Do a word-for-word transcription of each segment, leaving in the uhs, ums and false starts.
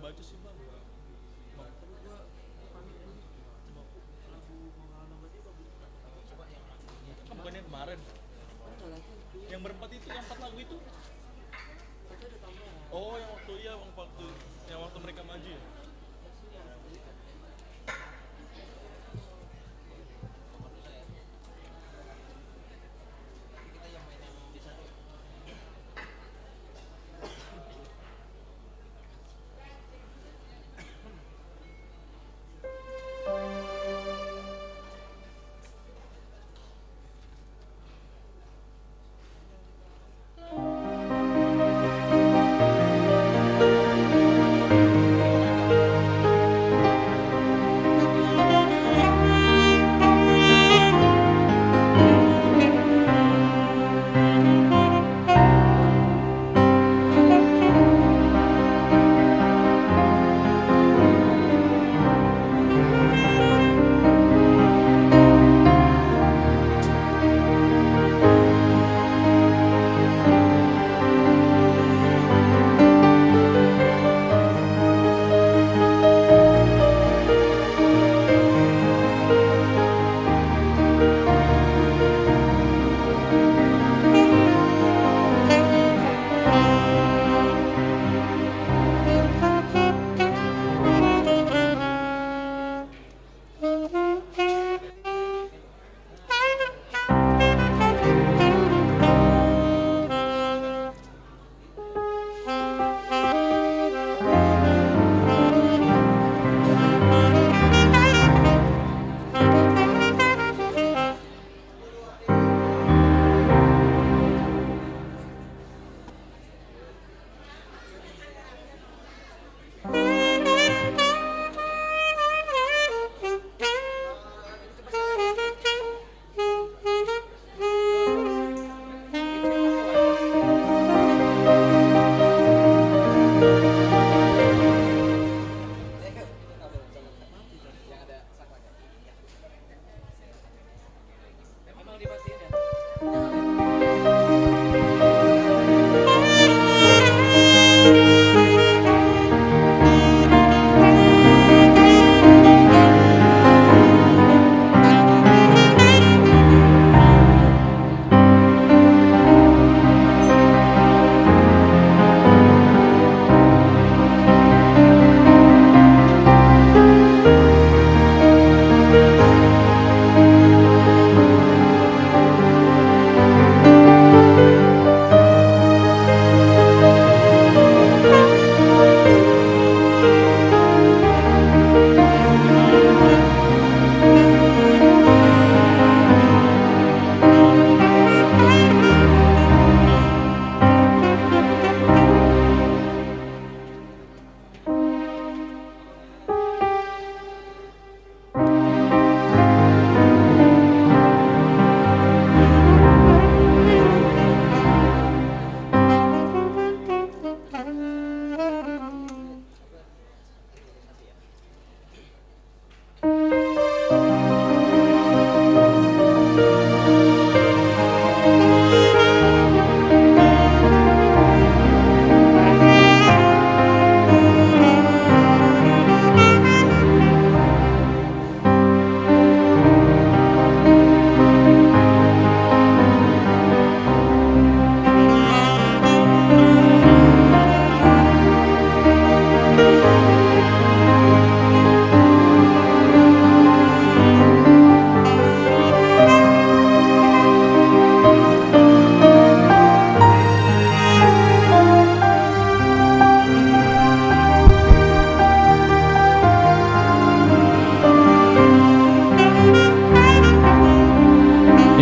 Baca sih, Bang. Bang. Kan bukannya kemarin. Yang berempat itu, yang empat lagu itu. Oh, yang waktu, iya, yang waktu, yang waktu mereka maju ya.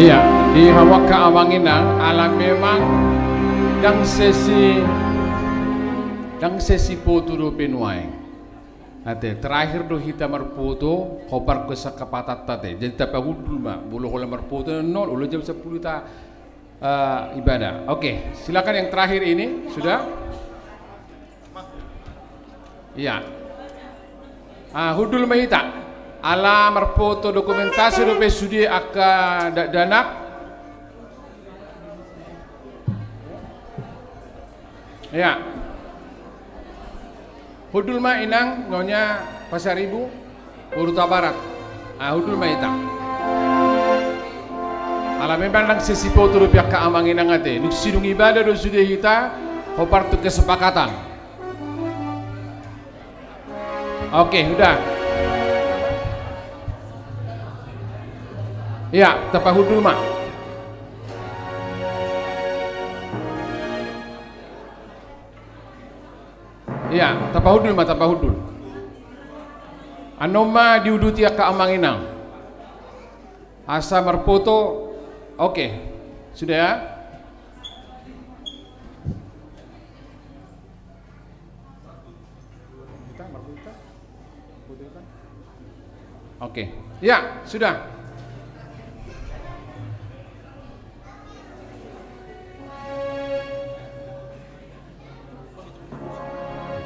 Iya, di hamu angka amang inang, ala memang ndang sesi, ndang sesi foto dope nuaeng. Ate, terakhir do hita marfoto, hobar ko sangkapatanta te. Jadi tapahundul ma, molo holan marfoto non, olo jam sampulu ta, eh, ibadah. Oke, silakan yang terakhir ini, sudah? Iya. Ah, hundul ma hita. Ala marfoto dokumentasi dope sude angka dakdanak. Iya. Hundul ma inang, nyonya Pasaribu, Huta Barat. Ah, hundul ma hita. Ala memang ndang sesi foto dope angka amang inang ate. Dung sidung ibada do sude hita, hombar tu kesepakatan. Oke, udah. Ya, tapahundul ma. Iya, tapahundul ma, tapahundul. Annon ma diuduti angka amang inang. Asa marfoto. Oke. Sudah ya? Oke. Ya, sudah.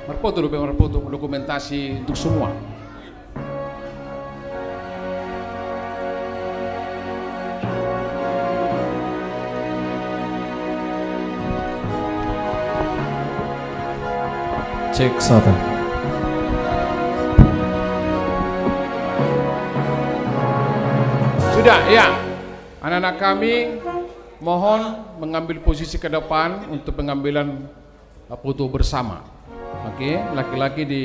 Marfoto dope, marfoto, dokumentasi untuk semua. Cek satu. Sudah, ya. Anak-anak kami, mohon mengambil posisi ke depan untuk pengambilan foto bersama. Oke, laki-laki di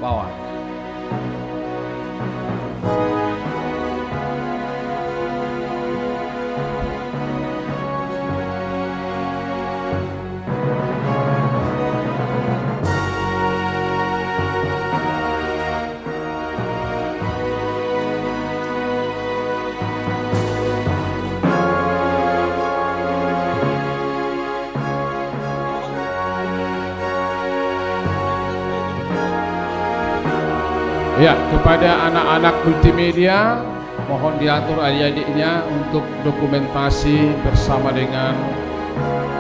bawah. Ya, kepada anak-anak multimedia, mohon diatur adik-adiknya untuk dokumentasi bersama dengan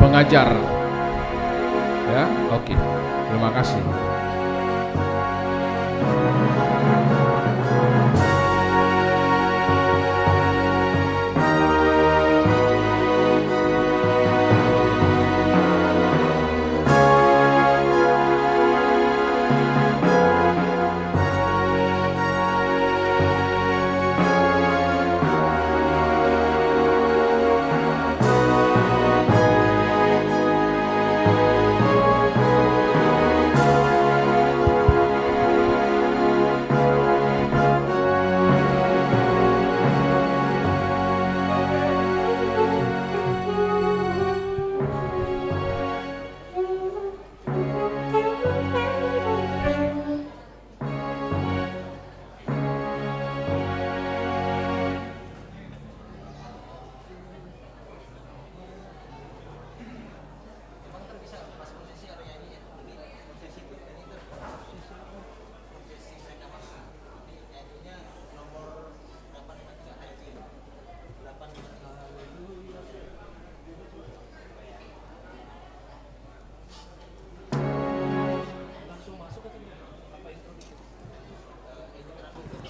pengajar. Ya, oke. Terima kasih.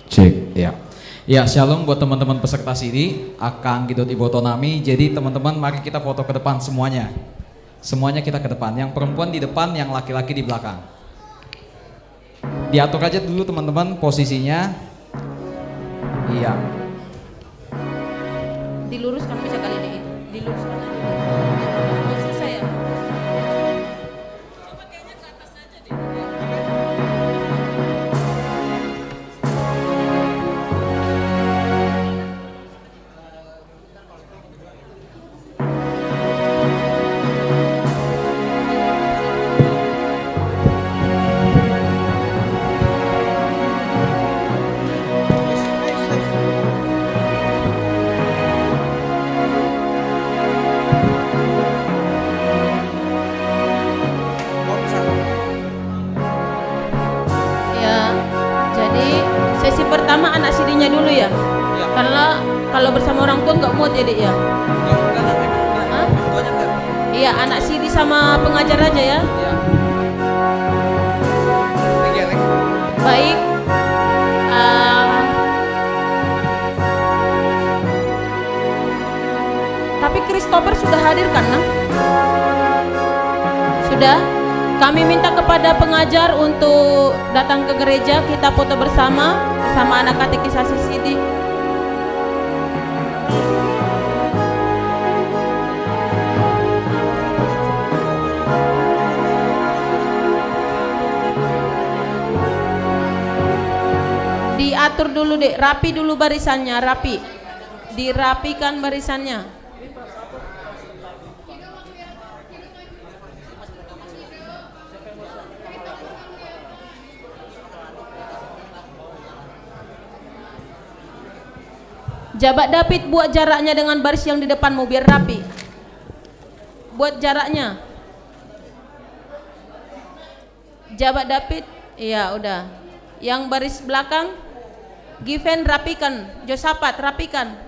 Cek, ya. Ya, shalom buat teman-teman peserta sidi, angka anggi dohot iboto nami. Jadi, teman-teman, mari kita foto ke depan semuanya. Semuanya kita ke depan. Yang perempuan di depan, yang laki-laki di belakang. Diatur aja dulu, teman-teman, posisinya. Iya. Diluruskan bisa kali deh itu. Diluruskan aja. Agak susah ya. Coba kayaknya ke atas aja deh. Ya, jadi sesi pertama anak sidinya dulu ya. Ya. Karena kalau bersama orang tua nggak muat ya, Dik, ya? Nggak, nggak, nggak, nggak. Hah? Orang tuanya nggak. Iya, anak sidi sama pengajar aja ya. Iya. Lagi, Alex. Baik. Ah, tapi Christopher sudah hadir kan, Nang? Sudah? Kami minta kepada pengajar untuk datang ke gereja, kita foto bersama, bersama anak katekisasi sidi. Diatur dulu, Dek, rapi dulu barisannya, rapi. Dirapikan barisannya. Jabat David, buat jaraknya dengan baris yang di depanmu biar rapi. Buat jaraknya. Jabat David, iya, udah. Yang baris belakang, Given, rapikan. Josafat, rapikan.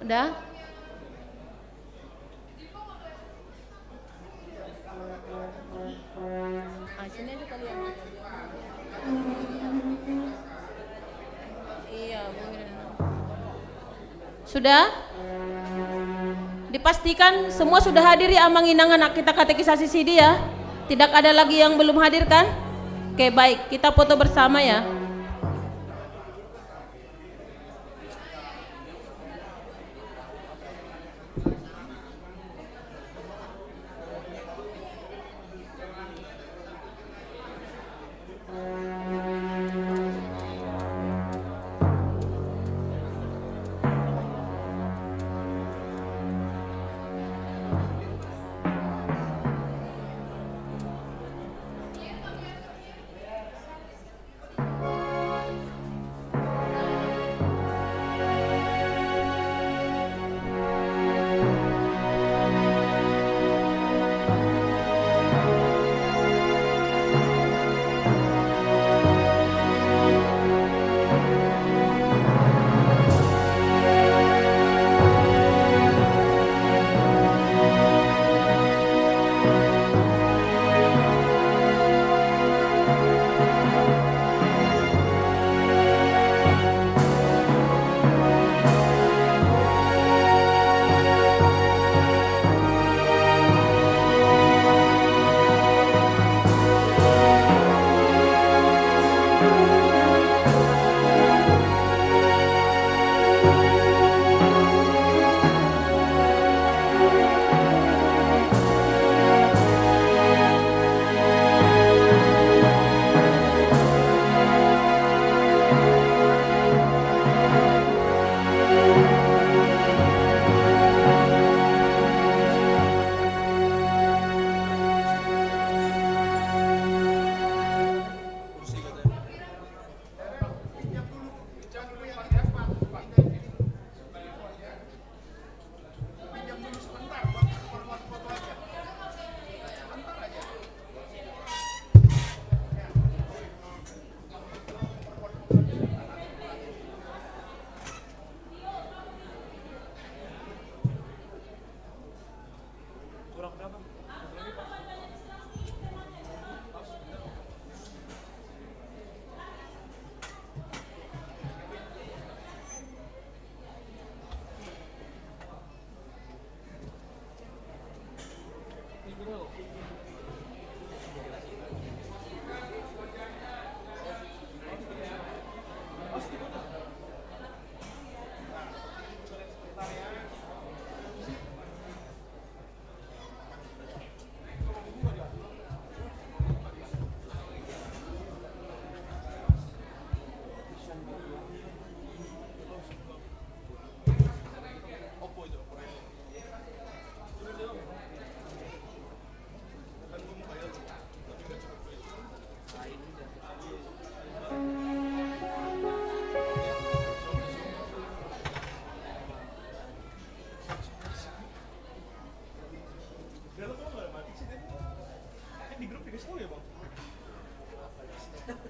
Udah. Ah, sini aja kali ya. Iya, boleh. Sudah? Dipastikan semua sudah hadir ya, Amang Inang, anak kita katekisasi sidi ya? Tidak ada lagi yang belum hadir kan? Oke, baik. Kita foto bersama ya.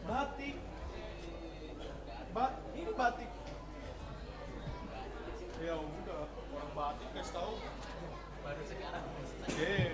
Batik. Ba-, ini batik. Ya udah, orang batik kasih tahu. Baru sekarang. Iya.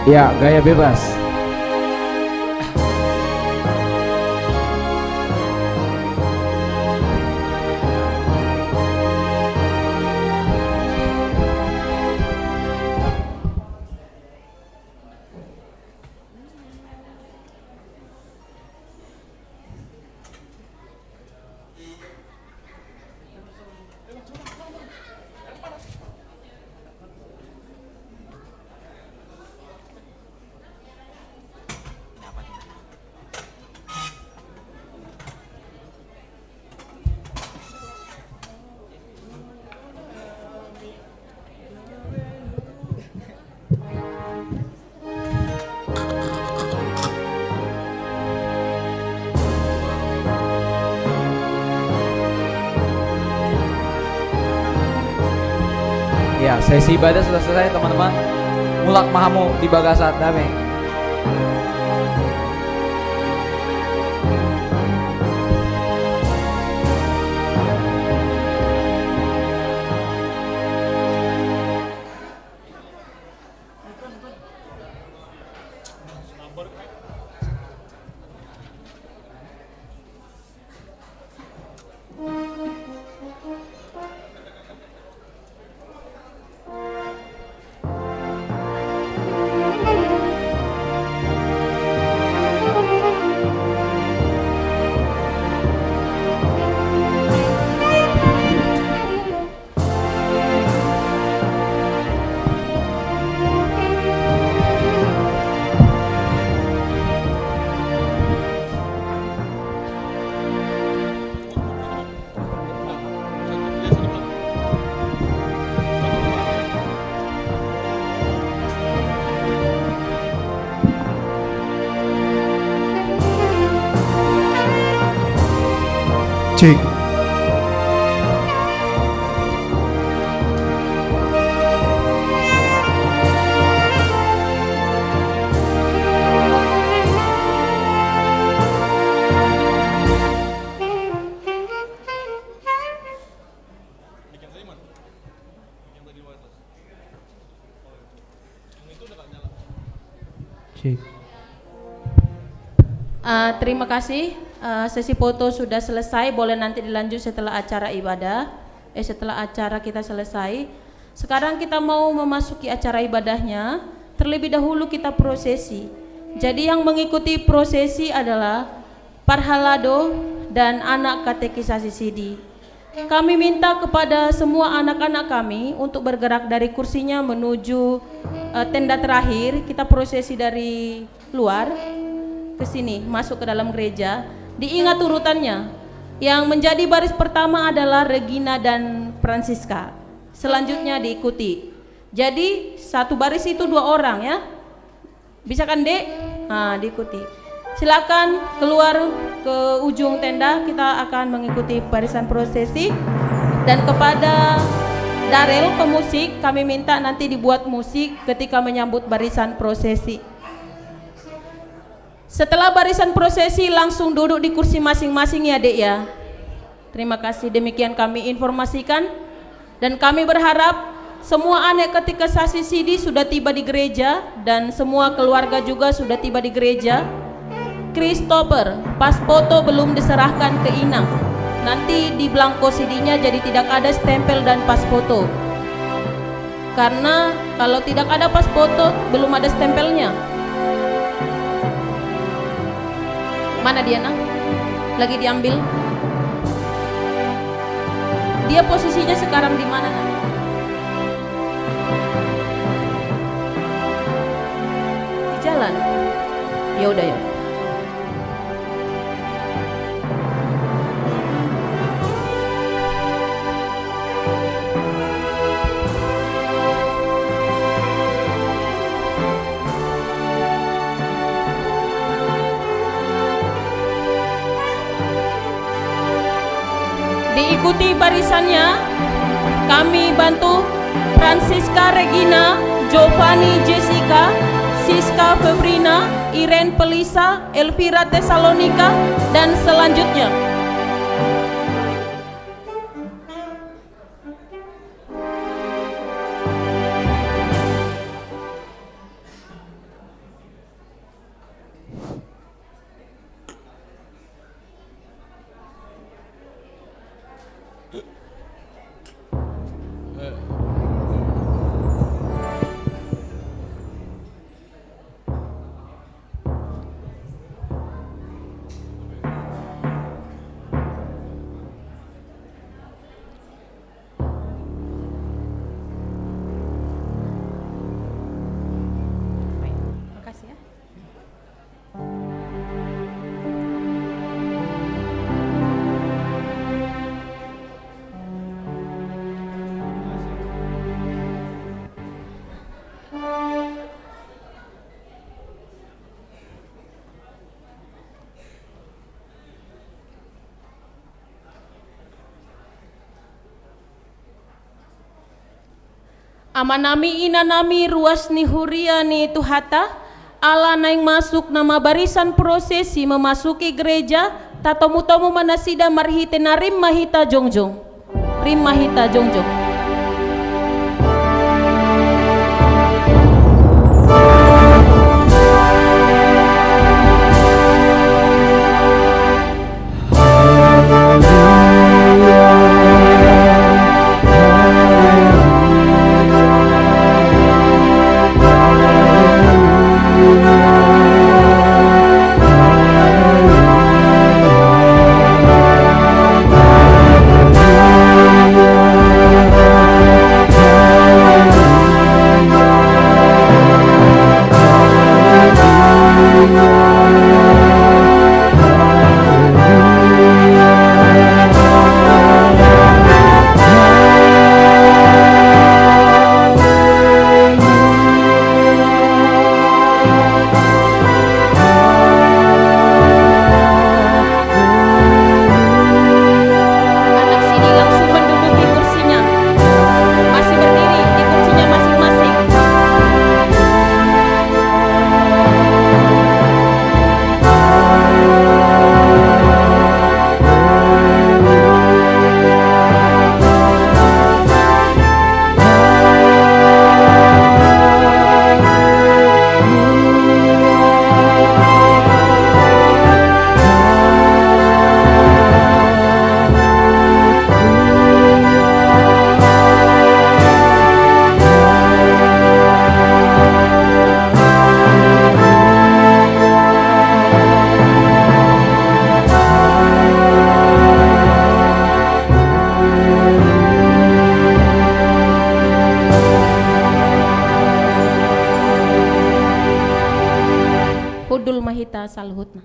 Ya, gaya bebas. Ya, sesi ibadah sudah selesai, teman-teman. Mulak ma hamu di bagasan, dame. Cek. Cek. Eh, terima kasih. Eh, sesi foto sudah selesai, boleh nanti dilanjut setelah acara ibadah, eh, setelah acara kita selesai. Sekarang kita mau memasuki acara ibadahnya. Terlebih dahulu kita prosesi. Jadi, yang mengikuti prosesi adalah parhalado dan anak katekisasi sidi. Kami minta kepada semua anak-anak kami untuk bergerak dari kursinya menuju, eh, tenda terakhir. Kita prosesi dari luar ke sini, masuk ke dalam gereja. Diingat urutannya. Yang menjadi baris pertama adalah Regina dan Francisca. Selanjutnya diikuti. Jadi, satu baris itu dua orang, ya. Bisa kan, Dek? Nah, diikuti. Silakan keluar ke ujung tenda, kita akan mengikuti barisan prosesi. Dan kepada Darel, pemusik, kami minta nanti dibuat musik ketika menyambut barisan prosesi. Setelah barisan prosesi, langsung duduk di kursi masing-masing, ya, Dek, ya. Terima kasih, demikian kami informasikan. Dan kami berharap semua anak katekisasi sidi sudah tiba di gereja dan semua keluarga juga sudah tiba di gereja. Christopher, pas foto belum diserahkan ke inang. Nanti di belangko sidinya jadi tidak ada stempel dan pas foto. Karena kalau tidak ada pas foto, belum ada stempelnya. Mana dia, Nang? Lagi diambil? Dia posisinya sekarang di mana, Nang? Di jalan? Ya udah, ya. Diikuti barisannya, kami bantu Francisca Regina, Giovanni Jessica, Siska Febrina, Irene Pelisa, Elvira Tesalonika, dan selanjutnya. Amanami, inanami, ruas ni huria ni Tuhanta, ala naeng masuk nama barisan prosesi memasuki gereja, tatomu-tomu ma nasida marhite na rim ma hita jongjong. Rim ma hita jongjong. Anak sini langsung menduduki kursinya. Masih berdiri di kursinya masing-masing. Hundul ma hita saluhutna.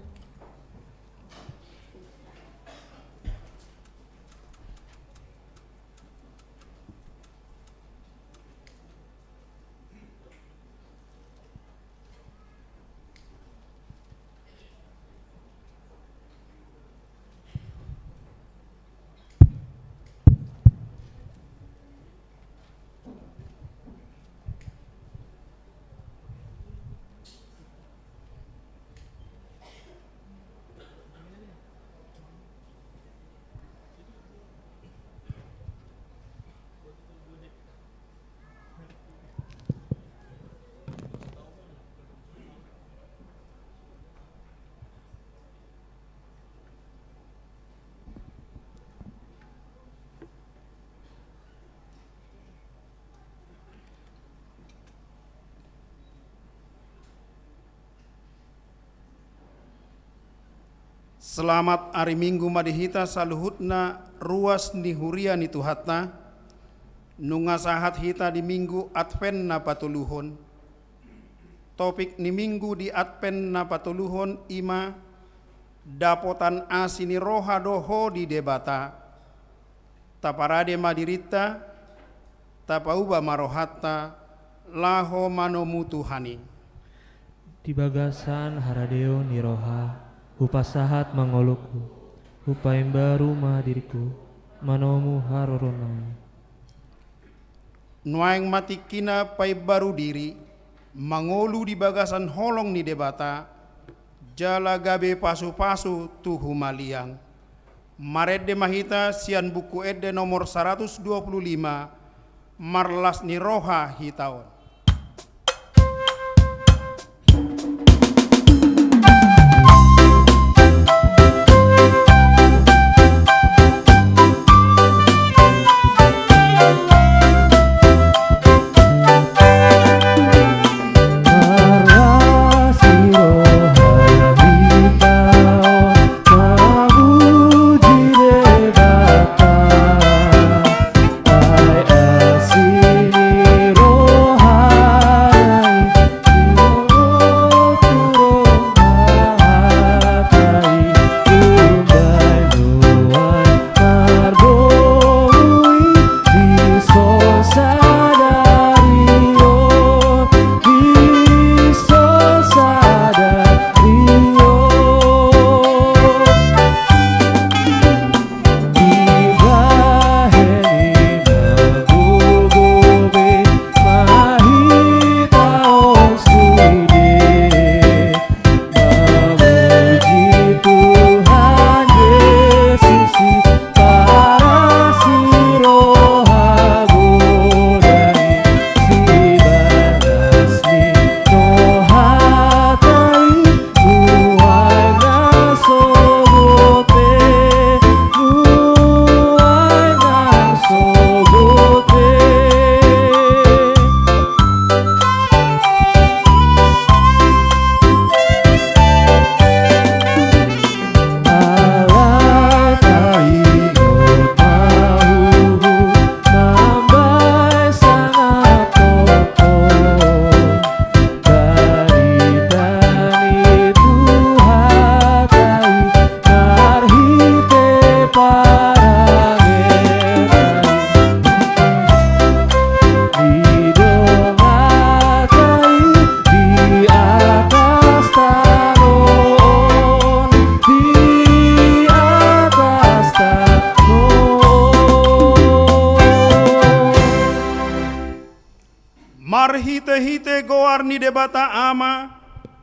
Selamat ari Minggu ma di hita saluhutna, ruas ni huria ni Tuhanta. Nunga sahat hita di Minggu Advent na patoluhon. Topik ni Minggu di Advent na patoluhon i ma: Dapotan asi ni roha do ho di Debata. Taparade ma dirinta, tapauba ma rohanta, laho manomu Tuhan i. Di bagasan haradeon ni roha, hupasahat ma ngolungku, hupaimbaru ma diringku, manomu haroroan i. Nuaeng ma tingkina paimbaru diri, mangolu di bagasan holong ni Debata, jala gabe pasupasu tu humaliang. Marende ma hita sian Buku Ende nomor saratus dua pulu lima, Marlas ni roha hita on. Debata Ama,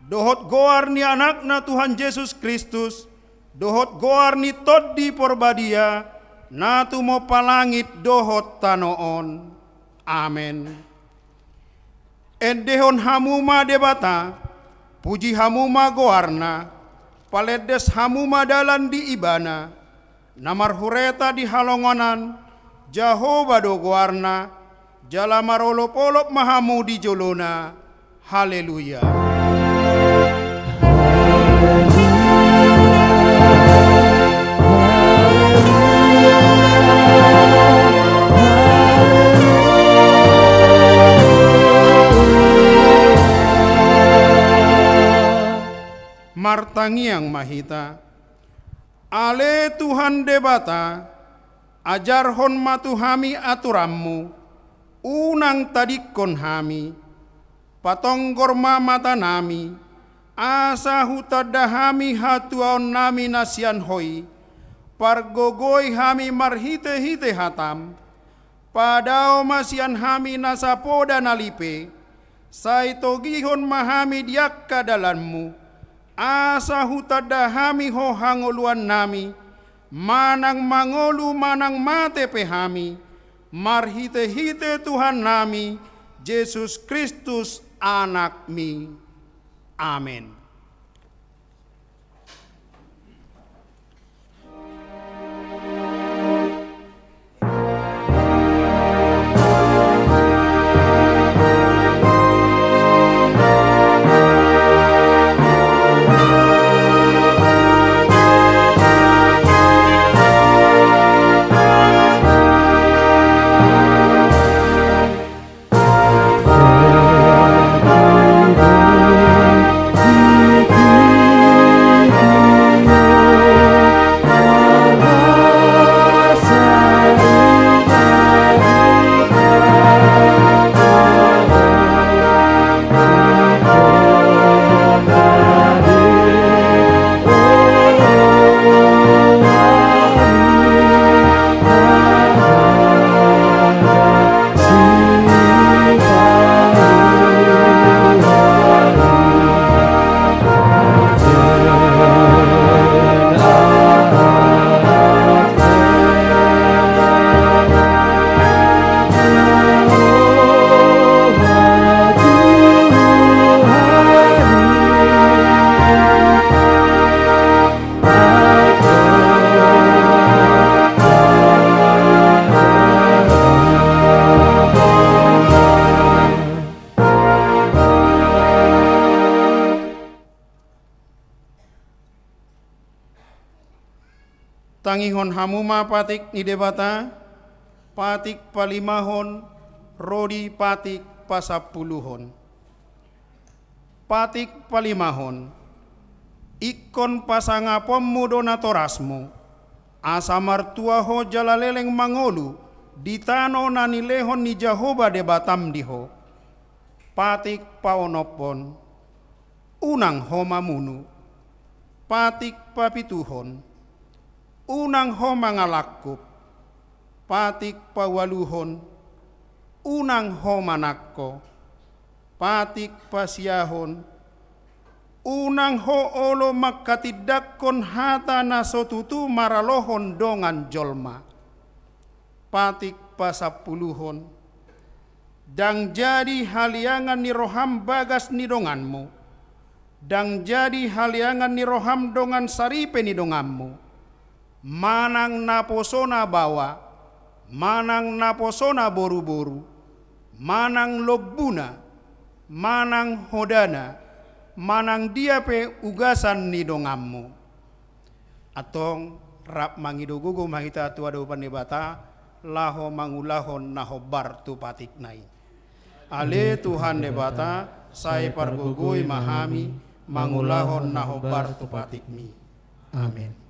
dohot goar ni Anakna Tuhan Jesus Kristus, dohot goar ni Tondi Porbadia, na tumompa langit dohot tano on. Amen. Endehon hamu ma Debata, puji hamu ma goarna, palendes hamu ma dalan di Ibana, na marhureta di halongonan, Jahowa do goarna, jala marolopolop ma hamu di jolona. Haleluya. Martangiang ma hita. Ale Tuhan Debata, ajarhon ma tu hami aturanmu, unang tadingkon hami, patonggor ma matanami, asa hutanda hami hatuaonnami na sian Ho i, pargogoi hami marhitehite hatam, padao ma sian hami nasa poda na lipe, sai togihon ma hami di angka dalanmu, asa hutanda hami Ho hangoluannami, manang mangolu manang mate pe hami, marhitehite Tuhannami Jesus Kristus Anakmi. Amen. Tangihon hamu ma patik ni Debata, patik palimahon ro di patik pasampuluhon. Patik palimahon. Ingkon pasangaponmu do natorasmu, asa martua ho jala leleng mangolu di tano na nilehon ni Jahowa Debatam di ho. Patik paonomhon. Unang ho mamunu. Patik papituhon. Unang ho mangalangkup. Patik paualuhon. Unang ho manangko. Patik pasiahon. Unang ho olo manghatindanghon hata na so tutu maralohon dongan jolma. Patik pasampuluhon. Ndang jadi haleangan ni roham bagas ni donganmu. Ndang jadi haleangan ni roham dongan saripe ni donganmu. Manang naposona baoa, manang naposona boruboru, manang lombuna, manang hodana, manang dia pe ugasan ni donganmu. Antong rap mangido gogo ma hita tu adopan Debata, laho mangulahon na hombar tu patikna i. Ale Tuhan Debata, sai pargogoi ma hami, mangulahon na hombar tu patikmi. Amen.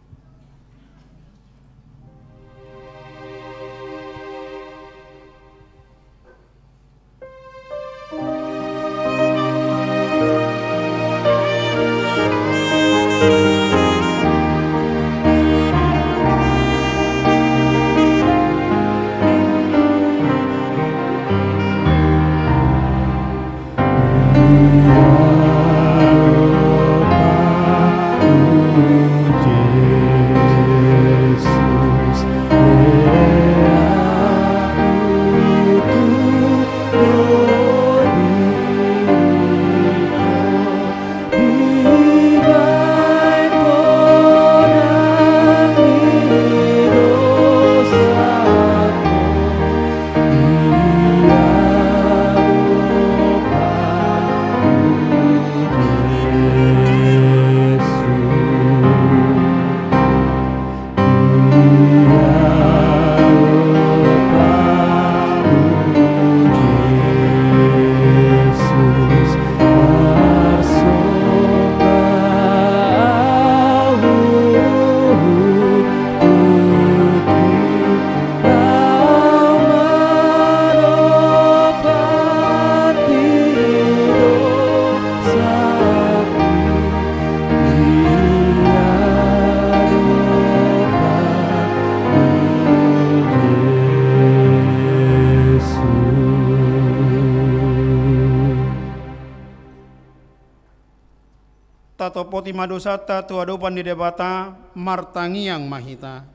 Tompoti ma dosanta tu adopan ni Debata, martangiang ma hita.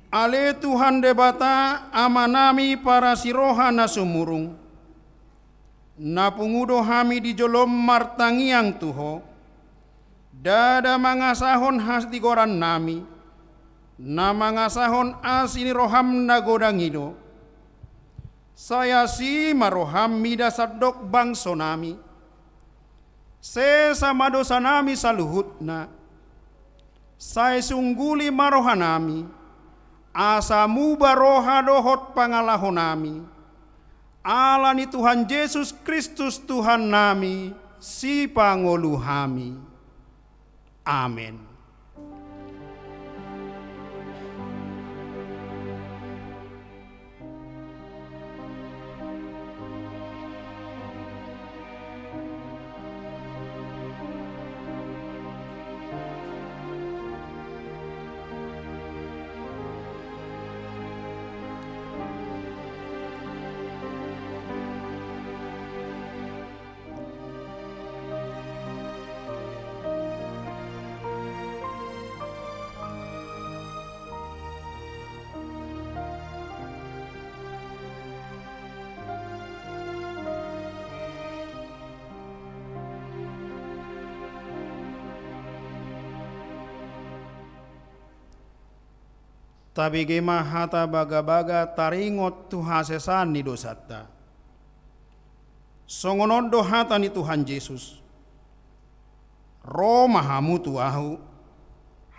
Ale Tuhan Debata, Amanami parasi roha na sumurung, na pungu do hami di jolom martangiang tu Ho, ndada mangasahon hastigorannami, na mangasahon asi ni roham na godang i do. Sai asi ma roham mida sandok bangsonami. Sesa ma dosanami saluhutna. Sai sungguli ma rohanami, asa muba roha dohot pangalahonami. Ala ni Tuhan Jesus Kristus Tuhannami, Sipangolu hami. Amen. Tabege ma hata bagabaga taringot tu hasesaan ni dosanta. Songon on do hata ni Tuhan Jesus: Ro ma hamu tu Ahu,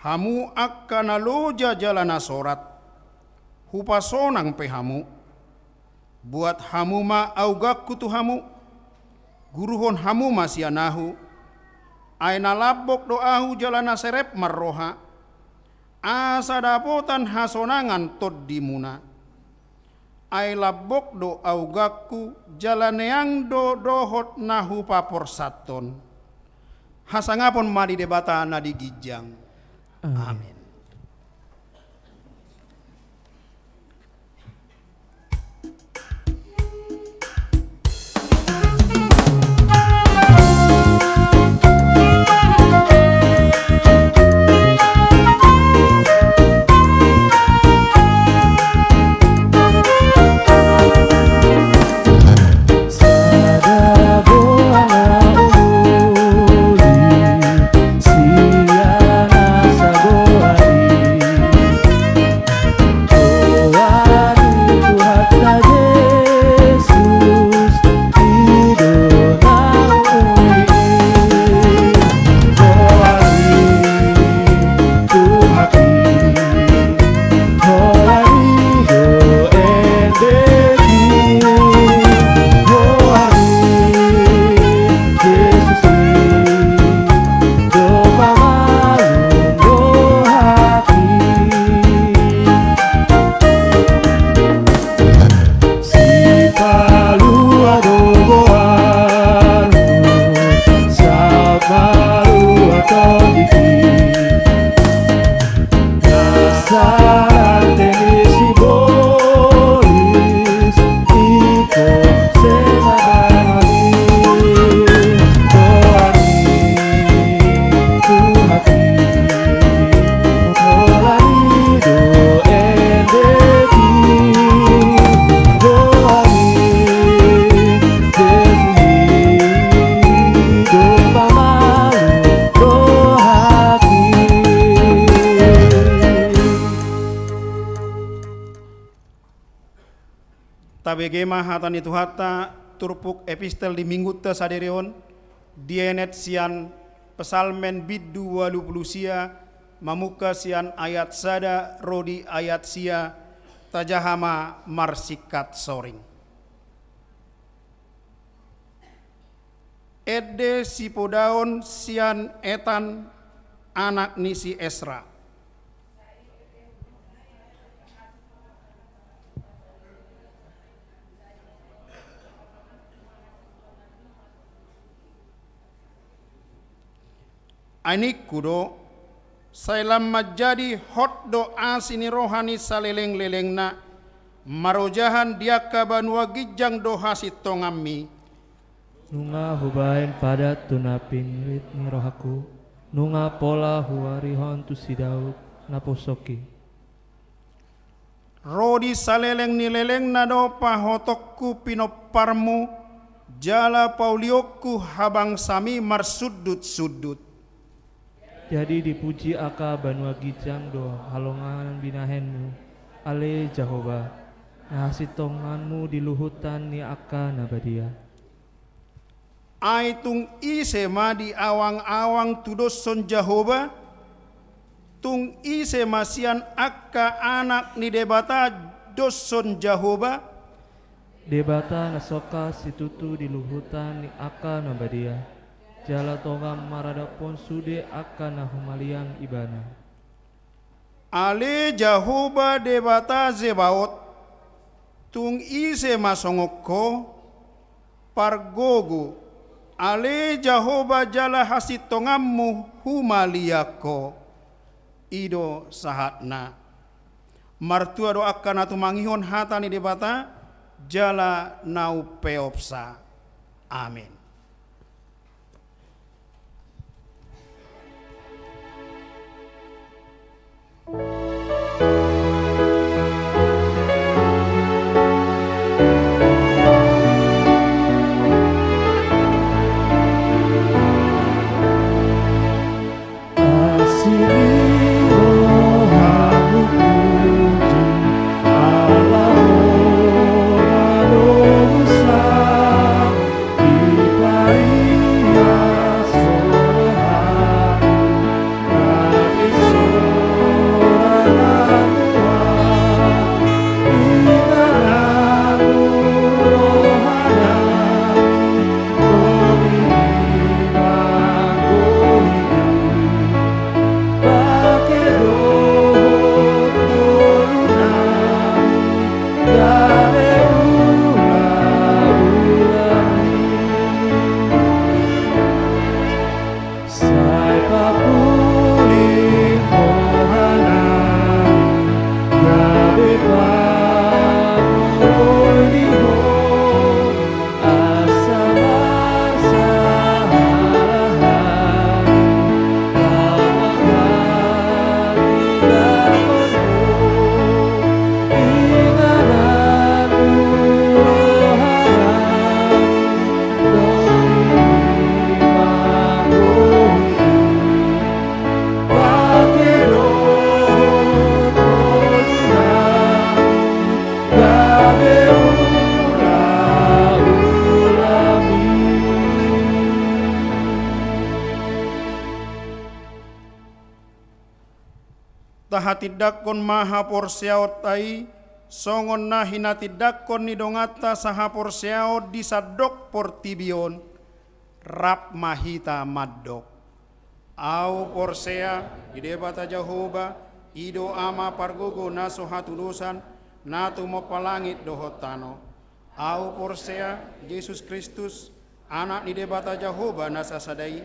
hamu angka na loja jala na sorat, hupasonang pe hamu. Buat hamu ma auganku tu hamu, guruhon hamu ma sian Ahu, ai na lambok do Ahu jala na serep marroha, asa dapotan hasonangan tondimuna. Ai lambok do auganku, jala neang do dohot na hupaporsathon. Hasangapon ma di Debata na di ginjang. Amen. Amen. Sipalua do goarmu, sampalua tondimi. Nasa rante ni sibolis, ingkon sema banoni. Doani tu hati. Tabege ma hata ni Tuhanta, turpuk epistel di minggunta sadari on, dienet sian Psalmen bindu ualu pulu sia, mamungka sian ayat sada ro di ayat sia, tajaha ma marsingkat soring. Ende sipodaon sian Etan, anak ni si Esra. Ai ningku do, sai lam manjadi hot do asi ni roha ni salelenglelengna, marojahan di angka banua ginjang do hasintonganmi. Nunga hubaen padan tu na pinillit ni rohangku, nunga pola huarihon tu si Daud naposongki. Ro di saleleng ni lelengna do pahotongku pinomparmu, jala paulionku habangsami marsundut-sundut. Jadi dipuji angka banua ginjang do halongangan binahenmu, ale Jahowa, na hasintonganmu di luhutan ni angka na badia. Ai tung ise ma diawang-awang tudoshon Jahowa? Tung ise ma sian angka anak ni Debata doshon Jahowa? Debata na songkap situtu di luhutan ni angka na badia, jala tongan maradaphon sude angka na humaliang Ibana. Ale Jahowa Debata Zebaot, tung ise ma songon Ho? Pargogo, ale Jahowa, jala hasintonganmu humaliang Ho. I do sahatna. Martua do angka na tumangihon hata ni Debata, jala na umpeopsa. Amen. Sai papuli rohanami, gabe pangoloi di Ho, asa marsahalali, laho marhati dapotan Ho, inganan tu rohanami, toni ni pangoloi. Tahatindangkon ma haporseaonta i, songon na hinatindangkon ni donganta sahaporseaon di sandok portibi on, rap ma hita mandok. Ahu porsea di Debata Jahowa, i do Ama pargogo na so hatudosan, na tumompa langit dohot tano. Ahu porsea Jesus Kristus, Anak ni Debata Jahowa na sasada i,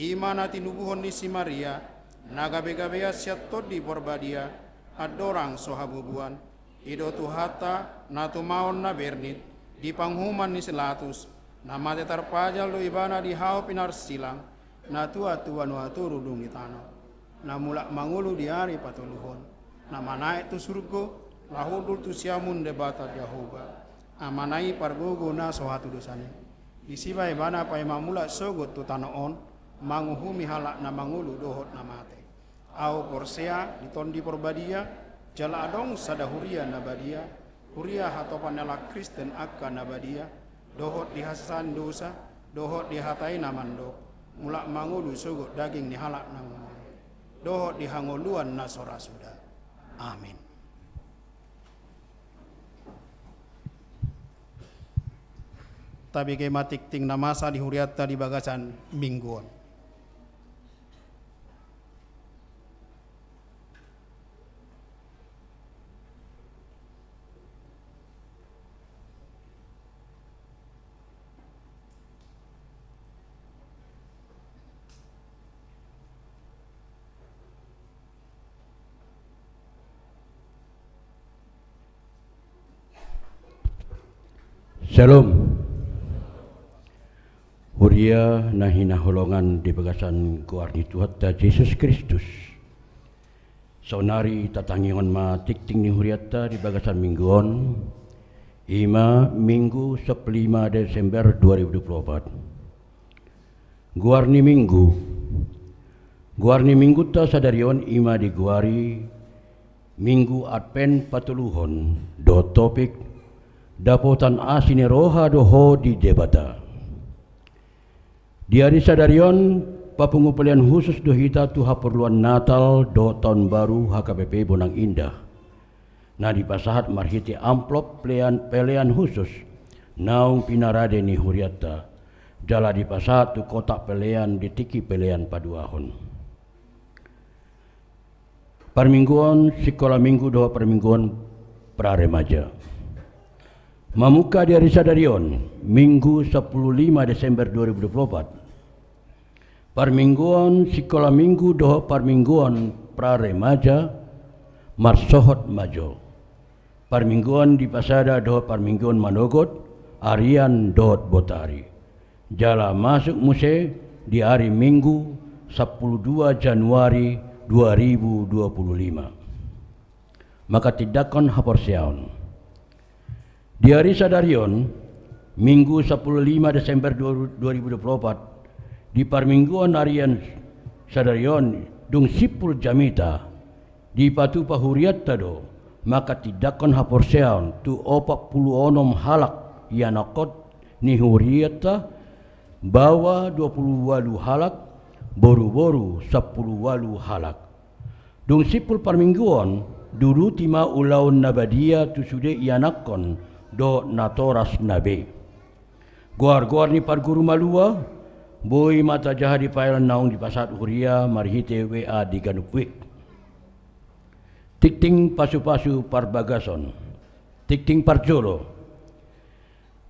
i ma na tinubuhon ni si Maria, na gabegabean sian Tondi Porbadia, andorang so habubuan. I do Tuhanta, na tumaon na bernit, di panguhuman ni si Latus, na mate tarpajal do Ibana di hau pinarsilang, na tua tu banua toru dung di tano. Na mulak mangolu di ari patoluhon, na manaek tu surgo, laho hundul tu siamun Debata Jahowa, Amana i pargogo na so hatudosan i. Disi ma Ibana paima mulak sogot tu tano on, manguhumi halak na mangolu dohot na mate. Ahu porsea di Tondi Porbadia, jala adong sada huria na badia, huria hatopan ni halak Kristen angka na badia, dohot di hasesaan dosa, dohot di hata i na mandok, mulak mangolu sogot daging ni halak na mangolu, dohot di hangoluan na so ra suda. Amin. Tabege ma tingting na masa di hurianta di bagasan minggu on. Syalom. Huria na hinaholongan di bagasan goar ni Tuhanta Jesus Kristus. Saonari tatangihon ma tingting ni hurianta di bagasan minggu on, i ma Minggu sampulu lima Desember dua ribu dua puluh opat. Goar ni minggu. Goar ni minggunta sadari on i ma digoari Minggu Advent patoluhon, dohot topik: Dapotan asi ni roha do ho di Debata. Di ari sadari on, papungu pelean husus do hita tu haporluan Natal dohot Taon Baru H K B P Bonang Indah, na dipasahat marhite amplop pelean, pelean husus naung pinarade ni hurianta, jala dipasahat tu kotak pelean di tingki pelean paduahon. Parmingguon sikola minggu dohot parmingguon pra remaja. Mamungka di ari sadari on, Minggu sampulu lima Desember dua ribu dua puluh opat, parmingguon sikola minggu dohot parmingguon pra remaja marsohot ma jo. Parmingguon dipasada dohot parmingguon manogot, arian dohot botari. Jala masuk muse di ari Minggu sampulu dua Januari dua ribu dua puluh lima. Manghatindanghon haporseaon. Di ari sadari on, Minggu sampulu lima Desember dua, dua ribu dua puluh opat, di parmingguon arian sadari on dung simpul jamita, dipatupa hurianta do manghatindanghon haporseaon tu opat pulu onom halak ianakhon ni hurianta, baoa dua pulu ualu halak, boruboru sampulu ualu halak. Dung simpul parmingguon, diuduti ma ulaon na badia tu sude ianakhon dohot natoras na be. Goargoar ni parguru malua boi ma tajaha di file naung dipasahat huria marhite W A di ganup wik. Tingting pasupasu parbagason. Tingting parjolo.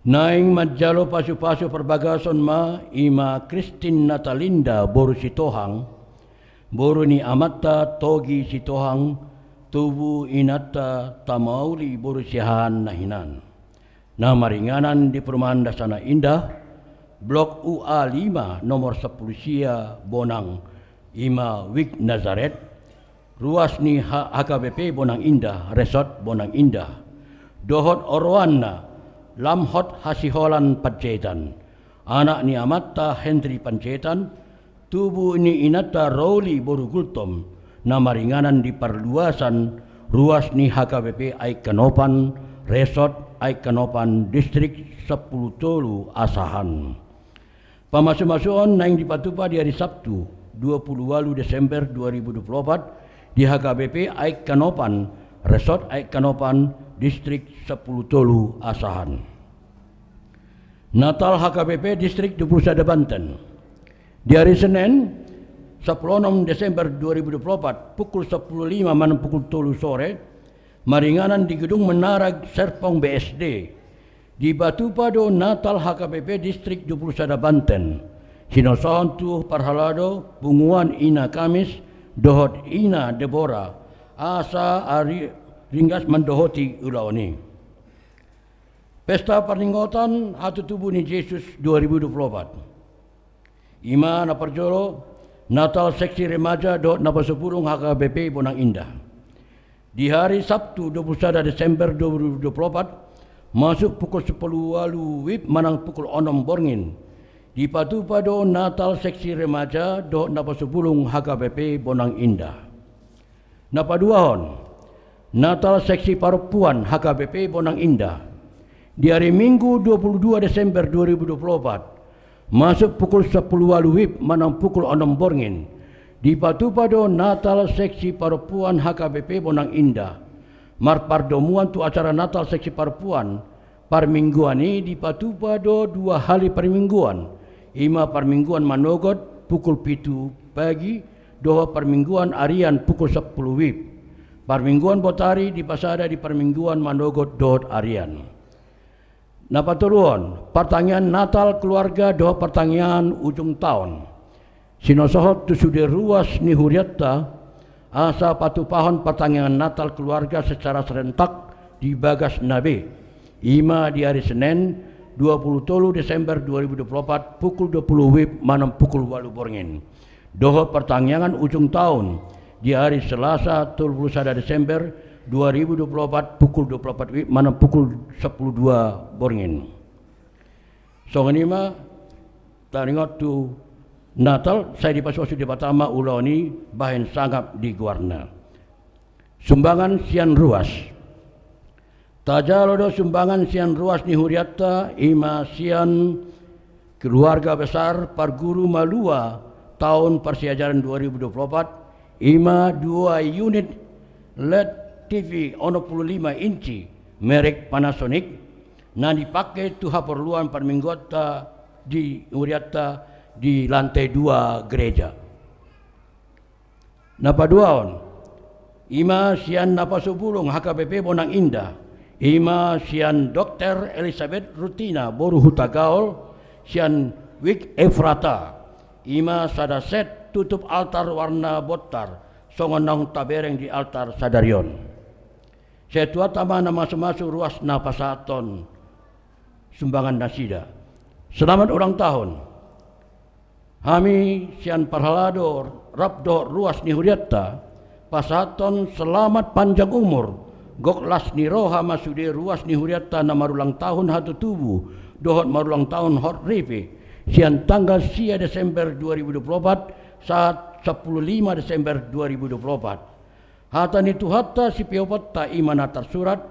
Naeng manjalo pasupasu parbagason ma i ma Christine Natalinda boru Sitohang, boru ni amanta Togi Sitohang, tubu inanta Tamauli boru Siahaan na hinan, na maringanan di Perumahan Dasana Indah, Blok U A lima, nomor sampulu sia, Bonang, i ma Wik Nazaret, ruas ni H-, H K B P Bonang Indah, Resort Bonang Indah, dohot oroanna, Lamhot Hasiholan Panjaitan, anak ni amanta Henry Panjaitan, tubu ni inanta Roli boru Gultom, na maringanan di parluasan ruas ni H K B P Aek Kanopan, Resort Aek Kanopan, Distrik sampulu tolu Asahan. Pamasumasuon naeng dipatupa di ari Sabtu, dua pulu ualu Desember dua ribu dua pulu opat, di H K B P Aek Kanopan, Resort Aek Kanopan, Distrik sampulu tolu Asahan. Natal H K B P Distrik dua pulu sada Banten. Di ari Senen, sampulu onom Desember dua ribu dua pulu opat, pukul sampulu lima manang pukul tolu sore, maringanan di Gedung Menara Serpong B S D, dipatupa do Natal H K B P Distrik dua pulu sada Banten. Sinosohon tu parhalado, punguan Ina Kamis dohot Ina Debora, asa ari ringgas mandohoti ulaon i. Pesta parningotan hatutubu ni Jesus dua ribu dua pulu opat. I ma na parjolo, Natal Seksi Remaja dohot Napasupulung H K B P Bonang Indah. Di hari Sabtu dua pulu sada Desember dua ribu dua pulu opat, masuk pukul sampulu ualu wib manang pukul onom borngin, dipatupa do Natal Seksi Remaja dohot Napasupulung H K B P Bonang Indah. Na paduahon, Natal Seksi Parompuan H K B P Bonang Indah. Di ari Minggu dua pulu dua Desember dua ribu dua pulu opat, masuk pukul sampulu ualu wib manang pukul onom borngin, dipatupa do Natal Seksi Parompuan H K B P Bonang Indah. Marpardomuan tu acara Natal Seksi Parompuan, parmingguan i dipatupa do dua hali parmingguan, i ma parmingguan manogot pukul pitu pagi, dohot parmingguan arian pukul sampulu wib. Parmingguan botari dipasada di parmingguan manogot dohot arian. Na patoluhon, partangiangan Natal keluarga dohot partangiangan ujung taon. Sinosohot tu sude ruas ni hurianta, asa patupahon partangiangan Natal keluarga secara serentak di bagas na be, i ma di ari Senen, dua puluh tolu Desember dua ribu dua puluh opat, pukul dua puluh wib manang pukul ualu borngin. Dohot partangiangan ujung taon di ari Selasa tolu puluh sada Desember dua ribu dua puluh opat, pukul dua puluh opat wib manang pukul sampulu dua borngin. Songon i ma taringot tu Natal, sai dipasupasu Debata ma ulaon i bahen sangap di goarna. Sumbangan sian ruas. Tajalo do sumbangan sian ruas ni hurianta, i ma sian keluarga besar Parguru Malua taon parsiajaran dua ribu dua puluh opat, i ma dua unit LED TV onom puluh lima inci merek Panasonic, na dipake tu haporluan parmingguanta di hurianta di lantai dua gereja. Na paduahon, i ma sian naposobulung HKBP Bonang Indah, i ma sian Dokter Elizabeth Rutina boru Hutagaol, sian Wig Efrata, i ma sada set tutup altar warna bontar, songon naung tabereng di altar sadari on. Sai Tuhanta ma na mamasu-masu ruas na pasahathon sumbangan nasida. Selamat ulang tahun. Hami sian parhalado rap dohot ruas ni hurianta pasahathon selamat panjang umur, gok las ni roha ma sude ruas ni hurianta na marulang tahun hatutubu dohot marulang tahun hot ripe, sian tanggal sia Desember dua ribu dua puluh opat sahat sampulu lima Desember dua ribu dua puluh opat. Hata ni Tuhanta sipioponta i ma na tarsurat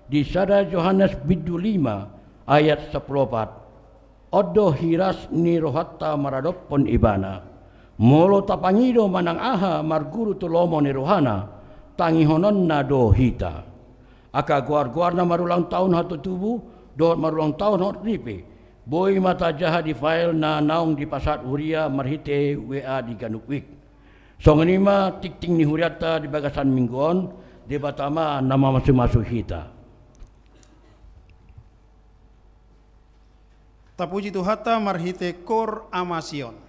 di sada Johannes bindu lima ayat sampulu opat. On do hiras ni rohanta maradophon Ibana. Molo tapangido manang aha marguru tu lomo ni rohana, tangihononna do hita. Angka goar-goar na marulang tahun hatutubu dohot marulang tahun hot ripe, boi ma tajaha di file na naung dipasahat huria marhite WA di ganup wig. Songon i ma tingting ni hurianta di bagasan minggu on. Debata ma na mamasu-masu hita. Tapuji Tuhanta marhite kor Ama Sion.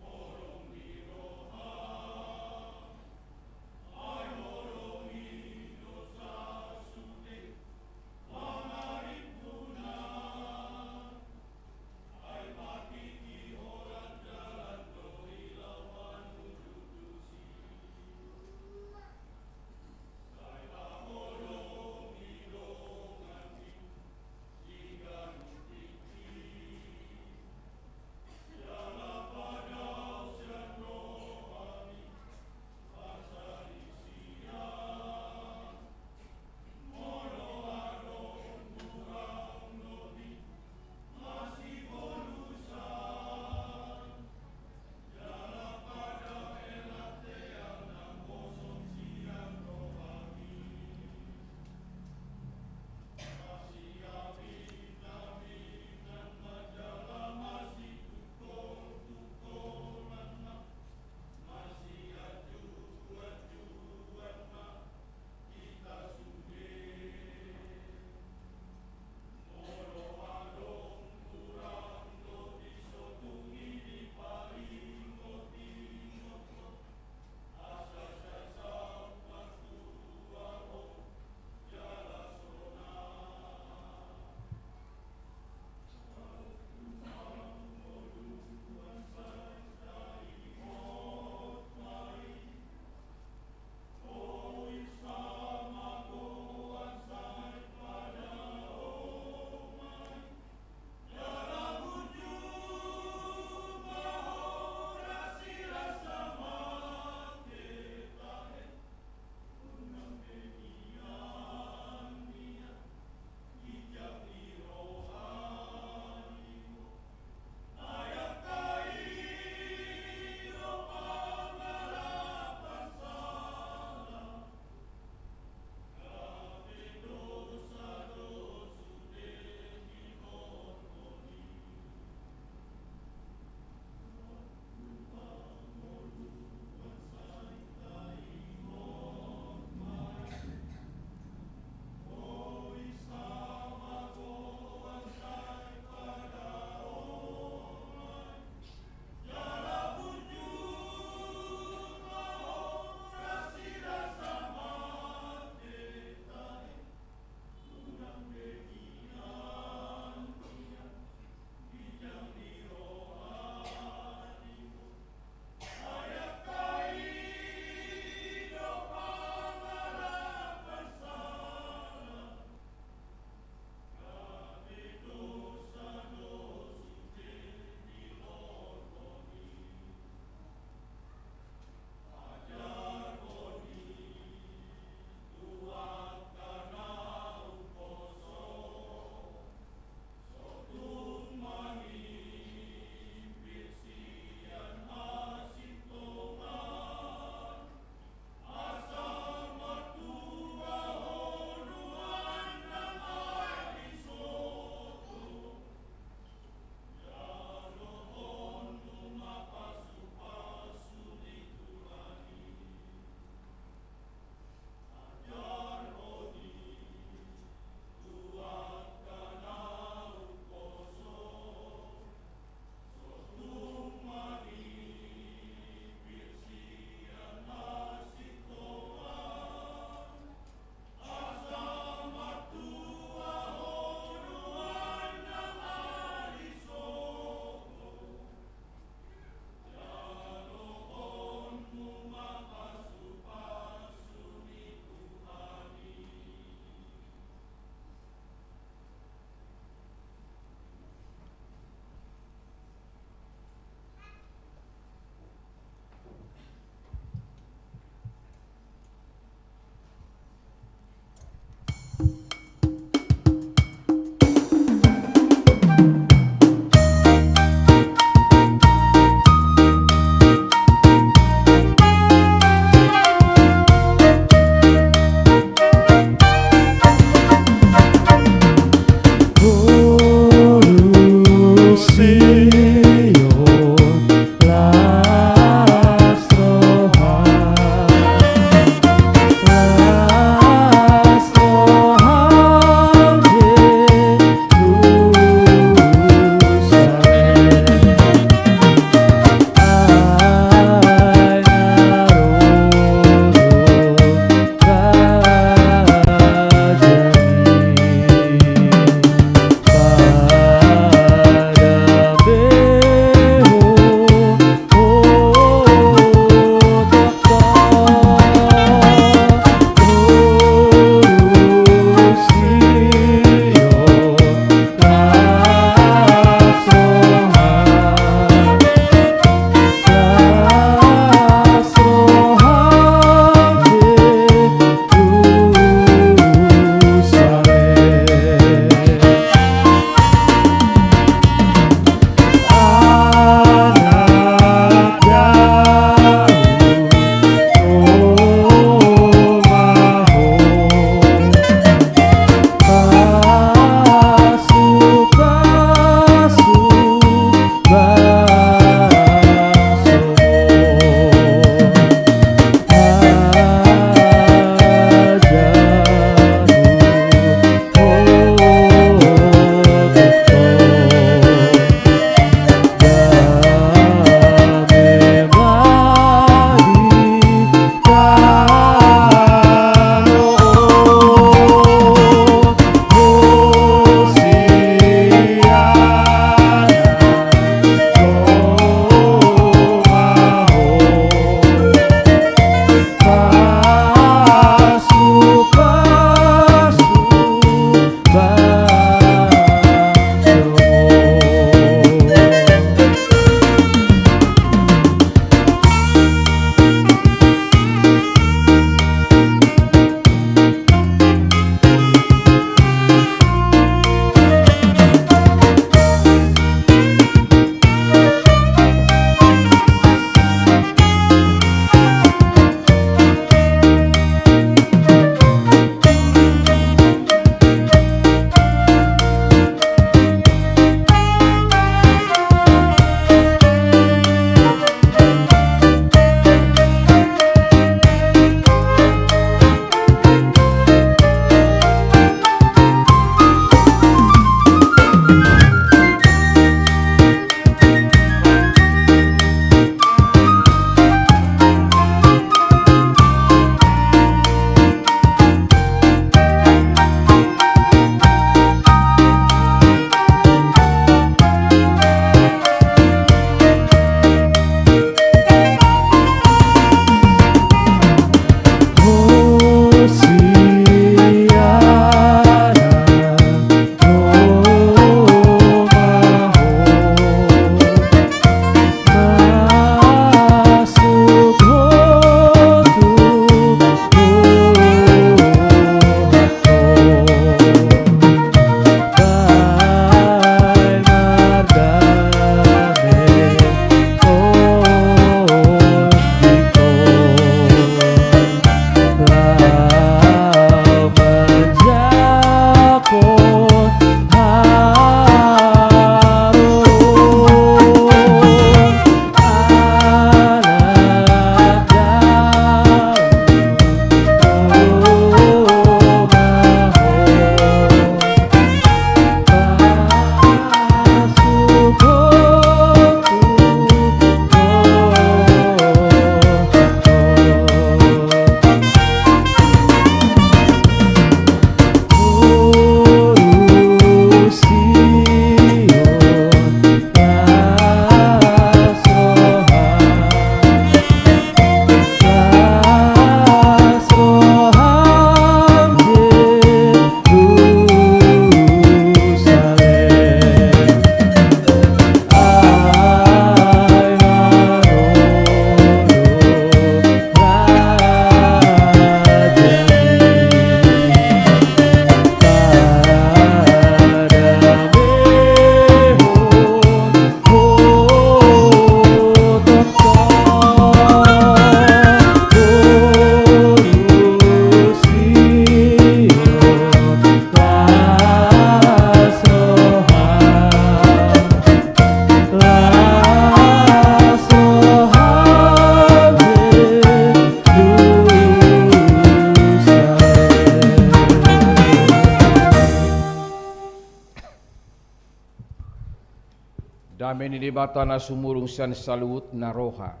Dame ni Debata na sumurung sian saluhutna roha,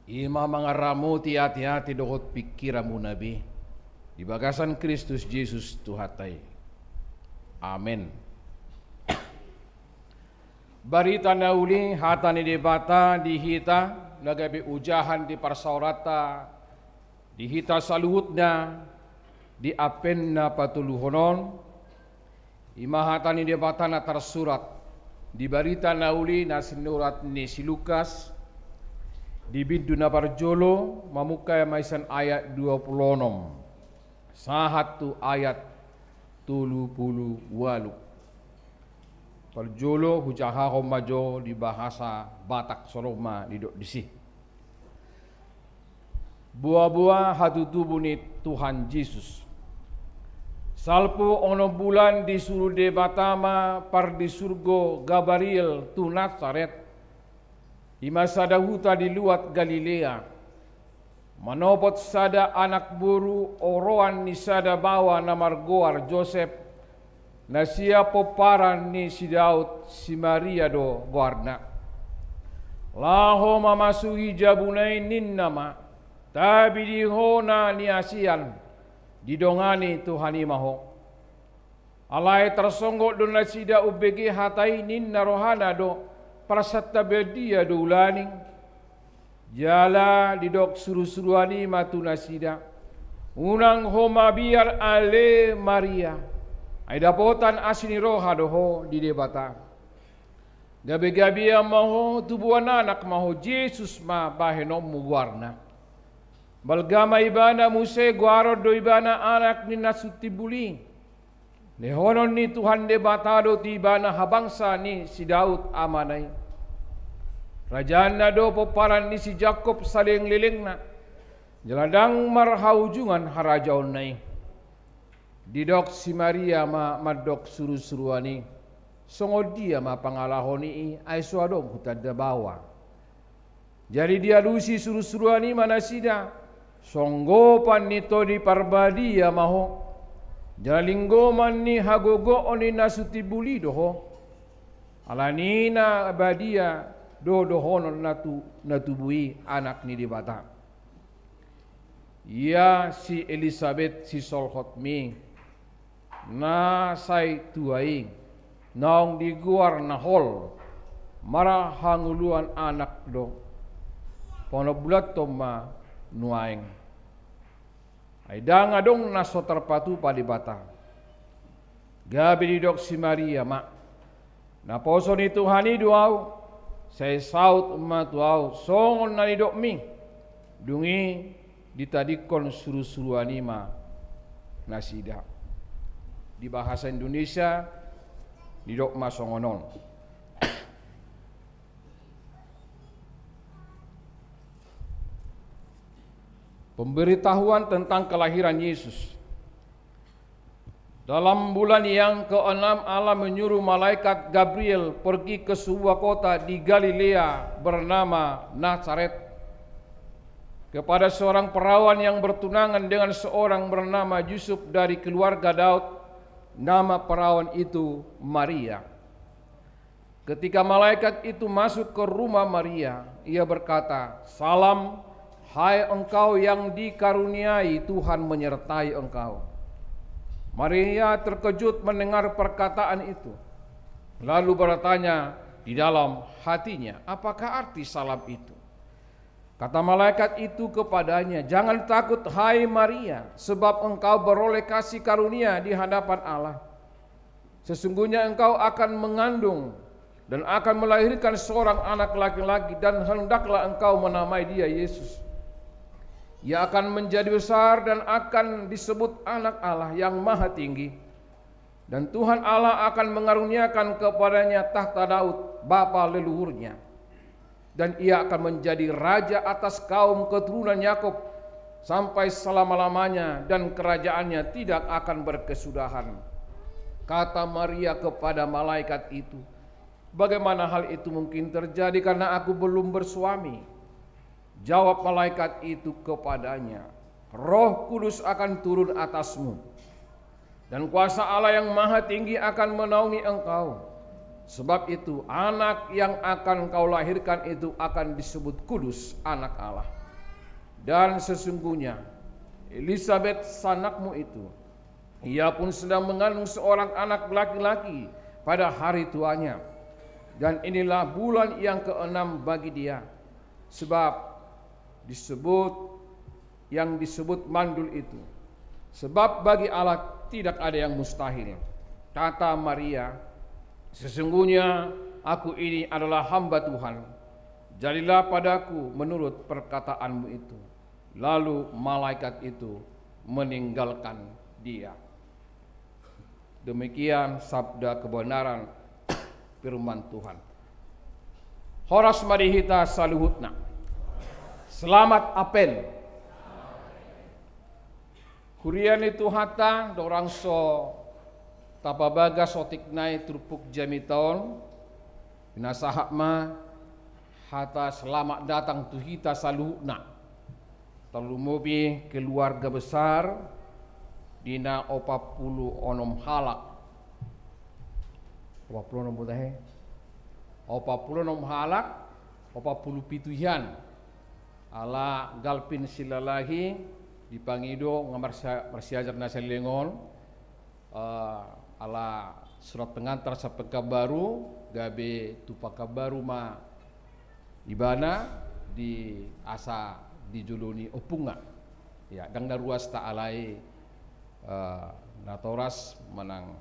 i ma mangaramoti ateate dohot pingkiranmuna be di bagasan Kristus Jesus Tuhanta i. Amen. Barita na uli, hata ni Debata di hita, na gabe ojahan di parsaoranta di hita saluhutna di Advent na patoluhon on, i ma hata ni Debata na tarsurat di Barita na Uli na sinurat ni si Lukas, di bindu na parjolo, mamungka ma sian ayat dua pulu onom sahat tu ayat tolu pulu ualu. Parjolo hujahahon ma jo di bahasa Batak, songon on ma didok disi. Boaboa hatutubu ni Tuhan Jesus. Salpu onom bulan disuru Debata ma pardisurgo Gabriel tu Nasaret, i ma sada huta di luat Galilea, manopot sada anak boru oroan ni sada baoa na margoar Josep, na sian pomparan ni si Daud, si Maria do goarna. Laho mamasuhi jabuna i ninna ma, tabi di ho na niasian, didongani Tuhan i ma ho. Alai tarsonggot do nasida umbege hata i, ninna rohana do, parsantaban dia do ulaning. Jala didok surusuruan i ma tu nasida, unang ho mabiar ale Maria, ai dapotan asi ni roha do ho di Debata. Gabegabean ma ho, tubuan anak ma ho, Jesus ma bahenonmu goarna. Balga ma ibana, muse goaron do ibana anak ni na so timbul i. Lehonon ni Tuhan Debata do tu ibana habangsa ni si Daud amana i. Rajaanna do pomparan ni si Jakob salelenglelengna, jala ndang marhaujungan harajaonna i. Didok si Maria ma mandok surusuruan i, songon dia ma pangalahon i, ai so adong hutanda baoa. Jadi dialusi surusuruan i ma nasida, songgopan ni Tondi Parbadia ma ho, jala linggoman ni hagogoon ni na so timbul i do ho. Alani na badia do dohonon na tu, na tubu i Anak ni Debata. Ia si Elisabet sisolhotmi, na sai tua i, naung digoar na hol, marhangoluan anak do, paonom bulan on ma nuaeng. Ai ndang adong na so tarpatupa Debata. Gabe didok si Maria ma, naposo ni Tuhan i do ahu, sai saut ma tu ahu songon na nidokmi. Dung i ditadingkon surusuruan i ma nasida. Di bahasa Indonesia didok ma songon on. Pemberitahuan tentang kelahiran Yesus. Dalam bulan yang keenam, Allah menyuruh malaikat Gabriel pergi ke sebuah kota di Galilea bernama Nazaret, kepada seorang perawan yang bertunangan dengan seorang bernama Yusuf dari keluarga Daud. Nama perawan itu Maria. Ketika malaikat itu masuk ke rumah Maria, ia berkata, "Salam, hai engkau yang dikaruniai, Tuhan menyertai engkau." Maria terkejut mendengar perkataan itu, lalu bertanya di dalam hatinya, "Apakah arti salam itu?" Kata malaikat itu kepadanya, "Jangan takut, hai Maria, sebab engkau beroleh kasih karunia di hadapan Allah. Sesungguhnya engkau akan mengandung dan akan melahirkan seorang anak laki-laki, dan hendaklah engkau menamai dia Yesus. Ia akan menjadi besar dan akan disebut Anak Allah yang Maha Tinggi. Dan Tuhan Allah akan mengaruniakan kepadanya tahta Daud, bapa leluhurnya. Dan ia akan menjadi raja atas kaum keturunan Yakub sampai selama-lamanya, dan kerajaannya tidak akan berkesudahan." Kata Maria kepada malaikat itu, "Bagaimana hal itu mungkin terjadi, karena aku belum bersuami?" Jawab malaikat itu kepadanya, "Roh Kudus akan turun atasmu, dan kuasa Allah yang Maha Tinggi akan menaungi engkau. Sebab itu, anak yang akan kau lahirkan itu akan disebut kudus, Anak Allah. Dan sesungguhnya, Elisabet sanakmu itu, ia pun sedang mengandung seorang anak laki-laki pada hari tuanya. Dan inilah bulan yang keenam bagi dia, sebab disebut yang disebut mandul itu. Sebab bagi Allah tidak ada yang mustahil. Kata Maria, "Sesungguhnya aku ini adalah hamba Tuhan. Jadilah padaku menurut perkataanmu itu." Lalu malaikat itu meninggalkan dia. Demikian sabda kebenaran, firman Tuhan. Horas ma di hita saluhutna. Selamat Apel. Huria ni Tuhanta, ndorang so tapabagas otik nai turpuk jamita on, pinasahat ma hata selamat datang tu hita saluhutna. Tarlumobi keluarga besar di na opat pulu onom halak. Opat pulu onom, boto he? Opat pulu onom halak, opat pulu pitu hian. Ala Galvin Silalahi, dipangido nga marsia-, marsiajar na saleleng on, eh, ala surat pengantar sian Pekanbaru, gabe tu Pekanbaru ma ibana di asa di jolo ni ompungna. Ya, ndang na ruas ta alai, eh, natoras manang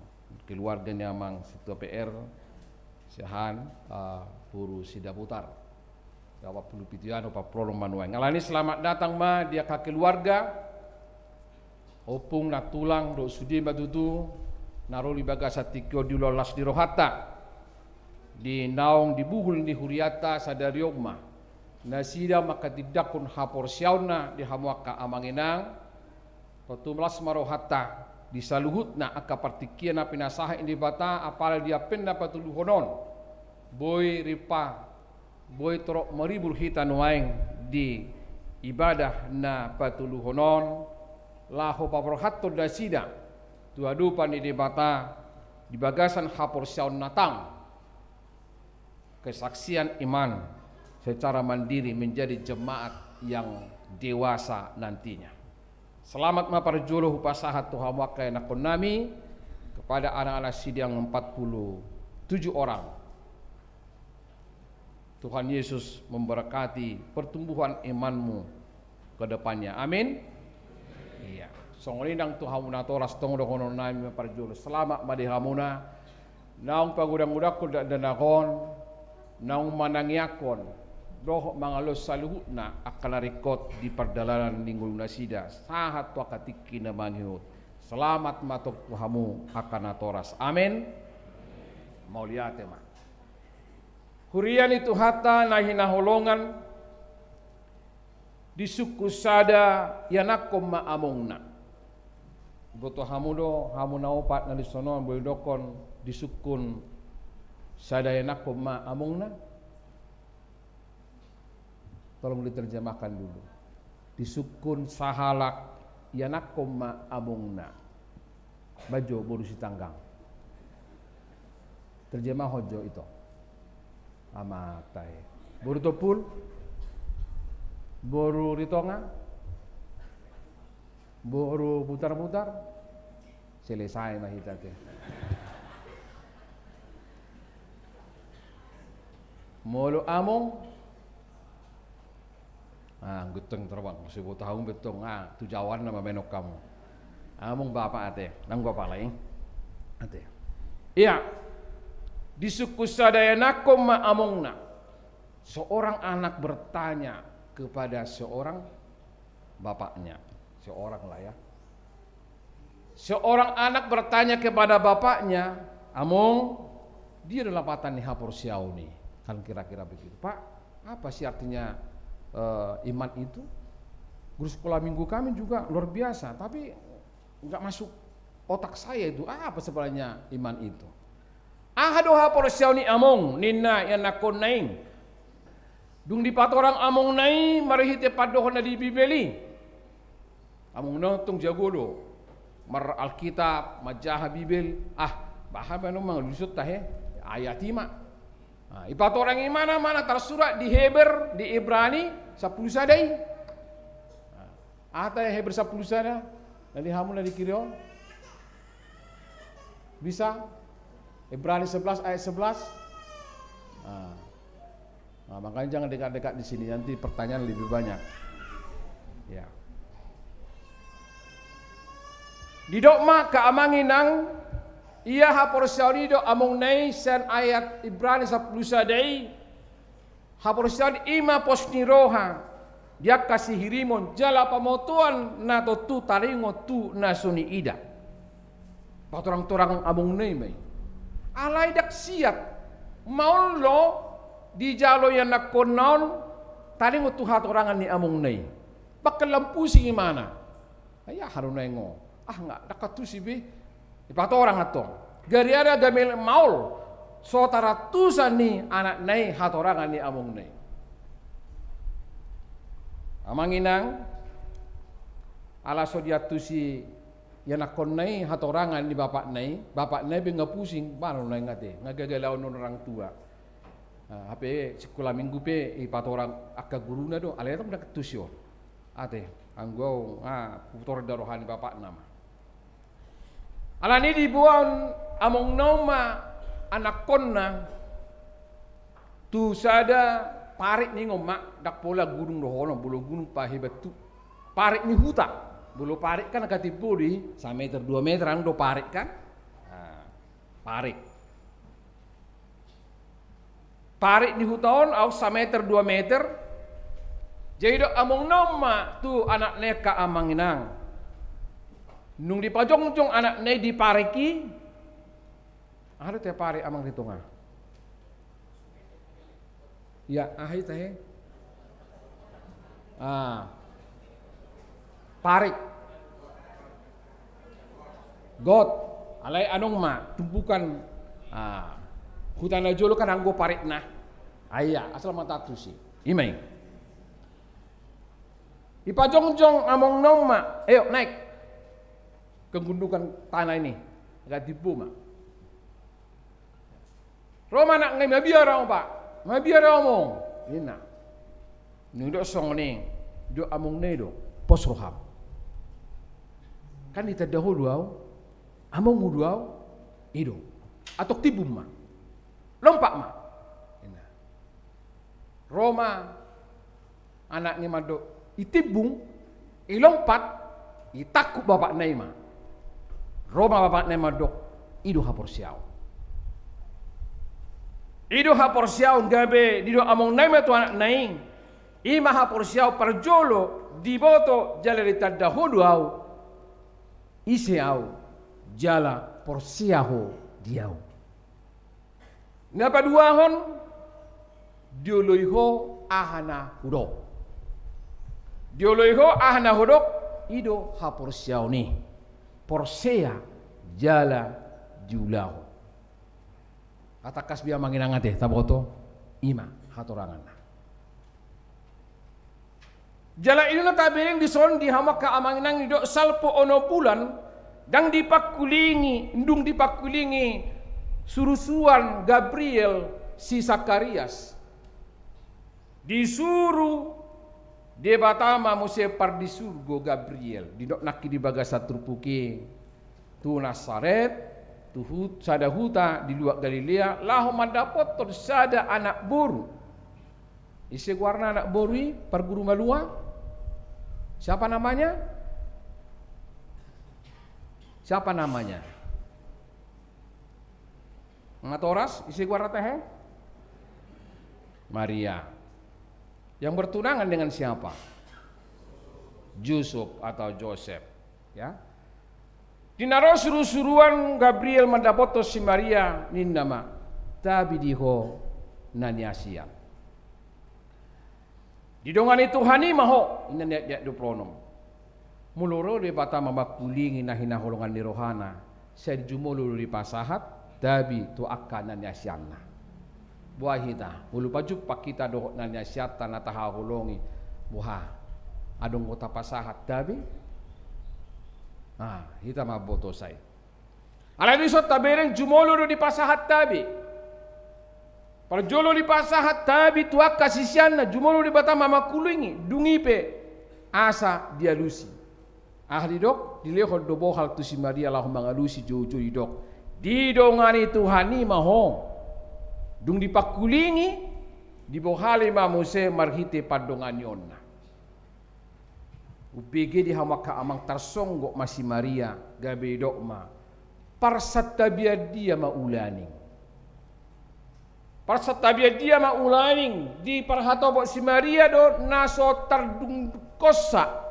keluarga ni amang Situmorang, sian, eh, boru Sidabutar. Ya, opat pulu pitu an, opat pulu onom ma nuaeng. Alani selamat datang ma di angka keluarga, ompung, nantulang, dohot sude ma tutu na ro di bagasan tingki on, diulas las ni rohanta di naung di buhul ni hurianta sadari on ma nasida manghatindanghon haporseaonna di hamu angka amang inang. Tontu las ma rohanta di saluhutna angka partingkian na pinasahat ni Debata, apala di Apel na patoluhon on. Boi ripa, boi torop maribur hita nuaeng di ibadah na patoluhon on, laho paborhathon nasida tu adopan ni Debata di bagasan haporseaon na tang, kesaksian iman secara mandiri menjadi jemaat yang dewasa nantinya. Selamat ma parjolo hupasahat tu hamu angka ianakhonnami, kepada anak-anak sidang empat puluh tujuh orang. Tuhan Yesus memberkati pertumbuhan imanmu ke depannya. Amin. Iya. Songon i nang tu hamu natoras, tong dohononnami ma parjolo, selamat ma di hamuna. Naung pagodang-godangkon dakdanak on, naung manangiangkon dohot mangalehon saluhutna angka na ringkot di pardalanan ni ngolu nasida sahat tu angka tingki na mangihut. Selamat ma tong tu hamu angka natoras. Amin. Mauliate ma. Huria ni Tuhanta na hinaholongan, disungkun sada ianakhon ma amongna. Boto hamu do, hamu na opat na dison on, boi didokkon disungkun sada ianakhon ma amongna? Tolong diterjemahkan dulu. Disungkun sahalak ianakhon ma amongna. Baen jo boru Sitanggang. Terjemahon jo ito. Amanta i. Boru Tompul. Boru Ritonga. Boru Butar-butar. Selesai ma hita te. Molo among. Ah, genteng terbang, muse boto hamu be tong, ah, tu jaoanna ma menon hamu. Among bapak ate, nang gua palai. Ate. Iya. Disungkun sada ianakhon ma amongna. Seorang anak bertanya kepada seorang bapaknya. Seorang lah ya. Seorang anak bertanya kepada bapaknya, "Among, dia adalah lapatan ni haporseaon i." Kan kira-kira begitu. "Pak, apa sih artinya, eh, iman itu? Guru sekolah minggu kami juga luar biasa, tapi nggak masuk otak saya itu. Apa sebenarnya iman itu?" "Aha do haporseaon i, Among?" ninna ianakhonna i. Dung dipatorang amongna i marhite pandohan na di Bibel i. Amongna tong jago do mar Alkitab, manjaha Bibel. Ah, bahen ma annon mangalusi tahe. Ayat i ma. Nah, ipatorang i ma na, ma na tarsurat di Heber, di Ibrani sampulu sada i. Nah, aha tahe Heber sampulu sada? Nali hamu na di kiri on. Bisa? Ibrani sebelas ayat sebelas. Nah. Nah, makanya jangan dekat-dekat di sini, nanti pertanyaan lebih banyak. Ya. Didok ma angka amang inang, ia haporseaon i do amongna i, sian ayat Ibrani sampulu sada i, haporseaon i ma pos ni roha di angka sihirimon jala pamotoan na tontu taringot tu na so niida. Patorang-torang amongna i ma i. Alai ndang siat. Maol do dijalo ianakkonna on taringot tu hatorangan ni amongna i. Bahkan lam pusing imana. Ai aha do naeng on? Ah, nga, ndang antusi be. Ipatorang antong. Gariada gabe maol so tarantusan ni anakna i hatorangan ni amongna i. Amang inang, ala so diantusi ianakkonna i hatorangan ni bapakna i, bapakna i be nga pusing, baru naeng ate, nga gagalaon on orang tua. Ah, hape sikola minggu pe ipatorang angka guruna do, alai tong ndang antusi on. Ate, anggo au, ah, hutorda roha ni bapakna ma. Alani i diboan amongna on ma anakkonna tu sada parik ningon ma, ndang pola gunung dohonon, molo gunung pahebat tu parik ni huta. Molo parik kan angka timbo do i, sameter dua meter an do parik kan. Nah, parik. Parik ni huta on, aut sameter dua meter. Jadi didok amongna on ma tu anakna i angka amang inang. Nung dipajongjong anakna i di parik i, aha do tahe parik amang di tonga? Ya, aha i tahe? Ah. Parik. Got. Alai anong ma, tumpukan, ah, huta na jolo kan anggo parikna. Ah, iya, asal ma taantusi. I ma i. Ipajongjong amongna on ma, "Ayo, naik ke gundukan tanah ini." Agak timbo ma. Ro ma anakna i, "Mabiar ahu, Pak. Mabiar ahu, Among," ninna. Nung didok songon i, didok amongna i do, "Pos roham. Kan ditanda ho do ahu, amongmu do ahu, i do. Antong timbung ma. Lompat ma," ninna. Ro ma anakna i mandok, itimbung, ilompat, itangkup bapakna i ma. Ro ma bapakna i mandok, "I do haporseaon. I do haporseaon." Gabe didok amongna i ma tu anakna i, "I ma haporseaon parjolo diboto jala ditanda ho do ahu ise ahu, jala porsea ho di ahu." Na paduahon, dioloi ho aha na hudok. Dioloi ho aha na hudok, i do haporseaon i. Porsea jala diulahon. Hatangkas be amang inang ate, taboto, i ma hatoranganna. Jala i do na tabereng dison di hamu angka amang inang, didok salpu onom bulan, ndang dipangkulingi, ndung dipangkulingi surusuruan Gabriel si Sakarias. Disuru Debata ma muse pardisurgo Gabriel, didok nangkin di bagasan turpuk i, tu Nasaret, tu hut-, sada huta di luat Galilea, laho mandapothon sada anak boru. Ise goarna anak boru i, parguru malua? Siapa namanya? Siapa namanya? Natoras, ise goarna tahe? Maria. Yang bertunangan dengan siapa? Yusuf atau Joseph. Ya. Di na ro surusuruan Gabriel mandapothon si Maria, ninna ma, "Tabi di ho na niasian. Didongani Tuhan i ma ho," ninna di ayat dua pulu onom. Molo ro Debata mamangkulingi na hinaholongan ni rohana, sai jumolo do dipasahat tabi tu angka na niasianna. Boha hita, molo pajumpang hita dohot na niasianta na tahaholongi, boha? Adong do tapasahat tabi? Ah, hita mamboto sai. Alai dison tabereng jumolo do dipasahat tabi. Parjolo dipasahat tabi tu angka siseanna, jumolo Debata ma mangkulingi, dung i pe asa dialusi. Aha didok, dilehon do bohal tu si Maria laho mangalusi, joujou didok, didongani Tuhan i ma ho. Dung dipangkulingi, dibohali ma muse marhite pandonganionna. Umbege di hamu angka amang, tarsonggot ma si Maria, gabe didok ma, parsantabian dia ma ulaning. Parsantabian dia ma ulaning, diparhatopot si Maria do na so tardungdungkonsa.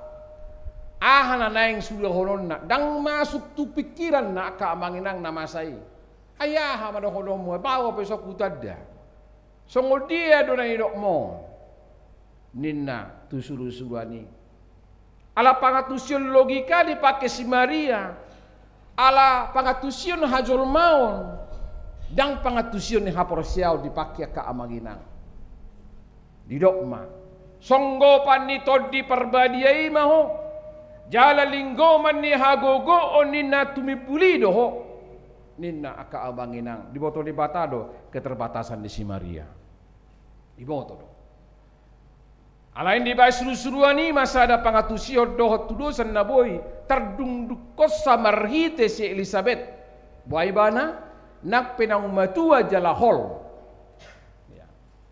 Aha na naeng sudahononna, ndang masuk tu pingkiranna angka amang inang na masa i. Ai aha ma dohononmu, baoa pe so hutanda. Songon dia do na nidokmu, ninna tu surusuruan i. Ala pangantusion logika dipake si Maria, ala pangantusion hajolmaon, ndang pangantusion ni haporseaon dipake angka amang inang. Didok ma, songgopan ni Tondi Parbadia i ma ho, jala linggoman ni hagogoon ni na tumimbul i do ho. Ninna angka amang inang, diboto Debata do keterbatasan ni si Maria. Diboto do. Alai dibaen surusuruan i ma sada pangantusion dohot tudosan na boi tardungdungkonsa marhite si Elisabet. Boha ibana, nang pe naung matua jala hol. Ya.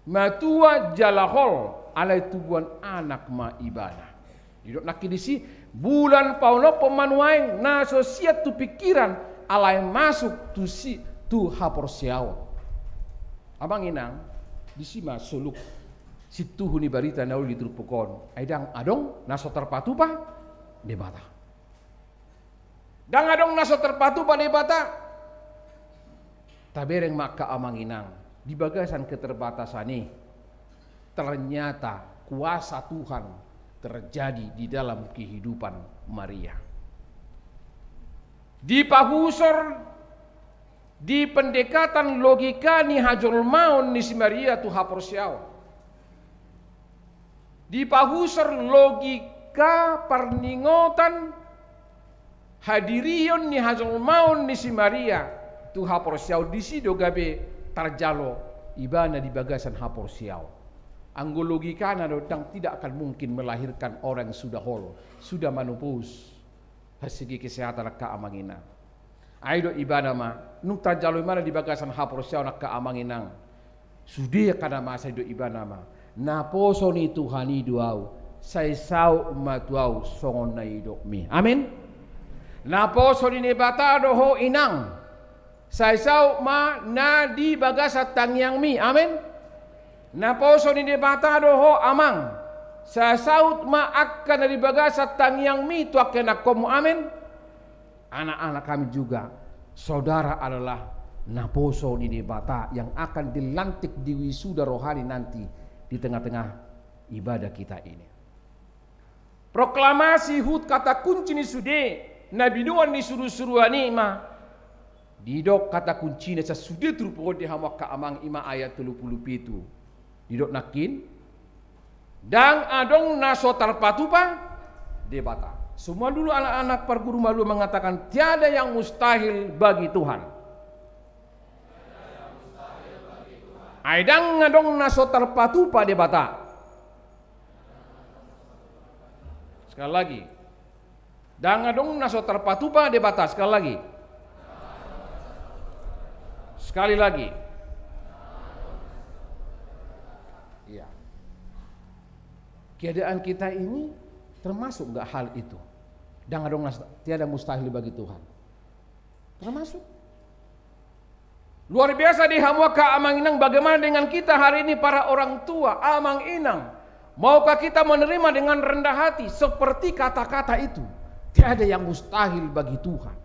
Matua jala hol, alai tubuan anak ma ibana. Didok nangkin disi, bulan paonomhon ma nuaeng na so sian tu pingkiran, alai masuk tu si, tu haporseaon. Amang inang, disi ma soluk sintuhu ni barita na uli di turpuk on. Ai ndang adong na so tarpatupa Debata. Ndang adong na so tarpatupa Debata. Tabereng ma angka amang inang, di bagasan keterbatasan i, ternyata kuasa Tuhan terjadi di dalam kehidupan Maria. Dipahusor di pendekatan logika ni hajolmaon ni si Maria tu haporseaon. Dipahusor logika parningotan hadirion ni hajolmaon ni si Maria tu haporseaon, disi do gabe tarjalo ibana di bagasan haporseaon. Anggo logikana do ndang tidak akan mungkin melahirkan orang yang sudah hol, sudah menopause. Hasigi kesehatan angka amang inang. Ai didok ibana ma, nunga tarjalo ibana di bagasan haporseaon angka amang inang. Sude angka na masa i didok ibana ma, naposo ni Tuhan i do ahu, sai saut ma tu ahu songon na nidokmi. Amin. Naposo ni Debata do ho inang. Sai saut ma na di bagasan tangiangmi. Amin. Naposo ni Debata do ho amang. Sai saut ma angka na di bagasan tangiangmi tu angka ianakhonmu. Amin. Anak-anak kami juga, saudara adalah naposo ni Debata yang akan dilantik di wisuda rohani nanti di tengah-tengah ibadah kita ini. Proklamasi huhut kata kunci ni sude na binoan ni surusuruan i ma, didok kata kuncina sasude turpuk on di hamu angka amang, i ma ayat tolu pulu pitu. Didok nangkin, ndang adong na so tarpatupa Debata. Semua dulu anak-anak parguru malua mengatakan, tiada yang mustahil bagi Tuhan. Ai ndang adong na so tarpatupa Debata. Sekali lagi. Ndang adong na so tarpatupa Debata. Sekali lagi. Sekali lagi. Iya. Keadaan kita ini termasuk nggak hal itu? Ndang adong na, tiada mustahil bagi Tuhan. Termasuk. Luar biasa di hamu angka amang inang, bagaimana dengan kita hari ini para orang tua, amang inang? Maukah kita menerima dengan rendah hati seperti kata-kata itu? Tiada yang mustahil bagi Tuhan.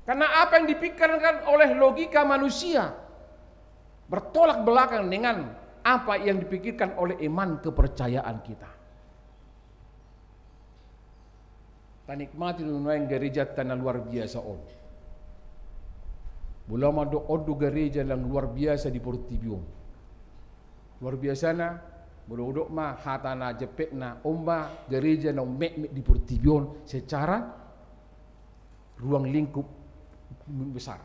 Karena apa yang dipikirkan oleh logika manusia bertolak belakang dengan apa yang dipikirkan oleh iman kepercayaan kita. Tanikmati do nuaeng garejanta na luar biasa on. Molo mandok on do gareja na luar biasa di portibi on. Luar biasana, molo hudok ma hata na jempekna, on ma gareja na ummetmet di portibi on secara ruang lingkup besar.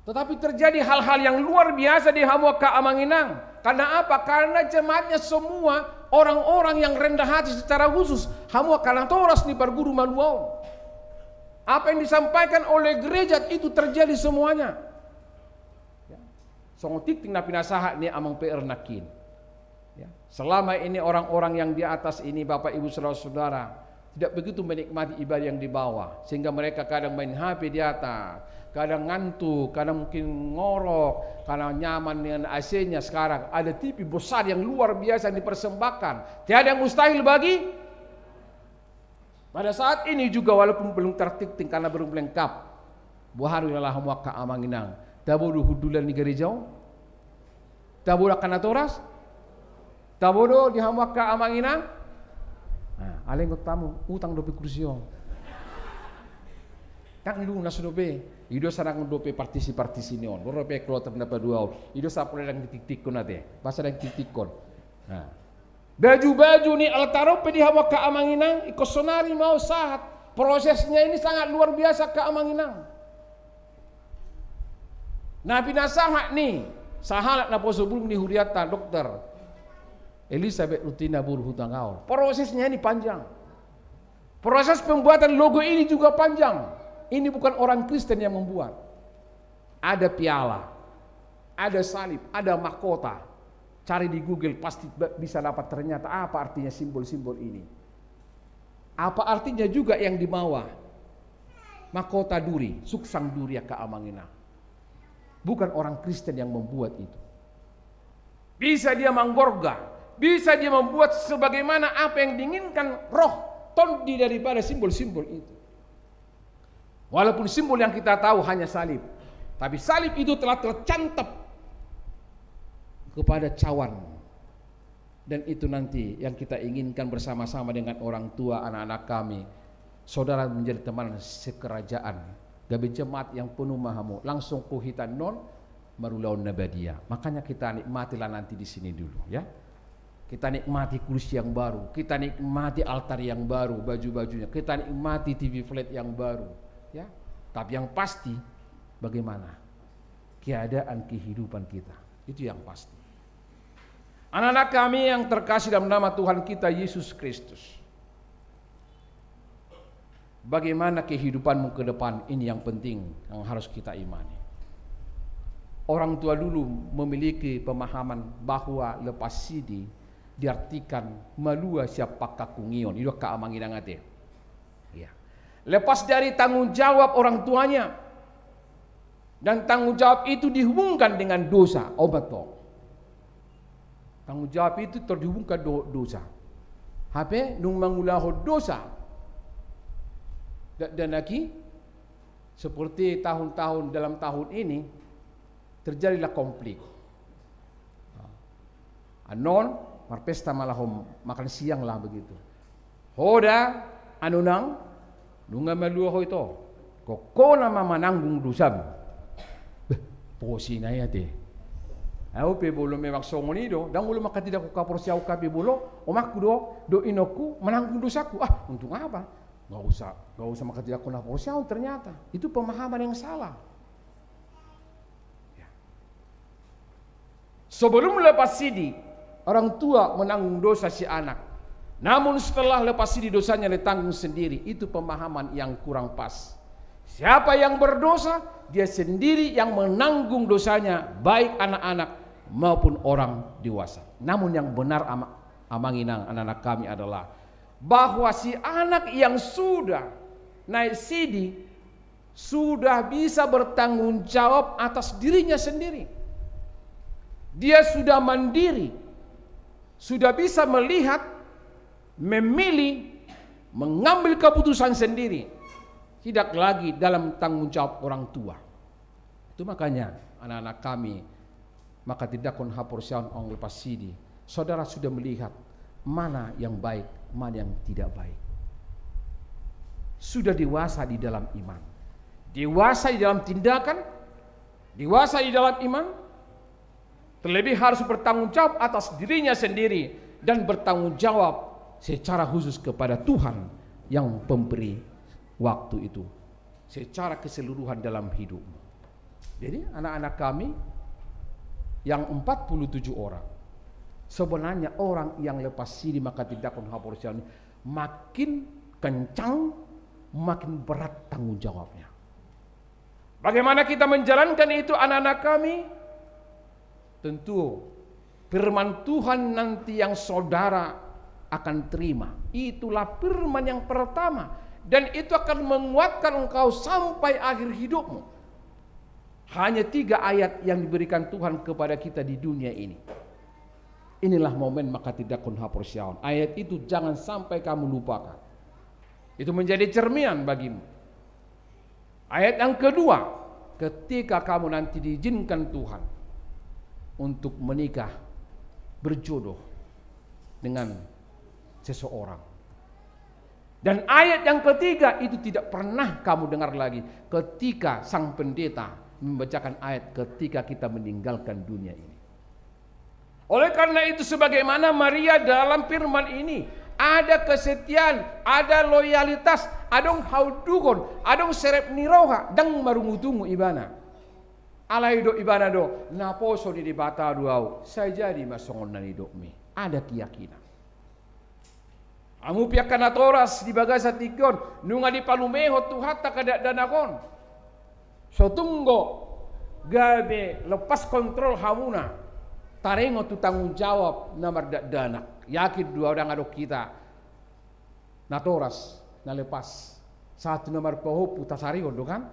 Tetapi terjadi hal-hal yang luar biasa di hamu angka amang inang. Karena apa? Karena jemaatnya semua orang-orang yang rendah hati secara khusus. Hamu angka natoras ni parguru malua on. Apa yang disampaikan oleh gereja itu terjadi semuanya. Ya. Songon tingting na pinasahat ni amang P R nangkin. Ya. Selama ini orang-orang yang di atas ini, Bapak, Ibu, saudara-saudara, tidak begitu menikmati ibadah yang di bawah, sehingga mereka kadang main H P di atas, kadang ngantuk, kadang mungkin ngorok, karena nyaman dengan A C-nya. Sekarang ada T V besar yang luar biasa yang dipersembahkan. Tiada yang mustahil bagi. Pada saat ini juga, walaupun belum tertingting karena belum lengkap, boha do, ulaon hamu angka amang inang, tabo do hundulan ni gareja on? Tabo do angka natoras? Tabo do di hamu angka amang inang? Nah, alai ngot hamu, utang dope kursi on. Ndang lunas dope. I do sanang dope partisi-partisi ni on. Ro dope kloter na paduahon. I do sampulu ndang ditingtinghon ate. Boasa ndang ditingtinghon? Nah. Baju-baju ni altar on pe di hamu angka amang inang, ingkon sonari ma on sahat. Prosesnya ini sangat luar biasa angka amang inang. Na pinasahat ni sahalak naposobulung ni hurianta, Dokter Elizabeth Rutina boru Hutagaol. Prosesnya ini panjang. Proses pembuatan logo ini juga panjang. Ini bukan orang Kristen yang membuat. Ada piala, ada salib, ada mahkota. Cari di Google, pasti ba-, bisa dapat ternyata apa artinya simbol-simbol ini. Apa artinya juga yang di bawah? Mahkota duri, suksang duri angka amang inang. Bukan orang Kristen yang membuat itu. Bisa dia manggorga, bisa dia membuat sebagaimana apa yang diinginkan roh tondi daripada simbol-simbol itu. Walaupun simbol yang kita tahu hanya salib, tapi salib itu telah tercantap kepada cawan. Dan itu nanti yang kita inginkan bersama-sama dengan orang tua, anak-anak kami. Saudara menjadi teman sekerajaan. Gabe jemaat yang penuh ma hamu. Langsung huhita non marulaon na badia. Makanya kita nikmatilah nanti di sini dulu, ya. Kita nikmati kursi yang baru, kita nikmati altar yang baru, baju-bajunya, kita nikmati T V flat yang baru, ya. Tapi yang pasti, bagaimana keadaan kehidupan kita? Itu yang pasti. Anak-anak kami yang terkasih dalam nama Tuhan kita Yesus Kristus. Bagaimana kehidupanmu ke depan, ini yang penting, yang harus kita imani. Orang tua dulu memiliki pemahaman bahwa lepas sidi diartikan malua sian pangkangkungion, i do angka amang inang ate. Ya. Lepas dari tanggung jawab orang tuanya. Dan tanggung jawab itu dihubungkan dengan dosa. Obat to. Tanggung jawab itu terhubungkan do-, dosa. Hape nunga mangulahon dosa. Da-, dan lagi, seperti tahun-tahun dalam tahun ini, terjadilah konflik. Annon, marpesta ma laho makan siang lah begitu. Ho da, anu nang, nunga malua ho ito. Kok ho nama mananggung dosam. Beh, posi na ia te. Au pe bolo memang songon i do, ndang olo mangkatindangkon haporseaon hape bolo, omakku do, do inongku, mananggung dosaku. Ah, untung apa? Nggak usah, nggak usah mangkatindangkon haporseaon ternyata. Itu pemahaman yang salah. Ya. Sebelum lepas sidi, orang tua menanggung dosa si anak. Namun setelah lepas sidi dosanya ditanggung sendiri, itu pemahaman yang kurang pas. Siapa yang berdosa, dia sendiri yang menanggung dosanya, baik anak-anak maupun orang dewasa. Namun yang benar ama-, amang inang anak-anak kami adalah bahwa si anak yang sudah naik sidi sudah bisa bertanggung jawab atas dirinya sendiri. Dia sudah mandiri, sudah bisa melihat, memilih, mengambil keputusan sendiri. Tidak lagi dalam tanggung jawab orang tua. Itu makanya anak-anak kami mangkatindangkon haporseaon on lepas sidi. Saudara sudah melihat mana yang baik, mana yang tidak baik. Sudah dewasa di dalam iman. Dewasa di dalam tindakan, dewasa di dalam iman, terlebih harus bertanggung jawab atas dirinya sendiri dan bertanggung jawab secara khusus kepada Tuhan yang pemberi waktu itu. Secara keseluruhan dalam hidupmu. Jadi, anak-anak kami yang empat puluh tujuh orang, sebenarnya orang yang lepas diri maka tindakan haporseaon ini makin kencang, makin berat tanggung jawabnya. Bagaimana kita menjalankan itu, anak-anak kami? Tentu, firman Tuhan nanti yang saudara akan terima. Itulah firman yang pertama. Dan itu akan menguatkan engkau sampai akhir hidupmu. Hanya tiga ayat yang diberikan Tuhan kepada kita di dunia ini. Inilah momen maka tindakan haporseaon. Ayat itu jangan sampai kamu lupakan. Itu menjadi cerminan bagimu. Ayat yang kedua, ketika kamu nanti diizinkan Tuhan untuk menikah, berjodoh dengan seseorang. Dan ayat yang ketiga itu tidak pernah kamu dengar lagi ketika sang pendeta membacakan ayat ketika kita meninggalkan dunia ini. Oleh karena itu, sebagaimana Maria dalam firman ini, ada kesetiaan, ada loyalitas, adong haudugon, adong serep ni roha, ndang marungutungu ibana. Alai didok ibana do, naposo ni Debata do ahu, sai jadi ma songon na nidokmi. Ada keyakinan. Hamu pe angka natoras di bagasan tingki on, nunga dipalumehon Tuhanta angka dakdanak on. So tung do gabe lepas kontrol hamuna, taringot tu tanggung jawab na mardakdanak. Yakin do ahu ndang adong hita natoras na lepas. Sahat tu na marpahompu tasarihon do kan?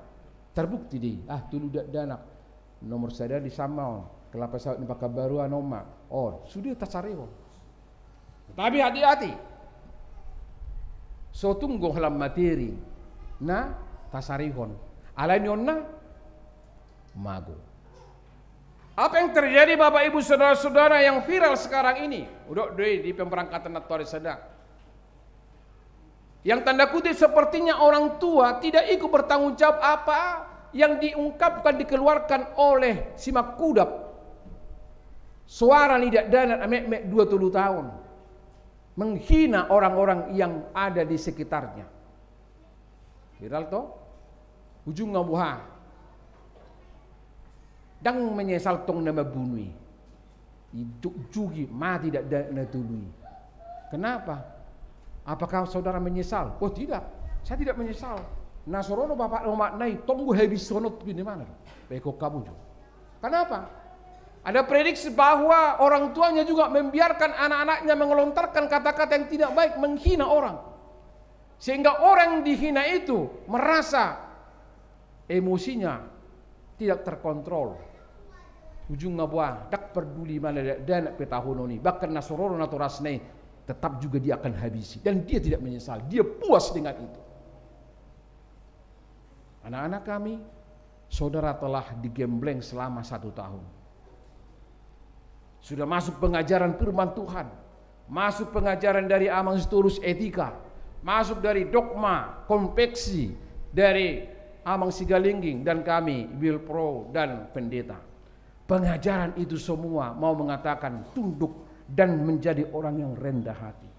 Tarbukti do i, ah, tolu dakdanak. Nomor sada di Sama on, kelapa sawit ni Pakanbaru on ma. On, sude tasarihon. Tapi hati-hati. So tung do holan materi na tasarihon. Alai nionna mago. Apa yang terjadi, Bapak, Ibu, saudara-saudara, yang viral sekarang ini? Hudok do i di pemberangkatan na tua sada. Yang tanda kutip sepertinya orang tua tidak ikut bertanggung jawab apa yang diungkapkan, dikeluarkan oleh si mangkudap. Suara ni dakdanak na metmet dua tolu taon. Menghina orang-orang yang ada di sekitarnya. Viral to? Ujungna boha? Ndang menyesal tong na mambunu i. Dijukjuki, mate dakdanak na tolu i. Kenapa? Apakah saudara menyesal? Oh, tidak. Saya tidak menyesal. Na so ro do bapak omakna i, tong do habishononku, di mana do? Baik, kok kamu juga. Kenapa? Ada prediksi bahwa orang tuanya juga membiarkan anak-anaknya mengelontarkan kata-kata yang tidak baik, menghina orang. Sehingga orang dihina itu merasa emosinya tidak terkontrol. Ujungna boha, ndang parduli ma na dakdanak pe tahonon i, bahkan na so ro do natorasna i, tetap juga dia akan habisi. Dan dia tidak menyesal, dia puas dengan itu. Anak-anak kami, saudara telah digembleng selama satu tahun. Sudah masuk pengajaran firman Tuhan, masuk pengajaran dari Amang Sitorus etika, masuk dari dogma, konfesi dari Amang Sigalingging dan kami, Wilpro dan pendeta. Pengajaran itu semua mau mengatakan tunduk dan menjadi orang yang rendah hati.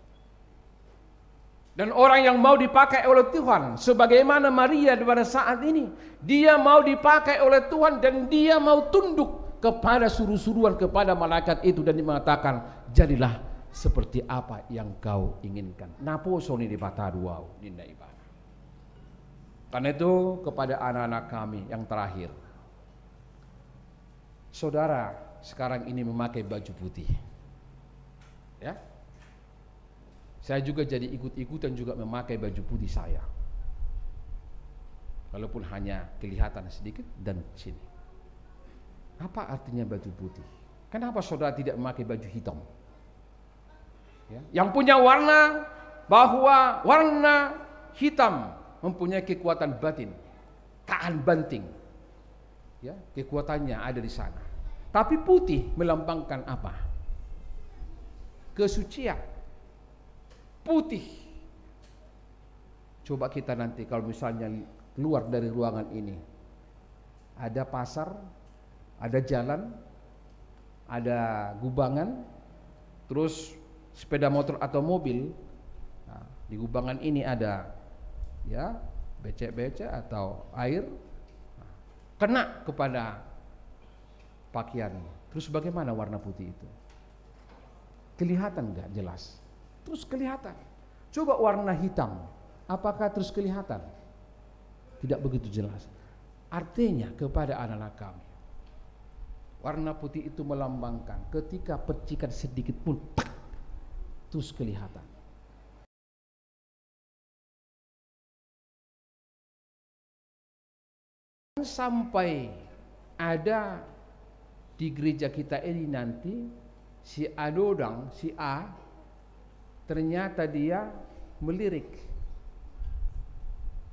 Dan orang yang mau dipakai oleh Tuhan, sebagaimana Maria pada saat ini, dia mau dipakai oleh Tuhan dan dia mau tunduk kepada suruh-suruhan kepada malaikat itu dan dia mengatakan, "Jadilah seperti apa yang kau inginkan." Naposo ni Debata do ahu, ninna ibana. Karena itu, kepada anak-anak kami yang terakhir, saudara sekarang ini memakai baju putih. Ya. Saya juga jadi ikut-ikutan juga memakai baju putih saya. Walaupun hanya kelihatan sedikit dan sini. Apa artinya baju putih? Kenapa saudara tidak memakai baju hitam? Ya, yang punya warna, bahwa warna hitam mempunyai kekuatan batin, tahan banting. Ya, kekuatannya ada di sana. Tapi putih melambangkan apa? Kesucian. Putih. Coba kita nanti kalau misalnya keluar dari ruangan ini, ada pasar, ada jalan, ada gubangan, terus sepeda motor atau mobil. Nah, di gubangan ini ada, ya, becek-becek atau air. Nah, kena kepada pakaianmu. Terus bagaimana warna putih itu? Kelihatan nggak jelas? Terus kelihatan. Coba warna hitam, apakah terus kelihatan? Tidak begitu jelas. Artinya kepada anak-anak kami, warna putih itu melambangkan ketika percikan sedikit pun, tak, terus kelihatan. Sampai ada di gereja kita ini nanti, si A Dodang, si A, ternyata dia melirik.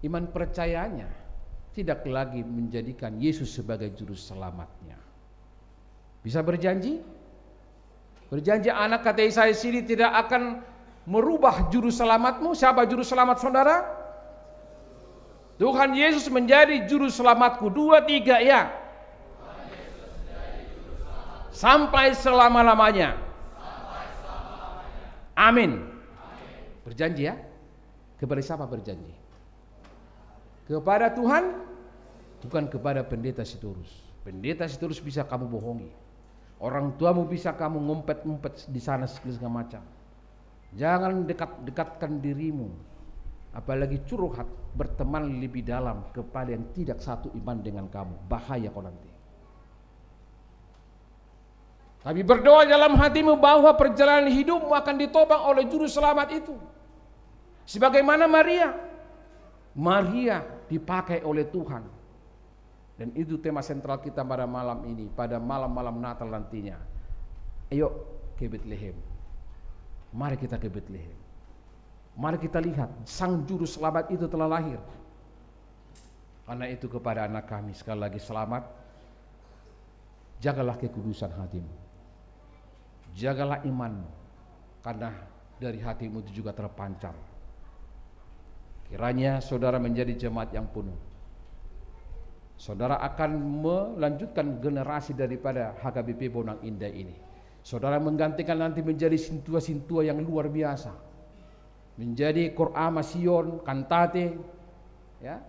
Iman percayanya tidak lagi menjadikan Yesus sebagai juru selamatnya. Bisa berjanji? Berjanji anak K T I saya sini tidak akan merubah juru selamatmu. Siapa juru selamat saudara? Tuhan Yesus menjadi juru selamatku. Dua, tiga, ya. Sampai selama-lamanya. Amin. Berjanji ya. Kepada siapa berjanji? Kepada Tuhan, bukan kepada Pendeta Sitorus. Pendeta Sitorus bisa kamu bohongi. Orang tuamu bisa kamu ngumpet-ngumpet di sana segala macam. Jangan dekat-dekatkan dirimu, apalagi curhat, berteman lebih dalam kepada yang tidak satu iman dengan kamu. Bahaya kau nanti. Tapi berdoa dalam hatimu bahwa perjalanan hidupmu akan ditopang oleh Juru Selamat itu. Sebagaimana Maria. Maria dipakai oleh Tuhan. Dan itu tema sentral kita pada malam ini, pada malam-malam Natal nantinya. Ayo ke Betlehem. Mari kita ke Betlehem. Mari kita lihat, Sang Juru Selamat itu telah lahir. Karena itu kepada anak kami, sekali lagi selamat. Jagalah kekudusan hatimu. Jagalah imanmu. Karena dari hatimu itu juga terpancar. Kiranya saudara menjadi jemaat yang penuh. Saudara akan melanjutkan generasi daripada H K B P Bonang Indah ini. Saudara menggantikan nanti menjadi sintua-sintua yang luar biasa. Menjadi Kor Ama Sion, Kantate, ya,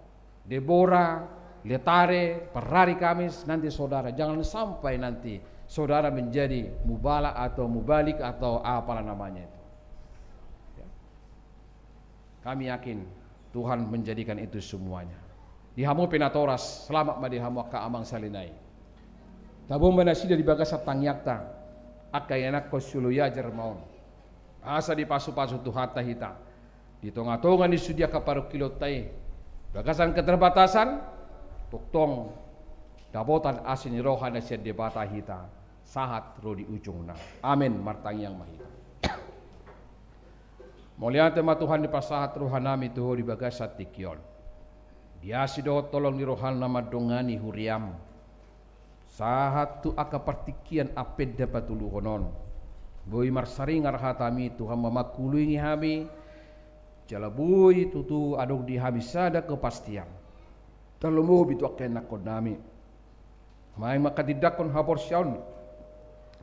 Debora, Letare, per hari Kamis, nanti saudara, jangan sampai nanti saudara menjadi mubalak atau mubalik atau apalah namanya itu. Ya. Kami yakin Tuhan menjadikan itu semuanya. Di hamu pe natoras, selamat ma di hamu angka amang sahali nai. Tabo ma nasida di bagasan tangiangta, angka ianakhon sioloajar ma on. Asa dipasupasu Tuhanta hita di tongatonga ni sude angka parungkilonta i, bagasan keterbatasan, tongtong dapotan asi ni roha na sian Debata hita sahat ro di ujungna. Amen. Martangiang ma hita. Mauliate ma Tuhan dipasahat rohanami tu Ho di bagasan tingki on. Di asi dohot holong ni roham na mandongani huriam. Sahat tu angka partingkian ampenda patoluhon on. Boi marsaringar hatami Tuhan mangkulingi hami, jala boi tutu adong di hami sada kepastian. Tarlumobi tu angka ianakhonnami. Naeng manghatindanghon haporseaon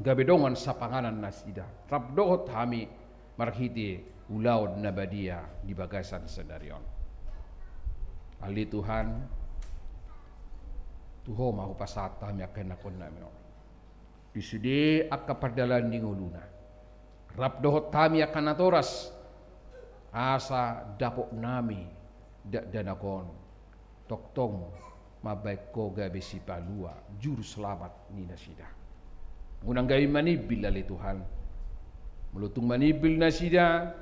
gabe dongan sapanganan nasida. Rap dohot hami marhite ulaon na badia di bagasan sadari on. Ale Tuhan, tu Ho ma hupasahat hami angka ianakhonnami on. Di sude angka pardalanan ni ngoluna. Rap dohot hami angka natoras. Asa dapotnami dakdanak on. Tongtong mambahen Ho gabe sipalua, juru selamat ni nasida. Unang gabe manimbil ale Tuhan. Molo tung manimbil nasida,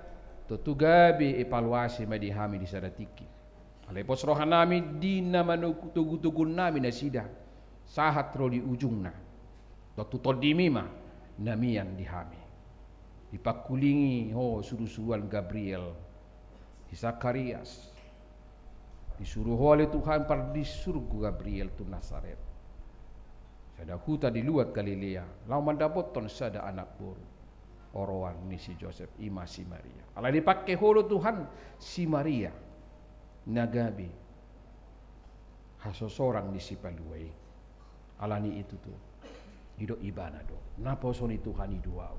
tontu gabe evaluasi ma di hami di sada tingki. Alai pos rohanami di na manogu-, togu-toguonnami nasida, sahat ro di ujungna. Tontu Tondimi ma na mian di hami. Dipangkulingi Ho surusuruan Gabriel, si Sakarias. Disuru Ho ale Tuhan pardisuru Gabriel tu Nasaret, sada huta di luat Galilea, laho mandapothon sada anak boru, oroan ni si Josep, i ma si Maria. Alai dipangke Ho do Tuhan si Maria na gabe hasosorang ni sipalua i. Alani i tutu, didok ibana do, naposo ni Tuhan i do ahu.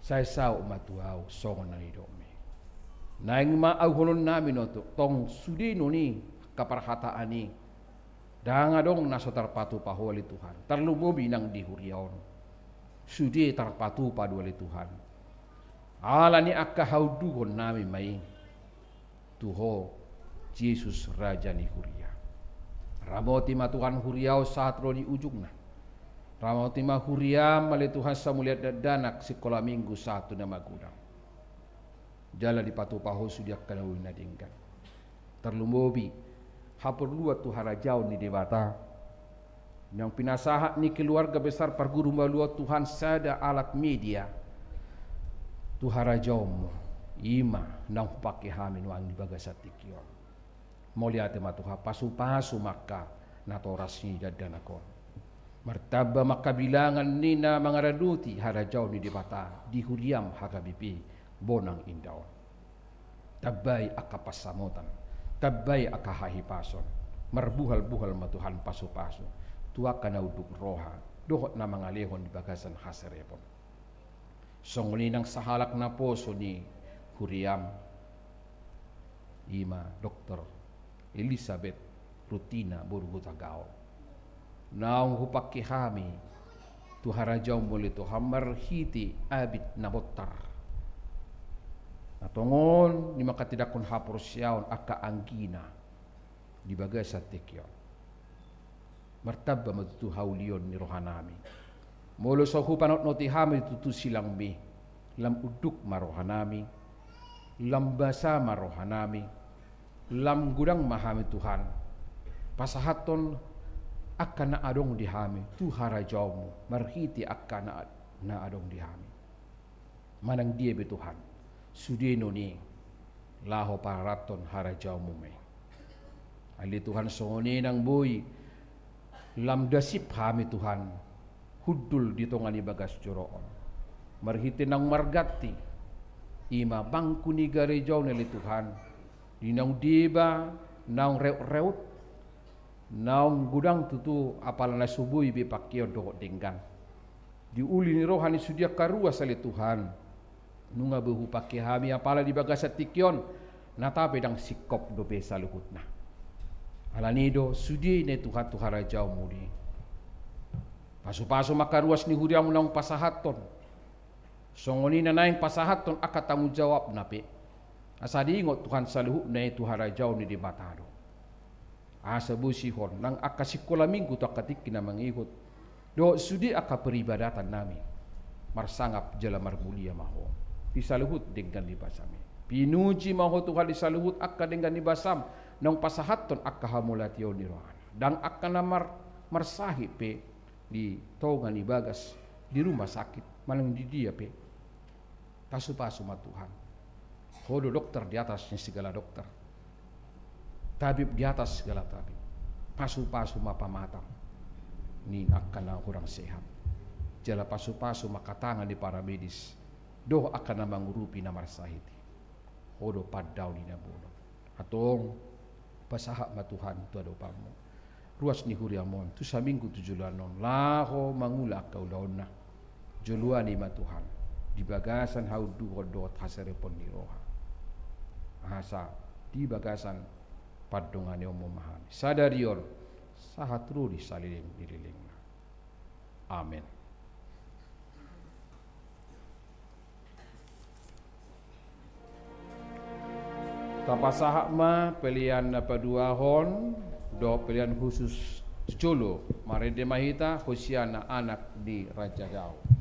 Sai saut ma tu ahu songon na nidokmi. Naeng ma auhononnami do tong sude non i angka parhataan i. Ndang adong na so tarpatupa Ho ale Tuhan, tarlumobi nang di huria on. Sude tarpatupa do ale Tuhan. Ala ni angka haunduhon nami ma i tu Ho, Jesus, Raja ni Huria. Ramoti ma Tuhan huria on sahat ro di ujungna. Ramoti ma huriaM ale Tuhan, sai mulai dakdanak sikola minggu sahat tu na magodang. Jala dipatupa Ho sude angka na uli na denggan. Tarlumobi haporluan tu harajaon ni Debata naung pinasahat ni keluarga besar parguru maluaon Tuhan sada alat media tu harajaonMu, i ma naung hupangke hami nuaeng di bagasan tingki on. Mauliate ma Tuhan, pasupasu ma angka natoras ni dakdanak on. Martamba ma angka bilangan ni na mangaradoti harajaon ni Debata di huriaM H K B P Bonang Indah on. Tambai angka pansamotan, tambai angka hahipason. Marbuhalbuhal ma Tuhan pasupasu tu angka na unduk roha dohot na mangalehon di bagasan haserepon. Songon i nang sahalak naposo ni huriaM, i ma Doktor Elisabet Rutina boru Hutagaol, naung hupangke hami tu harajaonMu ale Tuhan marhite abit na bontar. Na tongon i ma angka tindanghon haporseaon angka anggina di bagasan tingki on. Martamba ma tutu haulion ni rohanami. Molo so hupanotnoti hami tutu silangMi, lam unduk ma rohanami, lam basa ma rohanami, lam godang ma hami Tuhan pasahathon angka na adong di hami tu harajaonMu marhite angka na, na adong di hami. Manang dia pe Tuhan, sude non i laho pararathon harajaonMu ma i. Ale Tuhan, songon i nang boi lam dasip hami Tuhan hundul di tonga ni bagas joro on marhite naung marganti, i ma bangku ni gareja on ale Tuhan, di naung deba, naung reutreut, naung godang tutu apala na so boi be pangkeon dohot denggan. Di uli ni roha ni sude angka ruas ale Tuhan, nunga boi hupangke hami apala di bagasan tingki on, nata pe ndang singkop dope saluhutna. Alani i do sude na i Tuhan tu harajaonMu do i. Pasupasu ma angka ruas ni huriaMu naung pasahathon, songon i na naeng pasahathon angka tanggung jawabna pe, asa diingot Tuhan saluhutna i tu harajaon ni Debata do. Asa boi sihol nang angka sikola minggu tu angka tingki na mangihut dohot sude angka peribadatannami marsangap jala marmulia ma Ho di saluhut denggan ni basaM i. Pinuji ma Ho Tuhan di saluhut angka denggan ni basaM naung pasahathon angka hamauliateon ni rohana. Ndang angka na mar-, marsahit pe di tonga ni bagas, di rumah sakit manang di dia pe. Pasupasu ma Tuhan. Ho do dokter di atas ni segala dokter, tabib di atas segala tabib. Pasupasu ma pamatang ni angka na hurang sehat. Jala pasupasu ma angka tangan ni paramedis dohot angka na mangurupi na marsahit i. Ho do pandaon ni na bolon. Antong pasahat ma Tuhan tu adopanMu ruas ni huriaM on tu saminggu tu joloan on laho mangula angka ulaonna. Joloani ma Tuhan di bagasan haunduhon dohot haserepon ni roha, asa di bagasan pandonganionMu ma hami sadari on sahat ro di saleleng ni lelengna. Amen. Tapasahat ma pelean na paduahon dohot pelean khusus tu jolo. Marende ma hita Hosiana anak ni Raja Daud.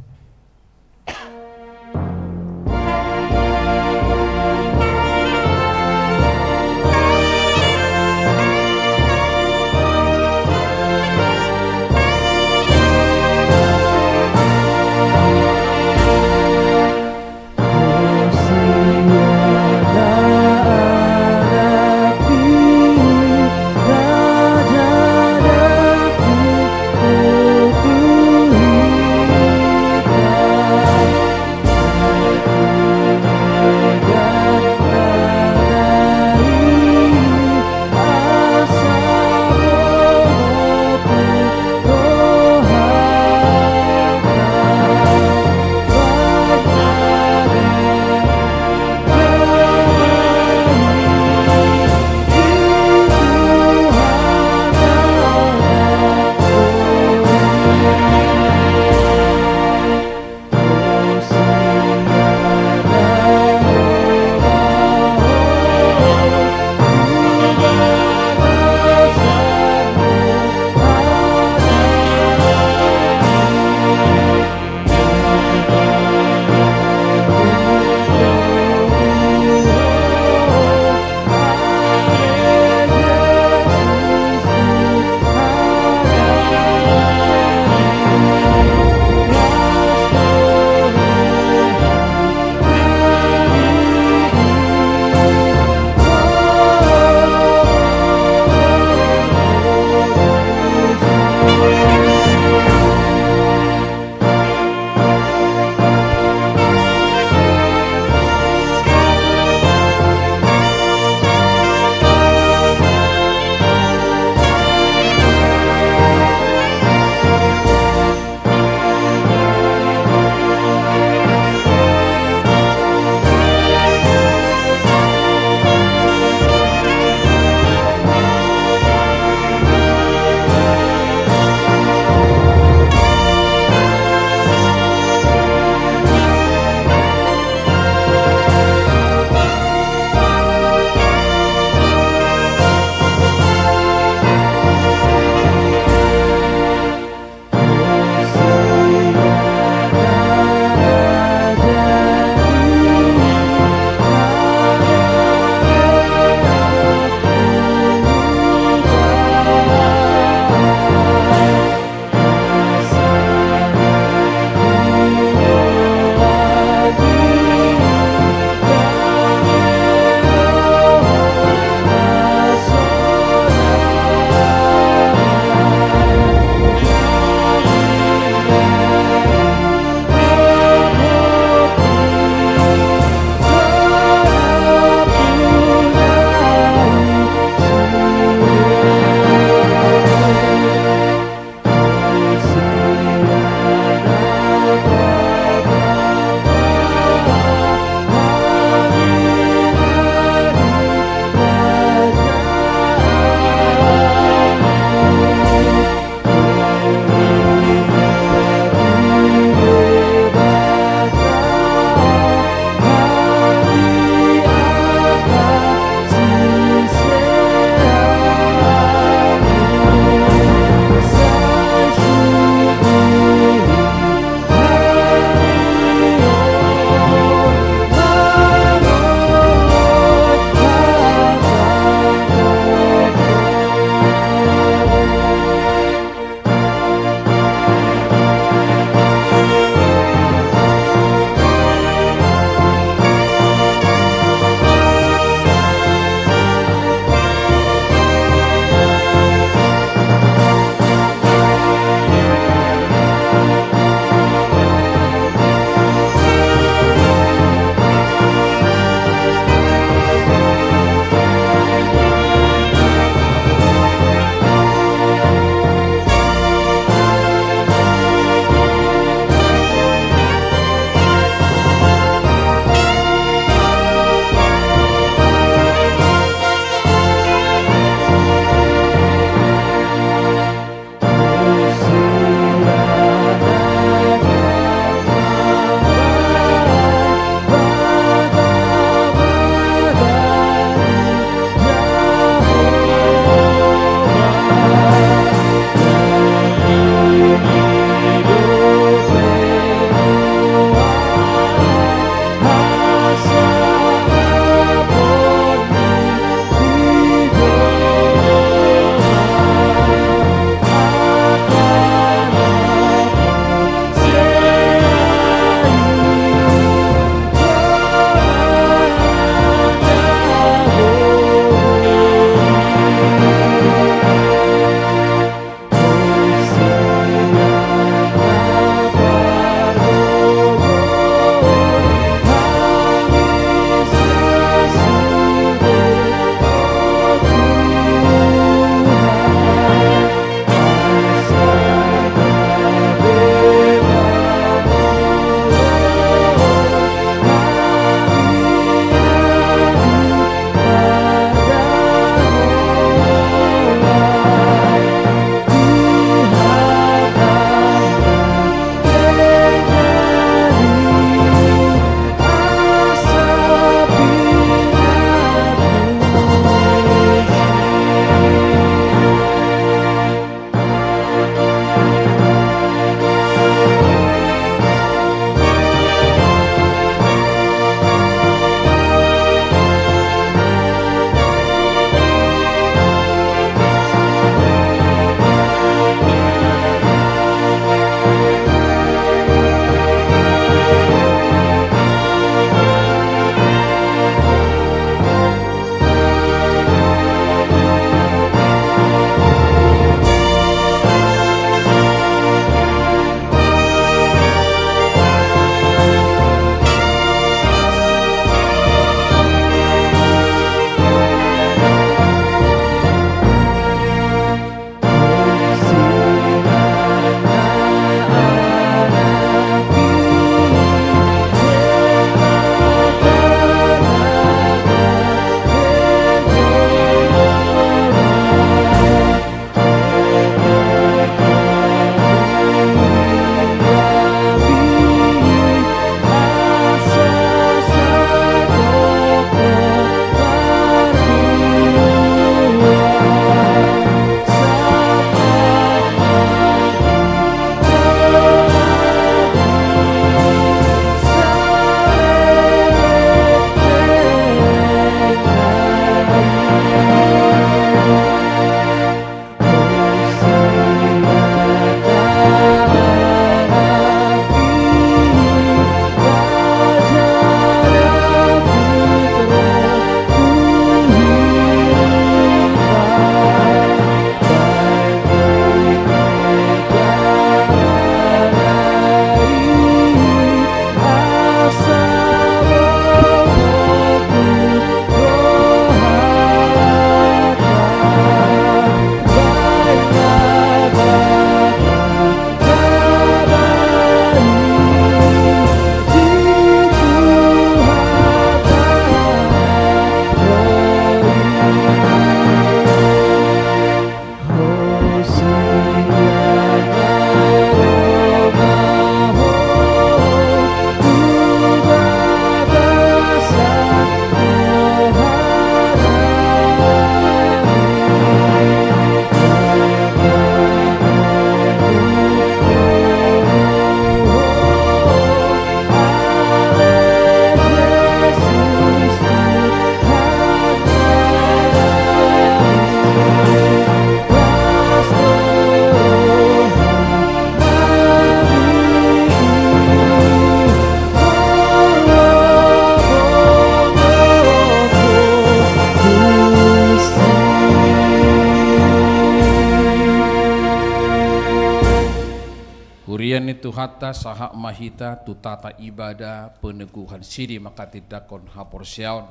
Tuhanta, sahat ma hita tu tata ibadah peneguhan siri manghatindanghon haporseaon.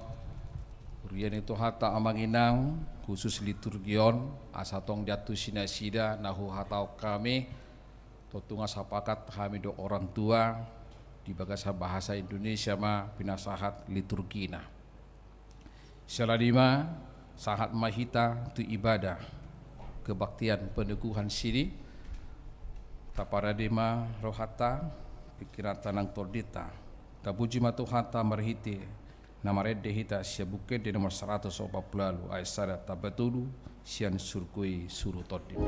Huria ni Tuhanta, amang inang, khusus liturgi on, asa tong diantusi nasida na huhatahon hami, tontu nga sapakat hami dohot orang tua, di bagasan bahasa Indonesia ma pinasahat liturgina. Siala ni i ma, sahat ma hita tu ibadah kebaktian peneguhan siri. Taparade ma rohanta, pingkiranta nang tondinta. Tapuji ma Tuhanta marhite na marende hita sian Buku Ende nomor saratus opat pulu ualu ayat sada tamba tolu, sian Surgoi Suru Tondim.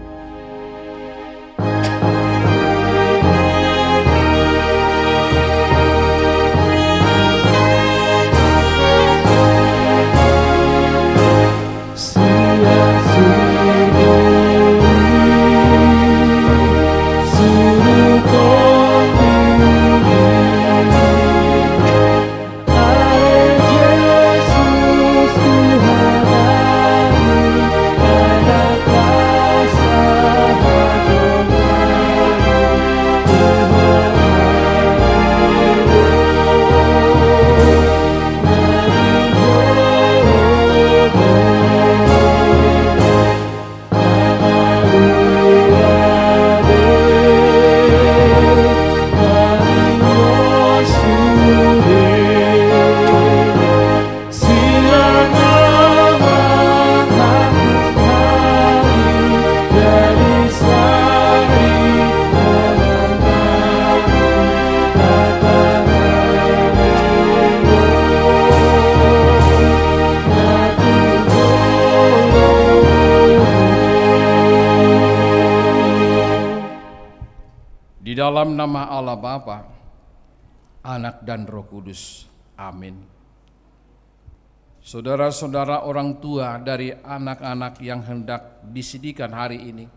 Di dalam nama Allah Bapa, Anak, dan Roh Kudus. Amin. Saudara-saudara, orang tua dari anak-anak yang hendak disindikan hari ini,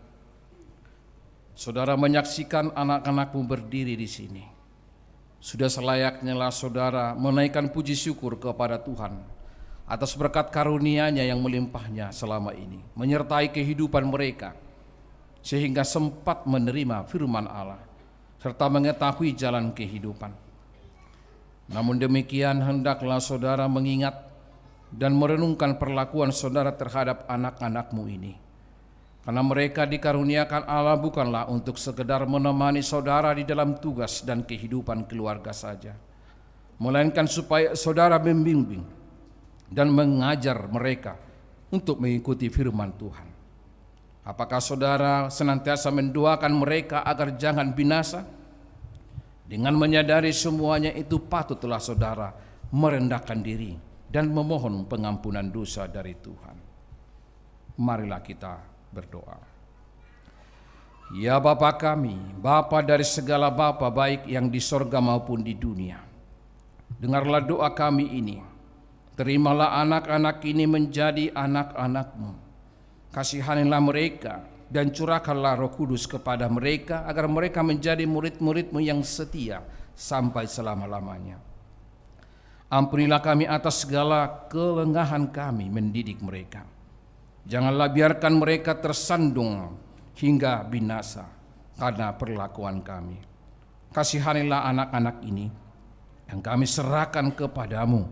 saudara menyaksikan anak-anakmu berdiri di sini. Sudah selayaknya lah saudara menaikkan puji syukur kepada Tuhan atas berkat karunia-Nya yang melimpahnya selama ini, menyertai kehidupan mereka, sehingga sempat menerima firman Allah serta mengetahui jalan kehidupan. Namun demikian, hendaklah saudara mengingat dan merenungkan perlakuan saudara terhadap anak-anakmu ini. Karena mereka dikaruniakan Allah bukanlah untuk sekedar menemani saudara di dalam tugas dan kehidupan keluarga saja, melainkan supaya saudara membimbing dan mengajar mereka untuk mengikuti firman Tuhan. Apakah saudara senantiasa mendoakan mereka agar jangan binasa? Dengan menyadari semuanya itu, patutlah saudara merendahkan diri dan memohon pengampunan dosa dari Tuhan. Marilah kita berdoa. Ya Bapa kami, Bapa dari segala bapa, baik yang di sorga maupun di dunia, dengarlah doa kami ini. Terimalah anak-anak ini menjadi anak-anak-Mu. Kasihanilah mereka dan curahkanlah Roh Kudus kepada mereka, agar mereka menjadi murid-murid-Mu yang setia sampai selama-lamanya. Ampunilah kami atas segala kelengahan kami mendidik mereka. Janganlah biarkan mereka tersandung hingga binasa karena perlakuan kami. Kasihanilah anak-anak ini yang kami serahkan kepada-Mu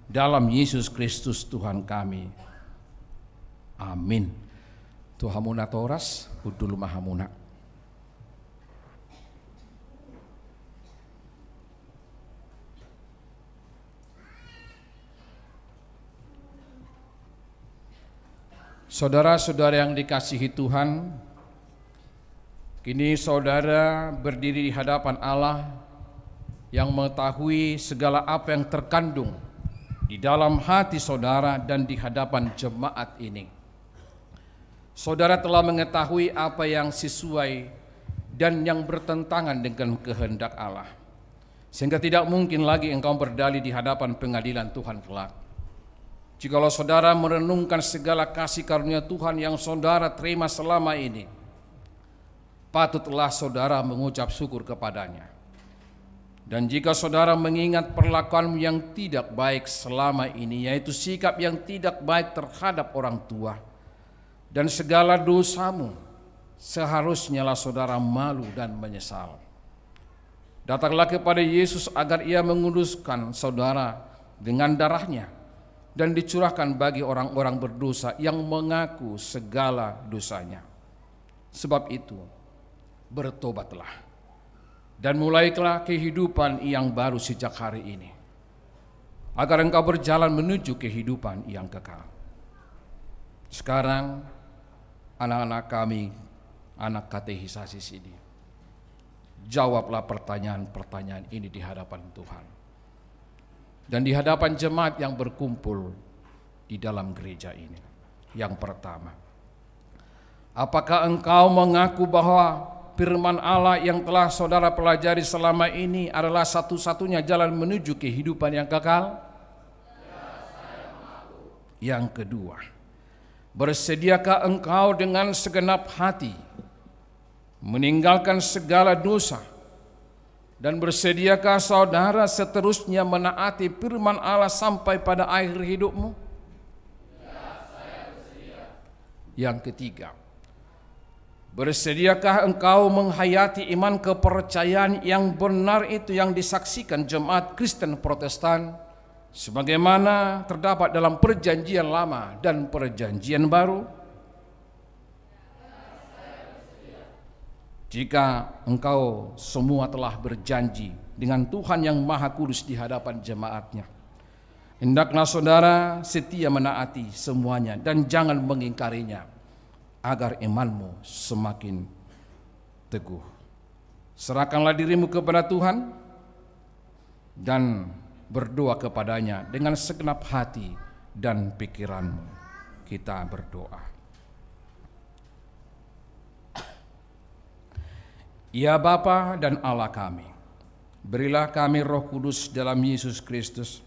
dalam Yesus Kristus Tuhan kami. Amin. Tu hamu natoras, hundul ma hamuna. Saudara-saudara yang dikasihi Tuhan, kini saudara berdiri di hadapan Allah yang mengetahui segala apa yang terkandung di dalam hati saudara dan di hadapan jemaat ini. Saudara telah mengetahui apa yang sesuai dan yang bertentangan dengan kehendak Allah, sehingga tidak mungkin lagi engkau berdalih di hadapan pengadilan Tuhan kelak. Jikalau saudara merenungkan segala kasih karunia Tuhan yang saudara terima selama ini, patutlah saudara mengucap syukur kepada-Nya. Dan jika saudara mengingat perlakuanmu yang tidak baik selama ini, yaitu sikap yang tidak baik terhadap orang tua, dan segala dosamu, seharusnyalah saudara malu dan menyesal. Datanglah kepada Yesus agar ia menguduskan saudara dengan darahnya dan dicurahkan bagi orang-orang berdosa yang mengaku segala dosanya. Sebab itu, bertobatlah dan mulailah kehidupan yang baru sejak hari ini, agar engkau berjalan menuju kehidupan yang kekal. Sekarang, anak-anak kami, anak katekisasi sini, jawablah pertanyaan-pertanyaan ini di hadapan Tuhan dan di hadapan jemaat yang berkumpul di dalam gereja ini. Yang pertama, apakah engkau mengaku bahwa firman Allah yang telah saudara pelajari selama ini adalah satu-satunya jalan menuju kehidupan yang kekal? Yang kedua, bersediakah engkau dengan segenap hati meninggalkan segala dosa, dan bersediakah saudara seterusnya menaati firman Allah sampai pada akhir hidupmu? Yang ketiga, bersediakah engkau menghayati iman kepercayaan yang benar itu yang disaksikan jemaat Kristen Protestan, sebagaimana terdapat dalam Perjanjian Lama dan Perjanjian Baru? Jika engkau semua telah berjanji dengan Tuhan yang Maha Kudus di hadapan jemaat-Nya, hendaklah saudara setia menaati semuanya dan jangan mengingkarinya, agar imanmu semakin teguh. Serahkanlah dirimu kepada Tuhan dan berdoa kepada-Nya dengan segenap hati dan pikiranmu. Kita berdoa. Ya Bapa dan Allah kami, berilah kami Roh Kudus dalam Yesus Kristus.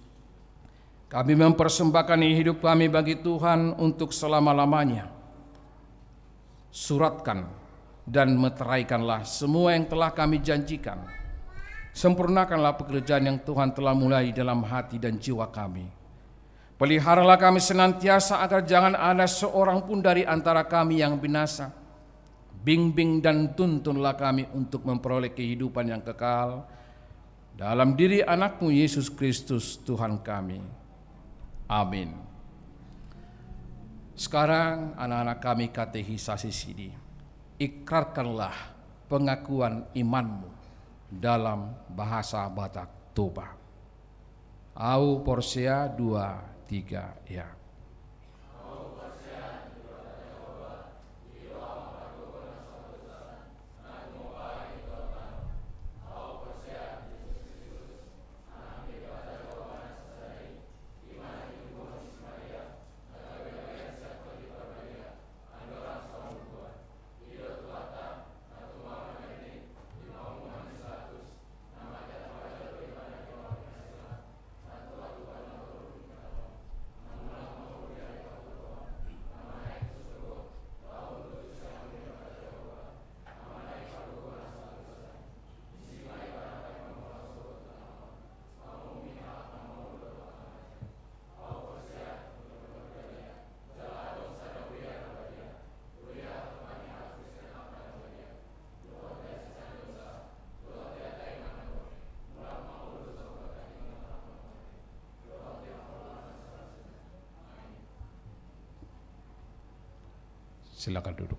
Kami mempersembahkan hidup kami bagi Tuhan untuk selama-lamanya. Suratkan dan meteraikanlah semua yang telah kami janjikan. Sempurnakanlah pekerjaan yang Tuhan telah mulai dalam hati dan jiwa kami. Peliharalah kami senantiasa agar jangan ada seorang pun dari antara kami yang binasa. Bimbing dan tuntunlah kami untuk memperoleh kehidupan yang kekal dalam diri Anak-Mu Yesus Kristus Tuhan kami. Amin. Sekarang anak-anak kami katekisasi sini, ikrarkanlah pengakuan imanmu dalam bahasa Batak Toba. Au porsea, dua, tiga, ya. Silakan duduk.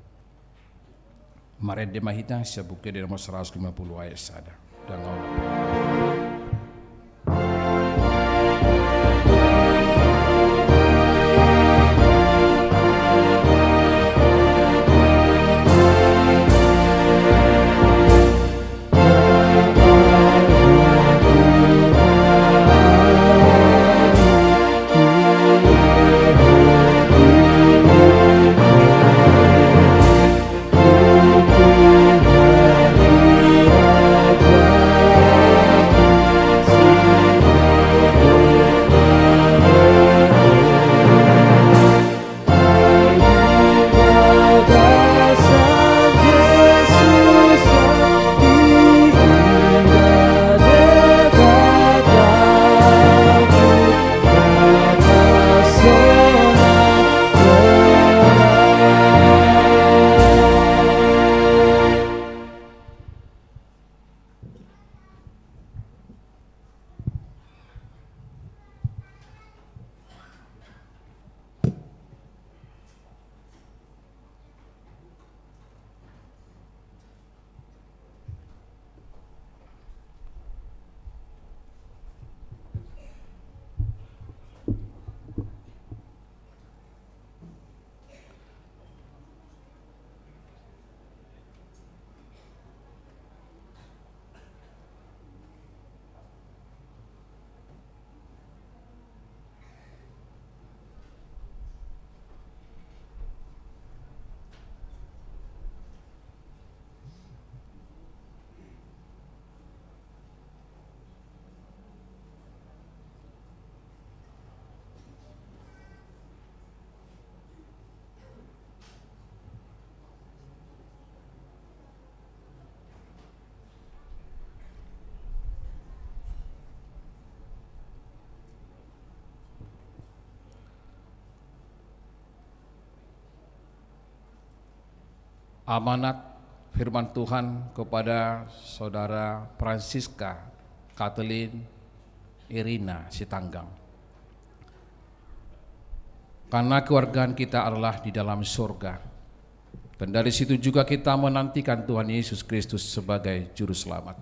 Marende ma hita sian Buku Ende nomor seratus lima puluh ayat sada. Dang aula. Amanat firman Tuhan kepada Saudara Francisca Kathleen Irina Sitanggang. Karena keluargaan kita adalah di dalam surga. Dan dari situ juga kita menantikan Tuhan Yesus Kristus sebagai Juru Selamat.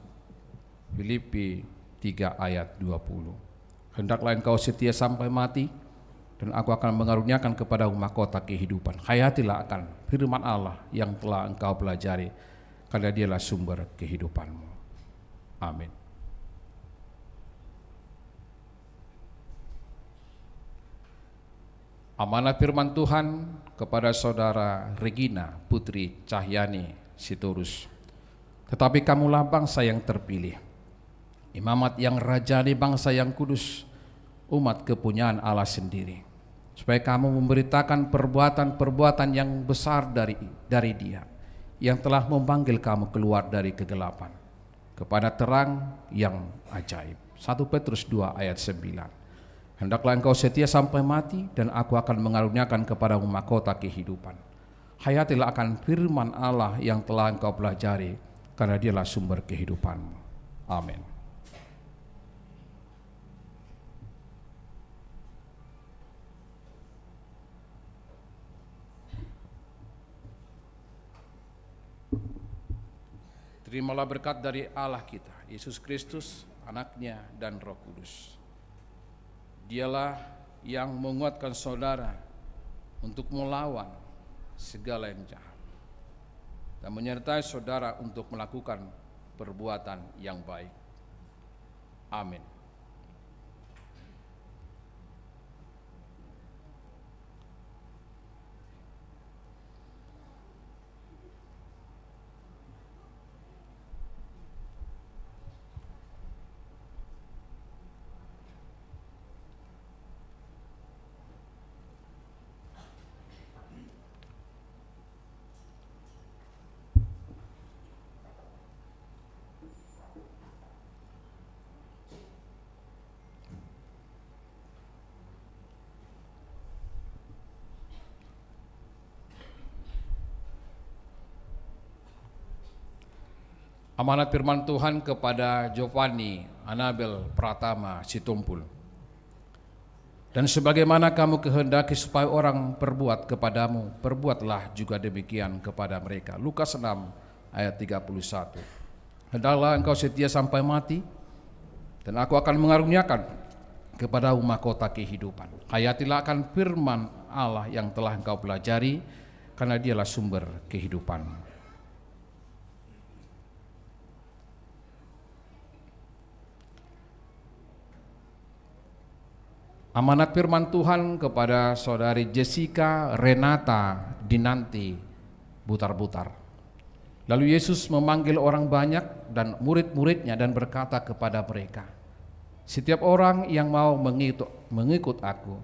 Filipi tiga ayat dua puluh. Hendaklah engkau setia sampai mati, dan Aku akan mengaruniakan kepadamu mahkota kehidupan. Hayatilah akan firman Allah yang telah engkau pelajari, karena Dialah sumber kehidupanmu. Amin. Amanat firman Tuhan kepada Saudara Regina Putri Cahyani Sitorus. Tetapi kamulah bangsa yang terpilih, imamat yang raja ni bangsa yang kudus, umat kepunyaan Allah sendiri, supaya kamu memberitakan perbuatan-perbuatan yang besar dari, dari Dia, yang telah memanggil kamu keluar dari kegelapan kepada terang yang ajaib. Satu Petrus dua ayat sembilan. Hendaklah engkau setia sampai mati, dan Aku akan mengaruniakan kepadamu mahkota kehidupan. Hayatilah akan firman Allah yang telah engkau pelajari, karena Dialah sumber kehidupanmu. Amin. Terimalah berkat dari Allah kita, Yesus Kristus, Anaknya, dan Roh Kudus. Dialah yang menguatkan saudara untuk melawan segala yang jahat dan menyertai saudara untuk melakukan perbuatan yang baik. Amin. Amanat firman Tuhan kepada Giovanni Anabel Pratama Sitompul. Dan sebagaimana kamu kehendaki supaya orang perbuat kepadamu, perbuatlah juga demikian kepada mereka. Lukas enam ayat tiga puluh satu. Hendaklah engkau setia sampai mati, dan Aku akan mengaruniakan kepadamu mahkota kehidupan. Hayatilah akan firman Allah yang telah engkau pelajari, karena Dialah sumber kehidupan. Amanat firman Tuhan kepada Saudari Jessica Renata Dinanti Butar-Butar. Lalu Yesus memanggil orang banyak dan murid-muridnya dan berkata kepada mereka, "Setiap orang yang mau mengitu-, mengikut Aku,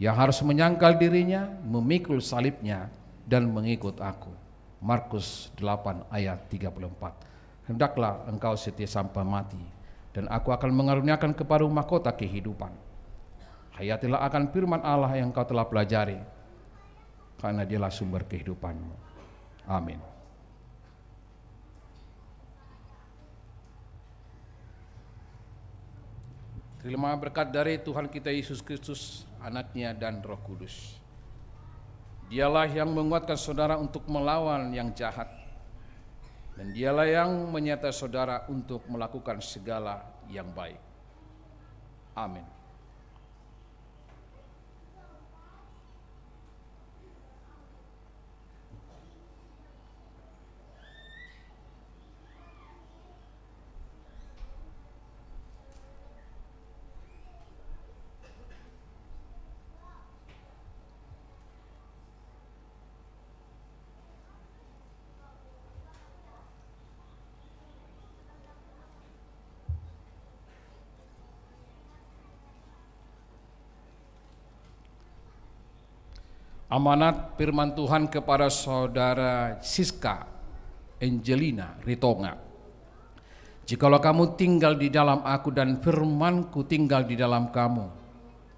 ia harus menyangkal dirinya, memikul salibnya, dan mengikut Aku." Markus delapan ayat tiga puluh empat. Hendaklah engkau setia sampai mati, dan Aku akan mengaruniakan kepadamu mahkota kehidupan. Hayatilah akan firman Allah yang kau telah pelajari, karena Dialah sumber kehidupanmu. Amin. Terima berkat dari Tuhan kita Yesus Kristus, Anaknya, dan Roh Kudus. Dialah yang menguatkan saudara untuk melawan yang jahat, dan Dialah yang menyertai saudara untuk melakukan segala yang baik. Amin. Amanat firman Tuhan kepada Saudara Siska Angelina Ritonga. Jikalau kamu tinggal di dalam Aku dan firman-Ku tinggal di dalam kamu,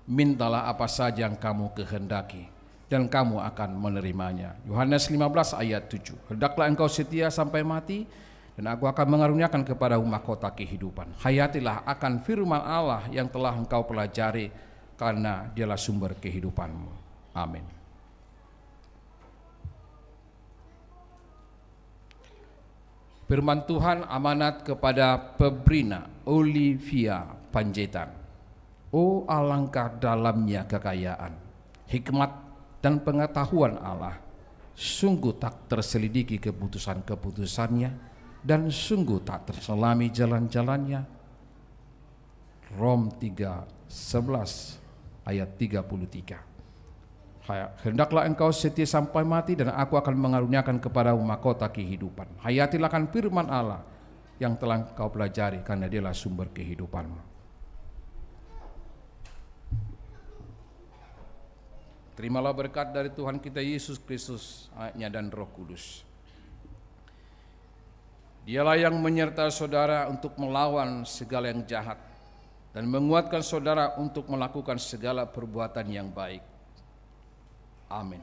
mintalah apa saja yang kamu kehendaki, dan kamu akan menerimanya. Yohanes lima belas ayat tujuh. Hendaklah engkau setia sampai mati, dan aku akan mengaruniakan kepadamu mahkota kehidupan. Hayatilah akan firman Allah yang telah engkau pelajari, karena dialah sumber kehidupanmu. Amin. Firman Tuhan amanat kepada Febrina Olivia Panjaitan. Oh, alangkah dalamnya kekayaan, hikmat, dan pengetahuan Allah. Sungguh tak terselidiki keputusan-keputusannya, dan sungguh tak terselami jalan-jalannya. Rom tiga sebelas ayat tiga puluh tiga. Haya-, hendaklah engkau setia sampai mati, dan aku akan mengaruniakan kepadamu mahkota kehidupan. Hayatilah akan firman Allah yang telah engkau pelajari, karena dialah sumber kehidupanmu. Terimalah berkat dari Tuhan kita Yesus Kristus, Anaknya, dan Roh Kudus. Dialah yang menyertai saudara untuk melawan segala yang jahat dan menguatkan saudara untuk melakukan segala perbuatan yang baik. Amin.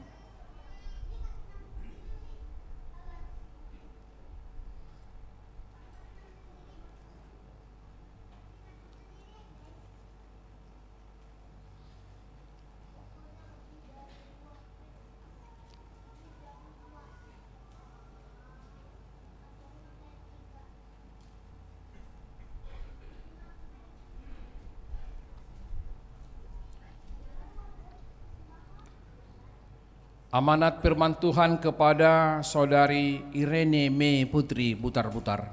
Amanat firman Tuhan kepada saudari Irene Me Putri Butar-Butar.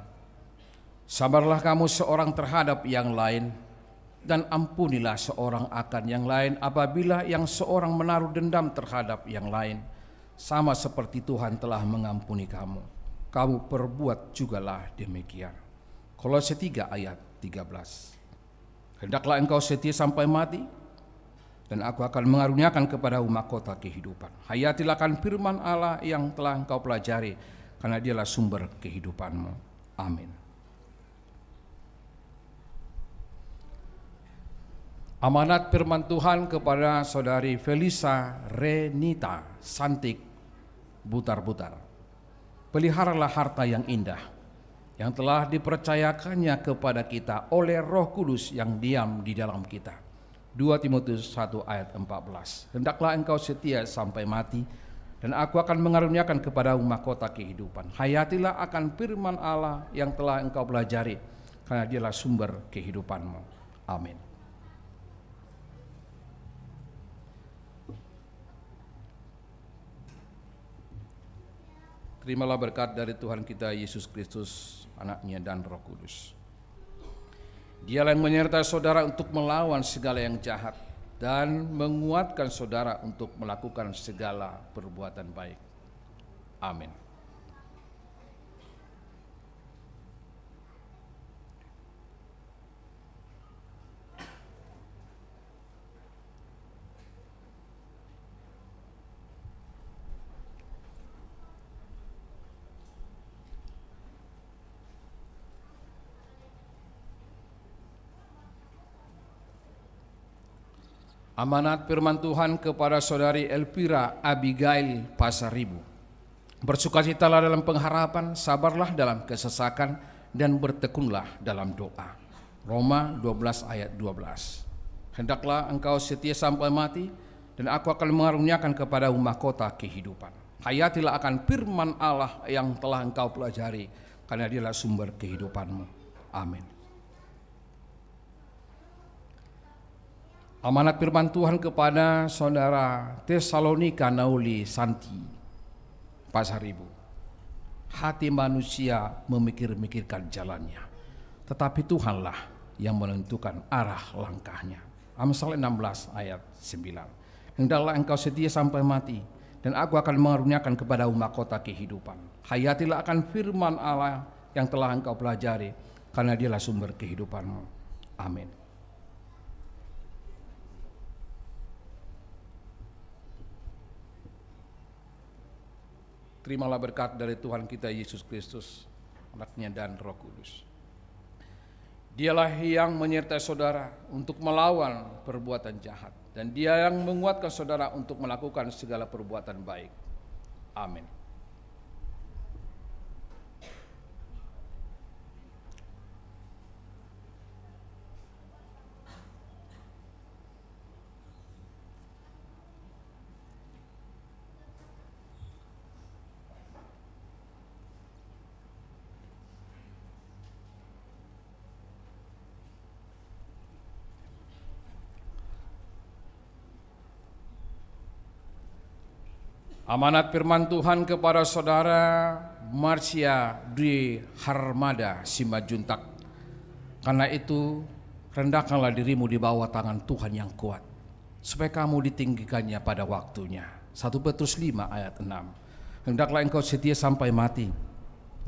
Sabarlah kamu seorang terhadap yang lain, dan ampunilah seorang akan yang lain apabila yang seorang menaruh dendam terhadap yang lain, sama seperti Tuhan telah mengampuni kamu. Kamu perbuat jugalah demikian. Kolose tiga ayat tiga belas. Hendaklah engkau setia sampai mati, dan aku akan mengaruniakan kepadamu mahkota kehidupan. Hayatilah akan firman Allah yang telah engkau pelajari, karena dialah sumber kehidupanmu. Amin. Amanat firman Tuhan kepada saudari Felisa Renita Santik Butar-Butar. Peliharalah harta yang indah yang telah dipercayakannya kepada kita oleh Roh Kudus yang diam di dalam kita. Dua Timotius satu ayat empat belas. Hendaklah engkau setia sampai mati, dan aku akan mengaruniakan kepadamu mahkota kehidupan. Hayatilah akan firman Allah yang telah engkau pelajari, karena dialah sumber kehidupanmu. Amin. Terimalah berkat dari Tuhan kita Yesus Kristus, Anaknya, dan Roh Kudus. Dialah yang menyertai saudara untuk melawan segala yang jahat dan menguatkan saudara untuk melakukan segala perbuatan baik. Amin. Amanat firman Tuhan kepada saudari Elvira Abigail Pasaribu. Bersukacitalah dalam pengharapan, sabarlah dalam kesesakan, dan bertekunlah dalam doa. Roma dua belas ayat dua belas. Hendaklah engkau setia sampai mati, dan aku akan mengaruniakan kepadamu mahkota kehidupan. Hayatilah akan firman Allah yang telah engkau pelajari, karena dialah sumber kehidupanmu. Amin. Amanat firman Tuhan kepada saudara Tesalonika Nauli Santi Pasaribu. Hati manusia memikir-mikirkan jalannya, tetapi Tuhanlah yang menentukan arah langkahnya. Amsal enam belas ayat sembilan. Hendaklah engkau setia sampai mati, dan aku akan mengaruniakan kepadamu mahkota kehidupan. Hayatilah akan firman Allah yang telah engkau pelajari, karena dialah sumber kehidupanmu. Amin. Terimalah berkat dari Tuhan kita Yesus Kristus, Anaknya, dan Roh Kudus. Dialah yang menyertai saudara untuk melawan perbuatan jahat, dan Dia yang menguatkan saudara untuk melakukan segala perbuatan baik. Amin. Amanat firman Tuhan kepada saudara Marsia Dwi Harmada Simanjuntak. Karena itu, rendahkanlah dirimu di bawah tangan Tuhan yang kuat, supaya kamu ditinggikan-Nya pada waktunya. Satu Petrus lima ayat enam. Hendaklah engkau setia sampai mati,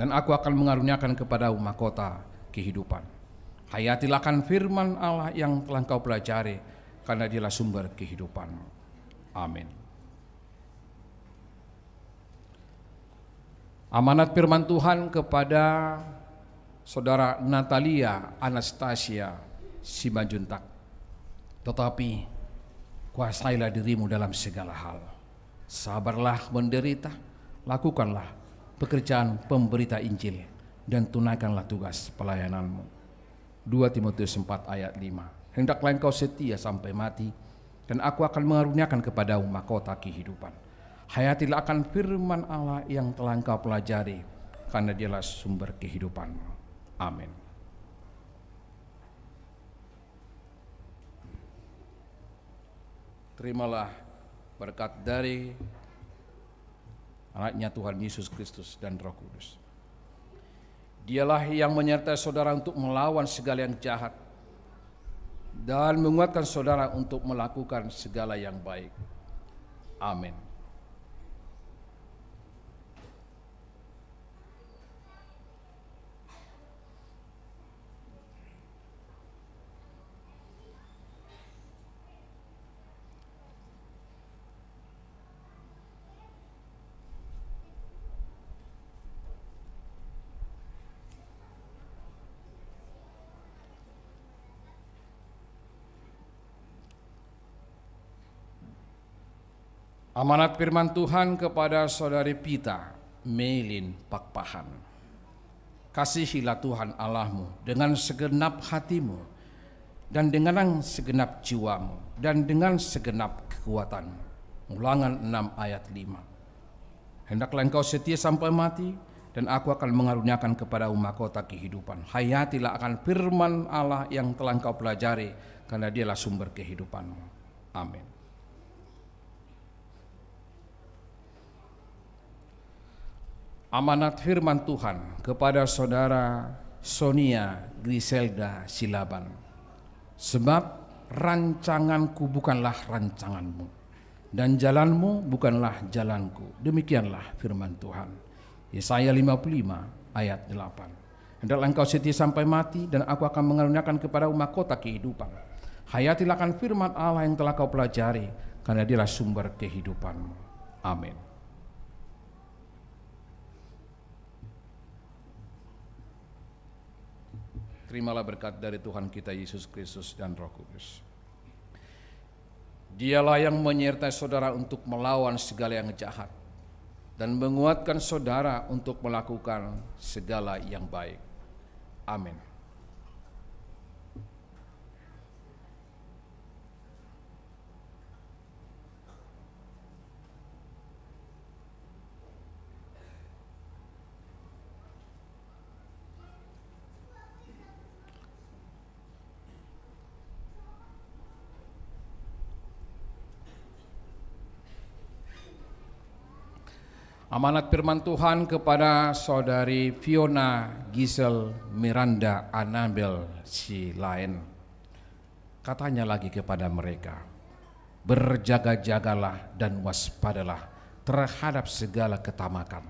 dan Aku akan mengaruniakan kepadamu mahkota kehidupan. Hayatilah akan firman Allah yang telah engkau pelajari, karena Dialah sumber kehidupanmu. Amin. Amanat firman Tuhan kepada saudara Natalia Anastasia Simanjuntak. Tetapi kuasailah dirimu dalam segala hal. Sabarlah menderita, lakukanlah pekerjaan pemberita Injil, dan tunaikanlah tugas pelayananmu. Dua Timotius empat ayat lima. Hendaklah engkau setia sampai mati, dan Aku akan mengaruniakan kepadamu mahkota kehidupan. Hayatilah akan firman Allah yang telah engkau pelajari, karena Dialah sumber kehidupanmu. Amin. Terimalah berkat dari Anaknya Tuhan Yesus Kristus dan Roh Kudus. Dialah yang menyertai saudara untuk melawan segala yang jahat dan menguatkan saudara untuk melakukan segala yang baik. Amin. Amanat firman Tuhan kepada saudari Pita Melin Pakpahan. Kasihilah Tuhan Allahmu dengan segenap hatimu, dan dengan segenap jiwamu, dan dengan segenap kekuatanmu. Ulangan enam ayat lima. Hendaklah engkau setia sampai mati, dan Aku akan mengaruniakan kepadamu mahkota kehidupan. Hayatilah akan firman Allah yang telah engkau pelajari, karena Dialah sumber kehidupanmu. Amin. Amanat firman Tuhan kepada saudara Sonia Griselda Silaban. Sebab rancangan-Ku bukanlah rancanganmu, dan jalan-Mu bukanlah jalan-Ku. Demikianlah firman Tuhan. Yesaya lima puluh lima ayat delapan. Hendaklah engkau setia sampai mati, dan Aku akan mengaruniakan kepadamu mahkota kehidupan. Hayatilah akan firman Allah yang telah kau pelajari, karena Dialah sumber kehidupanmu. Amin. Terimalah berkat dari Tuhan kita Yesus Kristus dan Roh Kudus. Dialah yang menyertai saudara untuk melawan segala yang jahat dan menguatkan saudara untuk melakukan segala yang baik. Amin. Amanat firman Tuhan kepada saudari Fiona Gisel Miranda Anabel Silaen. Katanya lagi kepada mereka, "Berjaga-jagalah dan waspadalah terhadap segala ketamakan.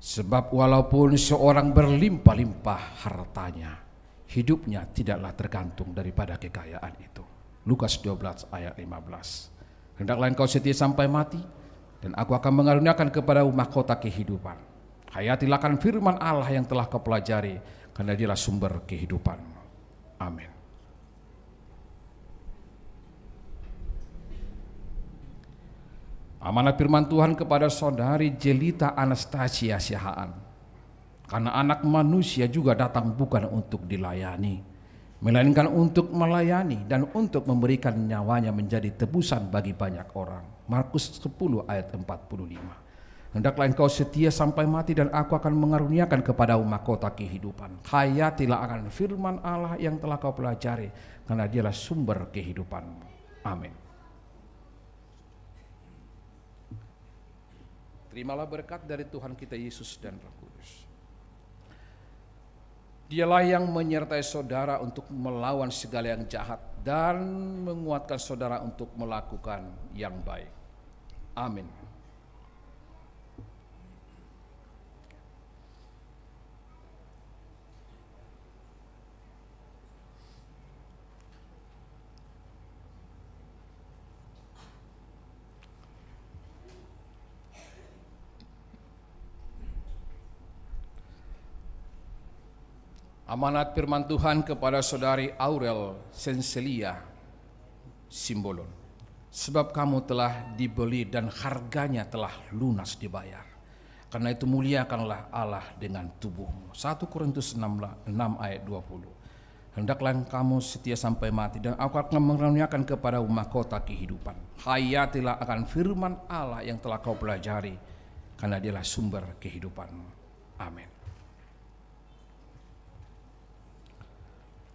Sebab walaupun seorang berlimpah-limpah hartanya, hidupnya tidaklah tergantung daripada kekayaan itu." Lukas dua belas ayat lima belas. Hendaklah engkau setia sampai mati, dan Aku akan mengaruniakan kepadamu mahkota kehidupan. Hayatilah akan firman Allah yang telah kau pelajari, karena Dialah sumber kehidupanmu. Amin. Amanat firman Tuhan kepada saudari Jelita Anastasia Siahaan. Karena Anak Manusia juga datang bukan untuk dilayani, melainkan untuk melayani dan untuk memberikan nyawanya menjadi tebusan bagi banyak orang. Markus sepuluh ayat empat puluh lima. Hendaklah engkau setia sampai mati, dan Aku akan mengaruniakan kepadamu mahkota kehidupan. Hayatilah akan firman Allah yang telah kau pelajari, karena Dialah sumber kehidupanmu. Amin. Terimalah berkat dari Tuhan kita Yesus dan Roh Kudus. Dialah yang menyertai saudara untuk melawan segala yang jahat dan menguatkan saudara untuk melakukan yang baik. Amin. Amanat firman Tuhan kepada saudari Aurel Senselia Simbolon. Sebab kamu telah dibeli dan harganya telah lunas dibayar. Karena itu muliakanlah Allah dengan tubuhmu. Satu Korintus enam, enam ayat dua puluh. Hendaklah kamu setia sampai mati, dan Aku akan mengaruniakan kepadamu mahkota kehidupan. Hayatilah akan firman Allah yang telah kau pelajari, karena Dialah sumber kehidupanmu. Amin.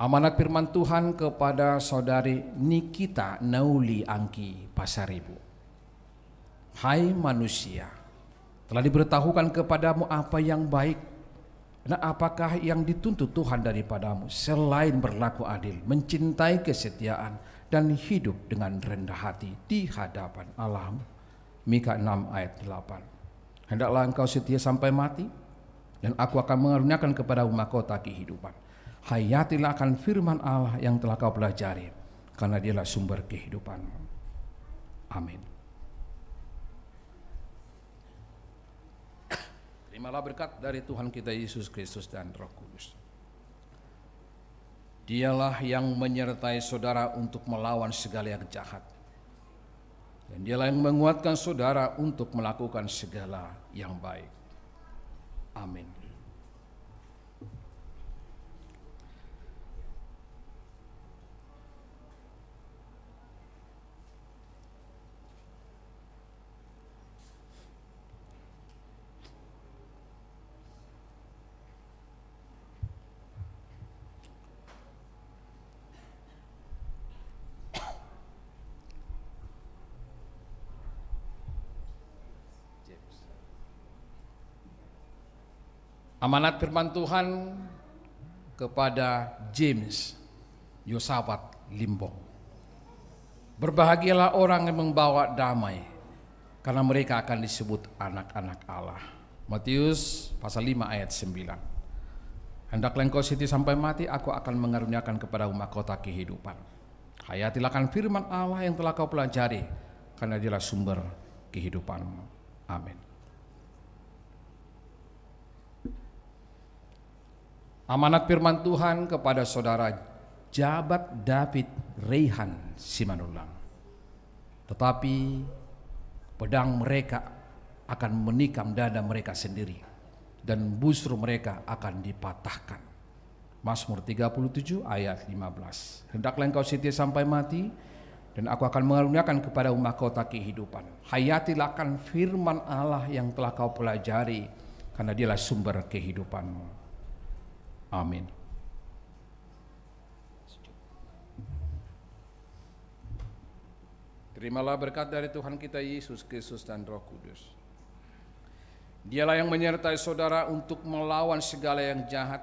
Amanat firman Tuhan kepada saudari Nikita Nauli Angki Pasaribu. Hai manusia, telah diberitahukan kepadamu apa yang baik. Nah, apakah yang dituntut Tuhan daripadamu selain berlaku adil, mencintai kesetiaan, dan hidup dengan rendah hati di hadapan Allahmu? Mika enam ayat delapan. Hendaklah engkau setia sampai mati, dan Aku akan mengaruniakan kepadamu mahkota kehidupan. Hayatilah akan firman Allah yang telah kau pelajari, karena Dialah sumber kehidupanmu. Amin. Terimalah berkat dari Tuhan kita Yesus Kristus dan Roh Kudus. Dialah yang menyertai saudara untuk melawan segala yang jahat. Dan Dialah yang menguatkan saudara untuk melakukan segala yang baik. Amin. Amanat firman Tuhan kepada James Yosafat Limbong. Berbahagialah orang yang membawa damai, karena mereka akan disebut anak-anak Allah. Matius pasal lima ayat sembilan. Hendaklah engkau setia sampai mati, Aku akan mengaruniakan kepadamu mahkota kehidupan. Hayatilah akan firman Allah yang telah kau pelajari, karena Dialah sumber kehidupanmu. Amin. Amanat firman Tuhan kepada saudara Jabat David Reihan Simanullang. Tetapi pedang mereka akan menikam dada mereka sendiri, dan busur mereka akan dipatahkan. Mazmur tiga puluh tujuh ayat lima belas. Hendaklah engkau setia sampai mati, dan Aku akan mengaruniakan kepadamu mahkota kehidupan. Hayatilah akan firman Allah yang telah kau pelajari, karena Dialah sumber kehidupanmu. Amin. Terimalah berkat dari Tuhan kita Yesus Kristus dan Roh Kudus. Dialah yang menyertai saudara untuk melawan segala yang jahat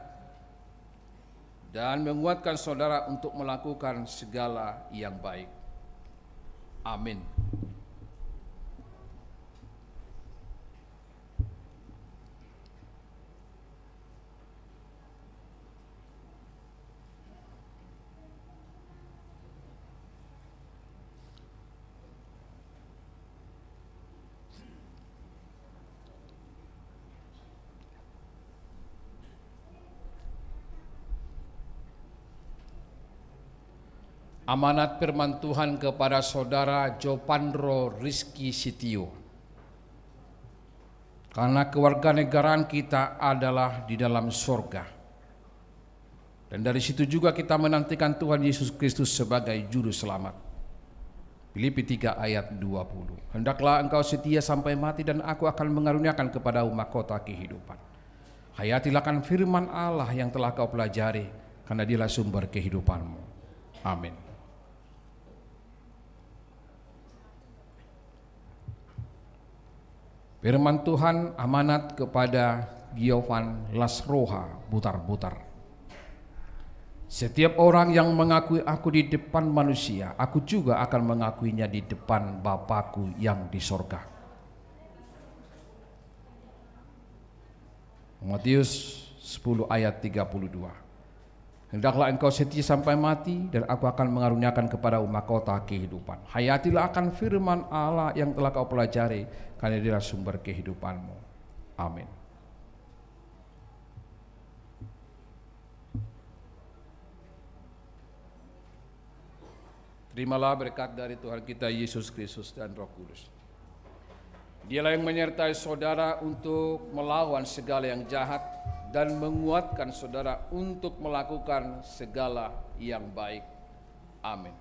dan menguatkan saudara untuk melakukan segala yang baik. Amin. Amanat firman Tuhan kepada saudara Jopandro Rizky Sitio. Karena kewarganegaraan kita adalah di dalam sorga. Dan dari situ juga kita menantikan Tuhan Yesus Kristus sebagai Juru Selamat. Filipi tiga ayat dua puluh. Hendaklah engkau setia sampai mati, dan aku akan mengaruniakan kepadamu mahkota kehidupan. Hayatilah akan firman Allah yang telah kau pelajari, karena dialah sumber kehidupanmu. Amin. Firman Tuhan amanat kepada Giovan Lasroha Butarbutar. Setiap orang yang mengakui aku di depan manusia, aku juga akan mengakuinya di depan Bapa-Ku yang di sorga. Matius sepuluh ayat tiga puluh dua. Hendaklah engkau setia sampai mati, dan aku akan mengaruniakan kepadamu mahkota kehidupan. Hayatilah akan firman Allah yang telah kau pelajari, karena dialah sumber kehidupanmu. Amin. Terimalah berkat dari Tuhan kita Yesus Kristus dan Roh Kudus. Dialah yang menyertai saudara untuk melawan segala yang jahat dan menguatkan saudara untuk melakukan segala yang baik. Amin.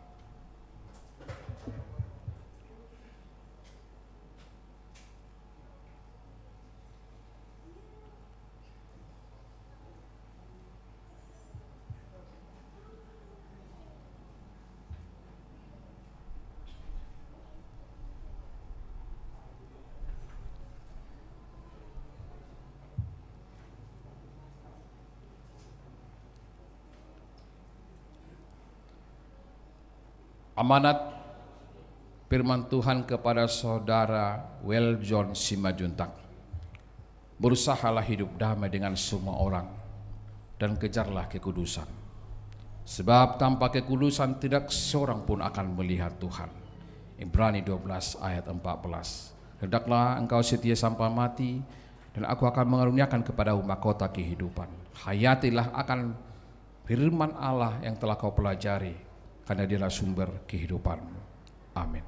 Amanat firman Tuhan kepada saudara Weljon Simanjuntak. Berusahalah hidup damai dengan semua orang, dan kejarlah kekudusan. Sebab tanpa kekudusan tidak seorang pun akan melihat Tuhan. Ibrani dua belas ayat empat belas. Hendaklah engkau setia sampai mati, dan aku akan mengaruniakan kepadamu mahkota kehidupan. Hayatilah akan firman Allah yang telah kau pelajari, karena dialah sumber kehidupanmu. Amin.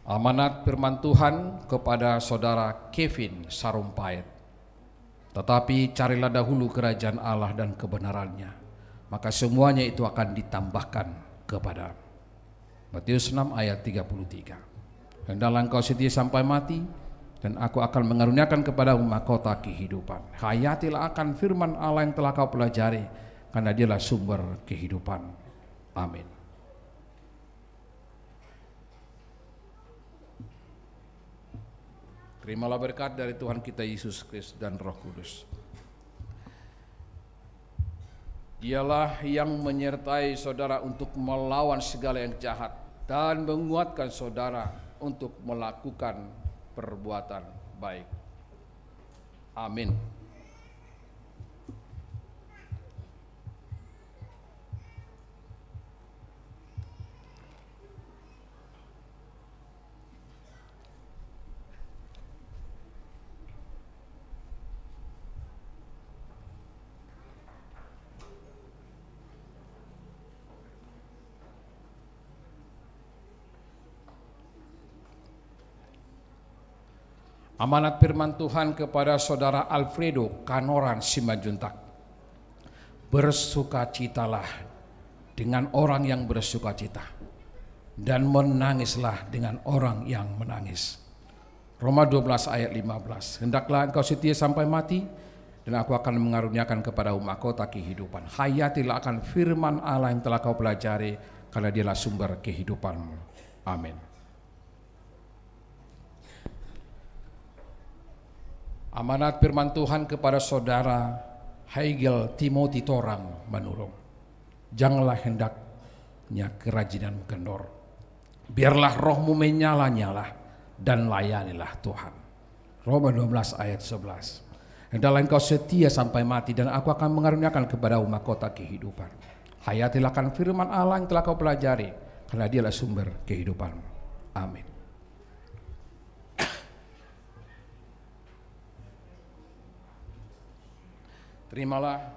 Amanat firman Tuhan kepada saudara Kevin Sarumpait. Tetapi carilah dahulu kerajaan Allah dan kebenarannya, maka semuanya itu akan ditambahkan kepadamu. Matius enam ayat tiga puluh tiga. Hendaklah engkau setia sampai mati, dan aku akan mengaruniakan kepadamu mahkota kehidupan. Hayatilah akan firman Allah yang telah kau pelajari, karena dialah sumber kehidupan. Amin. Terimalah berkat dari Tuhan kita Yesus Kristus dan Roh Kudus. Dialah yang menyertai saudara untuk melawan segala yang jahat dan menguatkan saudara untuk melakukan perbuatan baik. Amin. Amanat firman Tuhan kepada saudara Alfredo Kanoran Simanjuntak. Bersukacitalah dengan orang yang bersukacita, dan menangislah dengan orang yang menangis. Roma dua belas ayat lima belas. Hendaklah engkau setia sampai mati, dan aku akan mengaruniakan kepadamu mahkota kehidupan. Hayatilah akan firman Allah yang telah kau pelajari, karena dialah sumber kehidupanmu. Amin. Amanat firman Tuhan kepada saudara Haigel Timothy Torang Manurung. Janganlah hendaknya kerajinanmu kendor. Biarlah rohmu menyala-nyala dan layanilah Tuhan. Roma dua belas ayat sebelas. Hendaklah engkau setia sampai mati, dan aku akan mengaruniakan kepadamu mahkota kehidupan. Hayatilah akan firman Allah yang telah kau pelajari, karena dialah sumber kehidupanmu. Amin. Terimalah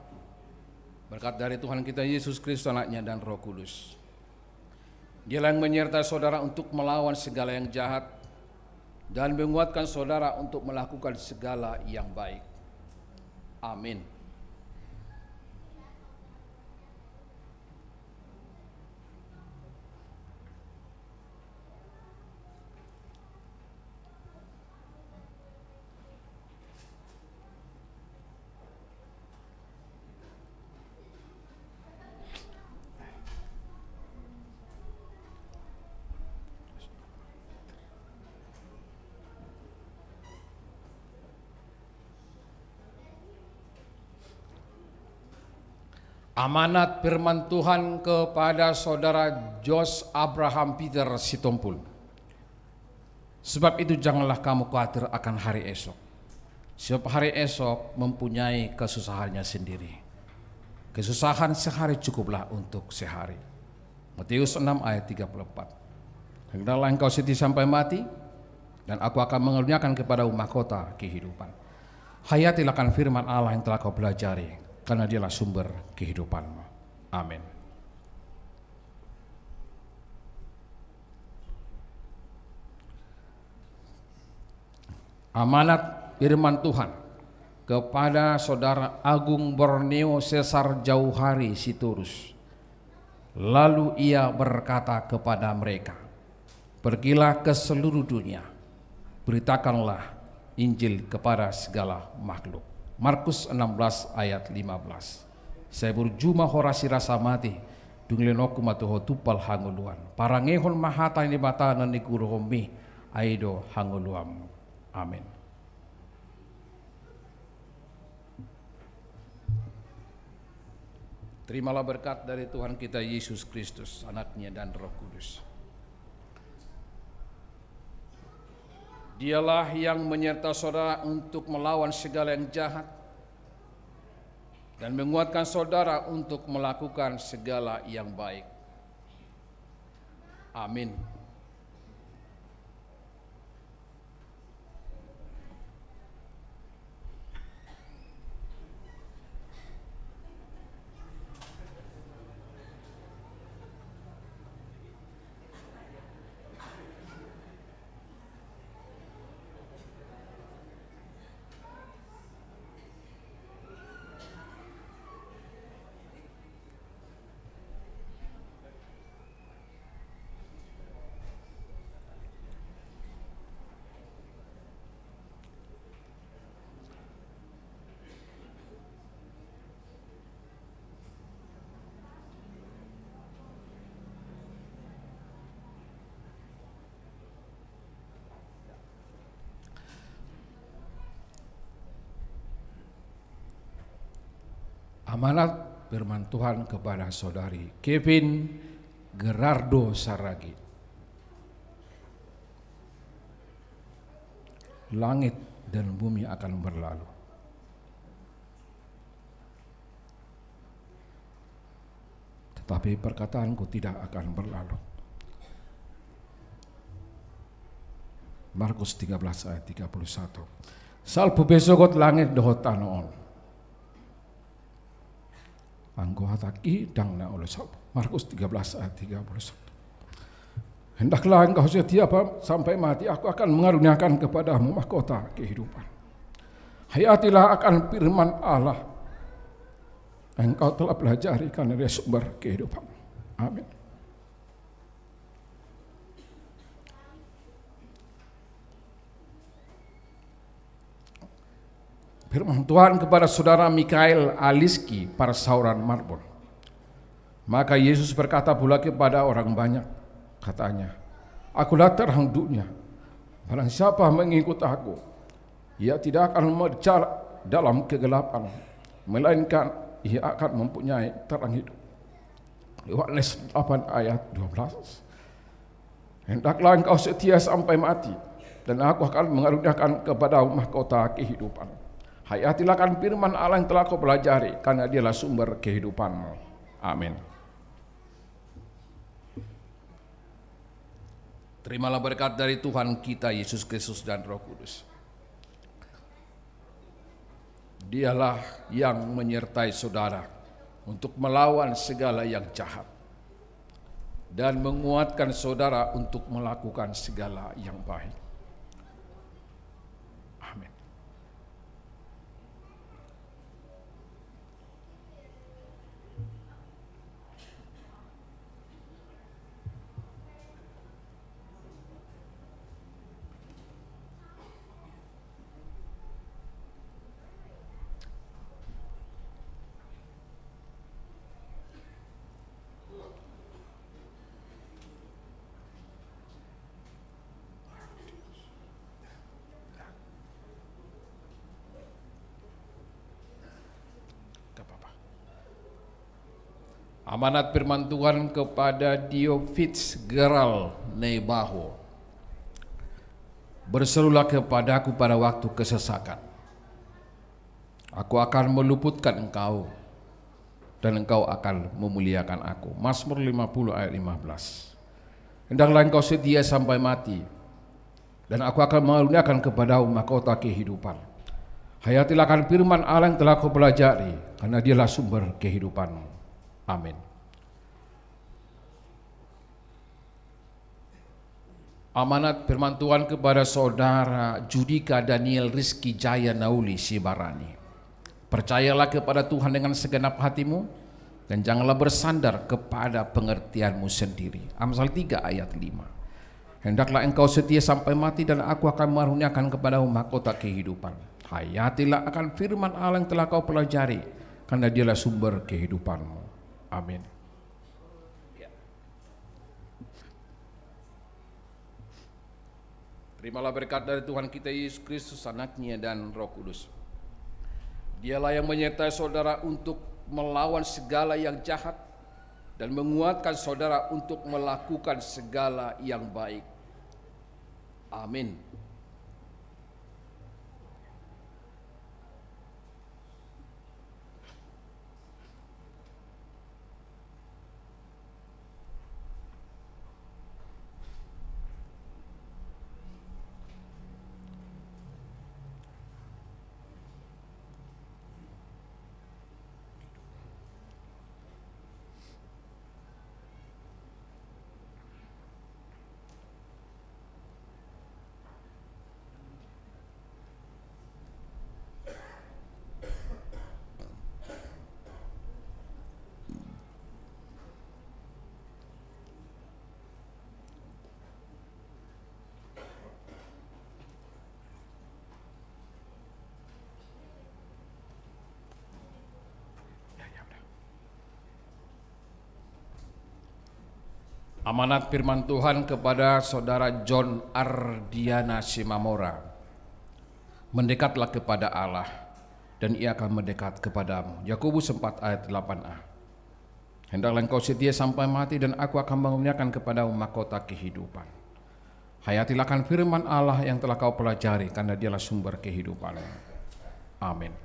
Berkat dari Tuhan kita Yesus Kristus, Anaknya, dan Roh Kudus. Dialah yang menyertai saudara untuk melawan segala yang jahat dan menguatkan saudara untuk melakukan segala yang baik. Amin. Amanat firman Tuhan kepada saudara Jos Abraham Peter Sitompul. Sebab itu, janganlah kamu khawatir akan hari esok. Sebab hari esok mempunyai kesusahannya sendiri. Kesusahan sehari cukuplah untuk sehari. Matius enam ayat tiga puluh empat. Hendaklah engkau setia sampai mati, dan Aku akan mengaruniakan kepadamu mahkota kehidupan. Hayatilah akan firman Allah yang telah kau pelajari, karena Dialah sumber kehidupanmu. Amin. Amanat firman Tuhan kepada Saudara Agung Borneo Sesar Jauhari Sitorus. Lalu ia berkata kepada mereka, "Pergilah ke seluruh dunia, beritakanlah Injil kepada segala makhluk." Markus enam belas ayat lima belas. Sai burju ma ho rasirasa mate, dung lehononku ma tu ho tumpal hangoluan. Parangehon ma hata ni Debata na niguruhonmi, ai do hangoluanmu. Amin. Terimalah berkat dari Tuhan kita Yesus Kristus, Anaknya, dan Roh Kudus. Dialah yang menyertai saudara untuk melawan segala yang jahat dan menguatkan saudara untuk melakukan segala yang baik. Amin. Amanat firman Tuhan kepada saudari Kevin Gerardo Saragi. Langit dan bumi akan berlalu, tetapi perkataanku tidak akan berlalu. Markus tiga belas ayat tiga puluh satu. Salpu be sogot langit dohot tano on, anggo hatangki ndang na olo salpu. Markus tiga belas ayat tiga puluh satu. Hendaklah engkau setia pa-, sampai mati, Aku akan mengaruniakan kepadamu mahkota kehidupan. Hayatilah akan firman Allah engkau telah pelajari, karena Dia sumber kehidupan. Amin. Firman Tuhan kepada saudara Mikael Aliski, Parsauran Marbun. Maka Yesus berkata pula kepada orang banyak, katanya, "Akulah terang dunia. Barang siapa mengikut Aku, ia tidak akan berjalan dalam kegelapan, melainkan ia akan mempunyai terang hidup." Yohanes delapan ayat dua belas. Hendaklah engkau setia sampai mati, dan Aku akan mengaruniakan kepadamu mahkota kehidupan. Hayatilah akan firman Allah yang telah kau pelajari, karena Dialah sumber kehidupanmu. Amin. Terimalah berkat dari Tuhan kita Yesus Kristus dan Roh Kudus. Dialah yang menyertai saudara untuk melawan segala yang jahat dan menguatkan saudara untuk melakukan segala yang baik. Amin. Amanat firman Tuhan kepada Dio Fitzgerald Niebuhr. Berserulah kepadaku pada waktu kesesakan. Aku akan meluputkan engkau, dan engkau akan memuliakan aku. Mazmur lima puluh ayat lima belas. Hendaklah engkau setia sampai mati, dan aku akan mengaruniakan kepadamu mahkota kehidupan. Hayatilah akan firman Allah yang telah kau pelajari, karena dialah sumber kehidupanmu. Amin. Amanat firman Tuhan kepada saudara Judika Daniel Rizky Jaya Nauli Sibarani. Percayalah kepada Tuhan dengan segenap hatimu, dan janganlah bersandar kepada pengertianmu sendiri. Amsal tiga ayat lima. Hendaklah engkau setia sampai mati, dan aku akan mengaruniakan kepadamu mahkota kehidupan. Hayatilah akan firman Allah yang telah kau pelajari, karena dialah sumber kehidupanmu. Amin. Terimalah berkat dari Tuhan kita Yesus Kristus, Anaknya, dan Roh Kudus. Dialah yang menyertai saudara untuk melawan segala yang jahat dan menguatkan saudara untuk melakukan segala yang baik. Amin. Amanat firman Tuhan kepada saudara John Ardiana Simamora. Mendekatlah kepada Allah, dan Ia akan mendekat kepadamu. Yakobus empat ayat delapan a. Hendaklah engkau setia sampai mati, dan aku akan mengaruniakan kepadamu mahkota kehidupan. Hayatilah akan firman Allah yang telah kau pelajari, karena dialah sumber kehidupan. Amin.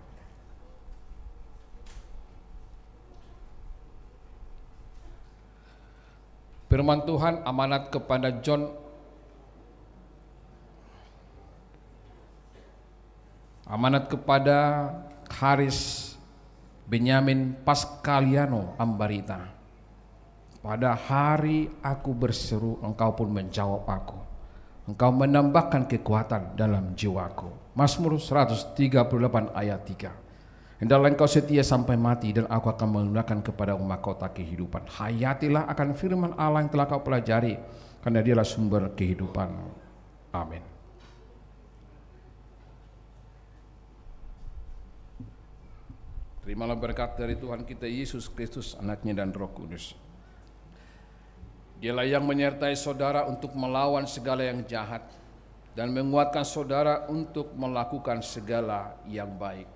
Firman Tuhan amanat kepada John, amanat kepada Haris Benyamin Pascaliano Ambarita. Pada hari aku berseru, engkau pun menjawab aku. Engkau menambahkan kekuatan dalam jiwaku. Mazmur seratus tiga puluh delapan ayat tiga. Hendaklah engkau setia sampai mati, dan aku akan mengaruniakan kepadamu mahkota kehidupan. Hayatilah akan firman Allah yang telah kau pelajari, karena dialah sumber kehidupan. Amin. Terimalah berkat dari Tuhan kita Yesus Kristus, Anaknya, dan Roh Kudus. Dialah yang menyertai saudara untuk melawan segala yang jahat dan menguatkan saudara untuk melakukan segala yang baik.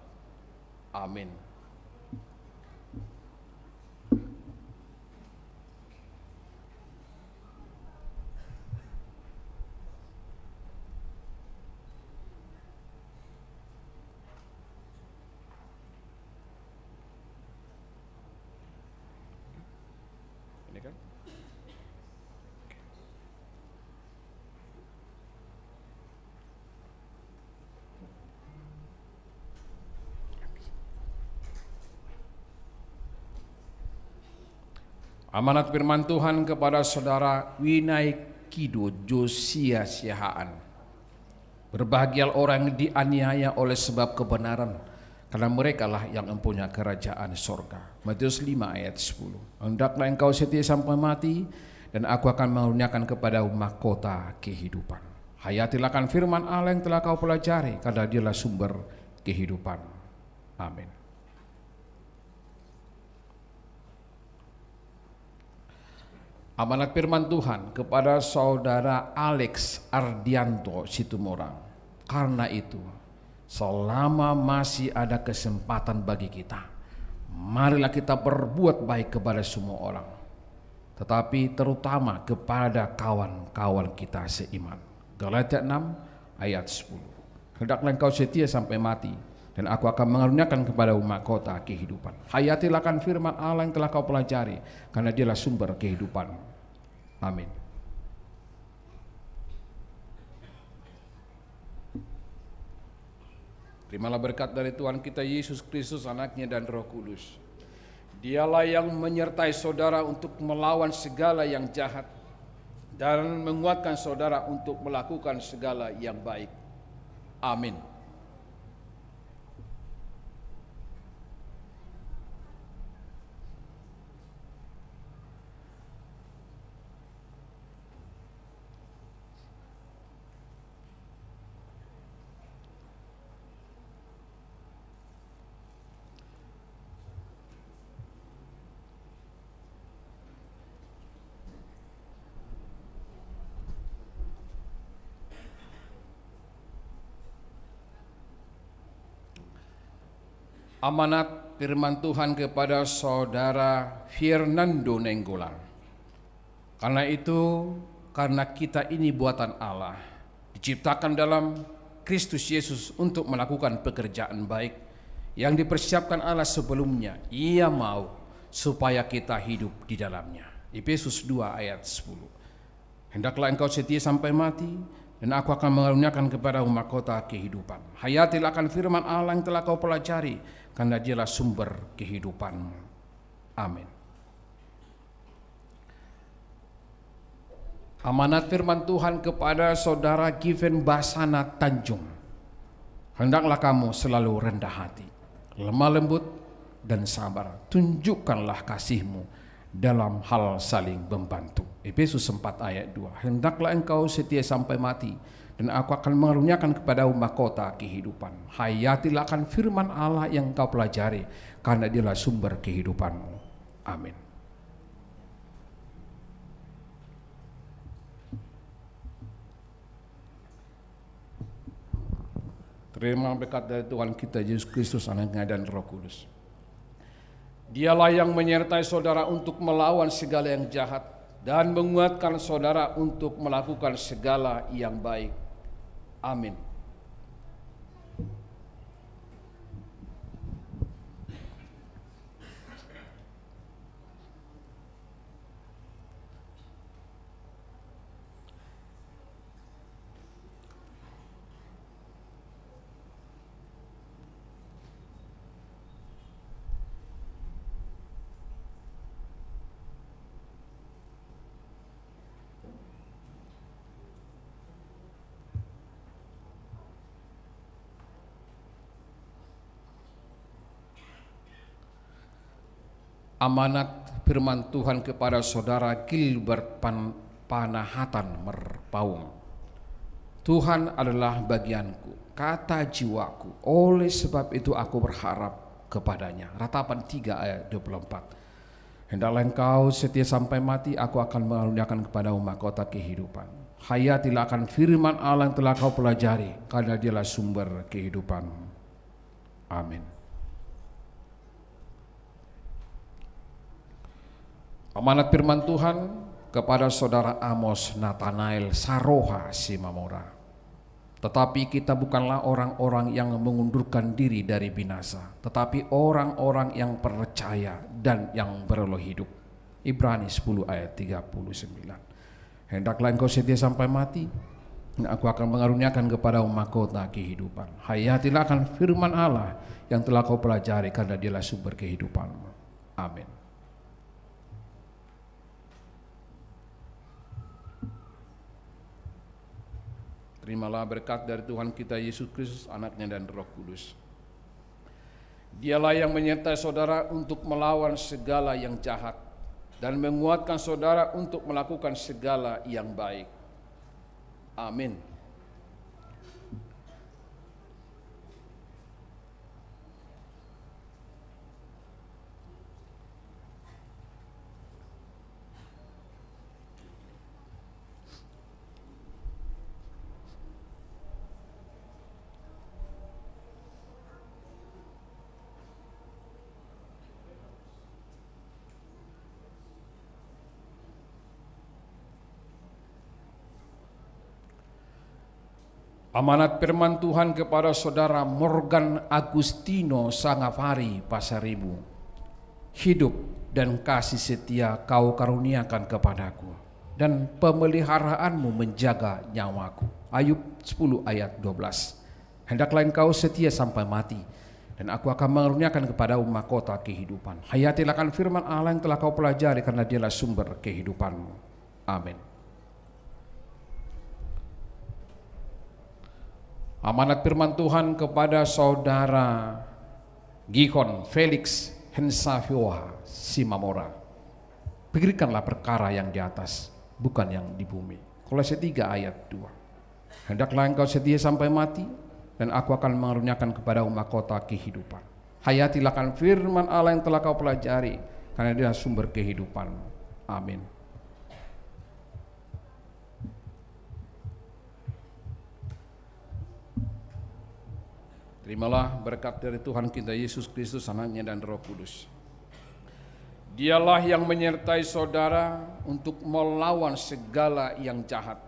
Amin. Ini kan? Amanat firman Tuhan kepada saudara Winai Kido Josia Siahaan. Berbahagialah orang yang dianiaya oleh sebab kebenaran, karena merekalah yang mempunyai kerajaan sorga. Matius lima ayat sepuluh. Hendaklah engkau setia sampai mati, dan aku akan mengaruniakan kepadamu mahkota kehidupan. Hayatilah akan firman Allah yang telah kau pelajari, karena dialah sumber kehidupan. Amin. Amanat firman Tuhan kepada saudara Alex Ardianto Situmorang. Karena itu, selama masih ada kesempatan bagi kita, marilah kita berbuat baik kepada semua orang, tetapi terutama kepada kawan-kawan kita seiman. Galatia enam ayat sepuluh. Hendaklah engkau setia sampai mati, dan aku akan mengaruniakan kepadamu mahkota kehidupan. Hayatilah akan firman Allah yang telah kau pelajari, karena dialah sumber kehidupan. Amin. Terimalah berkat dari Tuhan kita Yesus Kristus, Anaknya, dan Roh Kudus. Dialah yang menyertai saudara untuk melawan segala yang jahat dan menguatkan saudara untuk melakukan segala yang baik. Amin. Amanat firman Tuhan kepada saudara Fernando Nainggolan. Karena itu, karena kita ini buatan Allah, diciptakan dalam Kristus Yesus untuk melakukan pekerjaan baik yang dipersiapkan Allah sebelumnya. Ia mau supaya kita hidup di dalamnya. Efesus dua ayat sepuluh. Hendaklah engkau setia sampai mati, dan aku akan mengaruniakan kepadamu mahkota kehidupan. Hayatilah akan firman Allah yang telah kau pelajari, karena dialah sumber kehidupanmu. Amin. Amanat firman Tuhan kepada saudara Given Basana Tanjung. Hendaklah kamu selalu rendah hati, lemah lembut, dan sabar. Tunjukkanlah kasihmu dalam hal saling membantu. Efesus empat ayat dua. Hendaklah engkau setia sampai mati, dan aku akan mengaruniakan kepadamu mahkota kehidupan. Hayatilah akan firman Allah yang engkau pelajari, karena dialah sumber kehidupanmu. Amin. Terima berkat dari Tuhan kita Yesus Kristus, Anaknya, dan Roh Kudus. Dialah yang menyertai saudara untuk melawan segala yang jahat dan menguatkan saudara untuk melakukan segala yang baik. Amin. Amanat firman Tuhan kepada saudara Gilbert Pan-, Panahatan Merpaung. Tuhan adalah bagianku, kata jiwaku, oleh sebab itu aku berharap kepadanya. Ratapan tiga ayat dua puluh empat. Hendaklah engkau setia sampai mati, aku akan mengaruniakan kepadamu mahkota kehidupan. Hayatilah akan firman Allah yang telah kau pelajari, karena dialah sumber kehidupanmu. Amin. Amanat firman Tuhan kepada saudara Amos Natanael Saroha Simamora. Tetapi kita bukanlah orang-orang yang mengundurkan diri dari binasa, tetapi orang-orang yang percaya dan yang beroleh hidup. Ibrani sepuluh ayat tiga puluh sembilan. Hendaklah engkau setia sampai mati, dan aku akan mengaruniakan kepadamu mahkota kehidupan. Hayatilah akan firman Allah yang telah kau pelajari, karena dialah sumber kehidupanmu. Amin. Terimalah berkat dari Tuhan kita Yesus Kristus, Anaknya, dan Roh Kudus. Dialah yang menyertai saudara untuk melawan segala yang jahat dan menguatkan saudara untuk melakukan segala yang baik. Amin. Amanat firman Tuhan kepada saudara Morgan Agustino Sangapari Pasaribu. Hidup dan kasih setia kau karuniakan kepadaku, dan pemeliharaanmu menjaga nyawaku. Ayub sepuluh ayat dua belas. Hendaklah engkau setia sampai mati, dan aku akan mengaruniakan kepadamu mahkota kehidupan. Hayatilah akan firman Allah yang telah kau pelajari, karena dialah sumber kehidupanmu. Amin. Amanat firman Tuhan kepada saudara Gihon Felix Hensafioha Simamora. Pikirkanlah perkara yang di atas, bukan yang di bumi. Kolose tiga ayat dua. Hendaklah engkau setia sampai mati, dan aku akan mengaruniakan kepadamu mahkota kehidupan. Hayatilah akan firman Allah yang telah kau pelajari, karena dialah sumber kehidupanmu. Amin. Terimalah berkat dari Tuhan kita Yesus Kristus, Anaknya, dan Roh Kudus. Dialah yang menyertai saudara untuk melawan segala yang jahat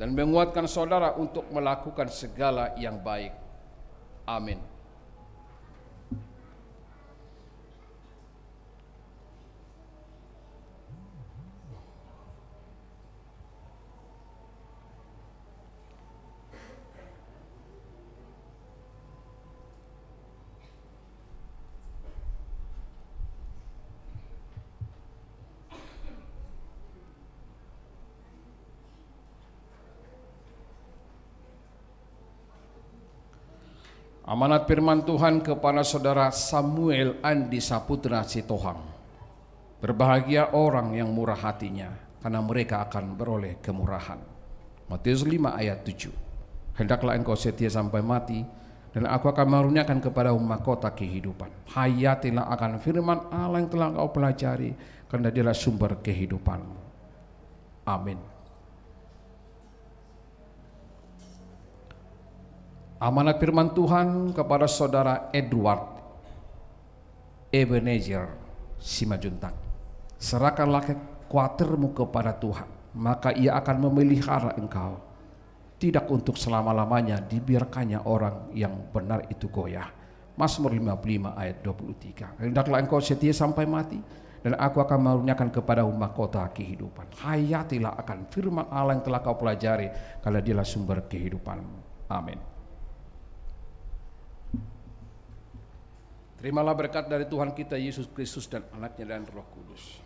dan menguatkan saudara untuk melakukan segala yang baik. Amin. Amanat firman Tuhan kepada saudara Samuel Andi Saputra Sitohang. Berbahagia orang yang murah hatinya, karena mereka akan beroleh kemurahan. Matius lima ayat tujuh. Hendaklah engkau setia sampai mati, dan aku akan mengaruniakan kepadamu mahkota kehidupan. Hayatilah akan firman Allah yang telah engkau pelajari, karena dialah sumber kehidupanmu. Amin. Amanat firman Tuhan kepada saudara Edward Ebenezer Simanjuntak. Serahkanlah kekuatanmu kepada Tuhan, maka Ia akan memelihara engkau. Tidak untuk selama-lamanya dibiarkannya orang yang benar itu goyah. Mazmur lima puluh lima ayat dua puluh tiga. Hendaklah engkau setia sampai mati, dan aku akan mengaruniakan kepadamu mahkota kehidupan. Hayatilah akan firman Allah yang telah kau pelajari, karena dialah sumber kehidupanmu. Amin. Terimalah berkat dari Tuhan kita Yesus Kristus dan Anaknya dan Roh Kudus.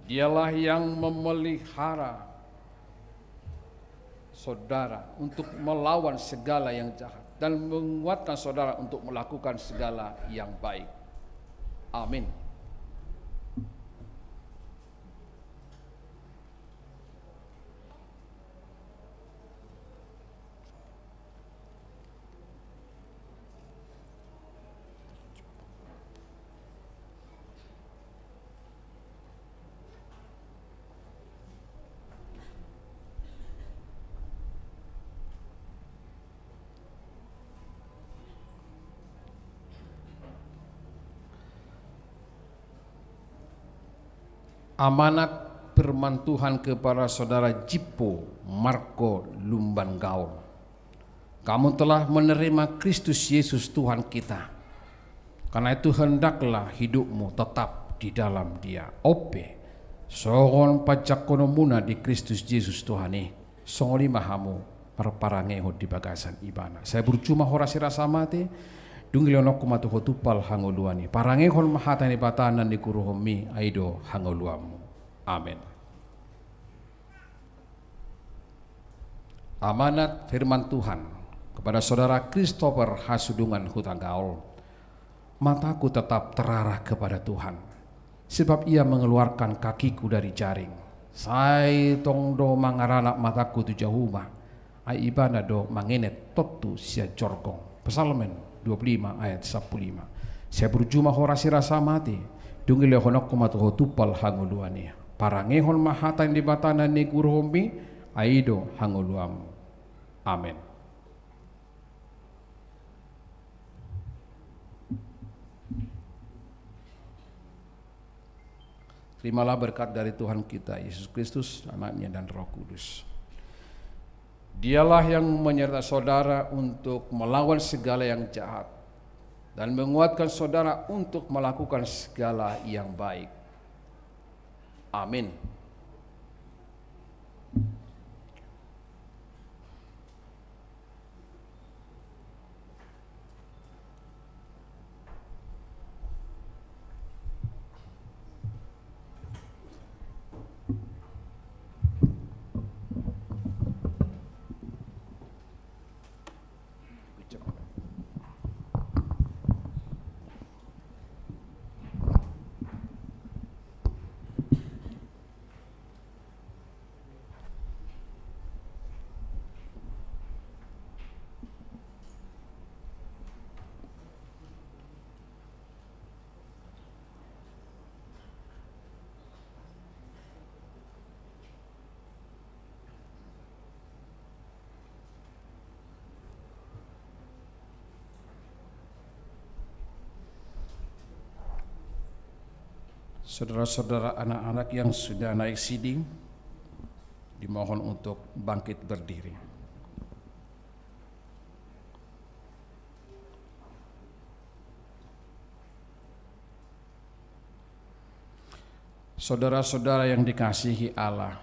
Dialah yang memelihara saudara untuk melawan segala yang jahat dan menguatkan saudara untuk melakukan segala yang baik. Amin. Amanat firman Tuhan kepada saudara Jippo Marco Lumban Gaul. Kamu telah menerima Kristus Yesus Tuhan kita. Karena itu, hendaklah hidupmu tetap di dalam Dia. On pe, songon panjangkononmuna di Kristus Yesus Tuhan i, songon i ma hamu marparangehon di bagasan Ibana. Sai burju ma hora sirasa mate, dung dilehononku ma tu ho tumpal hangoluan i. Parangehon ma hata ni Debata na niguruhonmi, ai do hangoluanmu. Amen. Amanat firman Tuhan kepada saudara Christopher Hasudungan Hutagaol. Mataku tetap terarah kepada Tuhan, sebab Ia mengeluarkan kakiku dari jaring. Sai tong do mangaranap mataku tu jahuma, ai Ibana do mangenet tontu sian jorgong. Psalmen dua puluh lima ayat sampulu lima. Sai burju ma ho rasirasa mate, dung i lehononku ma tu ho tumpal hangoluan i. Parangehon ma hata ni Debata na niguruhonmi, ai i do hangoluanmu. Amen. Terimalah berkat dari Tuhan kita Yesus Kristus, Anaknya, dan Roh Kudus. Dialah yang menyertai saudara untuk melawan segala yang jahat dan menguatkan saudara untuk melakukan segala yang baik. Amin. Saudara-saudara, anak-anak yang sudah naik sidi, dimohon untuk bangkit berdiri. Saudara-saudara yang dikasihi Allah,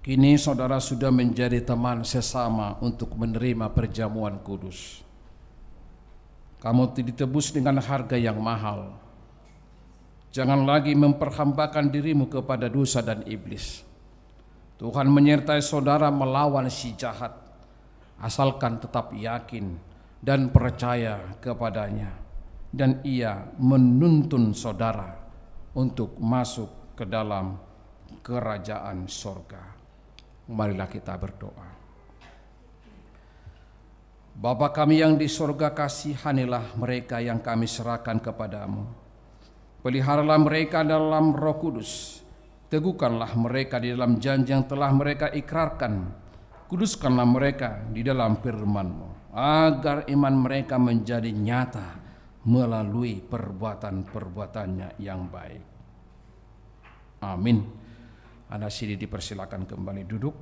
kini saudara sudah menjadi teman sesama untuk menerima perjamuan kudus. Kamu ditebus dengan harga yang mahal. Jangan lagi memperhambakan dirimu kepada dosa dan iblis. Tuhan menyertai saudara melawan si jahat, asalkan tetap yakin dan percaya kepada-Nya, dan Ia menuntun saudara untuk masuk ke dalam kerajaan sorga. Marilah kita berdoa. Bapa kami yang di sorga, kasihanilah mereka yang kami serahkan kepada-Mu. Peliharalah mereka dalam Roh Kudus. Teguhkanlah mereka di dalam janji yang telah mereka ikrarkan. Kuduskanlah mereka di dalam firman-Mu, agar iman mereka menjadi nyata melalui perbuatan-perbuatannya yang baik. Amin. Anak sidi dipersilakan kembali duduk.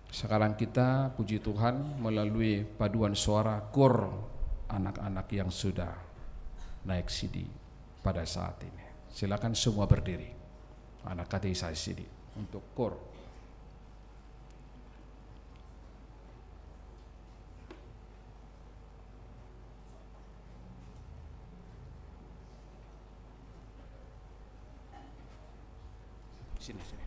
Sekarang kita, puji Tuhan, melalui paduan suara kor anak-anak yang sudah naik sidi pada saat ini. Silakan semua berdiri. Anak katekisasi sidi untuk kor. Sini, sini.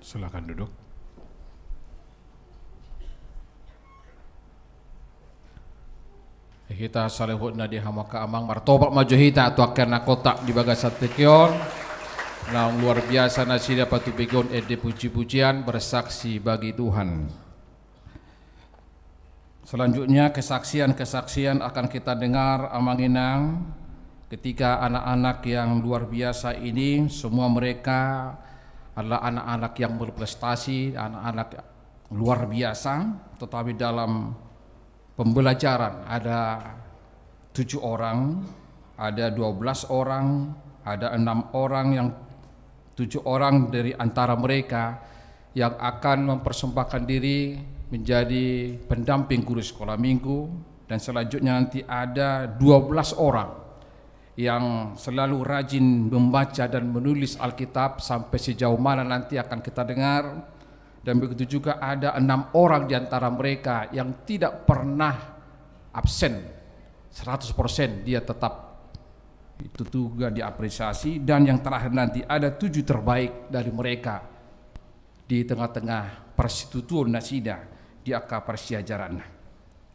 Silakan duduk. Hita saluhutna di hamu angka amang, martopak ma jo hita tu angka na hot di bagasan tingki on. Naung luar biasa nasida patupaon ende puji-pujian bersaksi bagi Tuhan. Selanjutnya, kesaksian-kesaksian akan kita dengar, Amang Inang, ketika anak-anak yang luar biasa ini, semua mereka adalah anak-anak yang berprestasi, anak-anak luar biasa, tetapi dalam pembelajaran ada tujuh orang, ada dua belas orang, ada enam orang, yang tujuh orang dari antara mereka yang akan mempersembahkan diri menjadi pendamping guru sekolah minggu, dan selanjutnya nanti ada dua belas orang yang selalu rajin membaca dan menulis Alkitab sampai sejauh mana nanti akan kita dengar. Dan begitu juga ada enam orang di antara mereka yang tidak pernah absen, seratus persen dia tetap itu juga diapresiasi. Dan yang terakhir nanti ada tujuh terbaik dari mereka di tengah-tengah parsitutuon nasida di angka parsiajaran.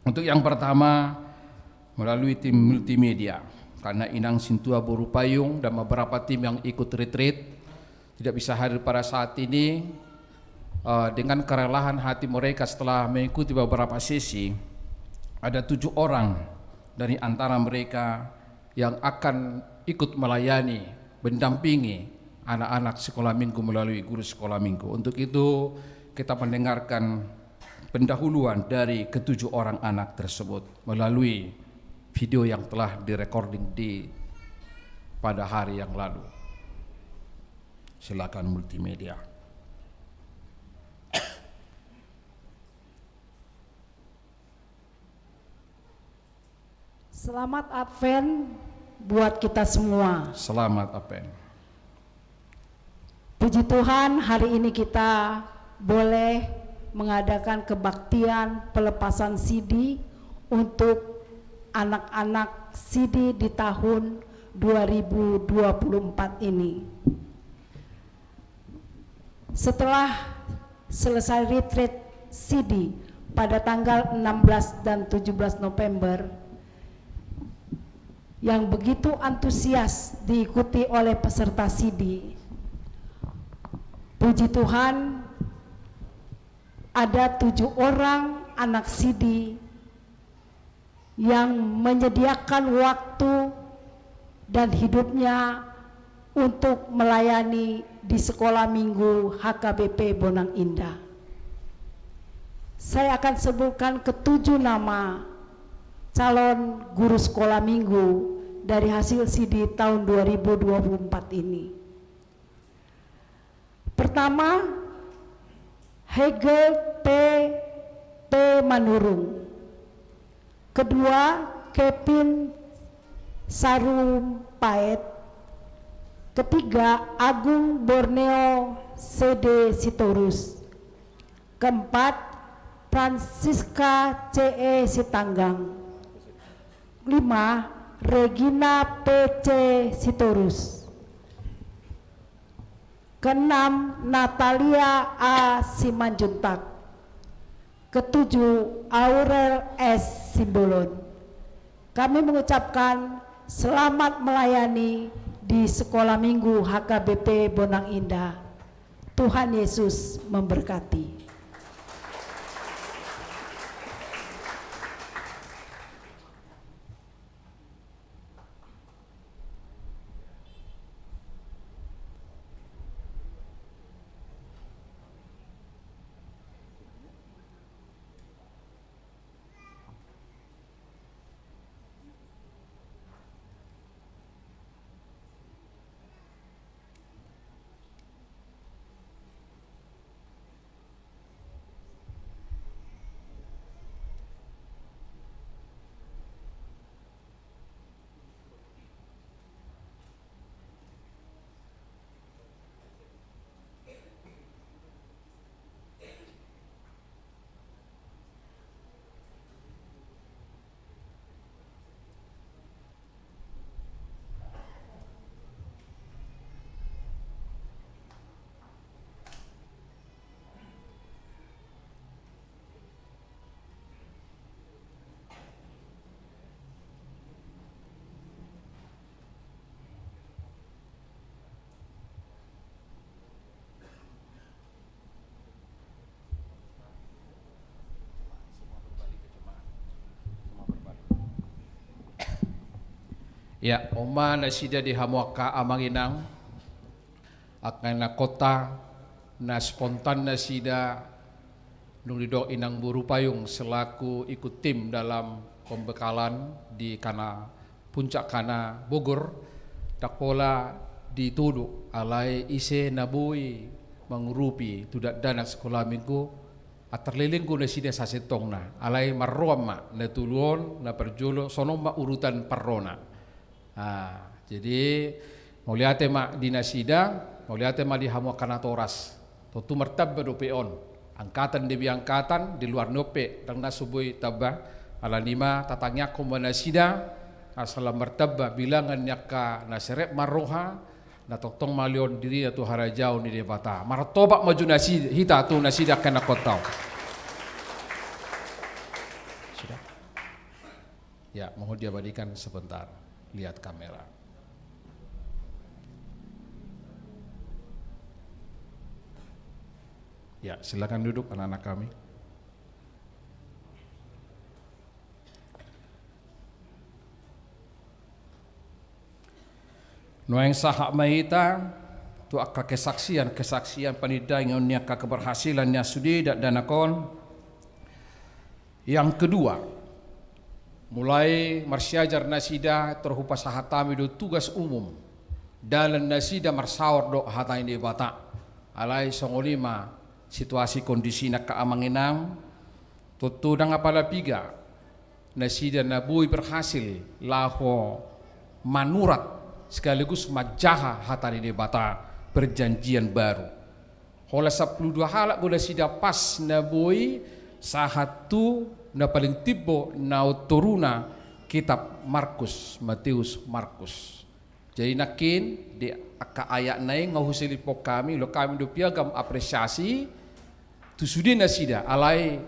Untuk yang pertama, melalui tim multimedia, karena Inang Sintua Boru Payung dan beberapa tim yang ikut retreat tidak bisa hadir pada saat ini, eh, dengan kerelaan hati mereka setelah mengikuti beberapa sesi, ada tujuh orang dari antara mereka yang akan ikut melayani, mendampingi anak-anak sekolah minggu melalui guru sekolah minggu. Untuk itu, kita mendengarkan pendahuluan dari ketujuh orang anak tersebut melalui video yang telah direcording di pada hari yang lalu. Silakan multimedia. Selamat Advent buat kita semua. Selamat Advent. Puji Tuhan, hari ini kita boleh mengadakan kebaktian pelepasan sidi untuk anak-anak sidi di tahun dua ribu dua puluh empat ini. Setelah selesai retreat sidi pada tanggal enam belas dan tujuh belas November, yang begitu antusias diikuti oleh peserta sidi. Puji Tuhan, ada tujuh orang anak sidi yang menyediakan waktu dan hidupnya untuk melayani di Sekolah Minggu H K B P Bonang Indah. Saya akan sebutkan ketujuh nama calon guru sekolah minggu dari hasil sidi tahun dua ribu dua puluh empat ini. Pertama, Hegel T P Manurung. Kedua, Kevin Sarumpaet. Ketiga, Agung Borneo C D Sitorus. Keempat, Francisca C E Sitanggang. Lima, Regina P C Sitorus. Keenam, Natalia A Simanjuntak. Ketujuh, Aurel S Simbolon. Kami mengucapkan selamat melayani di Sekolah Minggu H K B P Bonang Indah. Tuhan Yesus memberkati. Ya, on ma nasida di hamu angka amang inang, angka na kota, na spontan nasida, dung didok inang boru payung selaku ikut tim dalam pembekalan di Kana, Puncak Kana Bogor, ndang pola ditudu, alai ise na boi mangurupi tu dakdanak sikola minggu, antar lelenggu nasida sasintongna, alai marroan ma na tolu on, na parjolo, songon on ma urutan parrona. Ah, jadi, mauliate ma di nasida, mauliate ma di hamu angka natoras. Tontu martamba dope on. Angkatan di angkatan, di luar ni on pe, ndang na so boi tamba. Alani i ma, tatangiangkon ma nasida, asa lam martamba bilangan ni angka na serep marroha, na tongtong maulion dirina tu harajaon ni Debata. Martopak ma jo nasida, hita tu nasida angka na kota on. Sudah? Ya, mohon diabadikan sebentar. Lihat kamera. Ya, silakan duduk anak-anak kami. Nuaeng sahat ma hita tu angka kesaksian, kesaksian panindangon ni angka keberhasilan ni sude dakdanak on. Yang kedua, mulai marsiajar nasida, tor hupasahat hami do tugas umum, dalan nasida marsaor dohot hata ni Debata. Alai songon i ma situasi kondisi angka amang inang, tontu ndang apala piga nasida na boi berhasil laho manurat sekaligus manjaha hata ni Debata, perjanjian baru. Holan sampulu dua halak do nasida pas na boi sahat tu na paling timbo na on toruna kitab Markus, Mateus, Markus. Jadi nangkin di angka ayatna i nga huseliphon hami, ulaon hami do piagam apresiasi tu sude nasida, alai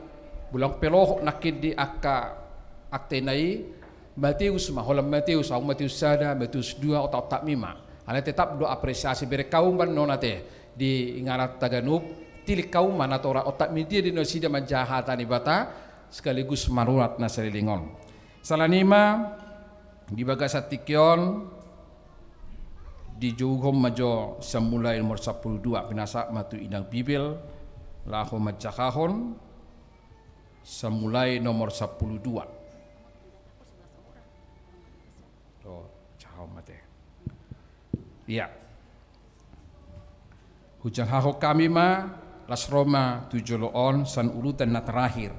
molo pe lohot nangkin di angka aktena i, Mateus ma, holan Mateus, au Mateus sada, Mateus dua, otak-otak mi ma. Alai tetap do apresiasi, bereng hamu ma non ate di ingananta ganup, tilik hamu ma natorasna, otak mi dia do nasida manjaha hata ni Debata, sekaligus manurat na saleleng on. Siala ni i ma, di bagasan tingki on, dijouhon ma jo sian mulai nomor sampulu dua, pinasahat ma tu inang Bibel, laho manjahahon sian mulai nomor sampulu dua. Oh, jahahon ma ate. Iya. Hujahahon hami ma, las ro ma tu jolo on, sian urutan na terakhir.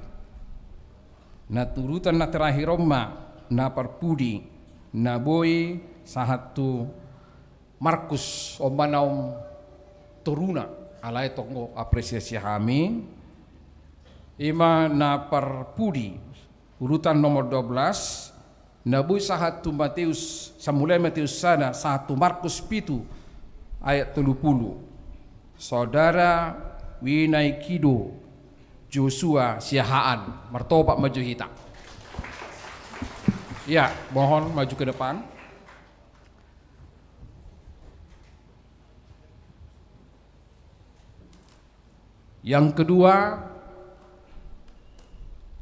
Na tu urutan na terakhir on ma, na parpudi, na boi sahat tu Markus, on ma na on toruna, alai tong do apresiasi hami, i ma na parpudi, urutan nomor dua belas, na boi sahat tu Mateus, sian mulai Mateus sada, sahat tu Markus pitu, ayat tolu pulu. Saudara Winaikido Joshua Siahaan, martopak ma jo hita. Ya, mohon maju ke depan. Yang kedua,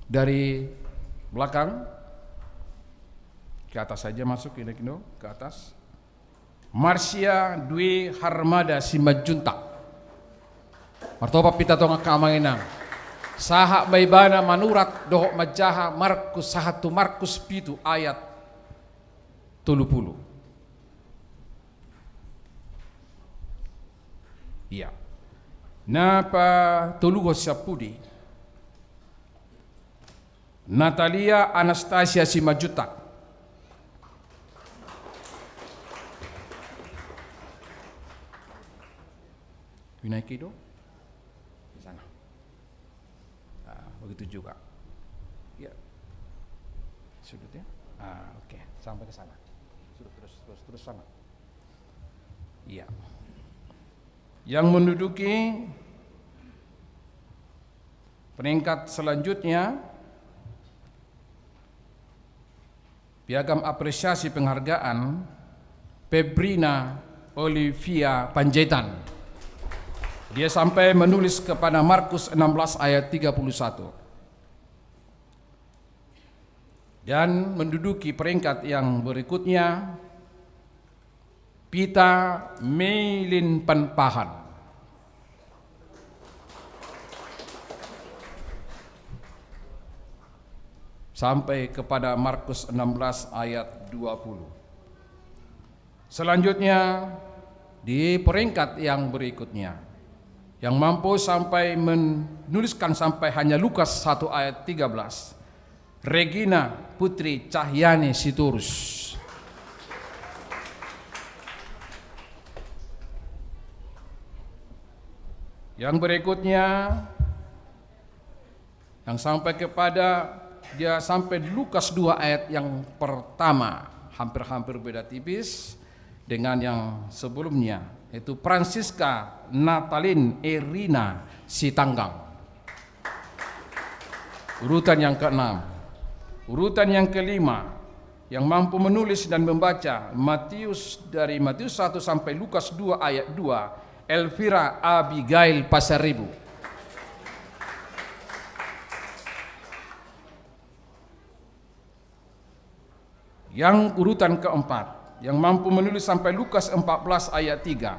dari belakang, ke atas saja masuk, ini, ke atas. Marsia Dwi Harmada Simanjuntak. Martopak hita tong angka amang inang. Sahat ma ibana manurat dohot manjaha Markus, sahat tu Markus pitu ayat tolu pulu. Iya. Na patoluhon sian pudi, Natalia Anastasia Simanjuntak. Winaikido? Di sana. Ah, begitu juga. Ya. Sudut ya. Ah, oke. Sampai ke sana. Sudut terus, terus, terus sana. Iya. Yang menduduki peringkat selanjutnya, piagam apresiasi penghargaan, Febrina Olivia Panjaitan. Dia sampai menulis kepada Markus enam belas ayat tiga puluh satu. Dan menduduki peringkat yang berikutnya, Pita Meilinpanpahan. Sampai kepada Markus enam belas ayat dua puluh. Selanjutnya, di peringkat yang berikutnya, yang mampu sampai menuliskan sampai hanya Lukas satu ayat tiga belas, Regina Putri Cahyani Sitorus. Yang berikutnya, yang sampai kepada dia sampai di Lukas dua ayat yang pertama, hampir-hampir beda tipis dengan yang sebelumnya, yaitu Francisca Natalin Erina Sitanggang. Urutan yang keenam. Urutan yang kelima, yang mampu menulis dan membaca Matius, dari Matius satu sampai Lukas dua ayat dua, Elvira Abigail Pasaribu. Yang urutan keempat, yang mampu menulis sampai Lukas empat belas ayat tiga,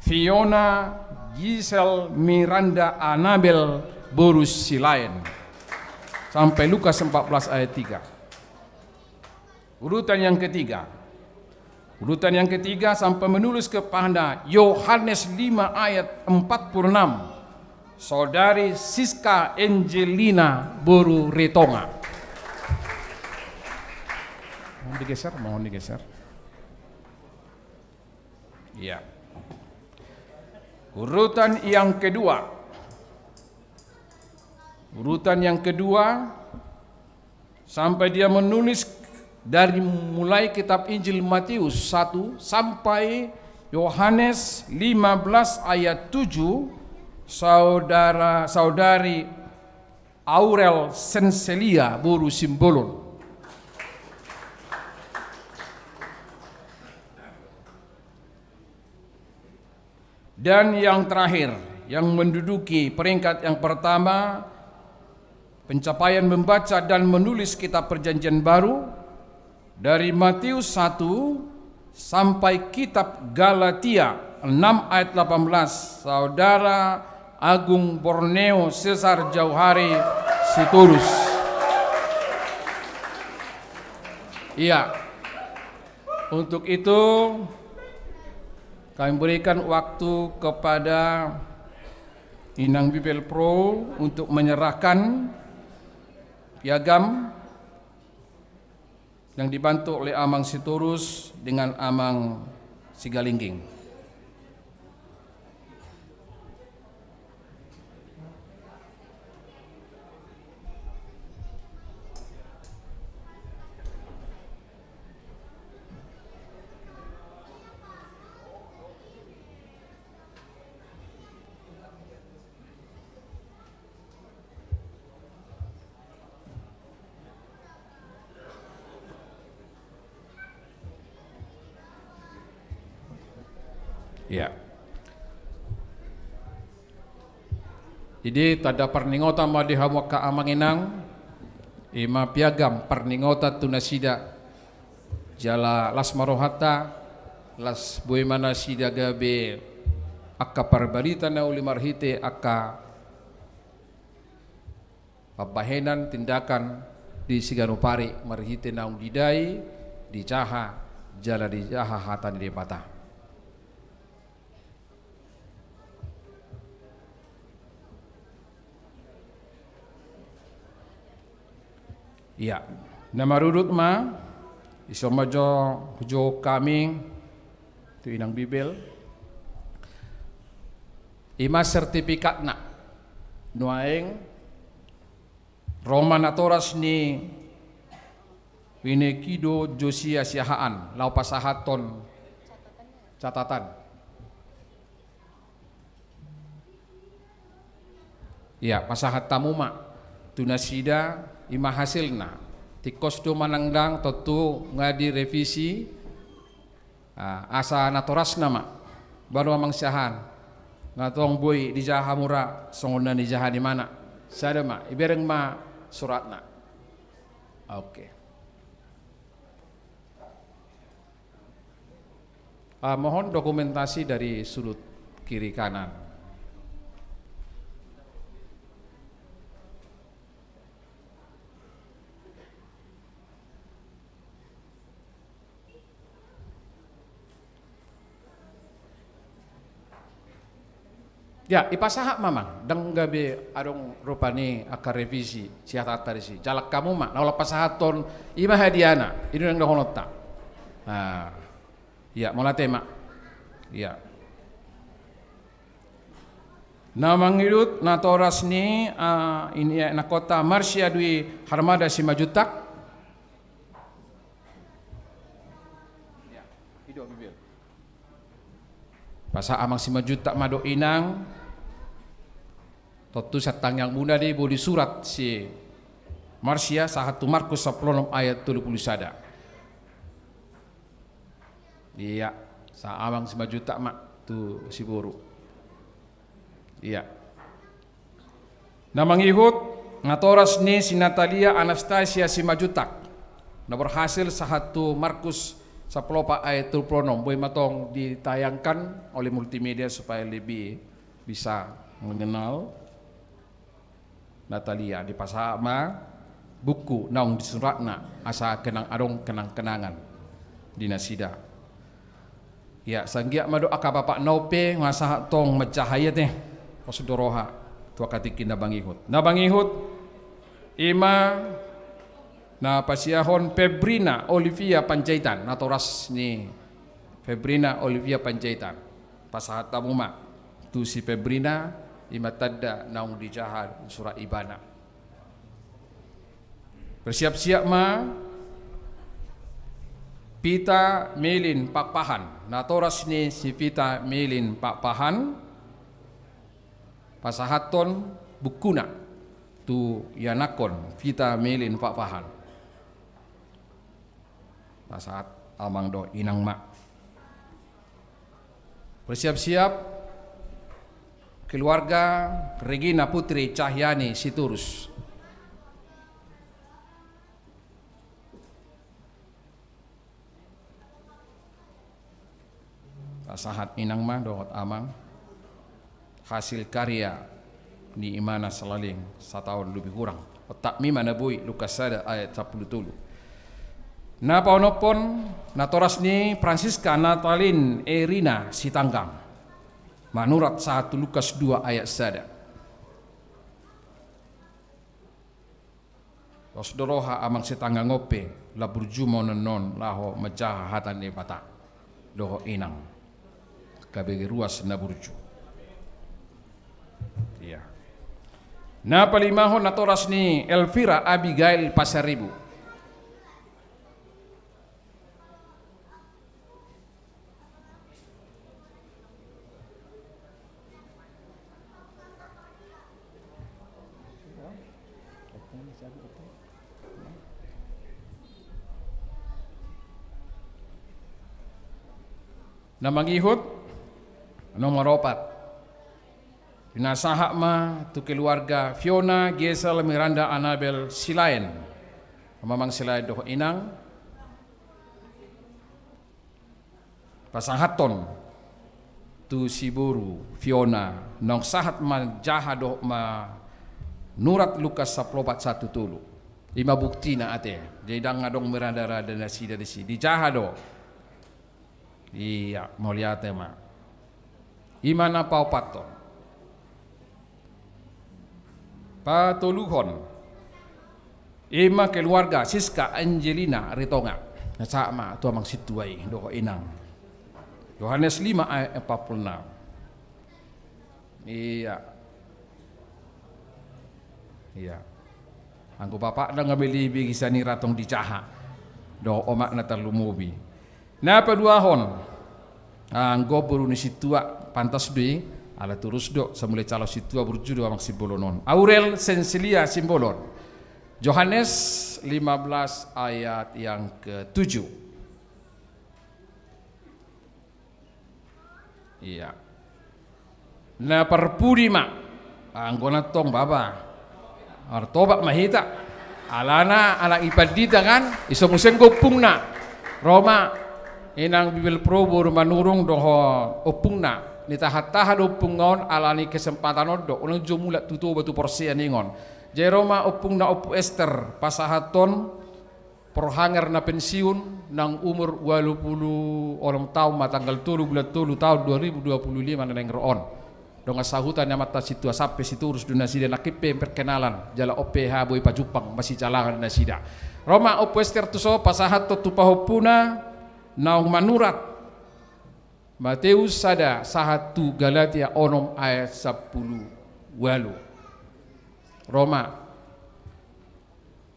Fiona Gisel Miranda Anabel boru Silaen. Sampai Lukas empat belas ayat tiga. Urutan yang ketiga. Urutan yang ketiga sampai menulis kepada Yohanes lima ayat empat puluh enam. Saudari Siska Angelina boru Ritonga. Mohon digeser, mohon digeser. Iya. Urutan yang kedua. Urutan yang kedua, sampai dia menulis dari mulai kitab Injil Matius satu sampai Yohanes lima belas ayat tujuh, saudara, saudari Aurel Senselia boru Simbolon. Dan yang terakhir, yang menduduki peringkat yang pertama, pencapaian membaca dan menulis kitab Perjanjian Baru, dari Matius satu sampai kitab Galatia enam ayat delapan belas, Saudara Agung Borneo Cesar Jauhari Sitorus. Iya. Untuk itu, kami berikan waktu kepada Inang Bibelvrouw untuk menyerahkan piagam yang dibantu oleh Amang Sitorus dengan Amang Sigalingging. Iya. Jadi, tanda parningotan ma di hamu angka amang inang, i ma piagam parningotan tu nasida. Jala las ma rohanta, las boi ma nasida gabe angka parbarita na uli marhite angka pambahenan tindakan di siganup ari marhite naung didai, dijaha, jala dijaha hata ni Debata. Iya, na marudut ma, ison ma jo, jo hami, tu Inang Bibel. I ma sertifikatna. Nuaeng ro ma natoras ni Winekido Josia Siahaan, laho pasahathon catatan. Iya, pasahat hamu ma tu nasida, i ma hasilna. Tingkos do manang ndang, tontu nga direvisi. Ah, asa natorasna ma. Baru Amang Siahaan. Nga tong boi dijaha hamu ra songon na nijaha ni imana. Sada ma, ibereng ma suratna. Oke. Ah, mohon dokumentasi dari sudut kiri kanan. Ya, ipasahat ma, Amang, ndang gabe adong rupani angka revisi, sihatahon disi. Jalang hamu ma, na olo pasahathon, i ma hadiana, i do na dohononta. Nah, ya, mauliate ma. Ya. Na mangihut natoras ni, ah, ini, ya, na kota Marsia Dwi Harmada Simanjuntak. Ya, i do, Bibel. Pasahat Amang Simanjuntak ma dohot Inang. Tontu sian tangiangmuna do i boi disurat si Marsia, sahat tu Markus sampulu onom ayat tolu pulu sada. Iya, sahat Amang Simanjuntak ma tu si boru. Iya. Na mangihut, natoras ni si Natalia Anastasia Simanjuntak. Na berhasil sahat tu Markus sampulu opat ayat tolu pulu onom. Boi ma tong ditayangkan oleh multimedia supaya lebih bisa mengenal Natalia. Dipasahat ma buku naung disuratna asa kenang, adong kenang-kenangan di nasida. Ya, sanggiat ma dohot angka bapakna on pe, nga sahat tong manjaha i ate. Pos do roha tu angka tingki na mangihut. Na mangihut, i ma na pasiahon Febrina Olivia Panjaitan, natoras ni Febrina Olivia Panjaitan. Pasahat hamu ma tu si Febrina, i ma tanda naung dijaha surat ibana. Bersiap-siap ma Vita Melin Pakpahan, natoras ni si Vita Melin Pakpahan, pasahathon bukuna tu ianakhon Vita Melin Pakpahan. Pasahat Amang dohot Inang ma. Bersiap-siap keluarga Regina Putri Cahyani Siturus. Pasahat Inang ma dohot Amang. Hasil karya ni imana saleleng sataon lebih kurang. Otak mi ma na boi, Lukas sada ayat sampulu tolu. Na paonomhon, natoras ni Francisca Natalin Erina Sitanggang. Manurat sahat tu Lukas dua ayat sada. Pos do roha Amang Sitanggang on pe, lam burju ma on annon laho manjaha hata ni Debata dohot Inang. Gabe ruas na burju. Iya. Na palimahon natoras ni Elvira Abigail Pasaribu. Na mangihut, nomor opat. Pinasahat ma tu keluarga Fiona Gesel Miranda Anabel Silaen. Amang Silaen dohot Inang. Pasahathon tu si boru Fiona, naung sahat manjaha dohot manurat Lukas sampulu opat satu tolu. I ma buktina ate. Jadi ndang adong miranda-randa nasida disi. Dijaha do. Iya, mauliate ma. I ma na paopathon. Patoluhon. I ma keluarga Siska Angelina Ritonga. Na sahat ma tu Amang Sintua i dohot Inang. Yohanes lima ayat empat puluh enam. Iya. Iya. Anggo bapakna nga melebi sian i ra tong dijaha. Dohot omakna tarlumobi. Na paduahon. Anggo boru ni sintua, pantas do i, ala turus do, sai mulai calon sintua burju do Amang Simbolon on. Aurel Sensilia Simbolon. Yohanes lima belas ayat yang ketujuh. Iya. Na parpudi ma. Anggo na tong baba. Martobat ma hita. Alana anak ni pandita kan, i so muse gompungna. Ro ma. Inang Bibelvrouw boru Manurung dohot ompungna. Nitahan-tahan do ompungna on, ala ni kesempatan on do, unang jo mulak tu Toba tu porsea ningon. Jadi ro ma ompungna Ompu Ester pasahathon porhanger na pensiun, nang umur ualu pulu onom taon ma, tanggal tolu bulan tolu taon dua ribu dua pulu lima na naeng ro on. Dongan sahuta ni amanta sintua Sampe Sitorus do nasida, nangkin pe perkenalan jala on pe hea boi pajumpang masijalangan nasida. Ro ma Ompu Ester tuson pasahathon tu pahompuna naung manurat Mateus sada sahat tu Galatia onom ayat sampulu ualu. Ro ma.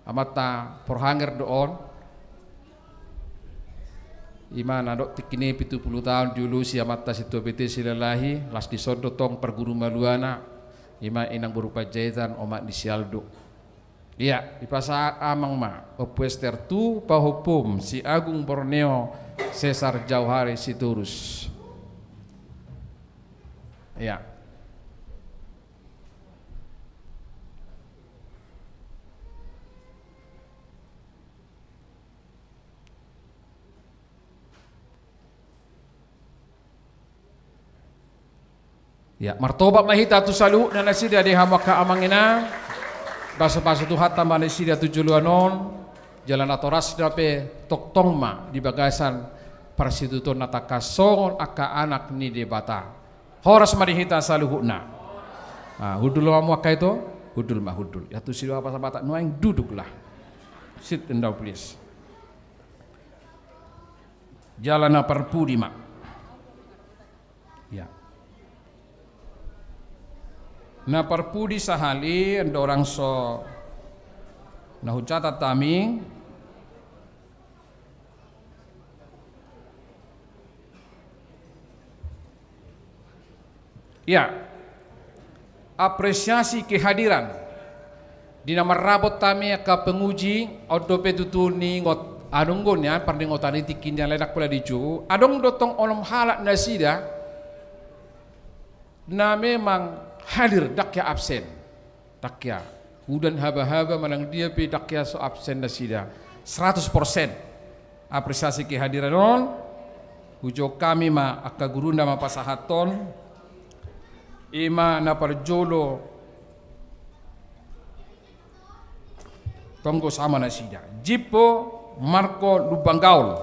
Amanta porhanger do on. I ma na dok tingki ni pitu pulu taon diulosi amanta sintua B T Silalahi, las dison do tong parguru maluana. I ma inang boru Panjaitan, omak ni si Aldo. Ia, dipasahat amang ma Ompu Ester tu pahompum si Agung Borneo Sesar Jauhari Sitorus. Ia. Ia, martobat ma hita tu saluhutna nasida di hamu angka amang inang. Basubasu Tuhanta ma nasida tu joloan on. Jala natorasna pe tongtong ma di bagasan parsitutuonna tangkas songon angka anak ni Debata. Horas ma di hita saluhutna. Ah, hundul ma hamu angka ito, hundul ma hundul. Ia tu sidua pasabatak nuaeng duduklah. Sit and down, please. Jala na parpudi ma. Ia. Na parpudi sahali, andorang so na hucatat hami. Ia, apresiasi kehadiran. Di na marrapot hami angka penguji, on dope tutu niingot, adong do nian parningotan i tingki ni, alai ndang pola dijou. Adong do tong onom halak nasida na memang hadir, ndang hea absen. Ndang hea. Udan haba-haba manang dia pe ndang hea so absen nasida. Seratus persen apresiasi kehadiran on. Hujou hami ma angka guruna ma pasahathon. I ma na parjolo. Tonggo sama nasida. Jimpo Marco Lumban Gaol.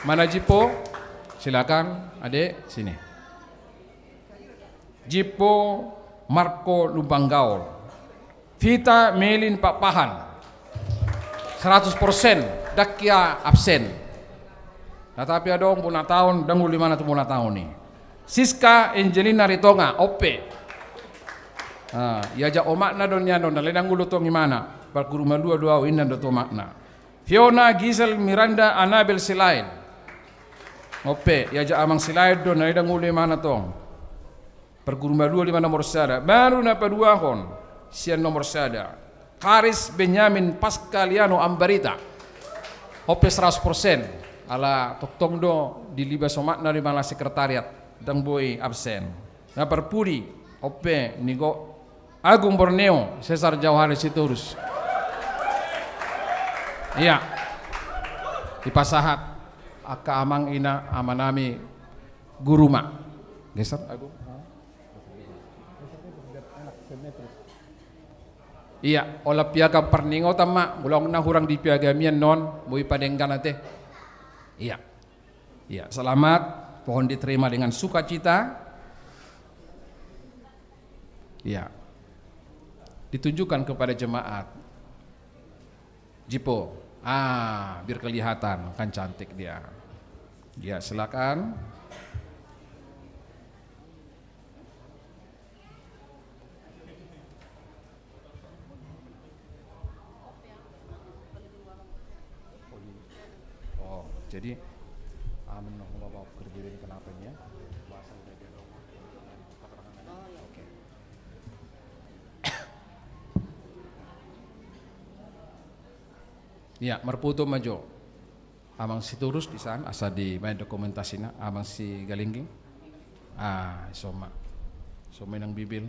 Mana Jimpo? Silakan, adek, sini. Jimpo Marco Lumban Gaol. Vita Melin Pakpahan. Seratus persen, ndang hea absen. Nah, tapi adong bona taon, ndang olo imana tu bona taon i. Siska Angelina Ritonga, on pe. Ah, iajak omakna do nian on, alai ndang olo tong imana. Parguru malua do au, inna do tu omakna. Fiona Gisel Miranda Anabel Silaid. On pe, iajak amang Silaid do, alai ndang olo imana tong. Parguru malua do imana nomor sada. Baru na paduahon, sian nomor sada. Karis Benyamin Paskaliano Ambarita. On pe seratus persen. Ala tongtong do dilibas omakna do imana sekretariat. Ndang boi absen. Na parpudi, on pe, nigo Agung Borneo, Sesar Jauhari Sitorus. Ia. Dipasahat angka amang ina, amanami guru ma. Geser, Agung. Ia, holan piagam parningotan ma, molo na hurang di piagam i annon, boi padenggan ate. Ia. Ia, selamat, mohon diterima dengan sukacita. Ia. Ditunjukkan kepada jemaat. Jimpo. Ah, biar kelihatan, kan cantik dia. Ia, silakan. Oh, jadi, ah, menang bapak kerja ini kenapa ini ya? Bahasa udah dia dong. Oke. Ia, marpoto ma jo. Amang Sitorus di san, asa dibaen dokumentasina, amang Sigalingging. Ah, so ma. So ma inang Bibil.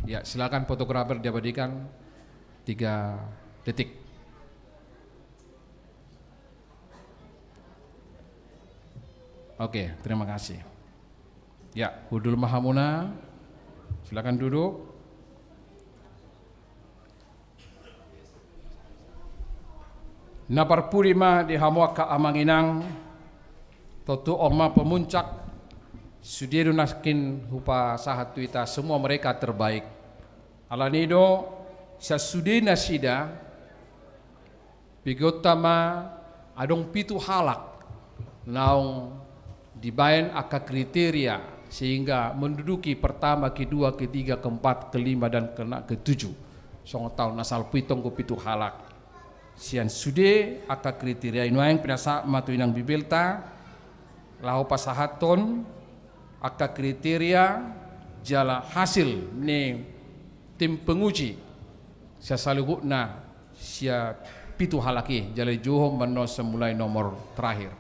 Ya, silakan fotografer diabadikan tiga detik. Oke, terima kasih. Ya, hundul ma hamuna. Silakan duduk. Na parpudi ma di hamu angka amang inang, tontu on ma pemuncak, sude do nangkin hupasahat tu hita semua mereka terbaik. Alani do, sian sude nasida, begeonta ma adong pitu halak naung dibaen angka kriteria sehingga menduduki pertama, kedua, ketiga, keempat, kelima, dan kena ketujuh. Songon taon na salpu i tong do pitu halak. Sian sude angka kriteria i nuaeng pinasahat ma tu inang bibelta, laho pasahathon angka kriteria jala hasil ni tim penguji sian saluhutna sian pitu halak i, jala dijouhon ma annon sian mulai nomor terakhir.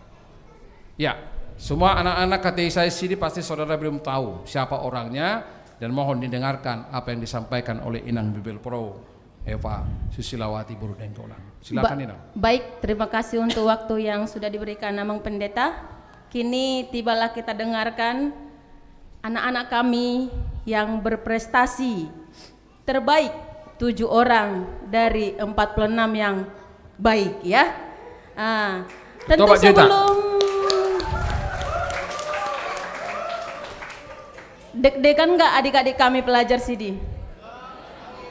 Ya, semua anak-anak K T I saya sini pasti saudara belum tahu siapa orangnya, dan mohon didengarkan apa yang disampaikan oleh Inang Bibelvrouw Eva Susilawati boru Nainggolan. Silakan, Inang. Baik, terima kasih untuk waktu yang sudah diberikan Amang Pendeta. Kini tibalah kita dengarkan anak-anak kami yang berprestasi terbaik, tujuh orang dari empat puluh enam yang baik, ya. Ah, tentu sebelum Deg-degan nggak adik-adik kami pelajar sini?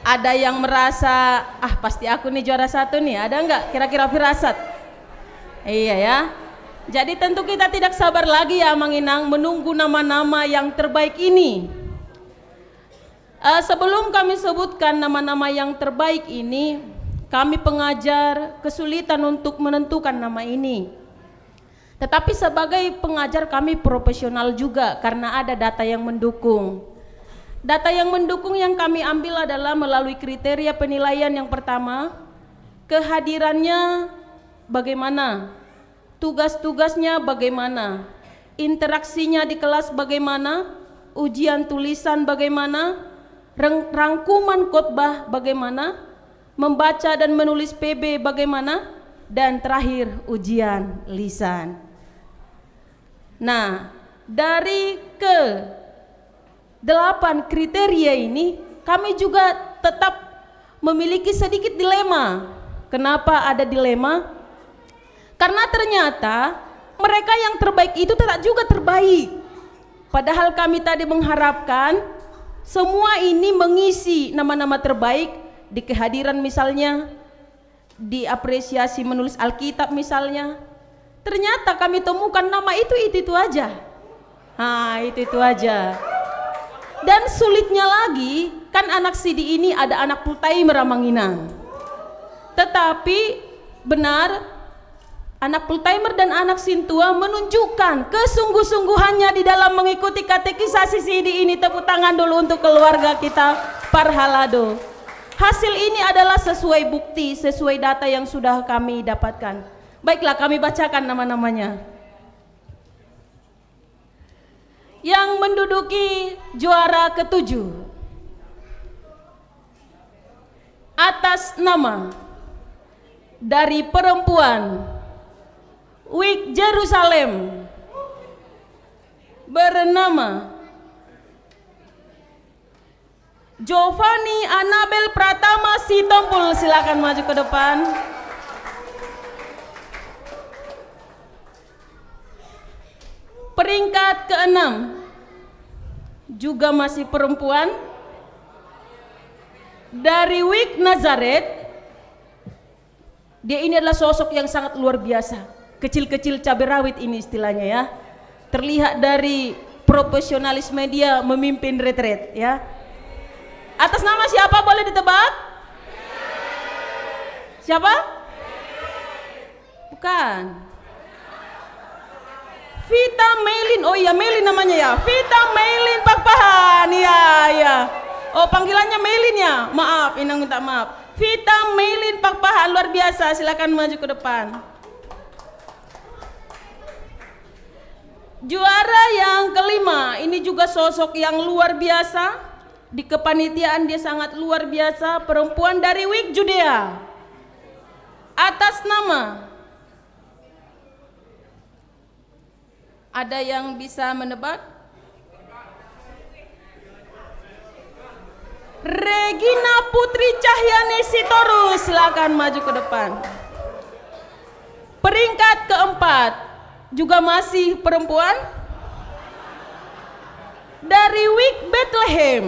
Ada yang merasa, "Ah, pasti aku nih juara satu nih." Ada nggak kira-kira firasat? Iya ya. Jadi tentu kita tidak sabar lagi ya, Amang Inang, menunggu nama-nama yang terbaik ini. Eh, sebelum kami sebutkan nama-nama yang terbaik ini, kami pengajar kesulitan untuk menentukan nama ini. Tetapi sebagai pengajar kami profesional juga karena ada data yang mendukung. Data yang mendukung yang kami ambil adalah melalui kriteria penilaian yang pertama, kehadirannya bagaimana, tugas-tugasnya bagaimana, interaksinya di kelas bagaimana, ujian tulisan bagaimana, reng-, rangkuman khotbah bagaimana, membaca dan menulis P B bagaimana, dan terakhir ujian lisan. Nah, dari kedelapan kriteria ini, kami juga tetap memiliki sedikit dilema. Kenapa ada dilema? Karena ternyata mereka yang terbaik itu tidak juga terbaik. Padahal kami tadi mengharapkan semua ini mengisi nama-nama terbaik di kehadiran, misalnya di apresiasi menulis Alkitab misalnya. Ternyata kami temukan nama itu, itu-itu aja. Ah, itu-itu aja. Dan sulitnya lagi, kan anak sidi ini ada anak full timer, Amang Inang. Tetapi benar, anak full timer dan anak sintua menunjukkan kesungguh-sungguhannya di dalam mengikuti katekisasi sidi ini. Tepuk tangan dulu untuk keluarga kita, Parhalado. Hasil ini adalah sesuai bukti, sesuai data yang sudah kami dapatkan. Baiklah, kami bacakan nama-namanya. Yang menduduki juara ketujuh atas nama dari perempuan Wik Jerusalem bernama Jovani Anabel Pratama Sitompul, silakan maju ke depan. Peringkat keenam, juga masih perempuan, dari Wik Nazaret. Dia ini adalah sosok yang sangat luar biasa. Kecil-kecil cabai rawit ini istilahnya, ya. Terlihat dari profesionalisme dia memimpin retret, ya. Atas nama siapa, boleh ditebak? Siapa? Bukan. Vita Meilin, oh iya, Meilin namanya, ya. Vita Meilin Pakpahan, iya, iya. Oh, panggilannya Meilin, ya? Maaf, Inang minta maaf. Vita Meilin Pakpahan, luar biasa, silakan maju ke depan. Juara yang kelima, ini juga sosok yang luar biasa di kepanitiaan, dia sangat luar biasa, perempuan dari Wik Judea. Atas nama Ada yang bisa menebak? Regina Putri Cahyani Sitorus, silakan maju ke depan. Peringkat keempat, juga masih perempuan, dari Wik Bethlehem.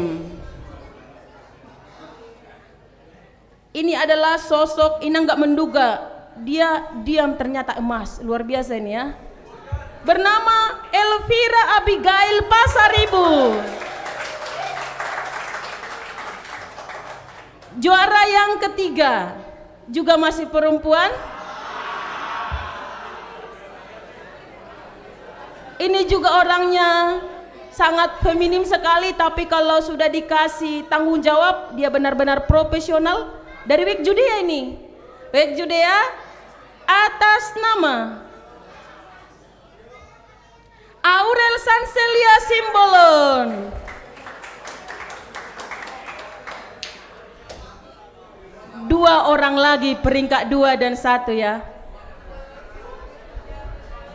Ini adalah sosok, Inang nggak menduga, dia diam ternyata emas, luar biasa ini ya. Bernama Elvira Abigail Pasaribu. Juara yang ketiga, juga masih perempuan. Ini juga orangnya sangat feminim sekali, tapi kalau sudah dikasih tanggung jawab, dia benar-benar profesional. Dari Wik Judea ini. Wik Judea, atas nama Aurel Sanselia Simbolon. Dua orang lagi peringkat dua dan satu ya.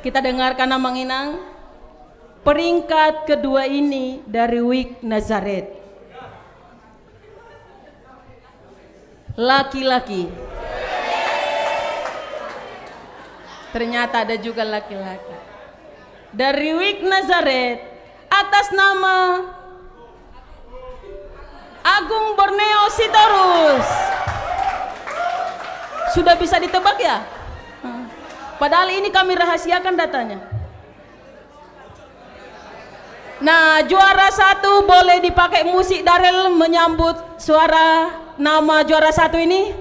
Kita dengarkan Amang Inang. Peringkat kedua ini dari Wik Nazaret. Laki-laki. Ternyata ada juga laki-laki. Dari Wik Nazaret, atas nama Agung Borneo Sitorus. Sudah bisa ditebak ya? Padahal ini kami rahasiakan datanya. Nah, juara satu boleh dipakai musik Darel menyambut suara nama juara satu ini.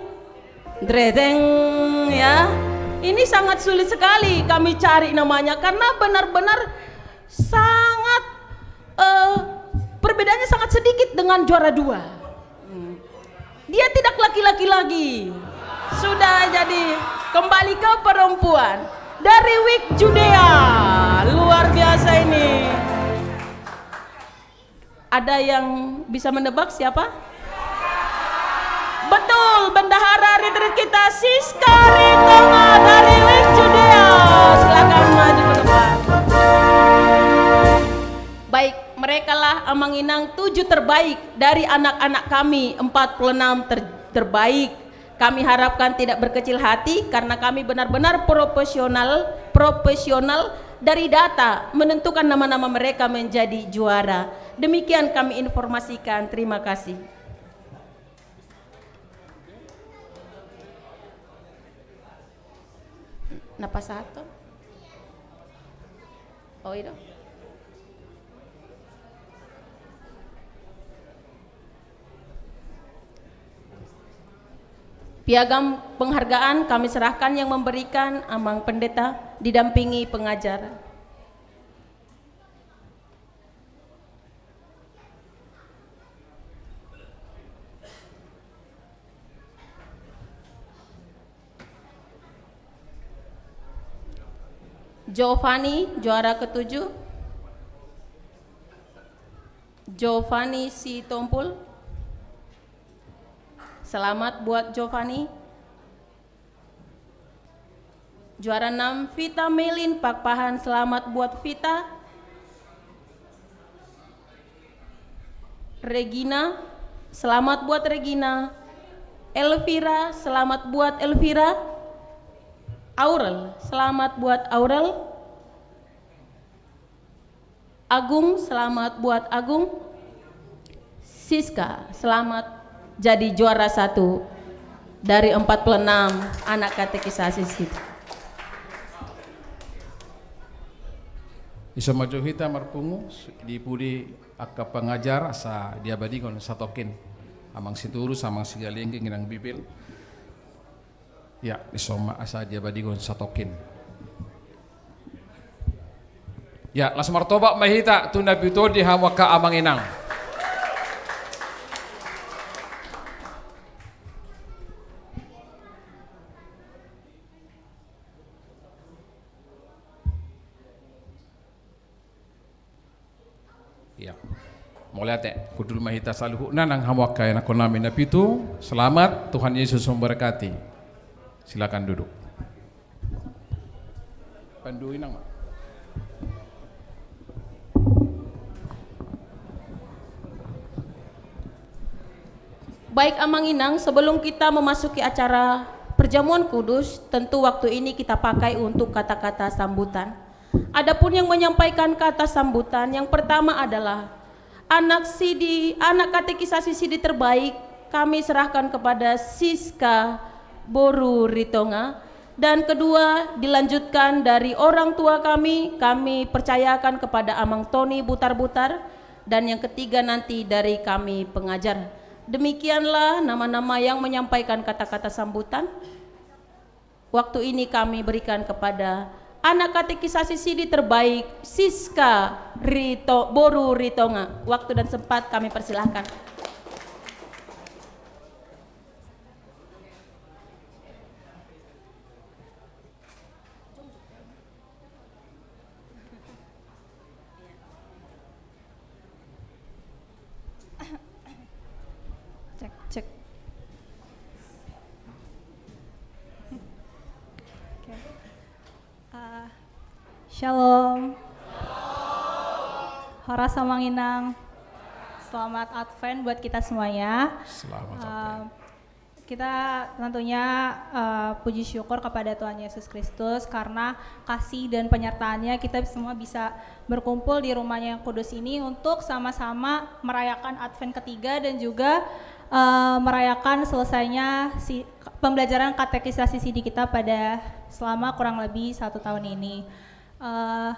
Dredeng, ya. Ini sangat sulit sekali kami cari namanya karena benar-benar sangat, eh, perbedaannya sangat sedikit dengan juara dua. Hmm. Dia tidak laki-laki lagi. Sudah jadi kembali ke perempuan. Dari Wik Judea. Luar biasa ini. Ada yang bisa menebak siapa? Betul, bendahara retreat kita, Siska Ritonga dari Wik Judea. Silakan maju ke depan. Baik, merekalah Amang Inang tujuh terbaik dari anak-anak kami empat puluh enam ter-, terbaik. Kami harapkan tidak berkecil hati karena kami benar-benar profesional, profesional dari data menentukan nama-nama mereka menjadi juara. Demikian kami informasikan. Terima kasih. Na pasahathon? Oh, i do. Piagam penghargaan kami serahkan, yang memberikan Amang Pendeta didampingi pengajar. Giovanni, juara ketujuh. Giovanni Sitompul. Selamat buat Giovanni. Juara enam, Vita Melin Pakpahan, selamat buat Vita. Regina, selamat buat Regina. Elvira, selamat buat Elvira. Aurel, selamat buat Aurel. Agung, selamat buat Agung. Siska, selamat jadi juara satu dari empat puluh enam anak katekisasi. Dison ma jo hita marpungu di pudi angka pengajar asa diabadigon satongkin Amang Sitorus, Amang Sigalengging, Inang Bibel. Ya, dison ma asa diabadigon satongkin. Ya, laos martopak ma hita tu na pitu on di hamu angka Amang Inang. Ya. Mauliate, hundul ma hita saluhutna nang hamu angka ianakhonnami na pitu. Selamat, Tuhan Yesus memberkati. Silakan duduk. Pandu inang ma. Baik, Amang Inang, sebelum kita memasuki acara perjamuan kudus, tentu waktu ini kita pakai untuk kata-kata sambutan. Adapun yang menyampaikan kata sambutan yang pertama adalah anak sidi, anak katekisasi sidi terbaik, kami serahkan kepada Siska boru Ritonga. Dan kedua, dilanjutkan dari orang tua kami, kami percayakan kepada Amang Tony Butar-Butar. Dan yang ketiga nanti dari kami pengajar. Demikianlah nama-nama yang menyampaikan kata-kata sambutan. Waktu ini kami berikan kepada anak katekisasi sidi terbaik, Siska Rito, boru Ritonga. Waktu dan sempat kami persilahkan. Cek, cek. Oke. Eh, shalom. Horas, Amang Inang. Selamat Advent buat kita semuanya. Selamat Advent. Eh, kita tentunya, eh, puji syukur kepada Tuhan Yesus Kristus karena kasih dan penyertaan-Nya kita semua bisa berkumpul di rumah-Nya yang kudus ini untuk sama-sama merayakan Advent ketiga dan juga, eh, merayakan selesainya si, pembelajaran katekisasi sidi kita pada selama kurang lebih satu tahun ini. Eh,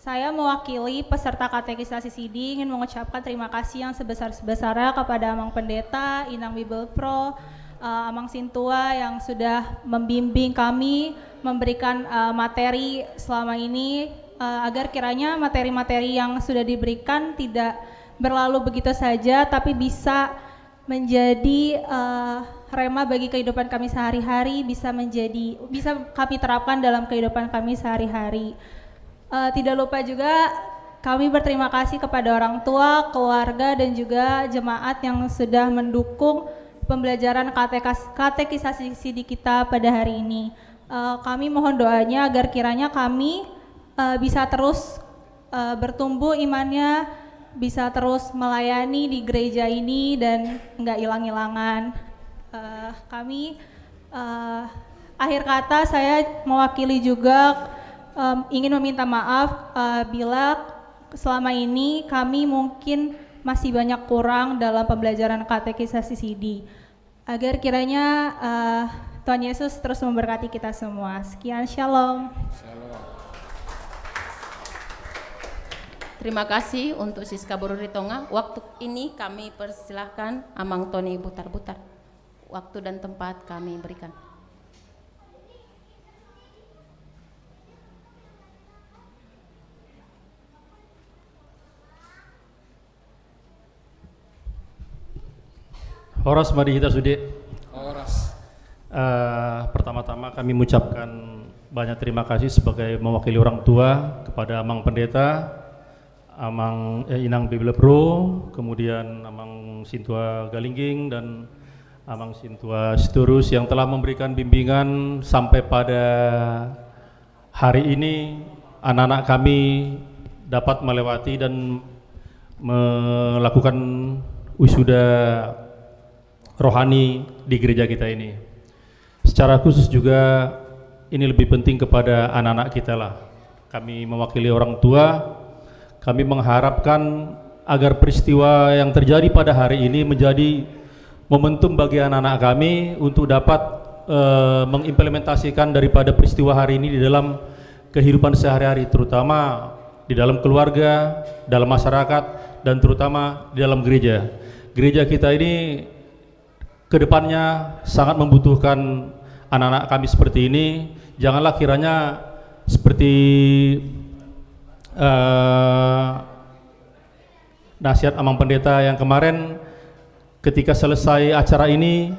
Saya mewakili peserta katekisasi sidi ingin mengucapkan terima kasih yang sebesar-besarnya kepada Amang Pendeta, Inang Bibelvrouw, eh, Amang Sintua yang sudah membimbing kami, memberikan, eh, materi selama ini, eh, agar kiranya materi-materi yang sudah diberikan tidak berlalu begitu saja, tapi bisa menjadi, eh, rema bagi kehidupan kami sehari-hari, bisa menjadi, bisa kami terapkan dalam kehidupan kami sehari-hari. Eh, tidak lupa juga kami berterima kasih kepada orang tua, keluarga, dan juga jemaat yang sudah mendukung pembelajaran katekas-, katekisasi sidi kita pada hari ini. Eh, kami mohon doanya agar kiranya kami, eh, bisa terus, eh, bertumbuh imannya, bisa terus melayani di gereja ini dan nggak hilang-hilangan. Eh, kami, eh, akhir kata saya mewakili juga, em, ingin meminta maaf, eh, bila selama ini kami mungkin masih banyak kurang dalam pembelajaran katekisasi sidi. Agar kiranya, eh, Tuhan Yesus terus memberkati kita semua. Sekian, shalom. Shalom. Terima kasih untuk Siska boru Ritonga. Waktu ini kami persilahkan Amang Tony Butar-Butar. Waktu dan tempat kami berikan. Horas ma di hita sude. Horas. Eh, pertama-tama kami mengucapkan banyak terima kasih sebagai mewakili orang tua kepada Amang Pendeta, Amang, eh, Inang Bibelvrouw, kemudian Amang Sintua Galingging dan Amang Sintua Sitorus yang telah memberikan bimbingan sampai pada hari ini anak-anak kami dapat melewati dan melakukan wisuda rohani di gereja kita ini. Secara khusus juga ini lebih penting kepada anak-anak kita lah. Kami mewakili orang tua, kami mengharapkan agar peristiwa yang terjadi pada hari ini menjadi momentum bagi anak-anak kami untuk dapat, eh, mengimplementasikan daripada peristiwa hari ini di dalam kehidupan sehari-hari, terutama di dalam keluarga, dalam masyarakat, dan terutama di dalam gereja. Gereja kita ini ke depannya sangat membutuhkan anak-anak kami seperti ini. Janganlah kiranya seperti, eh, nasihat Amang Pendeta yang kemarin, ketika selesai acara ini,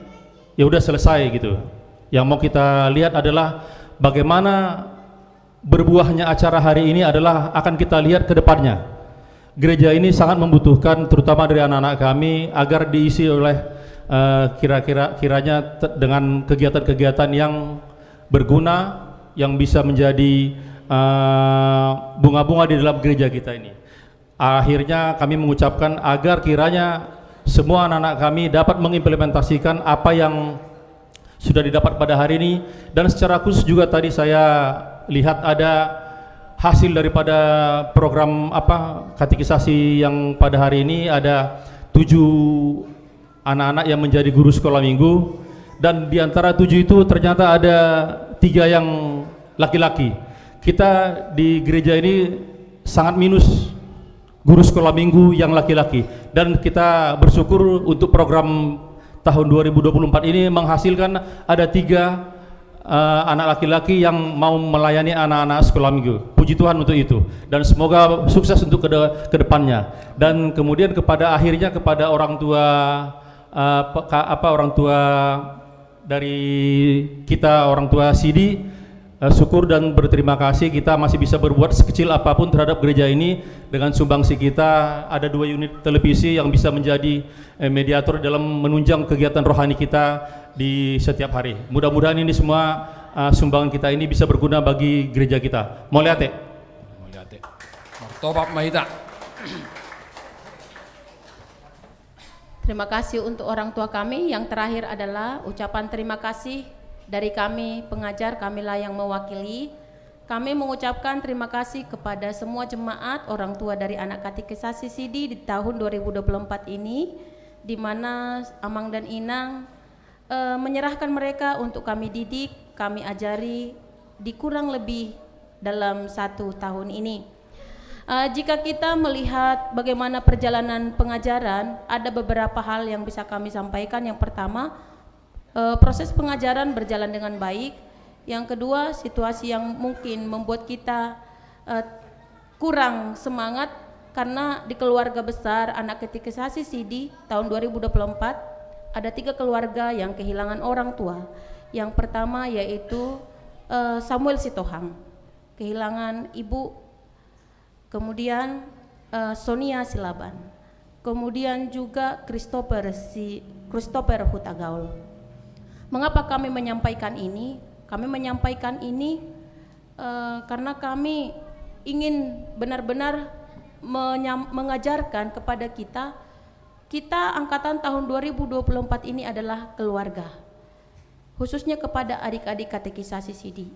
ya udah selesai gitu. Yang mau kita lihat adalah bagaimana berbuahnya acara hari ini adalah akan kita lihat ke depannya. Gereja ini sangat membutuhkan, terutama dari anak-anak kami, agar diisi oleh, eh, kira-kira, kiranya te-, dengan kegiatan-kegiatan yang berguna, yang bisa menjadi, eh, bunga-bunga di dalam gereja kita ini. Akhirnya kami mengucapkan agar kiranya semua anak-anak kami dapat mengimplementasikan apa yang sudah didapat pada hari ini, dan secara khusus juga tadi saya lihat ada hasil daripada program apa, katekisasi yang pada hari ini, ada tujuh anak-anak yang menjadi guru sekolah minggu, dan di antara tujuh itu ternyata ada tiga yang laki-laki. Kita di gereja ini sangat minus guru sekolah minggu yang laki-laki, dan kita bersyukur untuk program tahun dua ribu dua puluh empat ini menghasilkan ada tiga eh, anak laki-laki yang mau melayani anak-anak sekolah minggu. Puji Tuhan untuk itu, dan semoga sukses untuk kede- kedepannya. Dan kemudian kepada akhirnya kepada orang tua eh, pe- ka- apa orang tua dari kita, orang tua Sidi, eh, syukur dan berterima kasih kita masih bisa berbuat sekecil apapun terhadap gereja ini dengan sumbangsi kita. Ada dua unit televisi yang bisa menjadi eh, mediator dalam menunjang kegiatan rohani kita di setiap hari. Mudah-mudahan ini semua eh, sumbangan kita ini bisa berguna bagi gereja kita. Mauliate. Mauliate. Martopak ma hita. Terima kasih untuk orang tua kami. Yang terakhir adalah ucapan terima kasih dari kami pengajar, kamilah yang mewakili. Kami mengucapkan terima kasih kepada semua jemaat, orang tua dari anak katekisasi Sidi di tahun dua ribu dua puluh empat ini, di mana Amang dan Inang eh, menyerahkan mereka untuk kami didik, kami ajari di kurang lebih dalam satu tahun ini. Eh, jika kita melihat bagaimana perjalanan pengajaran, ada beberapa hal yang bisa kami sampaikan. Yang pertama, eh, proses pengajaran berjalan dengan baik. Yang kedua, situasi yang mungkin membuat kita eh, kurang semangat karena di keluarga besar anak katekisasi Sidi tahun dua ribu dua puluh empat ada tiga keluarga yang kehilangan orang tua. Yang pertama yaitu eh, Samuel Sitohang, kehilangan ibu, kemudian eh, Sonia Silaban, kemudian juga Christopher si Christopher Hutagaul. Mengapa kami menyampaikan ini? Kami menyampaikan ini eh, karena kami ingin benar-benar menyam- mengajarkan kepada kita, kita angkatan tahun dua ribu dua puluh empat ini adalah keluarga, khususnya kepada adik-adik katekisasi Sidi.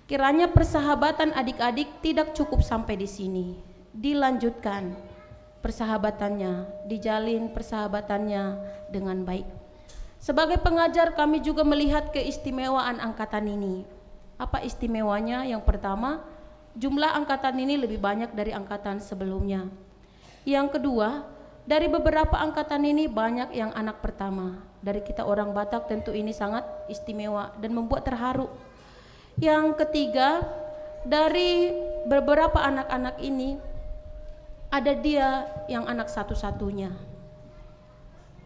Kiranya persahabatan adik-adik tidak cukup sampai di sini, dilanjutkan persahabatannya, dijalin persahabatannya dengan baik. Sebagai pengajar, kami juga melihat keistimewaan angkatan ini. Apa istimewanya? Yang pertama, jumlah angkatan ini lebih banyak dari angkatan sebelumnya. Yang kedua, dari beberapa angkatan ini banyak yang anak pertama. Dari kita orang Batak, tentu ini sangat istimewa dan membuat terharu. Yang ketiga, dari beberapa anak-anak ini, ada dia yang anak satu-satunya.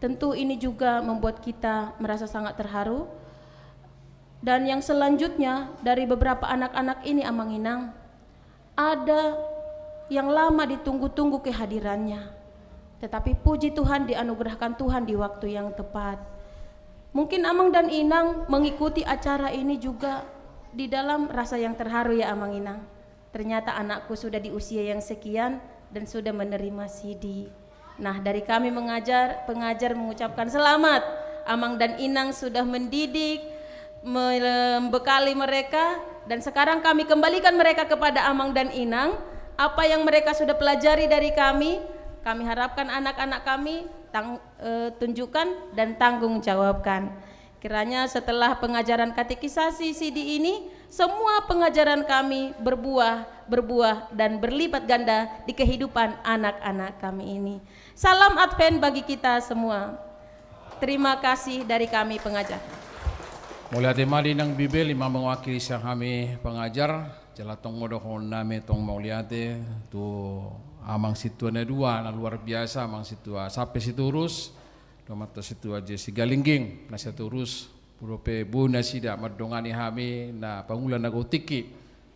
Tentu ini juga membuat kita merasa sangat terharu. Dan yang selanjutnya, dari beberapa anak-anak ini, Amang Inang, ada yang lama ditunggu-tunggu kehadirannya. Tetapi puji Tuhan, dianugerahkan Tuhan di waktu yang tepat. Mungkin Amang dan Inang mengikuti acara ini juga di dalam rasa yang terharu, ya Amang Inang. Ternyata anakku sudah di usia yang sekian dan sudah menerima Sidi. Nah, dari kami mengajar, pengajar mengucapkan selamat. Amang dan Inang sudah mendidik, membekali mereka, dan sekarang kami kembalikan mereka kepada Amang dan Inang. Apa yang mereka sudah pelajari dari kami, kami harapkan anak-anak kami tang, eh, tunjukkan dan tanggung jawabkan. Kiranya setelah pengajaran katekisasi Sidi ini, semua pengajaran kami berbuah, berbuah dan berlipat ganda di kehidupan anak-anak kami ini. Salam Advent bagi kita semua. Terima kasih dari kami pengajar. Mauliate ma di Inang Bibel, ima mewakili sian hami pengajar. Jala tong dohonon nami tong mauliate tu Amang Sintua na dua, na luar biasa, Amang Sintua Sampe Sitorus dohot Amanta Sintua Jesi Galingging, na Sitorus, dope boi nasida mandongani hami na pangula na godang tingki.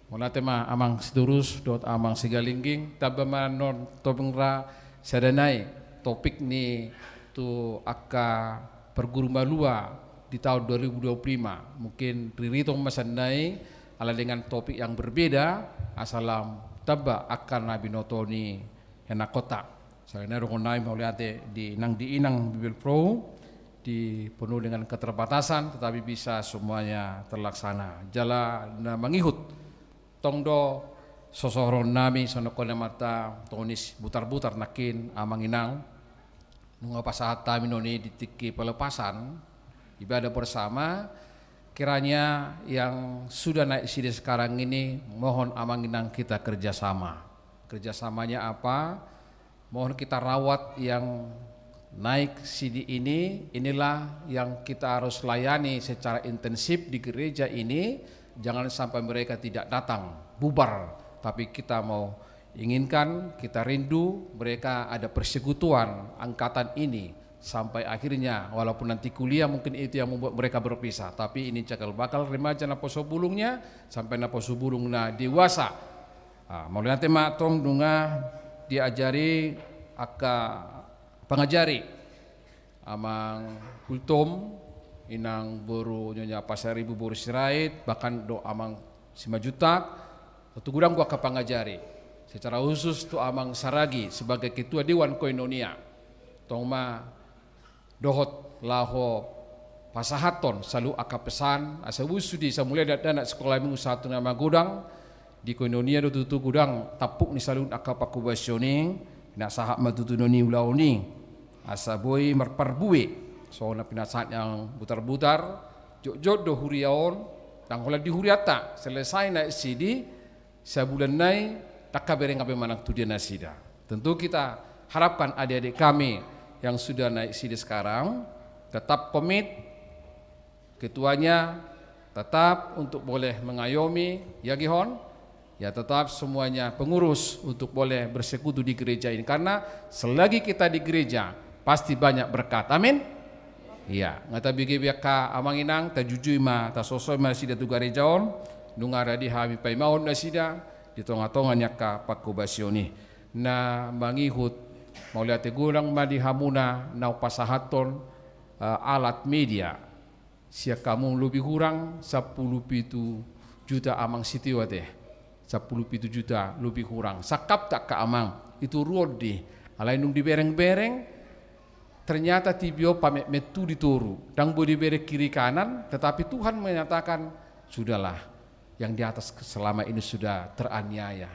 Mauliate ma Amang Sitorus dohot Amang Sigalingging. Tamba ma annon topik ra, sada nai topik ni tu angka parguru malua di tahun dua ribu dua puluh lima. Mungkin riritong ma sian nai, ala dengan topik yang berbeda, asa lam tamba angka na binoto ni ianakhonta. Selain itu, kami mauliate di nang di inang Bibelvrouw, di penuh dengan keterbatasan, tetapi bisa semuanya terlaksana. Jala na mangihut tong do sosohonon nami songon na mata tonis butar-butar nangkin amang inang. Nunga pasahat hami noni di tingki pelepasan ibadah bersama, kiranya yang sudah naik sini sekarang ini, mohon amang inang kita kerjasama. Kerjasamanya apa? Mohon kita rawat yang naik sini ini, inilah yang kita harus layani secara intensif di gereja ini. Jangan sampai mereka tidak datang, bubar. Tapi kita mau inginkan, kita rindu mereka ada persekutuan angkatan ini sampai akhirnya, walaupun nanti kuliah mungkin itu yang membuat mereka berpisah, tapi ini cakal bakal remaja naposo bulungna sampai naposo bulungna dewasa. Ah, mauliate ma tong nunga diajari angka pangajari. Amang Gultom, inang boru Nyonya Pasaribu boru Sirait, bahkan do amang Simanjuntak, tu godang do angka pangajari. Secara khusus tu amang Saragi sebagai ketua dewan koinonia. Tong ma dohot laho pasahathon saluhut angka pesan, asa boi sude, asa mulai dakdanak sikola minggu sahat tu na magodang, di koinonia do tutu godang tampuk ni saluhut angka pangkobasion i. Na sahat ma tutu noni ulaon i, asa boi marparbue songon na pinasahat ni amang Butarbutar. Jotjot do huria on, ndang holan di hurianta, selesai na sidi, sabulan nai, ndang habereng be manang tu dia nasida. Tentu kita harapkan adik-adik kami yang sudah naik sini sekarang tetap komit, ketuanya tetap untuk boleh mengayomi, ya gihon, ya tetap semuanya pengurus untuk boleh bersekutu di gereja ini. Karena selagi kita di gereja, pasti banyak berkat. Amin. Ia, nga tabege be angka amang inang, tajujui ma, tasosoi ma nasida tu gareja on, nunga radi hami paimahon nasida di tonga-tonga ni angka pangkobasion i. Na mangihut, mauliate godang ma di hamuna na pasahathon, eh, alat media. Sian hamu lobi hurang sampulu pitu juta amang sitio ate. Sampulu pitu juta lobi hurang. Sangkapta angka amang, itoruhon do i. Alai nunga dibereng-bereng, ternyata tibi on pametmet tu ditoru. Ndang boi dibereng kiri kanan, tetapi Tuhan menyatakan, sudahlah, yang di atas selama ini sudah teraniaya.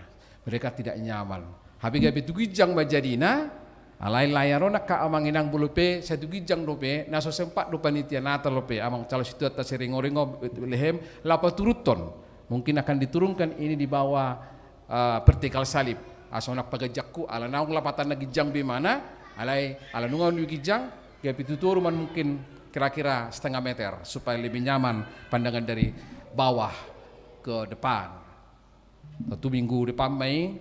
Mereka tidak nyaman. Hape gabe tu ginjang ma jadina, alai layar on angka amang inang, molo pe sai tu ginjang dope, na so sempat do panitia Natal dope, amang calon situan ta siringoringo Betlehem, laho paturuthon. Mungkin akan diturunkan ini di bawah, eh, vertikal salib. Asa unang paganjanghu, ala naung lapatanna ginjang be ibana, alai ala nunga on ginjang, gabe tu toru ma mungkin kira-kira setengah meter, supaya lebih nyaman pandangan dari bawah ke depan. Tentu minggu depan ma i,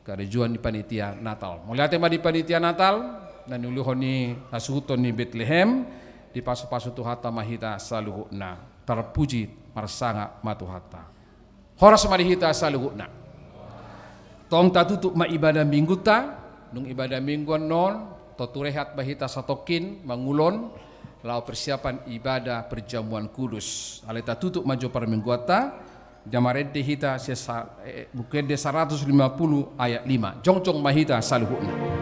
karajuon ni panitia Natal. Mauliate ma di panitia Natal, na niulihon ni hasuhuton ni Betlehem, dipasupasu Tuhanta ma hita saluhutna. Tarpuji, marsangap ma Tuhanta. Horas ma di hita saluhutna. Tong tatutup ma ibadah minggunta, nung ibadah minggu annon, tontu rehat ma hita satongkin, mangulon, laho persiapan ibadah perjamuan kudus. Alai tatutup ma jo parmingguanta, na marende hita sian sa-, eh, Buku Ende saratus lima puluh ayat lima. Jongjong ma hita saluhutna.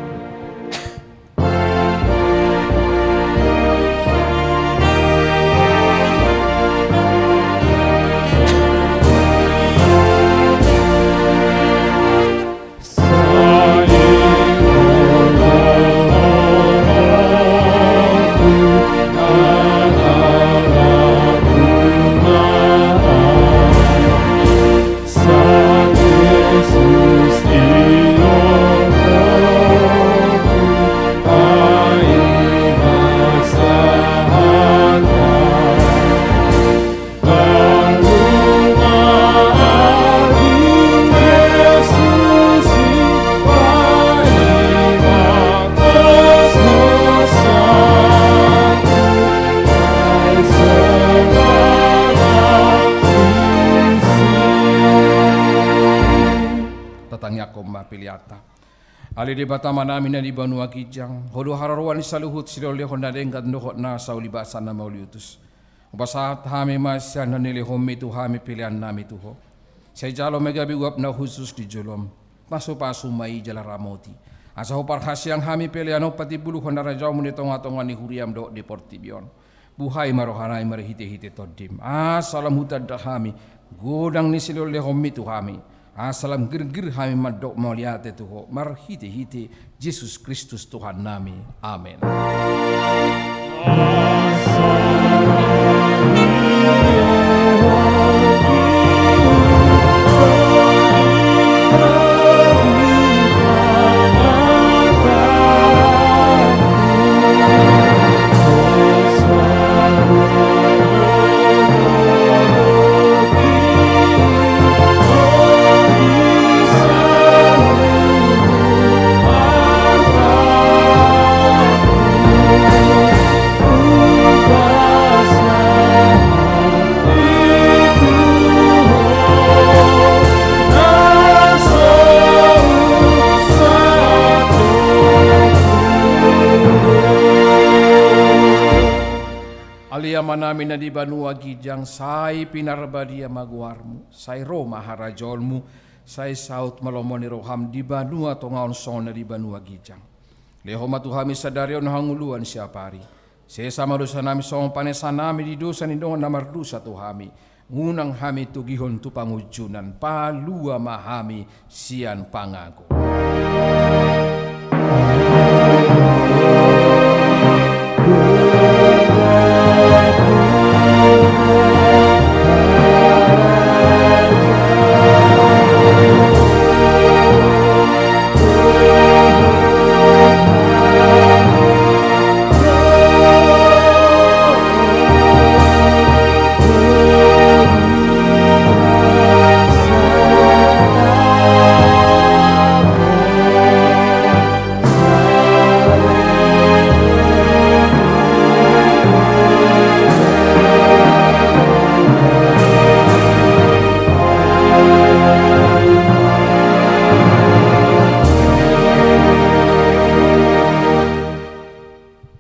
Tatangianghon ma peleanta. Ale Debata Amanami na di banua ginjang, Ho do haroroan ni saluhut silehonlehon na denggan dohot na saulibasa na mauliutus. Hupasahat hami ma sian na nilehonmi tu hami peleannami tu Ho. Sai jalo ma gabe uap na hushus di joloM. Pasupasu ma i jala ramoti. Asa huparhaseang hami pelean on patimbulhon harajaonmu di tongatonga ni huriam dohot di portibi on. Buhai ma rohanami marhitehite Tondim, asa lam hutanda hami godang ni silehonlehonmi tu hami, asa lam girgir hami mandok mauliate tu Ho marhitehite Jesus Kristus Tuhannami. Amen. Ale Amanami na di banua ginjang, sai pinarbadia ma goarmu, sai ro ma harajaonmu, sai saut ma lomo ni roham di banua tonga on songon na di banua ginjang. Lehon ma tu hami sadari on hangoluan siapari. Sesa ma dosanami songon panesanami di dosa ni dongan na mardosa tu hami. Unang hami togihon tu pangunjunan, palua ma hami sian pangago.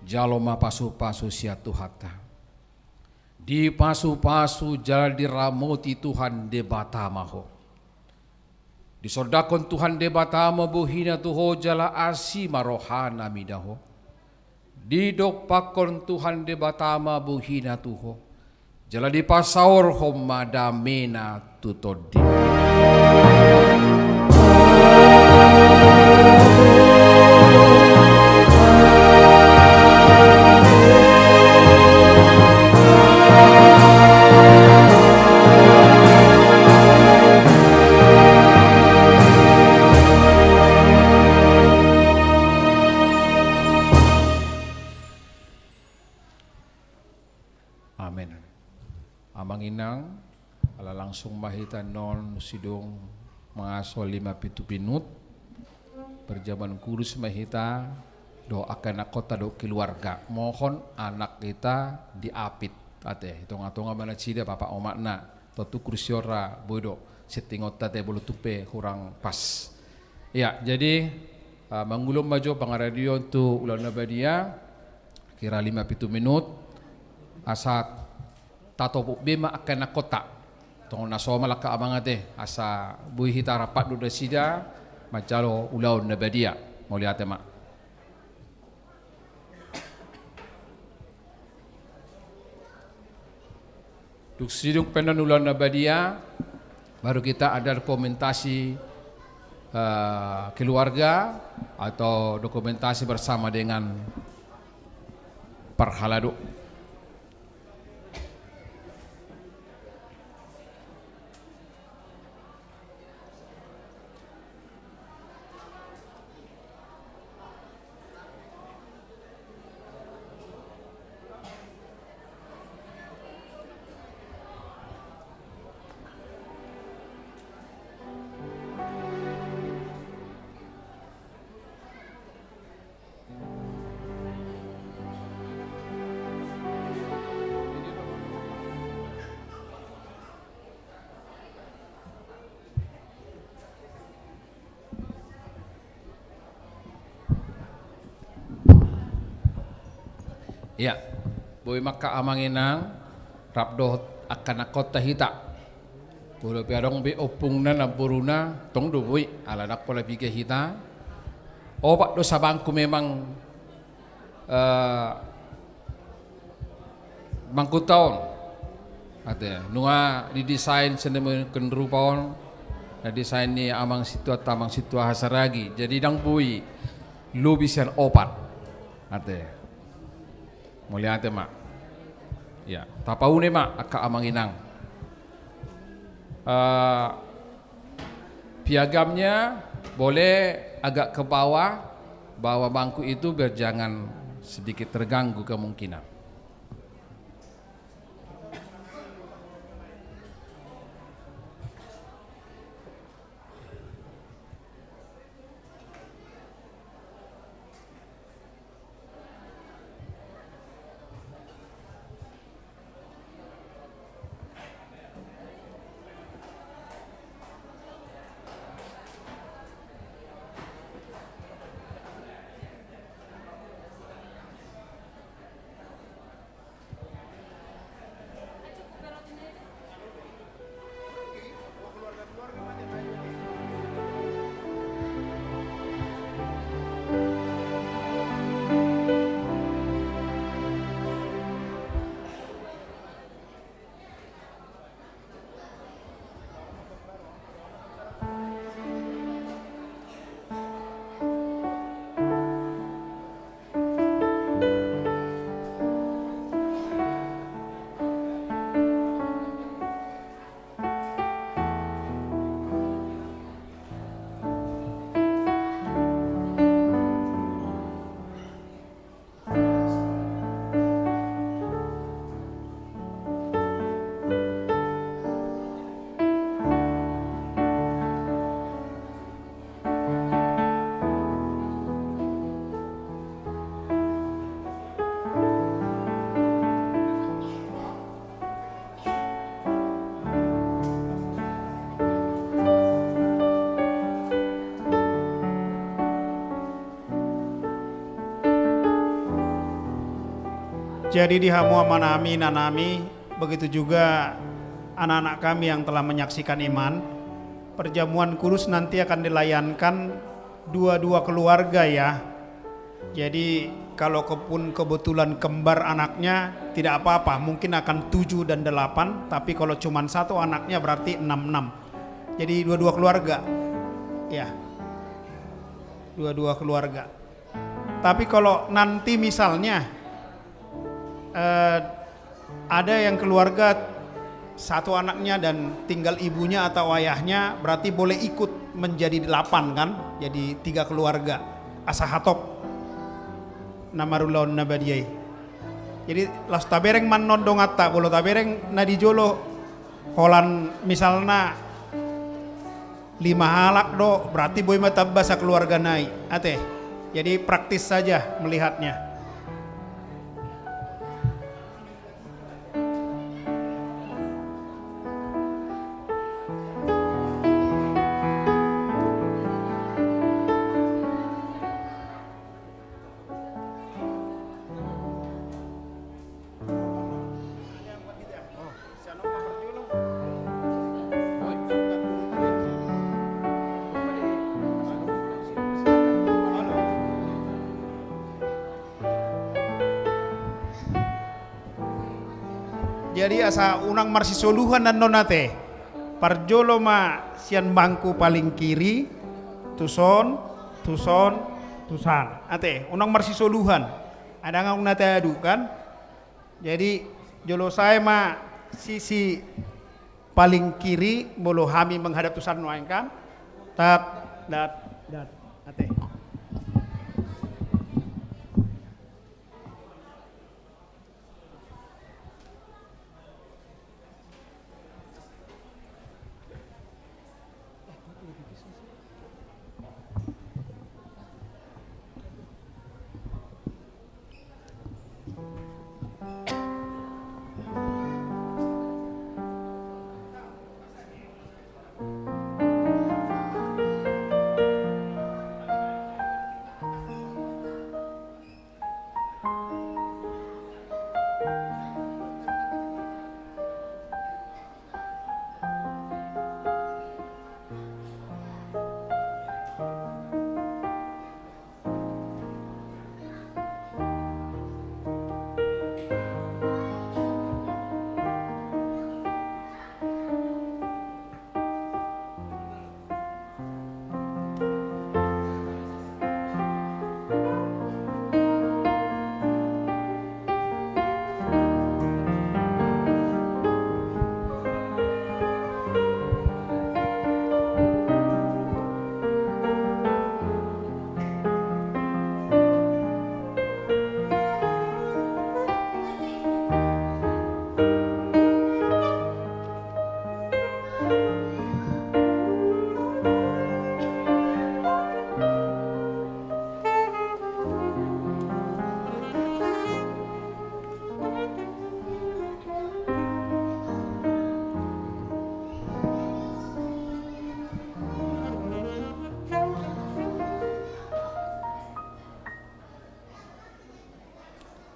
Jalo ma pasupasu sian Tuhanta. Dipasupasu jala diramoti Tuhan Debata ma ho. Disondangkon Tuhan Debata ma bohina tu ho jala asi ma rohana mida ho. Didompakkon Tuhan Debata ma bohina tu ho, jala dipasaorhon ma damena tu tondim. Amen. Amang inang, ala langsung ma hita annon sidung mangaso lima pitu minut. Parjamuan kudus ma hita dohot angka anakhonta dohot keluarga. Mohon anak hita diapit ate, di tongatonga ma nasida, bapak omakna. Tontu kursi on ra boi do settingonta ate, molo tung pe hurang pas. Ia, jadi, ah, mangulon ma jo pangaradion tu ulaon na badia, kira lima pitu minut, asa tatopot be ma angka anakhonta. Tong na somal angka amang ate, asa boi hita rap dohot nasida manjalo ulaon na badia. Mauliate ma. Dung sidung pe annon ulaon na badia, baru kita ada dokumentasi, eh, keluarga atau dokumentasi bersama dengan parhalado. Ia, boi ma angka amang inang rap dohot angka anakhonta hita. Molo pe adong be ompungna, namboruna, tong do boi, ala ndang pola piga hita. Opat do sabangku memang, eh, bangkuta on. Ate, nunga didesain sedemikian rupa on, na desain ni amang sintua, amang sintua Hasaragi. Jadi ndang boi lobi sian opat. Ate. Mauliate ma. Ya, tapaune ma angka amang inang. Eh, piagamnya boleh agak ke bawah, bahwa bangku itu biar jangan sedikit terganggu kemungkinan. Jadi di hamu amanami, inanami, begitu juga anak-anak kami yang telah menyaksikan iman, perjamuan kudus nanti akan dilayankan dua-dua keluarga ya. Jadi kalau ke-, pun kebetulan kembar anaknya, tidak apa-apa, mungkin akan tujuh dan delapan, tapi kalau cuma satu anaknya berarti enam enam. Jadi dua-dua keluarga. Ya. Dua-dua keluarga. Tapi kalau nanti misalnya, eh, ada yang keluarga satu anaknya dan tinggal ibunya atau ayahnya, berarti boleh ikut menjadi delapan kan? Jadi tiga keluarga. Asa hatop na marulaon na badia i. Jadi laos tabereng ma annon donganta, molo tabereng na di jolo holan misalna lima halak do, berarti boi ma tamba sakeluarga nai. Ate. Jadi praktis saja melihatnya. Jadi asa unang marsisoluhan annon ate. Parjolo ma sian bangku paling kiri, tuson, tuson, tusan. Ate, unang marsisoluhan. Adang aung na tadu kan? Jadi jolo sae ma sisi paling kiri, molo hami menghadap tusan nuaeng kan. Tap, dat, dat. Ate.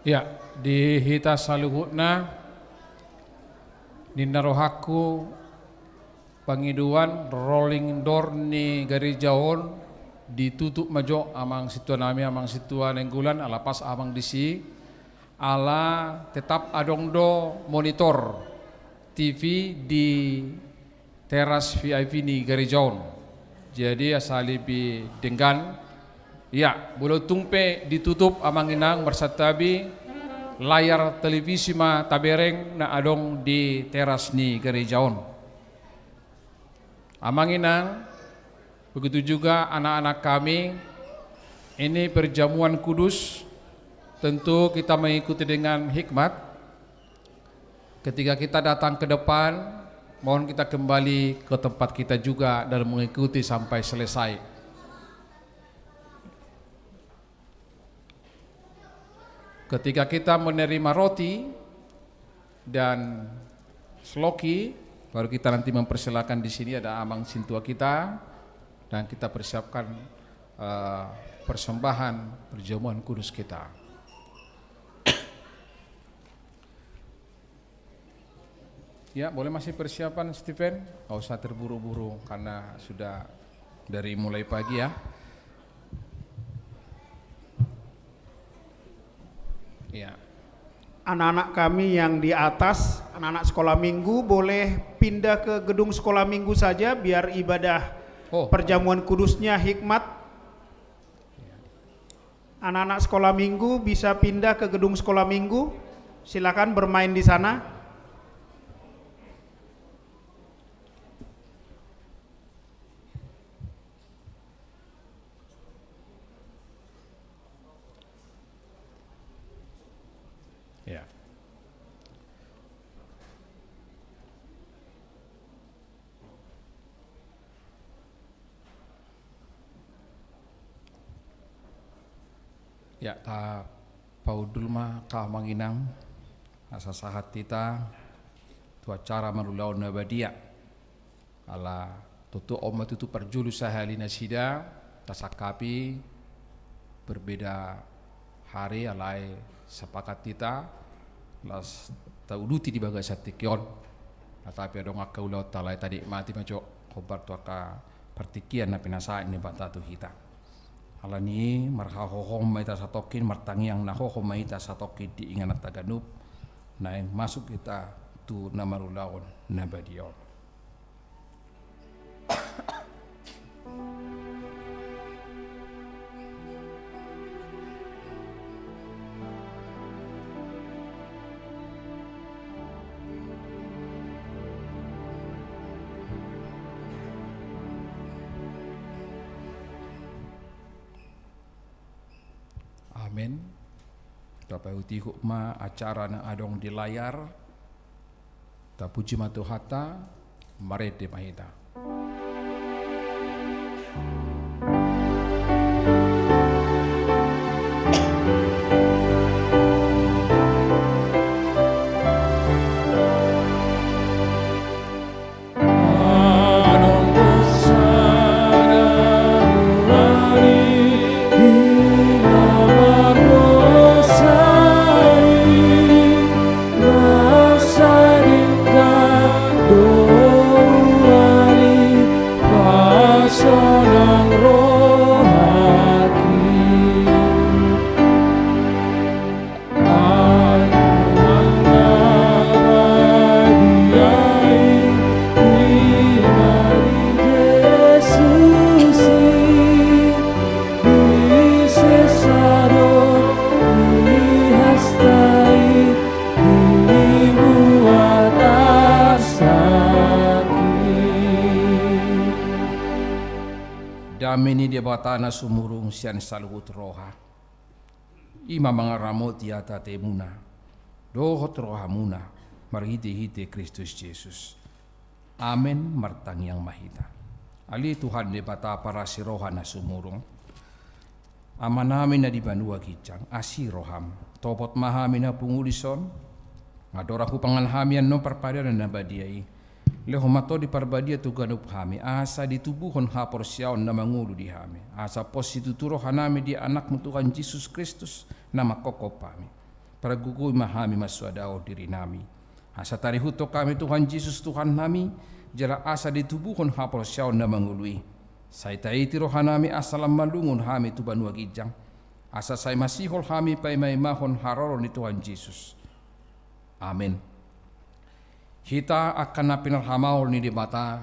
Ya, di hita saluhutna, ninna rohangku, pangidoan rolling door ni gareja on ditutup ma jo, amang sintua nami, amang sintua Nainggolan, ala pas amang disi, ala tetap adong do monitor T V di teras V I P ni gareja on. Jadi asa lebih denggan. Ya, molo tung pe ditutup, amang inang, marsantabi, layar televisi ma tabereng na adong di teras ni gareja on. Amang inang, begitu juga anak-anak kami, ini perjamuan kudus, tentu kita mengikuti dengan hikmat. Ketika kita datang ke depan, mohon kita kembali ke tempat kita juga dan mengikuti sampai selesai. Ketika kita menerima roti dan sloki, baru kita nanti mempersilakan, di sini ada amang sintua kita, dan kita persiapkan, eh, persembahan perjamuan kudus kita. Ya, boleh masih persiapan, Stephen? Nggak usah terburu-buru karena sudah dari mulai pagi, ya. Ya. Anak-anak kami yang di atas, anak-anak sekolah minggu, boleh pindah ke gedung sekolah minggu saja biar ibadah Oh. perjamuan kudusnya hikmat. Anak-anak sekolah minggu bisa pindah ke gedung sekolah minggu. Silakan bermain di sana. Ya. Ya, tapaundul ma, amang inang, asa sahat hita tu acara marulaon na badia. Ala tutu on ma tutu parjolo sahali nasida, tasangkapi berbeda hari, alai sepakat hita, las tauduti di bagasan tingki on. Nah, tapi adong angka ulaonta, alai tanikmati ma jo hombar tu angka partingkian na pinasahat ni Debata tu hita. Alani i marhahohom ma hita satongkin, martangiang na hohom ma hita satongkin di ingananta ganup, naeng masuk hita tu na marulaon na badia on. Amen. Tapaihutihut ma acara na adong di layar. Tapuji ma Tuhanta, marende ma hita. Dame ni Debata na sumurung sian saluhut roha, i ma mangaramoti hataMuna dohot rohaMuna marhitehite Kristus Jesus. Amen. Martangiang ma hita. Ale Tuhan Debata parasi roha na sumurung, Amanami na di banua ginjang, asi rohaM. Topot ma hami na pungu dison, andorang hupangan hami annon parpadanan na badia i. Lehon ma Tondi Parbadia tu ganup hami, asa ditubuhon haporseaon na mangolu di hami, asa pos situtu rohanami di AnakMu Tuhan Jesus Kristus, na manghophop hami. Pargogoi ma hami mansoadahon dirinami, asa tarihuthon hami Tuhan Jesus Tuhannami, jala asa ditubuhon haporseaon na mangolu i. Sai taiti rohanami asa lam malungun hami tu banua ginjang, asa sai masihol hami paimaimahon haroro ni Tuhan Jesus. Amen. Hita angka na pinarhamaol ni Debata,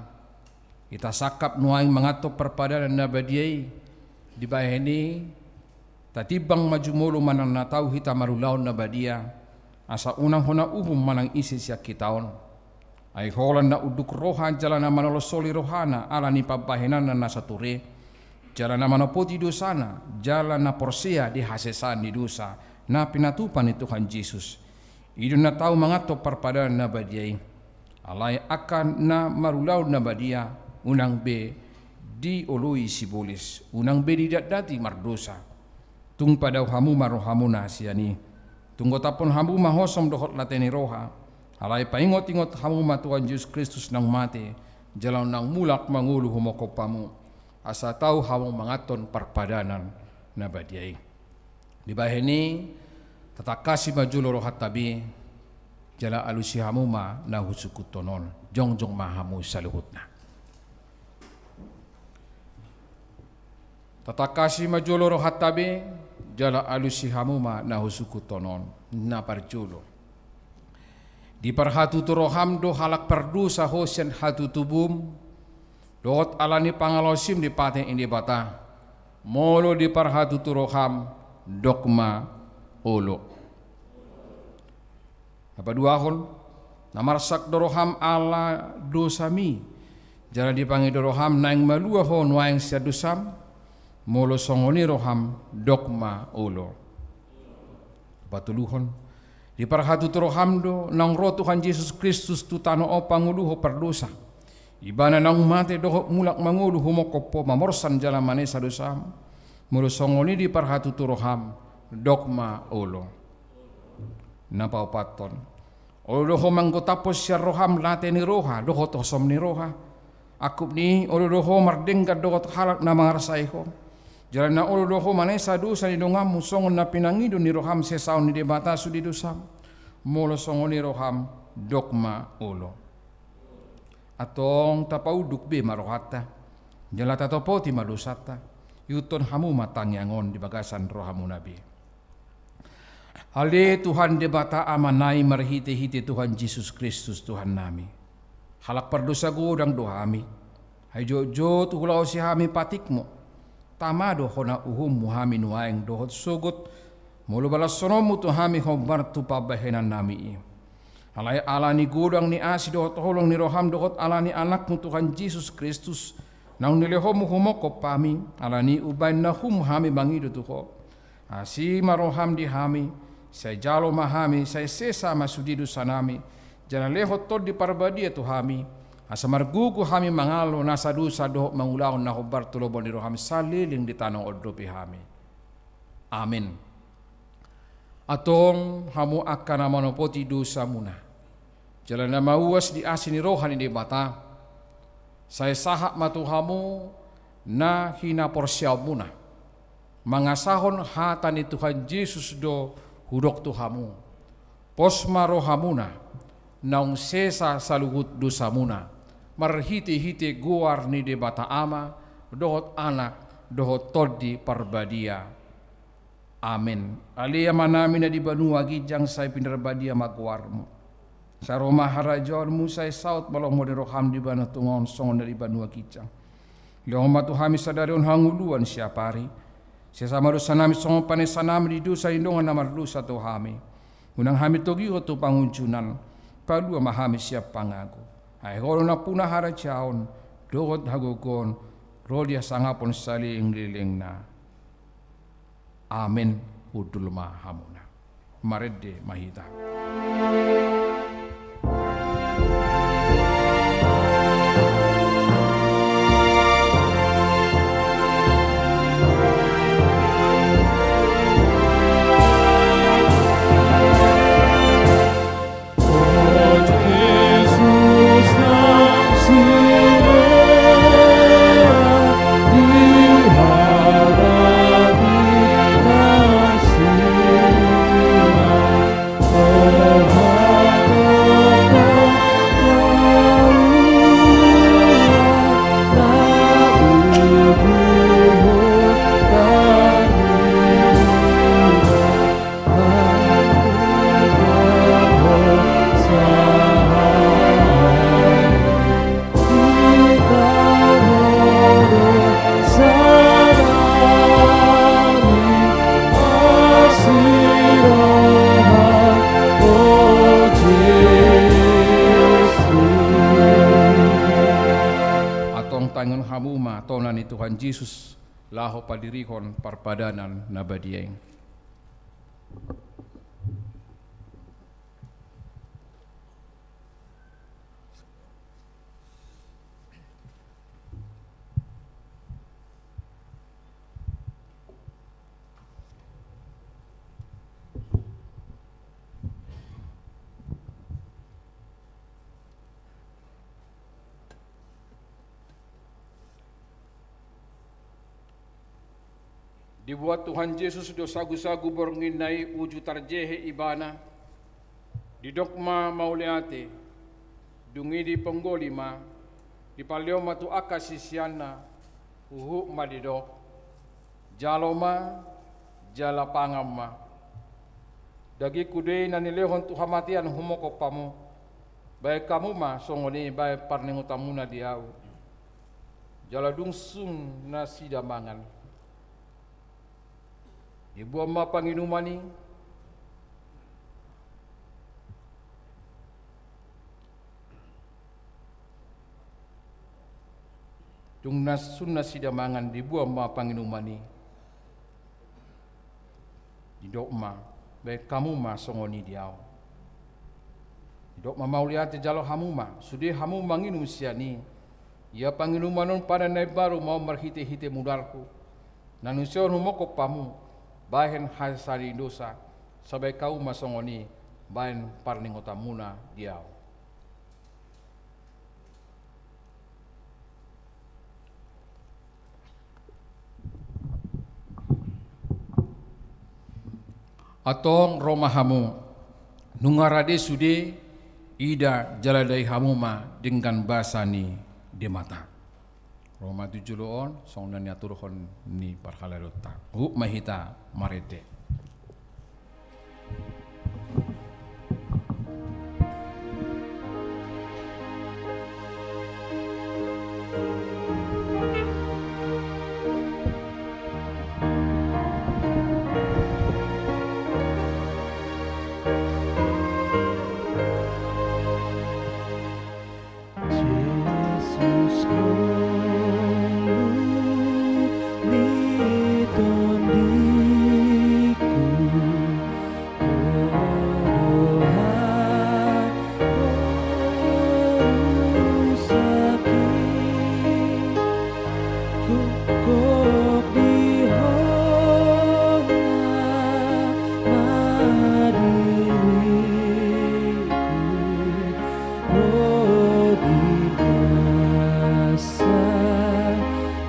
hita sangkap nuaeng manganhon parpadanan na badia i. Dibahen i, tatimbang ma jumolo manang na tau hita marulaon na badia, asa unang hona uhum manang ise sian hita on. Ai holan na unduk roha jala na manolos soli rohana ala ni pambahenanna na satur i, jala na manopoti dosana, jala na porsea di hasesaan ni dosa na pinatupa ni Tuhan Jesus, i do na tau manganhon parpadanan na badia i. Alai angka na marulaon na badia, unang be dioloi sibolis, unang be didatdati mardosa. Tung padao hamu ma rohamuna sian i. Tung gotaphon hamu ma hosom dohot late ni roha. Alai paingotingot hamu ma Tuhan Jesus Kristus naung mate, jala naung mulak mangolu humongkop hamu, asa tau hamu manganhon parpadanan na badia i. Dibahen i, tatangkasi ma jolo rohanta be, jala alusi hamu ma na husungkunhon on. Jongjong ma hamu saluhutna. Tatangkasi ma jolo rohanta be, jala alusi hamu ma na husungkunhon on. Na parjolo, diparhatutu roham do halak pardosa ho sian hatutubum, dohot ala ni pangalaosim di patik ni Debata. Molo diparhatutu roham, dok ma olo. Na paduahon, na marsak do roham ala dosami, jala dipangido roham naeng malua ho nuaeng sian dosam? Molo songon i roham, dok ma olo. Patoluhon, diparhatutu roham do naung ro Tuhan Jesus Kristus tu tano on pangoluhon pardosa. Ibana naung mate dohot mulak mangolu humongkop ho mamorsan jala manesa dosam. Molo songon i diparhatutu roham, dok ma olo. Na paopathon, olo do ho manggotaphon sian roham late ni roha dohot hosom ni roha. Angkup ni i, olo do ho mardenggan dohot halak na mangarsai ho. Jala na olo do ho manesa dosa ni donganmu songon na pinangido ni roham sesaon ni Debata sude dosam. Molo songon i roham, dok ma olo. Antong tapaunduk be ma rohanta, jala tatopoti ma dosanta, ihuthon hamu ma tangiang on di bagasan rohamuna be. Ale Tuhan Debata Amanami marhitehite Tuhan Jesus Kristus Tuhannami, halak pardosa godang do hami. Ai jotjot hulaosi hami patikmu. Tama do hona uhummu hami nuaeng dohot sogot, molo balashononmu tu hami hombar tu pambahenannami i. Alai ala ni godang ni asi dohot holong ni roham dohot ala ni Anakmu Tuhan Jesus Kristus, naung nilehonmu humongkop hami, ala ni i umbahen na hum hami mangido tu ho. Asi ma roham di hami, sai jalo ma hami, sai sesa ma sude dosanami, jala lehon Tondi Parbadia tu hami, asa margogo hami mangalo nasa dosa dohot mangulahon na hombar tu lomo ni roham saleleng di tano on dope hami. Amen. Antong hamu angka na manopoti dosamuna, jala na mauas di asi ni roha ni Debata, sai sahat ma tu hamu na hinaporseaonmuna. Mangasahon hata ni Tuhan Jesus do hudok tu hamu: Pos ma rohamuna, naung sesa saluhut dosamuna, marhitehite goar ni Debata Ama, dohot Anak, dohot Tondi Parbadia. Amen. Ale Amanami na di banua ginjang, sai pinarbadia ma goarmu. Sai ro ma harajaonmu, sai saut ma lomo ni roham di banua tonga on songon na di banua ginjang. Lehon ma tu hami sadari on hangoluan siapari. Sesa ma dosanami songon panesanami di dosa ni dongan na mardosa tu hami. Unang hami togihon tu pangunjunan, palua ma hami sian pangago. Ai ho do nampuna harajaon, dohot hagogoon, ro di hasangapon salelenglelengna. Amen. Hundul ma hamuna. Marende ma hita. Tuhan Jesus laho padirihon parpadanan na badia i. Dibuat Tuhan Jesus do sagusagu borngin na i uju tarjehe Ibana. Didok ma mauliate, dung i diponggoli ma, dipalehon ma tu angka siseanna, huhut ma didok: Jalo ma, jala pangan ma. Dagingku do i na nilehon tu hamatean humongkop hamu. Bahen hamu ma songon i bahen parningotanmuna di ahu. Jala dung sun nasida mangan, dibuan ma panginuman i. Dung na sun nasida mangan, dibuan ma panginuman i. Didok ma: Bahen hamu ma songon i di ahu. Didok ma mauliate: Jalo hamu ma, sude hamu manginum sian i. Ia panginuman on padan na imbaru ma on marhitehite mudalhu, na niuseon humongkop hamu bahen hasesaan ni dosa. Sai bahen hamu ma songon i bahen parningotanmuna di ahu. Antong ro ma hamu, nunga rade sude, ida jala dai hamu ma denggan basa ni Debata. Ro ma tu jolo on songon na niaturhon ni parhalado ta. Huhut ma hita marende. Jesus, ngolu ni tondiku, ho do harusak i, gokgok di ho ma diriku. Ro di masa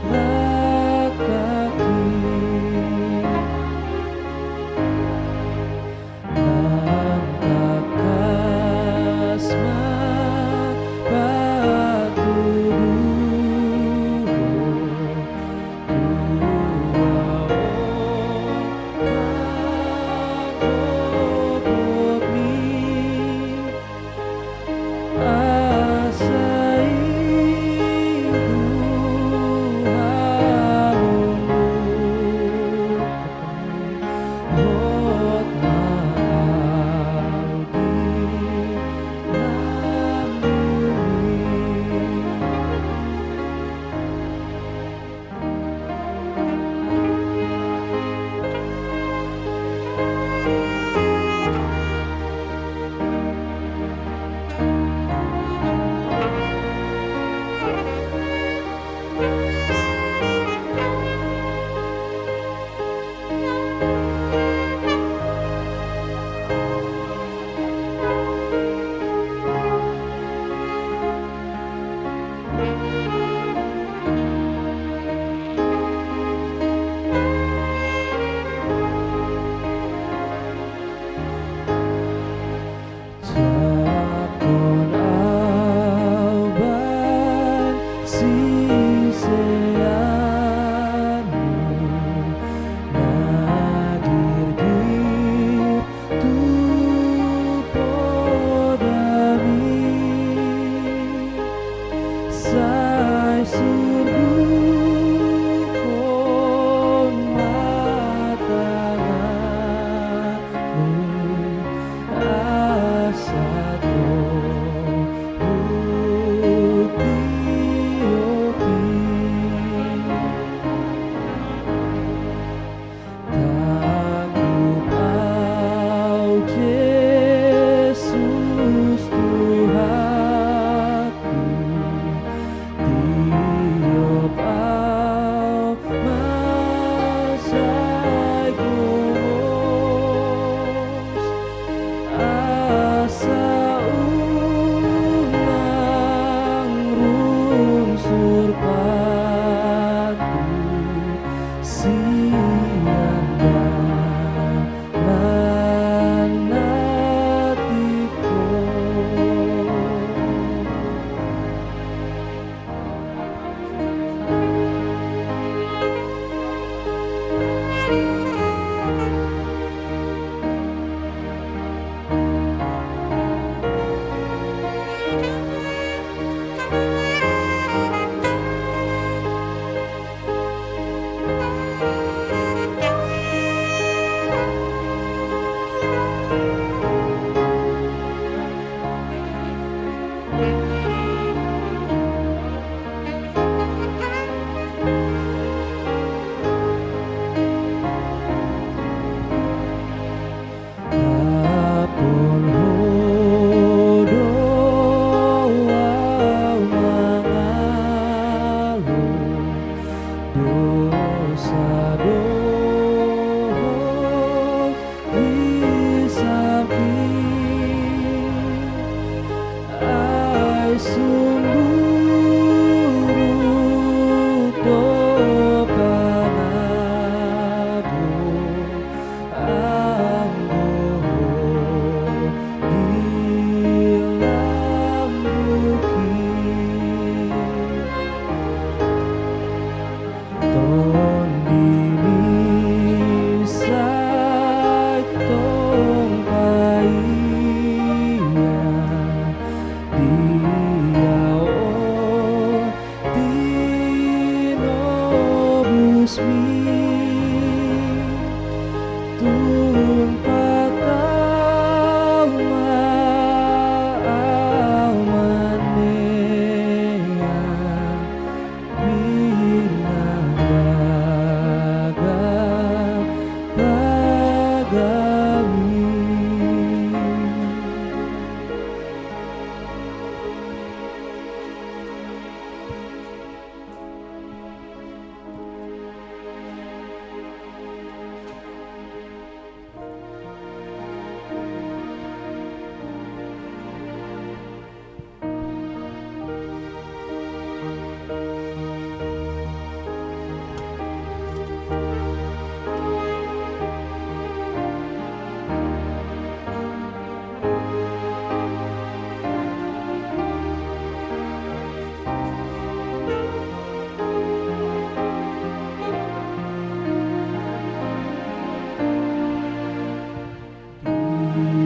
lakaki, lam tangkas ma patuduhon.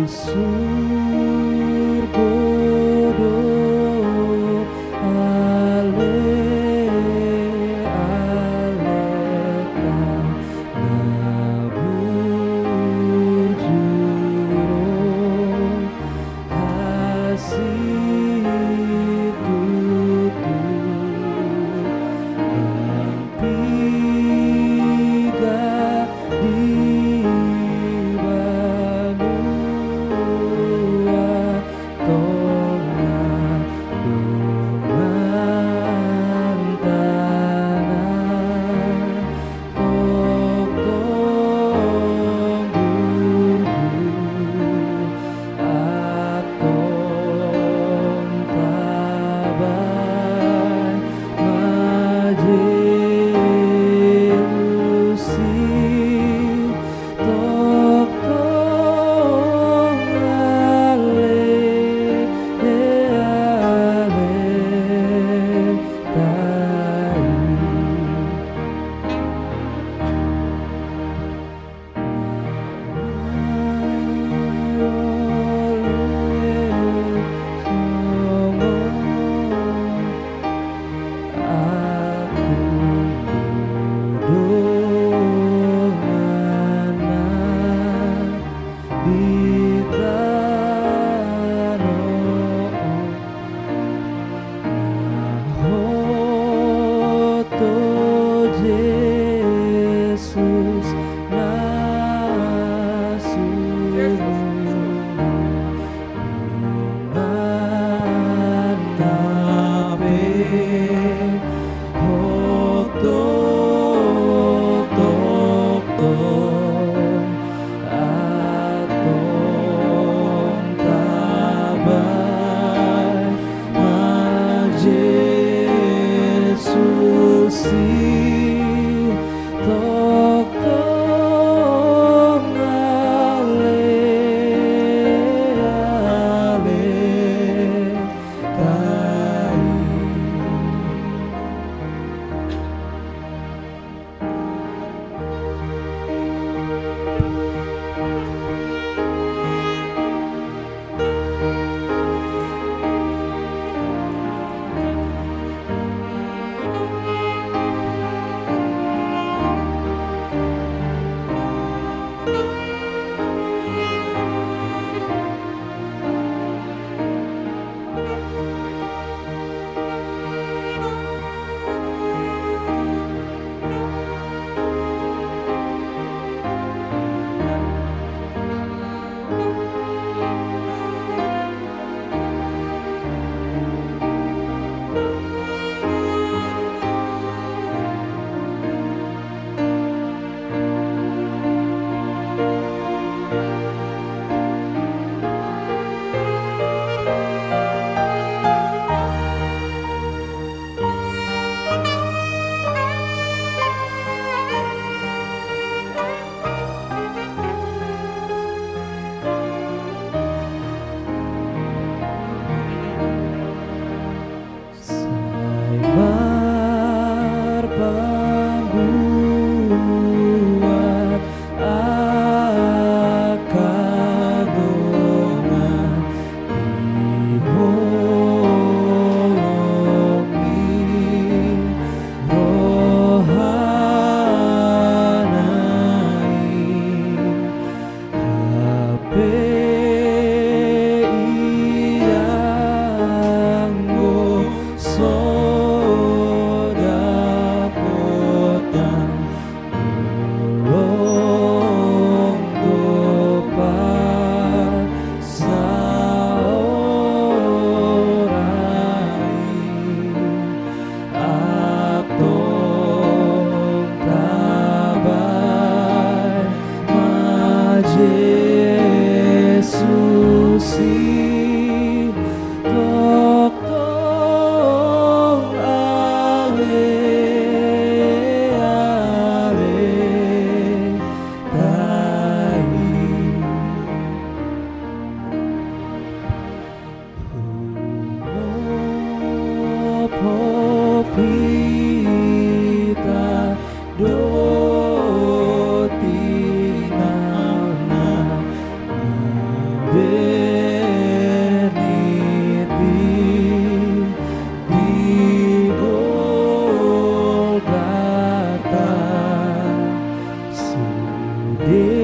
Surgo do ale, ale ta na burju ro, asi tutu. Piga di banua tonga, dongan tana, tongtong burju. Antong tabaen ma Jesus i, tongtong ale, ale ta i. Di tano on na hot do Jesus na sumurung, dongan na pe hot do tongtong. Antong tabaen ma Jesus i, tongtong ale, Bernit di Golgota, sude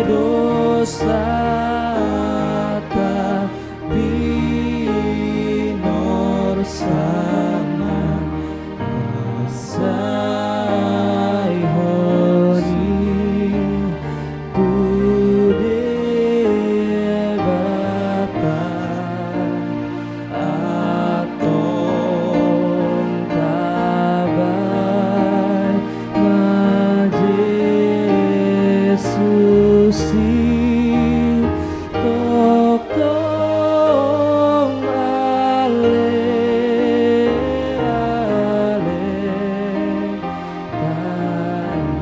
dosanta pinorsang, mansai Ho i tu Debata. Antong tabaen ma Jesus i, tongtong ale, ale ta i.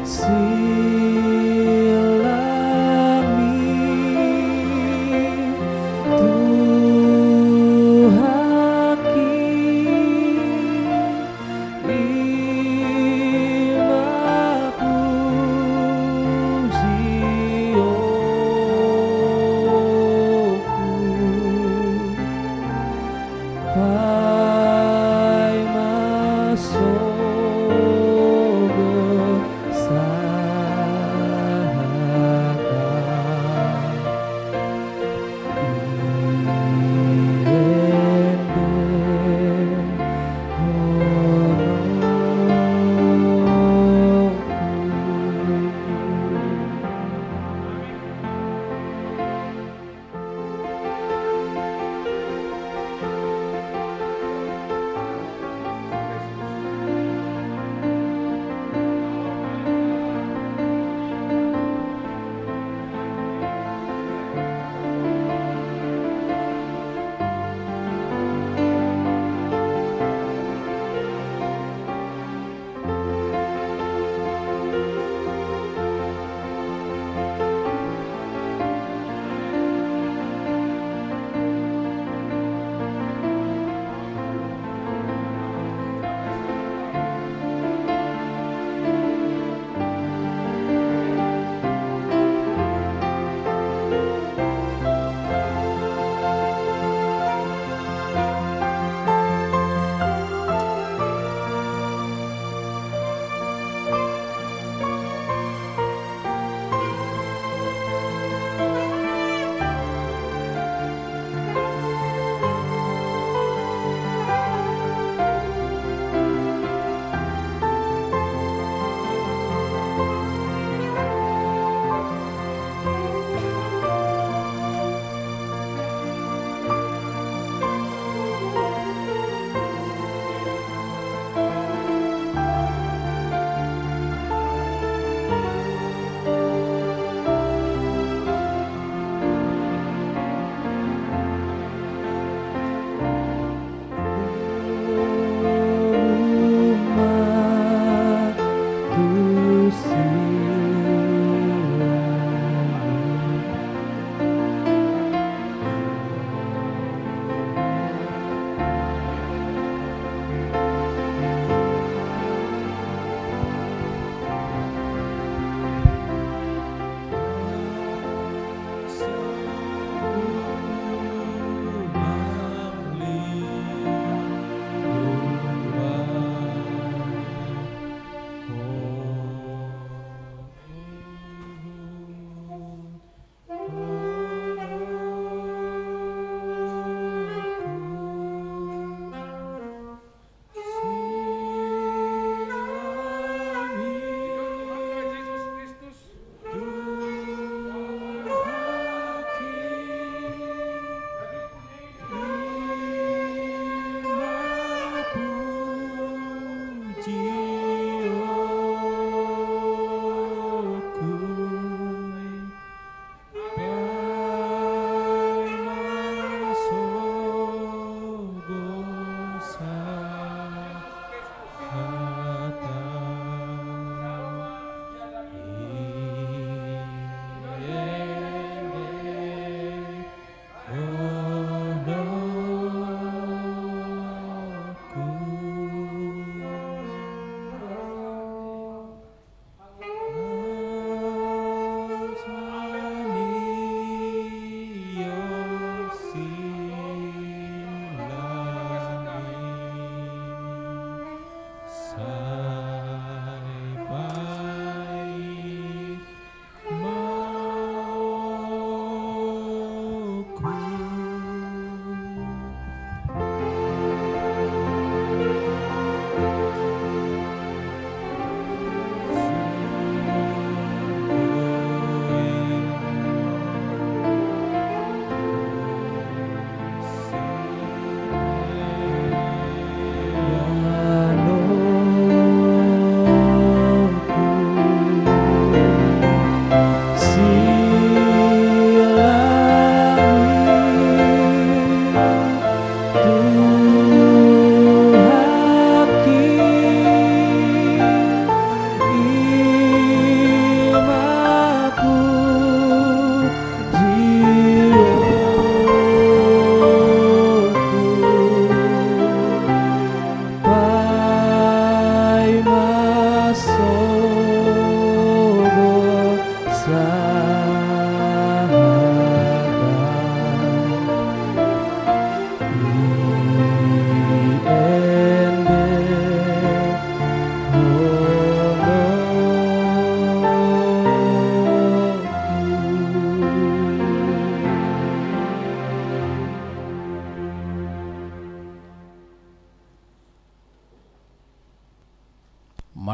Silami Tuhanki, i ma pujionku. Paima sogot sahat, i ende honongku.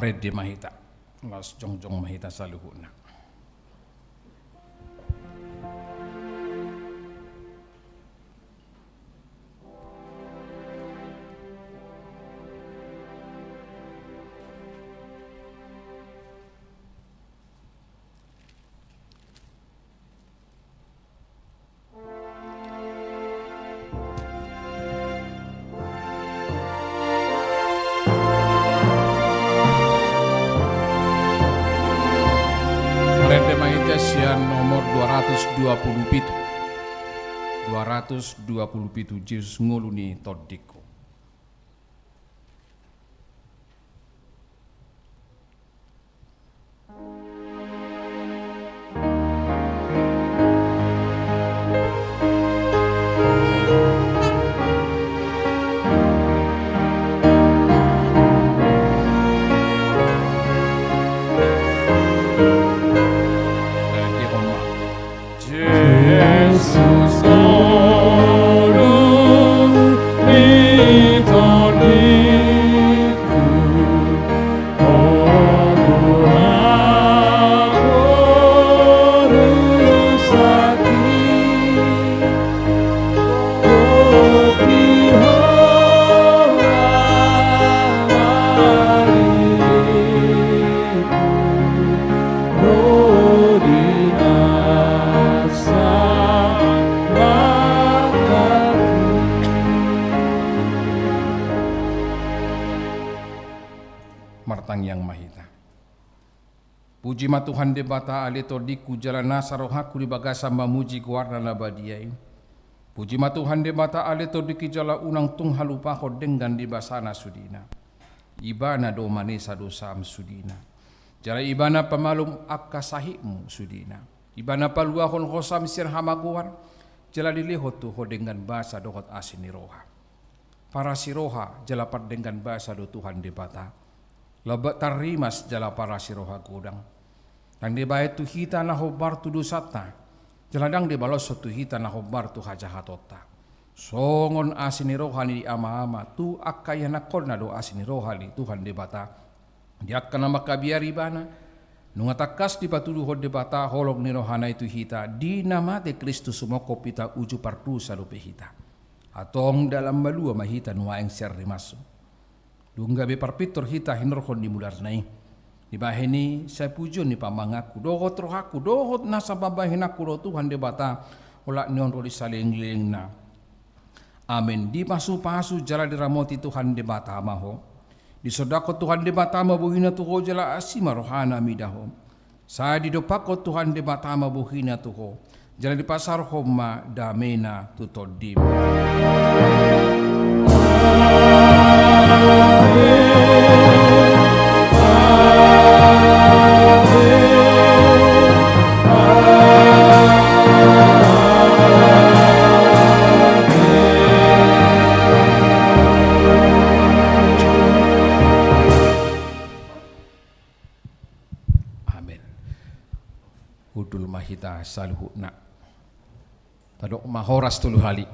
Marende ma hita. Laos jongjong ma hita saluhutna. Marende ma hita sian nomor dua ratus dua puluh pitu. Dua ratus dua puluh pitu, Jesus ngolu ni tondingku. Jesus, ngolu ni tondingku, o Tuhan, urus hati, dopi Ho amaliku, ro di nasa mangkaki. Martangiang ma hita. Puji ma Tuhan Debata, ale tondingku, jala nasa rohangku di bagasan mamuji goarna na badia i. Puji ma Tuhan Debata, ale tondingki, jala unang tung halupahon denggan di basana sudena. Ibana do manesa dosam sudena. Jala Ibana pamalum angka sahitmu sudena. Ibana paluahon hosam sian hamagoan, jala dilehon tu ho denggan basa dohot asi ni roha. Parasi roha jala pardenggan basa do Tuhan Debata. Lambok tarrimas jala parasi roha godang. Ndang dibahen tu hita na hombar tu dosanta, jala ndang dibaloshon tu hita na hombar tu hajahatonta. Songon asi ni roha ni amama tu angka ianakhonna do asi ni roha ni Tuhan Debata di angka na mangkabiari Ibana. Nunga tangkas dipatuduhon Debata holong ni rohana i tu hita, di na mate Kristus, sumongkop hita uju pardosa dope hita. Antong dalan malua ma hita nuaeng sian rimasna. Dung gabe parpintor hita hinorhon ni mudarna i, dibahen i sai pujion ni pamanganku dohot rohangku dohot nasa pambahenanku do Tuhan Debata, olat ni on ro di salelenglelengna. Amen. Dipasupasu jala diramoti Tuhan Debata ma ho. Disondangkon Tuhan Debata ma bohina tu ho jala asi ma rohana mida ho. Sai didompakkon Tuhan Debata ma bohina tu ho, jala dipasaorhon ma damena tu tondim. Amen. Hundul ma hita saluhutna. Tadok ma horas tolu hali.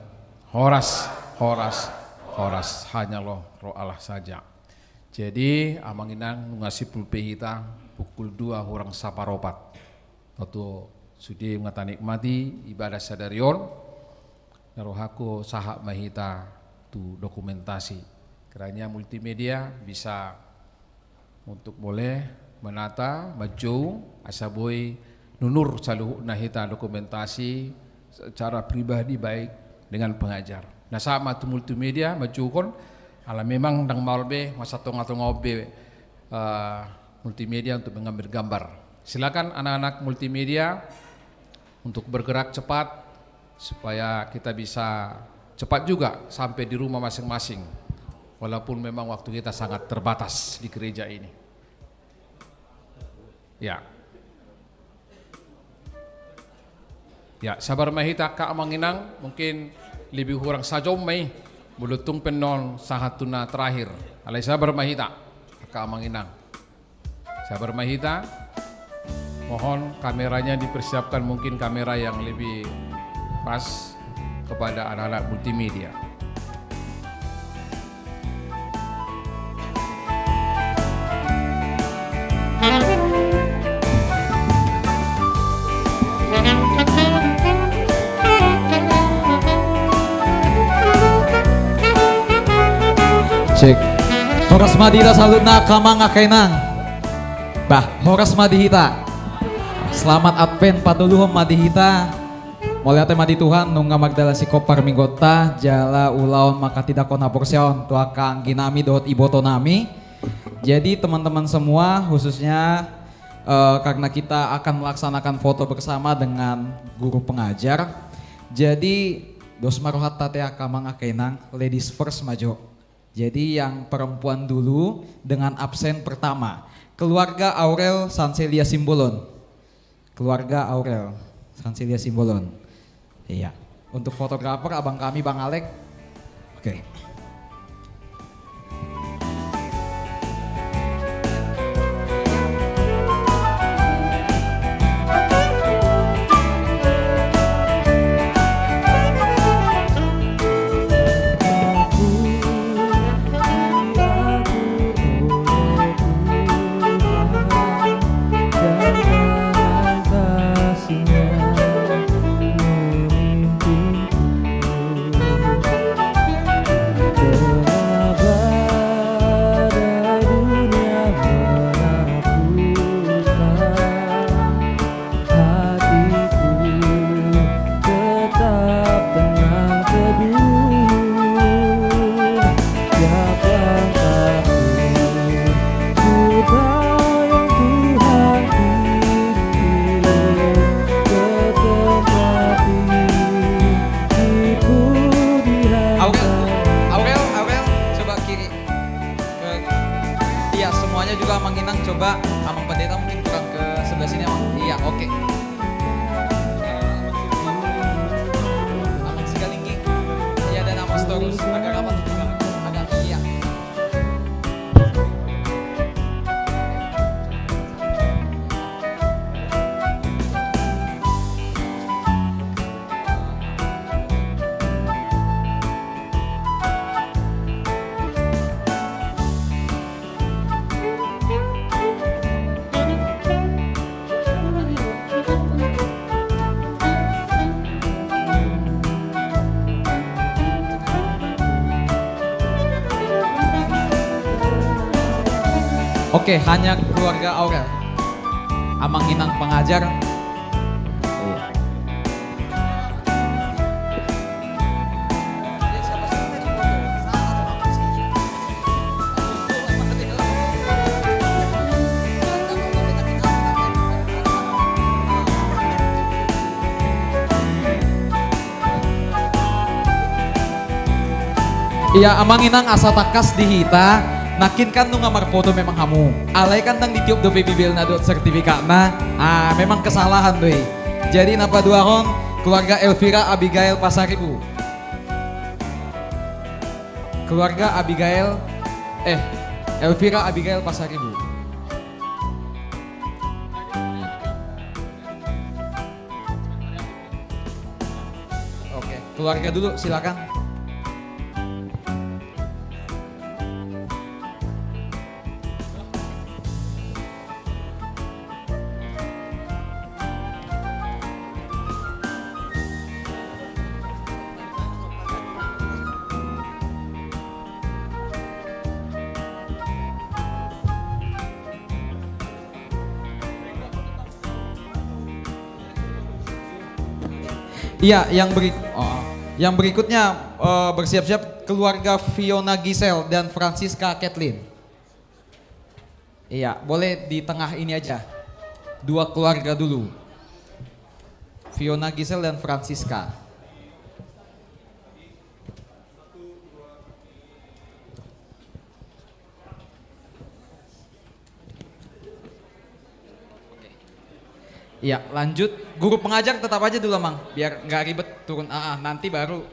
Horas, horas, horas. Hanya lo roh Allah saja. Jadi, amang inang, nunga simpul pe hita, pukul dua hurang saparopat. Tontu sude nunga tanikmati ibadah sadari on. Na rohangku sahat ma hita tu dokumentasi. Kiranya multimedia bisa untuk boleh menata, manjou, asa boi nunur saluhutna hita dokumentasi secara pribadi baik dengan pengajar. Na sahat ma tu multimedia, manjouhon, ala memang ndang maol be, masa tonga-tonga on be, eh, multimedia untuk mengambil gambar. Silakan anak-anak multimedia untuk bergerak cepat, supaya kita bisa cepat juga sampai di rumah masing-masing, walaupun memang waktu kita sangat terbatas di gereja ini. Ya. Ya, sabar ma hita angka amang inang, mungkin lebih kurang sajom ma i, molo tung pe annon sahat tu na terakhir. Alai sabar ma hita angka amang inang. Sabar ma hita. Mohon kameranya dipersiapkan, mungkin kamera yang lebih pas kepada anak-anak multimedia. Cek. Horas ma di hita saluhutna angka amang, angka inang. Bah, horas ma di hita. Selamat Advent patoluhon ma di hita. Mauliate ma di Tuhan nunga mardalan singkop parmingguonta jala ulaon manghatindanghon haporseaon tu angka anggi nami dohot iboto nami. Jadi teman-teman semua, khususnya eh, karena kita akan melaksanakan foto bersama dengan guru pengajar. Jadi dos ma rohanta ate angka amang, angka inang, ladies first ma jo. Jadi yang perempuan dulu dengan absen pertama. Keluarga Aurel Sanselia Simbolon. Keluarga Aurel Sanselia Simbolon. Iya. Untuk fotografer abang kami, Bang Alek. Oke. Hatiku tetap tenang teduh. Tiap langkahku ku tayang Tuhan pimpin. Ke tempat tinggi ku dihantar. Aurel, Aurel, Aurel, coba kiri. Ke, iya, semuanya juga Amang Inang, coba Amang Pendeta mungkin kurang ke sebelah sini, Amang. Iya, oke. Amang Sigalinggi. Iya, dan Amang Sitorus. Agak rapat, agak, agak, iya. Oke, hanya keluarga Aurel. Amang Inang pengajar. Iya, Amang Inang, asa tangkas di hita, nangkin kan nunga marfoto memang hamu. Alai kan ndang ditiop dope bibelna dohot sertifikatna. Ah, memang kesalahan do i. Jadi na paduahon keluarga Elvira Abigail Pasaribu. Keluarga Abigail, eh, Elvira Abigail Pasaribu. Oke, keluarga dulu, silakan. Iya, yang berik-, oh, yang berikutnya, eh, bersiap-siap keluarga Fiona Gisel dan Francisca Kathleen. Iya, boleh di tengah ini aja. Dua keluarga dulu. Fiona Gisel dan Francisca. Iya, lanjut. Guru pengajar tetap aja dulu, Mang. Biar nggak ribet turun. Ah, ah, nanti baru.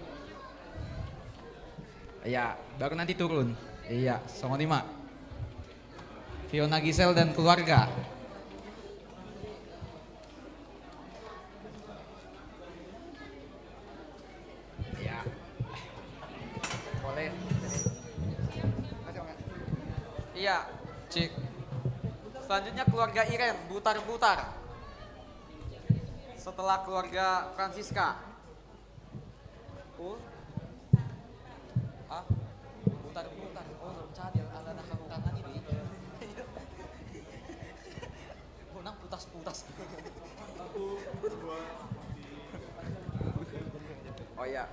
Iya, baru nanti turun. Iya, songon i ma. Fiona Gisel dan keluarga. Iya. Boleh. Iya, cek. Selanjutnya keluarga Iren, Butar-Butar. Setelah keluarga Francisca. Oh. Hah? Butar-Butar. Oh, Utas. Oh iya.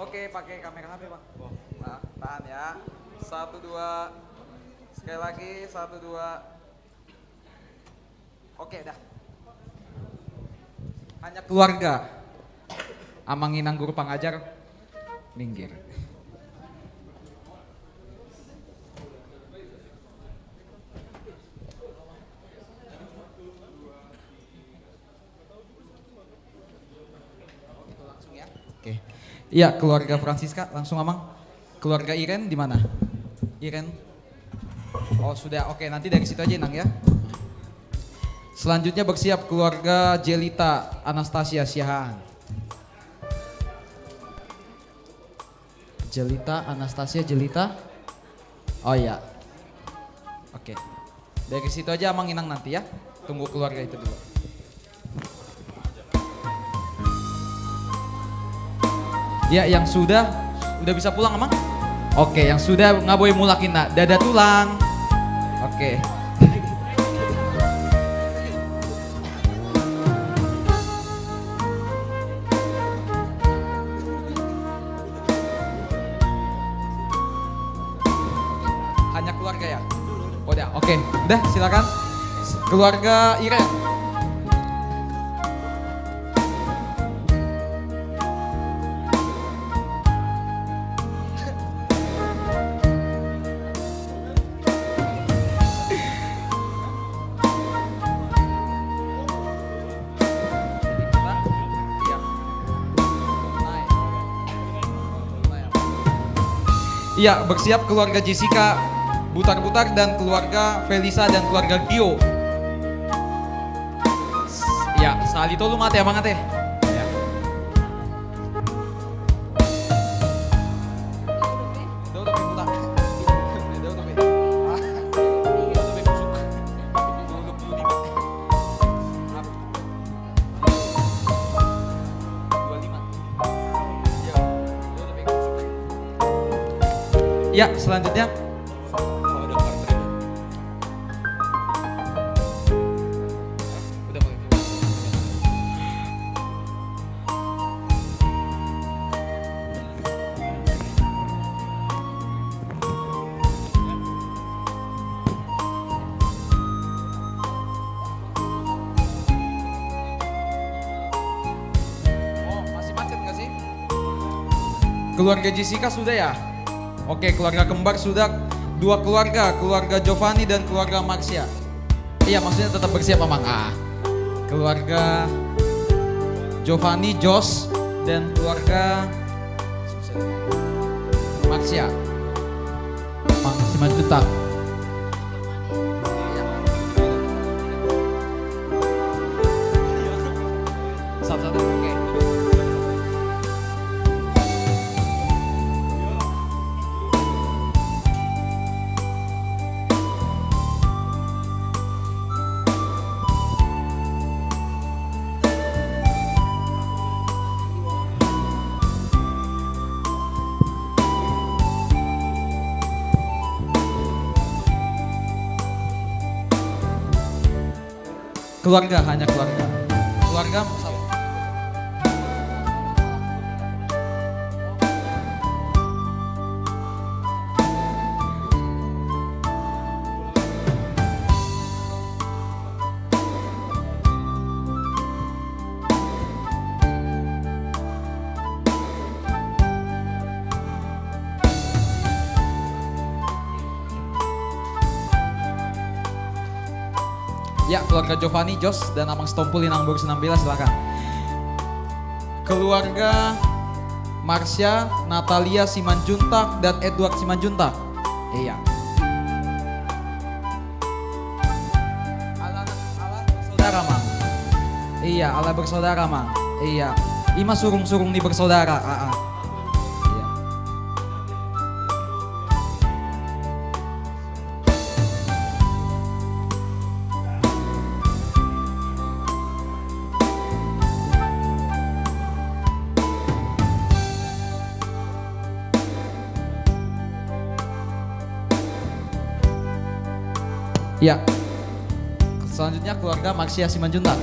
Oke, pakai kamera H P, Bang. Nah, tahan ya. Satu, dua. Sekali lagi, satu, dua. Oke, dah. Hanya keluarga. Amang inang guru pangajar, minggir. Oke. Iya, keluarga Francisca, langsung, Amang. Keluarga Iren di mana? Iren. Oh, sudah. Oke, nanti dari situ aja, Inang, ya. Selanjutnya bersiap keluarga Jelita Anastasia Siahaan. Jelita Anastasia, Jelita. Oh iya. Oke. Dari situ aja, Amang, Inang, nanti, ya. Tunggu keluarga itu dulu. Ya, yang sudah, udah bisa pulang, Amang? Oke, yang sudah nga boi mulak, Inang. Dadah tulang. Oke. Hanya keluarga, ya? Udah, oke. Udah, silakan. Keluarga Iren. Iya, bersiap keluarga Jessica Butar-Butar dan keluarga Felisa dan keluarga Gio. Iya, sahali tolu ma ate, Amang ate. Iya. Ya, selanjutnya. Oh, masih macet nggak sih? Keluarga Jessica sudah ya? Oke, keluarga kembar sudah, dua keluarga, keluarga Giovanni dan keluarga Marsya. Iya, maksudnya tetap bersiap, Amang. Ah. Keluarga Giovanni, Jos, dan keluarga Marsya. Amang Simanjuntak. Satu-satu, oke. Keluarga, hanya keluarga. Keluarga. Ya, keluarga Giovanni, Jos, dan Amang Sitompul, Inang Boru Sinambela, silakan. Keluarga Marsya, Natalia Simanjuntak, dan Edward Simanjuntak. Iya. Ala, ala bersaudara, Mang. Iya, ala bersaudara, Mang. Iya. Ima surung-surung ni bersaudara. Ah, ah. Iya. Ya. Selanjutnya keluarga Marsya Simanjuntak.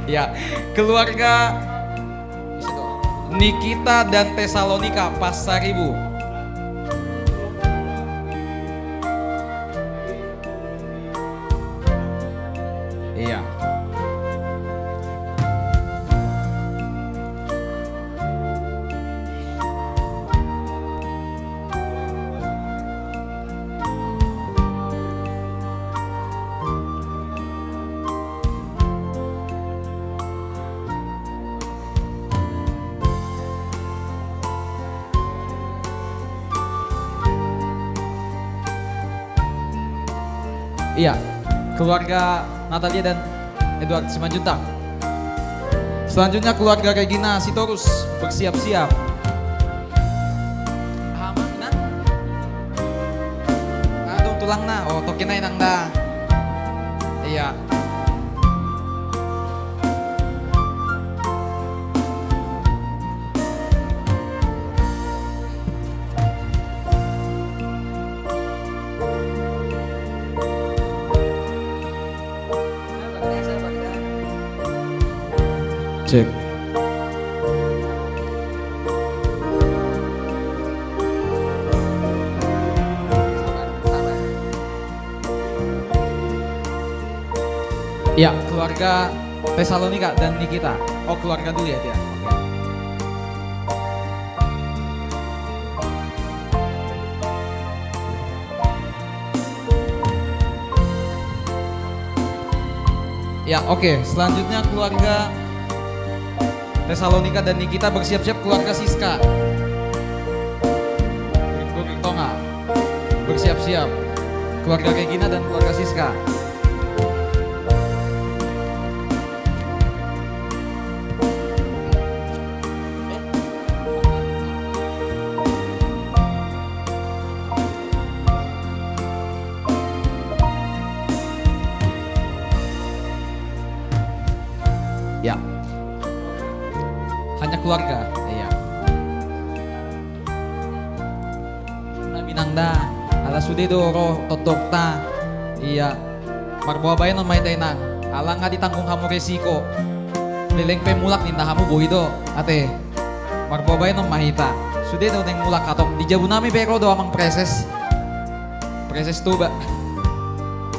Ya, keluarga Nikita dan Tesalonika Pasaribu. Iya. Iya, keluarga Natalia dan Edward Simanjuntak. Selanjutnya keluarga Regina Sitorus, bersiap-siap. Aha ma, Inang? Adong tulangna. Oh, tokin na, Inang, da. Iya. Cek. Ya, keluarga Tesalonika dan Nikita. Oh, keluarga dulu ya, Tia? Oke. Ya, oke. Selanjutnya keluarga Tesalonika dan Nikita, bersiap-siap keluarga Siska. Tonga. Bersiap-siap. Keluarga Regina dan keluarga Siska. Ya. Hanya keluarga. Iya. Inang da, ala sude do ro tondongta. Iya. Marboa baenon ma hita, Inang. Ala nga ditanggung hamu resiko. Leleng pe mulak ninna hamu, boi do. Ate. Marboa baenon ma hita. Sude do naeng mulak, hatop. Di jabu nami pe ro do Amang Preses. Preses Toba.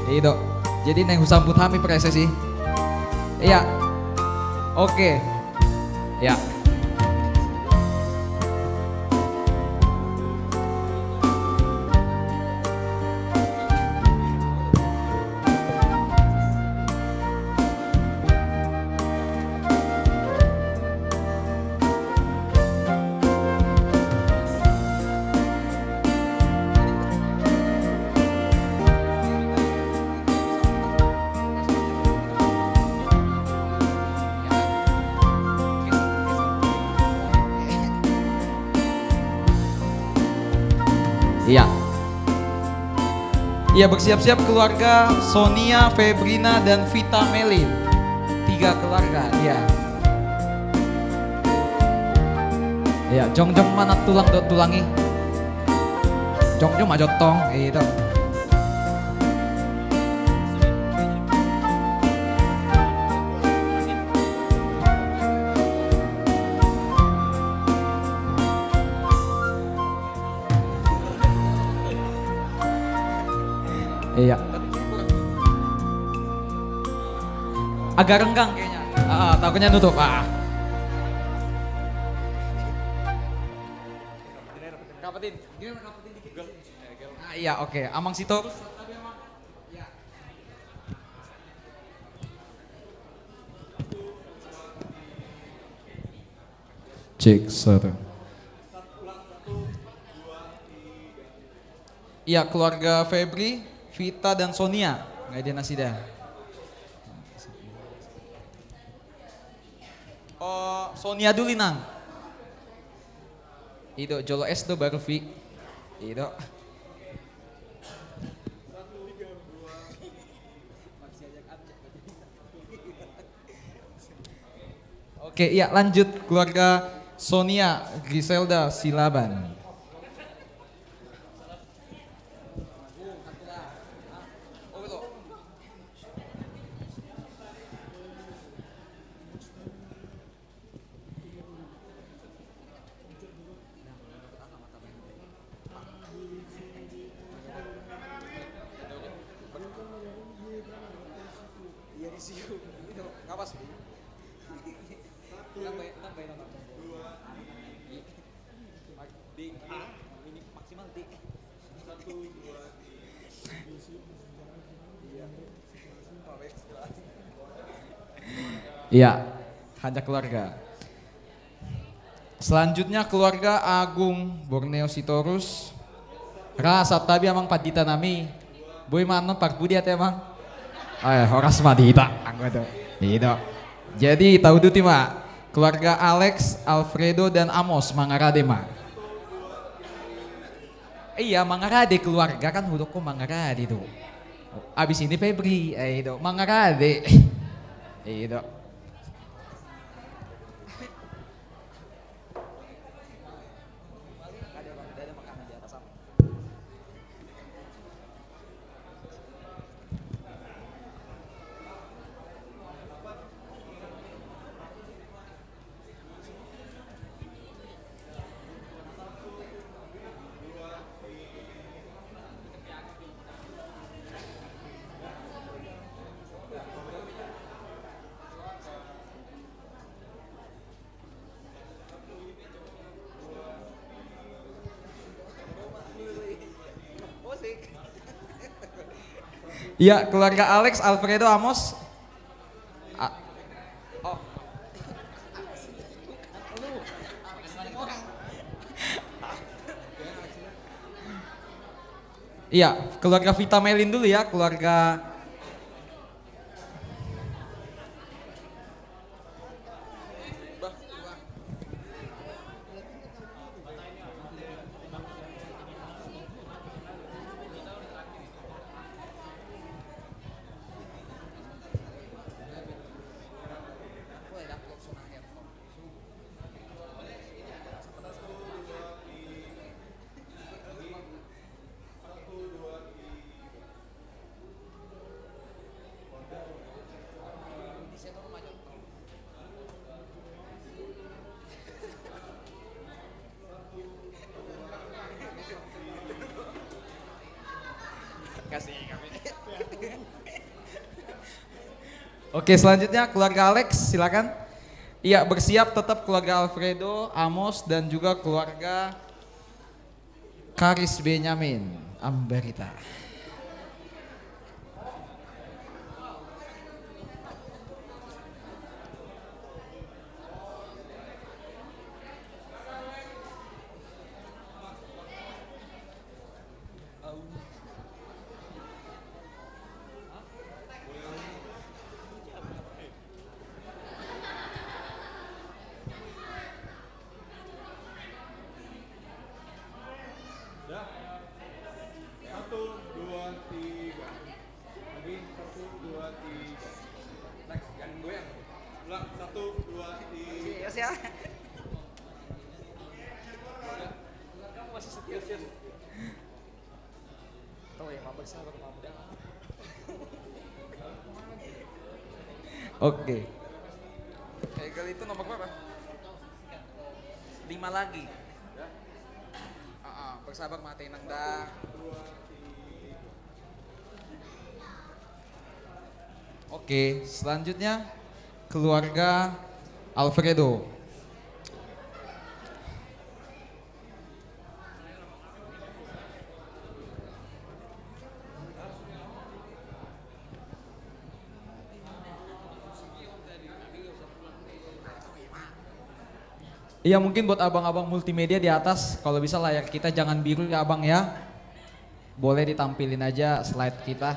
I do. Jadi naeng husambut hami Preses i. Iya. Oke. Ya. Iya. Iya, bersiap-siap keluarga Sonia, Febrina, dan Vita Meli. Tiga keluarga, iya. Iya, jongjong ma na tulang dohot tulang i. Jongjong ma jo tong, i do. Iya. Agak renggang kayaknya. Ah, takutnya nutup. Ah. Rapetin. Ah, iya, oke. Amang Sitorus. Cek, satu. Iya, keluarga Febri, Vita, dan Sonia. Nggak ada nasida. Sonia dulu, Nang. I do, jolo S do baru V. I do. Oke, ya, lanjut, keluarga Sonia Griselda Silaban. Iya, di situ. Itu ngapas, Bu. Tambah, tambah, tambah. Di, ah, ini maksimal di. Iya. Iya, hanya keluarga. Selanjutnya keluarga Agung Borneo Sitorus. Ra, santabi amang pandita nami. Boi ma annon parbudi ate amang. Eh, horas ma di hita. Anggo tu. I do. Jadi, tauduti ma. Keluarga Alex, Alfredo, dan Amos, mangarade ma. Iya, mangarade keluarga kan, hudok ko mangarade tu. Abis ini Febri, eh, i do, mangarade. I do. Iya, keluarga Alex, Alfredo, Amos. A-, oh. Iya, keluarga Vita Melin dulu ya, keluarga. Oke, selanjutnya keluarga Alex, silakan. Iya, bersiap tetap keluarga Alfredo, Amos, dan juga keluarga Karis Benyamin Ambarita. Dah. Satu, dua, tiga. Lagi, satu, dua, tiga. Next, jangan goyang. Ulang, satu, dua, tiga. Yes, ya. Masih setia. Yes, yes. Oke. Hegel itu nomor berapa? Lima lagi. Ah, ah, bersabar, Mate Inang, dah. Oke, selanjutnya keluarga Alfredo. Iya, mungkin buat abang-abang multimedia di atas, kalau bisa layar kita jangan biru ya, Abang, ya. Boleh ditampilin aja slide kita.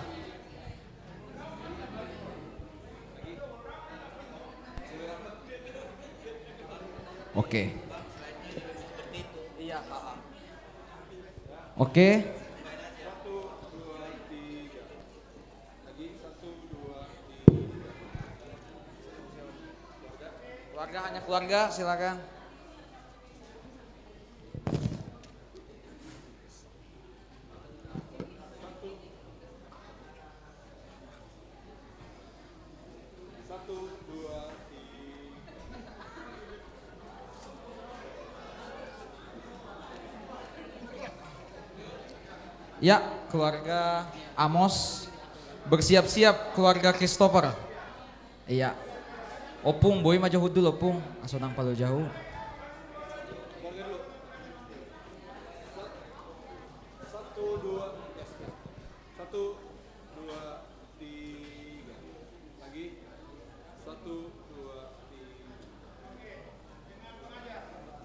Oke. Oke. Keluarga, hanya keluarga, silakan. Ya, keluarga Amos. Bersiap-siap keluarga Christopher. Iya. Ompung, boi ma jo hundul, Ompung. Aso nang palo jahu. Satu, dua, tiga. Satu, dua, tiga. Lagi. Satu, dua, tiga.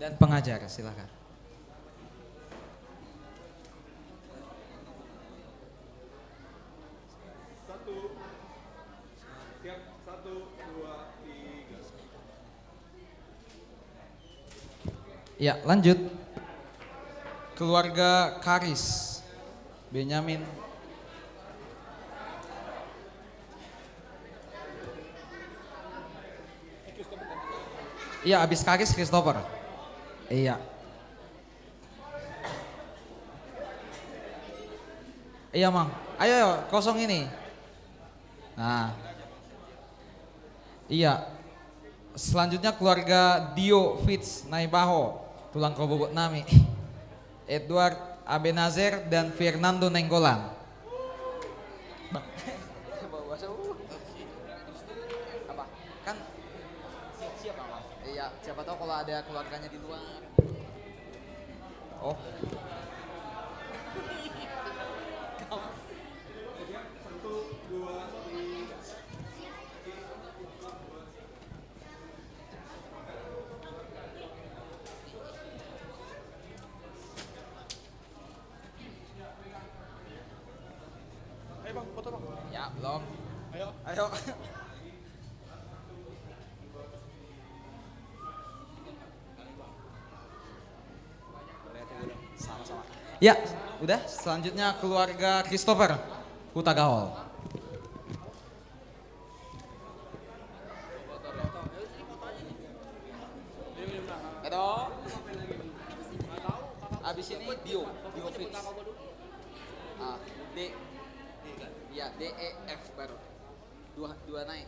Dan pengajar, silakan. Satu. Siap. Satu, dua, tiga. Ya, lanjut. Keluarga Karis. Benyamin. Iya, habis Karis, Christopher. Iya. Iya, Mang. Ayo, ayo, kosong ini. Nah. Iya. Selanjutnya keluarga Dio Fitz Naibaho, tulang kobobot nami. Edward Abenazer dan Fernando Nainggolan. Bang. Apa? Kan siap, siap, Bang. Iya, siapa tahu kalau ada keluarganya di luar. Oh. Ayo, Bang, foto, Bang. Ya, belum. Ayo. Ayo. Ya, udah. Selanjutnya keluarga Christopher Hutagaol. Edo. Habis ini Dio, Dio Fitz. Ah, D. Ya, D E F baru. Dua, dua naik.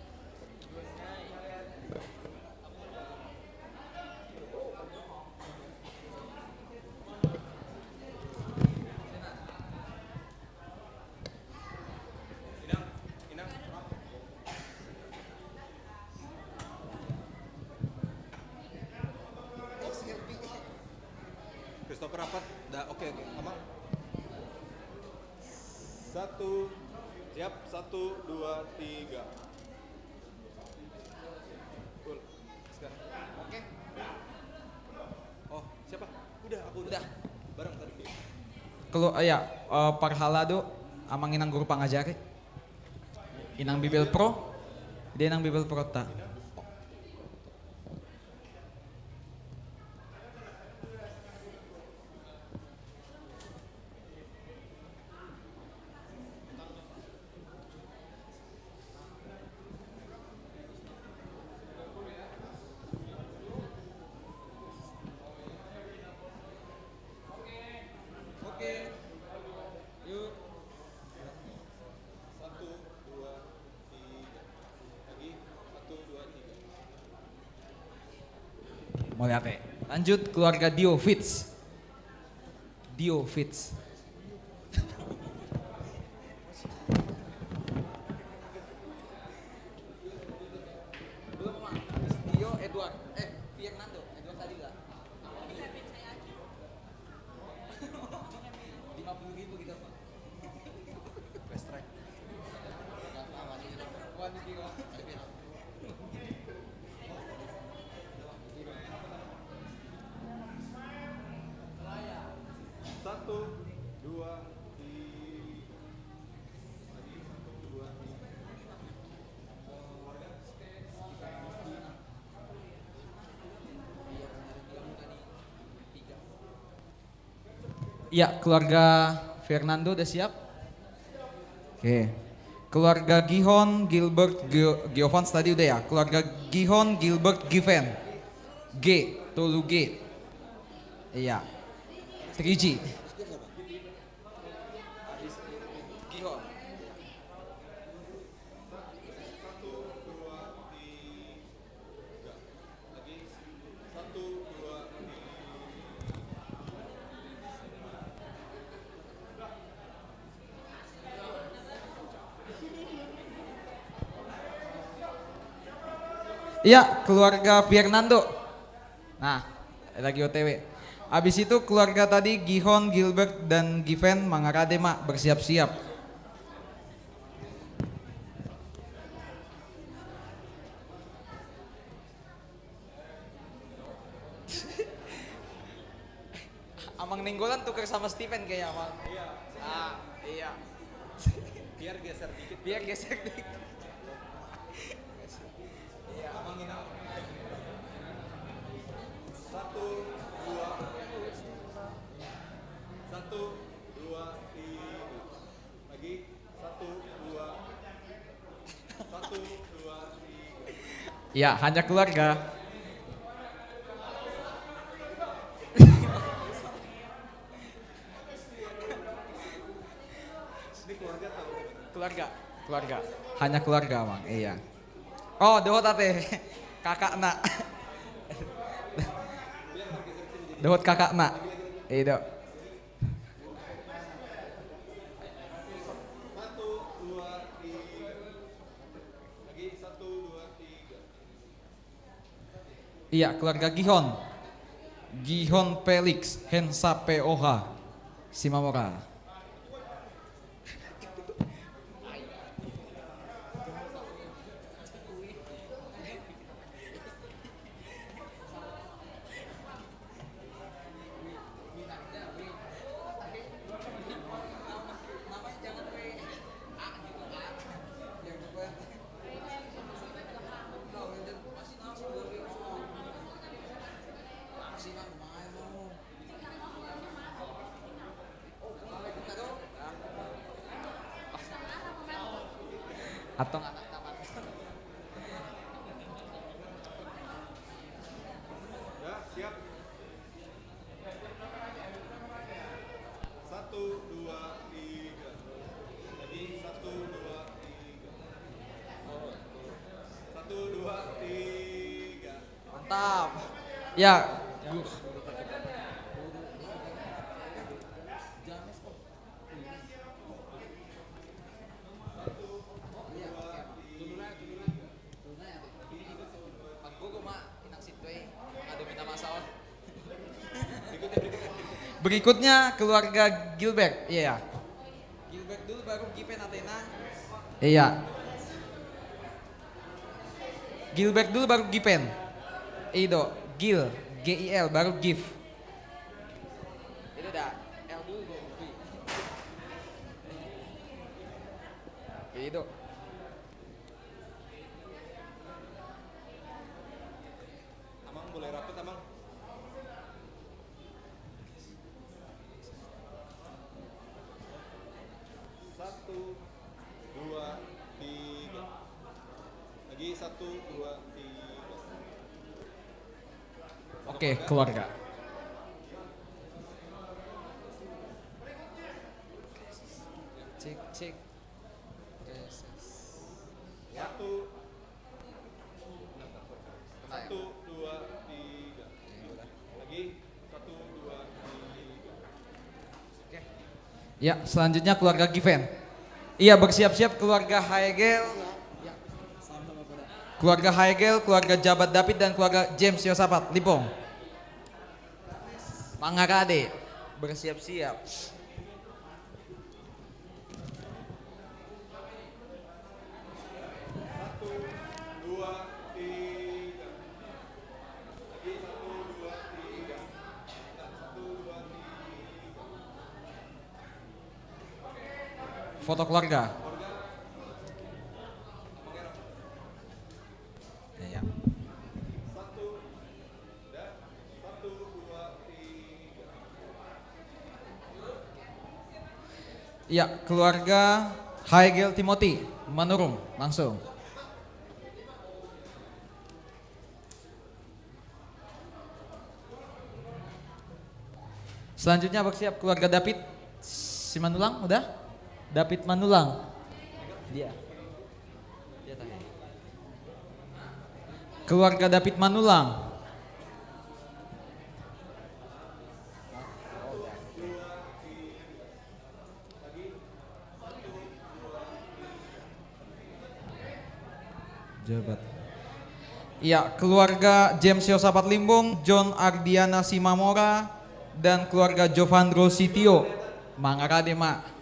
Christopher rapat, dah, oke, oke, aman. Satu, siap, satu, dua, tiga. Full. Oke. Oh, siapa? Udah, aku udah. Udah. Bareng tadi. Kalau, eh, ya, eh, parhalado, amang inang guru pangajari. Inang Bibel Pro. Dia inang Bibel Pro ta. Oke. Yuk. Satu, dua, tiga. Lagi. Satu, dua, tiga. Mauliate. Lanjut, keluarga Dio Fitz. Dio Fitz. Belum, Mang. Dio Edward. Eh, Fernando. Edward tadi lah. Lima puluh ribu kita, Pak. Fast track. Satu, dua, tiga. Satu, dua, tiga. Ya, keluarga Fernando udah siap? Oke. Keluarga Gihon, Gilbert, Gio-, Giovans tadi udah ya? Keluarga Gihon, Gilbert, Given. G, tolu G. Iya. Tiga G. Gihon. Iya, keluarga Fernando. Nah, lagi O T W. Habis itu keluarga tadi, Gihon, Gilbert, dan Given, mangarade ma, bersiap-siap. Amang Nainggolan tuker sama Steven kayaknya, Amang. Iya. Ah, iya. Biar geser dikit. Biar geser dikit. Iya. Amang ini. Satu, dua. Satu, dua, tiga. Lagi. Satu, dua. Satu, dua, tiga. Ya, hanya keluarga. Ini keluarga atau? Keluarga, keluarga. Hanya keluarga, Bang. Iya. Oh, dohot ate. Kakakna. Dohot kakakna. Iya, Dok. Satu, dua, tiga. Lagi, satu, dua, tiga. Iya, keluarga Gihon. Gihon Felix, Hensa P O H, Simamora. Atong anak taman. Ya, siap. Satu, dua, tiga. Lagi, satu, dua, tiga. Satu, dua, tiga. Mantap. Ya. Berikutnya keluarga Gilbert, iya. Gilbert dulu baru Given Athena. Iya. Gilbert dulu baru Given. Ido, Gil, G I L, baru Gif. Itu dah, L dulu, baru G. Itu. Amang, mulai rapet, Amang. Satu, dua, tiga. Lagi, satu, dua, tiga. Oke, keluarga. Cek, cek. Oke, ses. Ya. Satu. Satu, dua, tiga. Lagi. Satu, dua, tiga. Oke. Ya, selanjutnya keluarga Given. Iya, bersiap-siap keluarga Haegel. Keluarga Haegel, keluarga Jabat David, dan keluarga James Yosapat. Lipong. Mangarade. Bersiap-siap. Satu, dua, tiga. Lagi, satu, dua, tiga. Satu, dua, tiga. Foto keluarga. Iya. Satu, dah. Satu, dua, tiga. Ya, keluarga Haegel Timothy, Manurung, langsung. Selanjutnya, bersiap keluarga David Simanulang, udah? David Manulang. Dia. Dia tadi. Keluarga David Manulang. Jabat. Ya, keluarga James Yosapat Limbong, John Ardiana Simamora, dan keluarga Jovandro Sitio. Mangarade ma.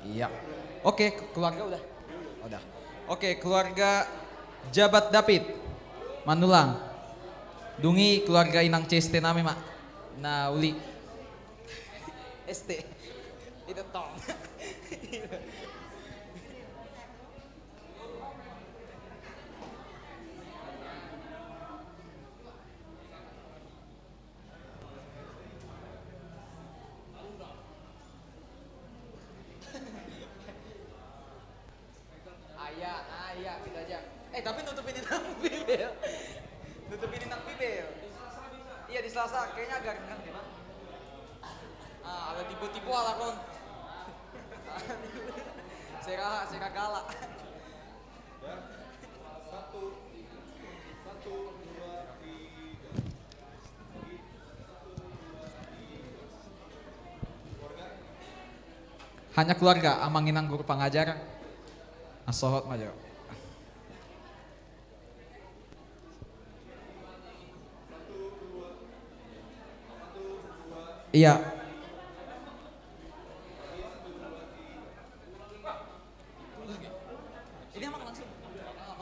Iya. Oke, keluarga udah. Udah. Oke, keluarga Jabat David Manulang. Dungi keluarga inang C S T nami ma. Na uli. S T. Itu tong. Aya, aya, kita aja. Eh, tapi nutupin inang Bibel. Nutupin inang Bibel. Iya, di Selasa. Kayaknya agak kan, gimana? Ah, ada tipu-tipu ala kon. Seraha, seragala. Hanya keluarga, amang inang guru pangajar. Asohot ma jo. Iya. Ini ama langsung.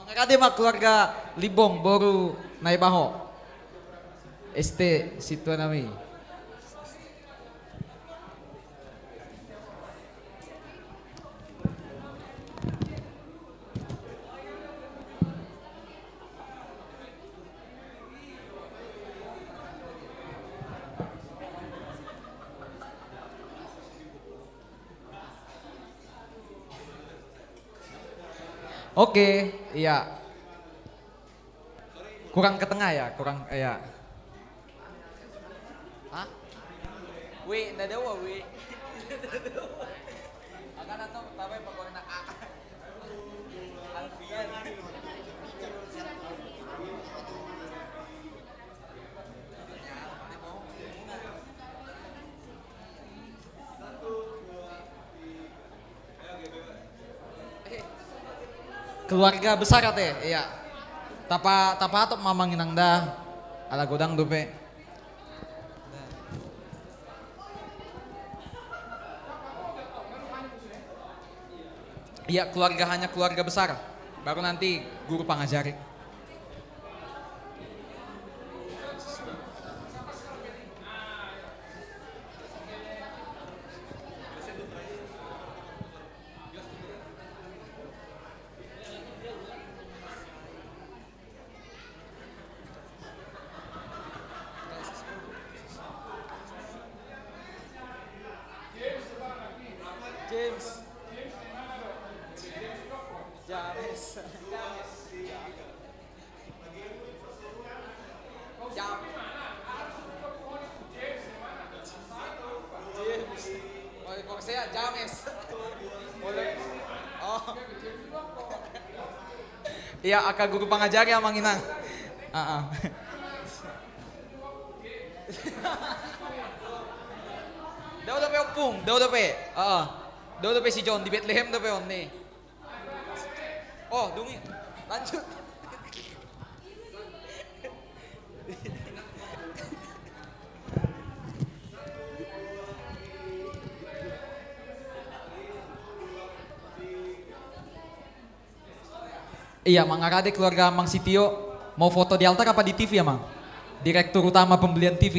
Mangarade ma keluarga Limbong, boru Naibaho. S T situa nami. Oke, iya. Kurang ke tengah ya, kurang, iya. Hah? Wi, nda dua, wi. Agak atau tambah pokoknya A. Alfian. Keluarga besar ate, iya. Tapa, tapa atop mamang inang da. Ala godang dope. Iya, keluarga hanya keluarga besar. Baru nanti guru pangajari. James. James. Jam. James. Oh, kok saya James. Boleh. Oh. Iya, angka guru pangajari amang inang. Heeh. Dao dope ompung, dao dope. Heeh. Dao dope si John di Betlehem dope on ni. Oh, dungi. Lanjut. Iya, mangarade keluarga Amang Sitio. Mau foto di altar apa di T V, Amang? Direktur Utama Pembelian T V.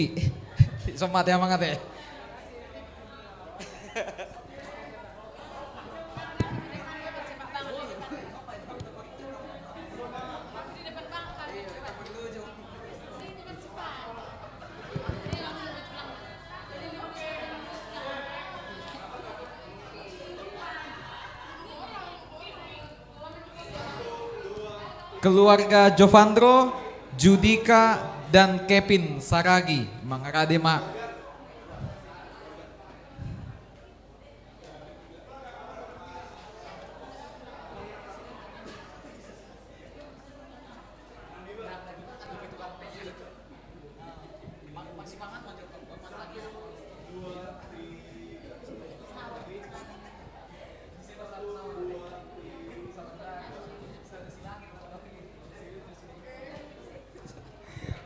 Somat ya, Amang, ate. Keluarga Jovandro, Judika, dan Kevin Saragi, mangarade ma.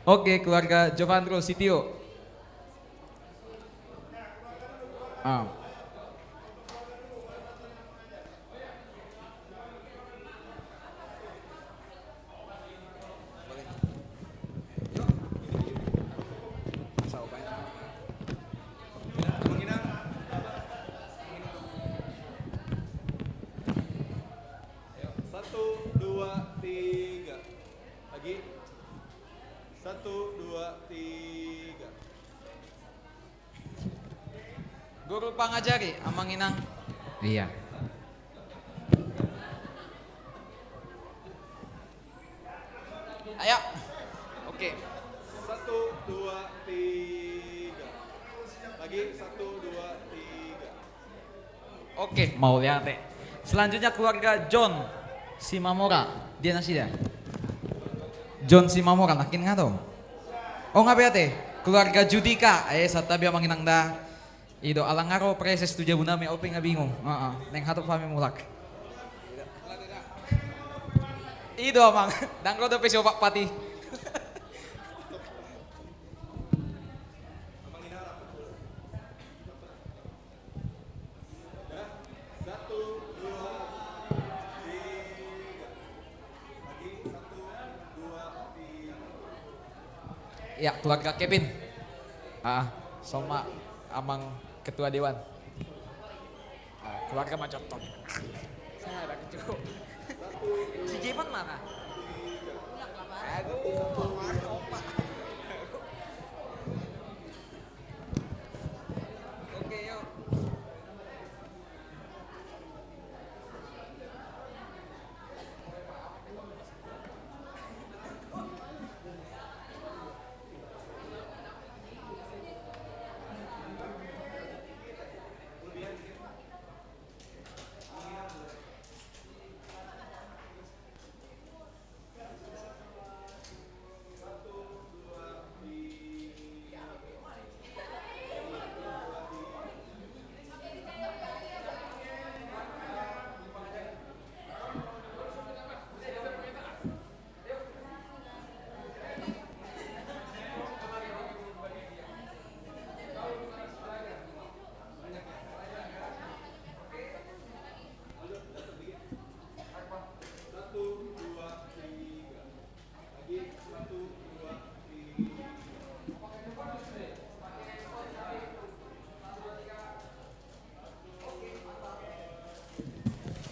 Oke, keluarga Jovandro, sitio. Ah. Satu, dua, tiga. Lagi. Satu, dua, tiga. Guru pangajari, Amang Inang. Iya. Ayo. Oke. Satu, dua, tiga. Lagi, satu, dua, tiga. Oke, mauliate. Selanjutnya keluarga John Simamora. Dia nasida. John Simamora, nangkin nga do? Oh, nga be ate. Keluarga Judika. Eh, santabi, Amang Inang, da. I do, ala nga ro praeses tu jabu nami, au pe nga bingung. Heeh, naeng hatop hami mulak. I do, Amang. Ndang ro dope si Opak Pati. Ya, keluarga Kevin. Ah, sama Amang Ketua Dewan. Ah, keluarga Majontong. Saya ada kecu. Si Jeman mana? Aduh, mana, Opak? Oke, yuk.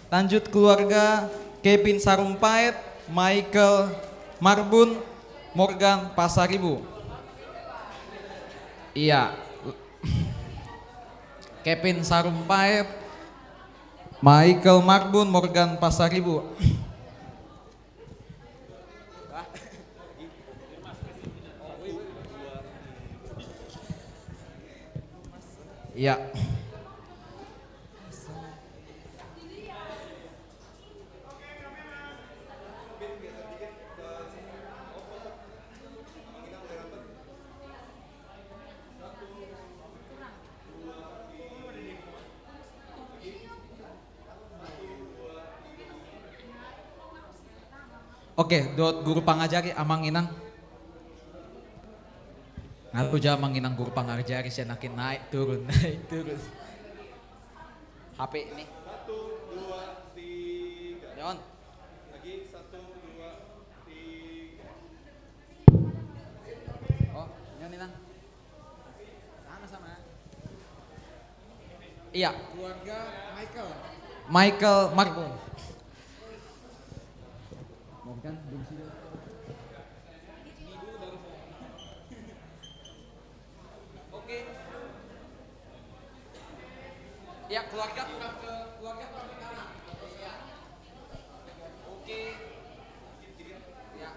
Lanjut keluarga Kevin Sarumpaet, Michael Marbun, Morgan Pasaribu. Iya. Kevin Sarumpaet, Michael Marbun, Morgan Pasaribu. Iya. Oke, dohot guru pangajari, Amang Inang. Nga ro ja, Amang Inang, guru pangajari, sian nangkin naik turun, naik turun. H P ini. Satu, dua, tiga. Nyon. Lagi, satu, dua, tiga. Ini, Nang. Sana, sana. Iya. Keluarga Michael. Michael Marbun. Morgan, belum sini. Oke. Ya, keluarga kurang ke, keluarga kurang ke kanan. Ya. Oke. Ya.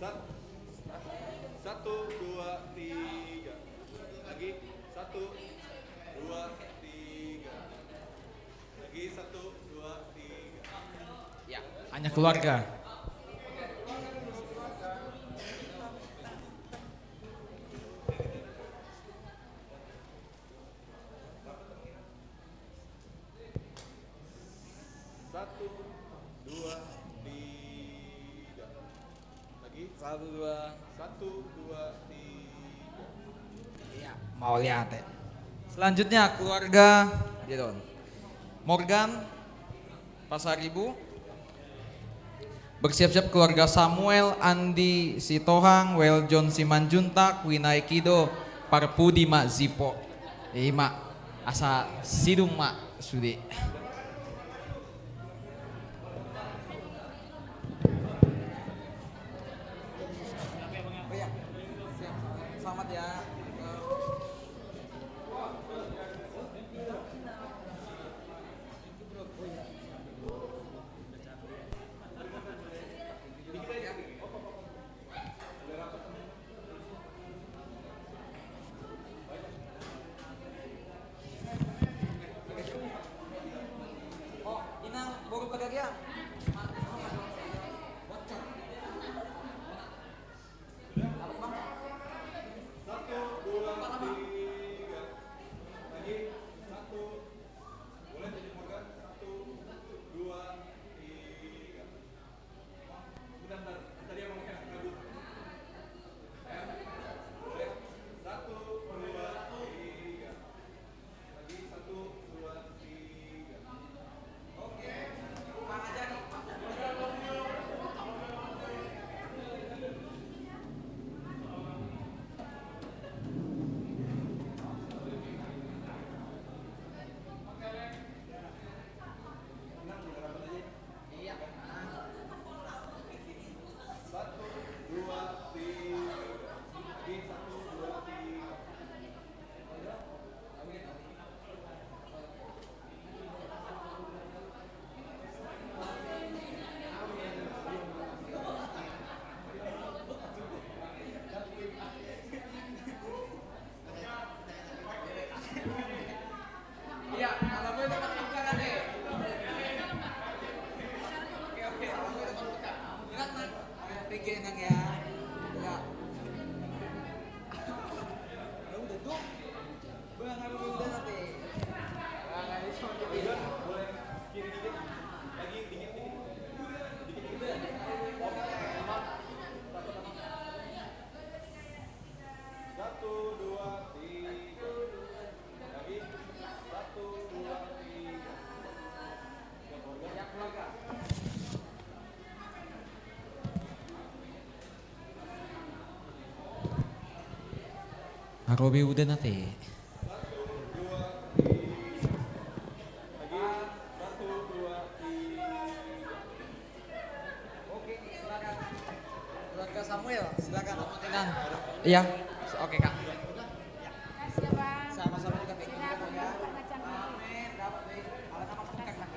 Sat-, satu, dua, tiga. Lagi. Satu, dua, tiga. Lagi satu, dua, tiga. Ya, hanya keluarga. Satu, dua, tiga. Lagi. Satu, dua. Satu, dua, tiga. Iya, mauliate. Selanjutnya keluarga, dia dong. Morgan Pasaribu. Bersiap-siap keluarga Samuel, Andi Sitohang, Weljon Simanjuntak, Winaekido, Parpudi ma Zipo. Ima, asa sidung ma sude. Oh iya, siap. Selamat ya. Iya, kalau boleh tetap buka nanti. Oke, oke, kalau boleh tetap buka. Ingat, Nang. P G, Nang, ya. Ya. Ya udah tuh. Bang, kalau boleh nanti. Bang, ada di sana. Boleh kiri dikit. Lagi dikit, dikit. Dikit, dikit. Oke, sama. Satu, dua, tiga. Lagi. Satu, dua, tiga. Aro be udan ate. Oke, silakan. Keluarga Samuel, silakan. Tenang. Iya, oke, Kak. Makasih ya, Bang. Sama-sama juga, Kak. Sehat, ya. Amin. Dapat, Bang. Alat apa, Kak?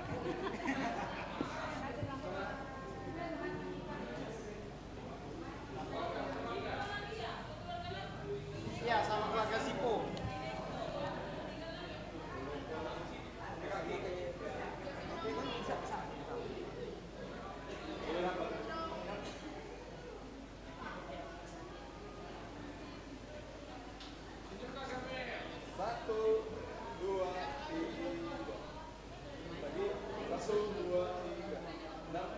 Iya, sama keluarga Sipo. Satu, dua, tiga. Lagi. Satu, dua, tiga. Enam.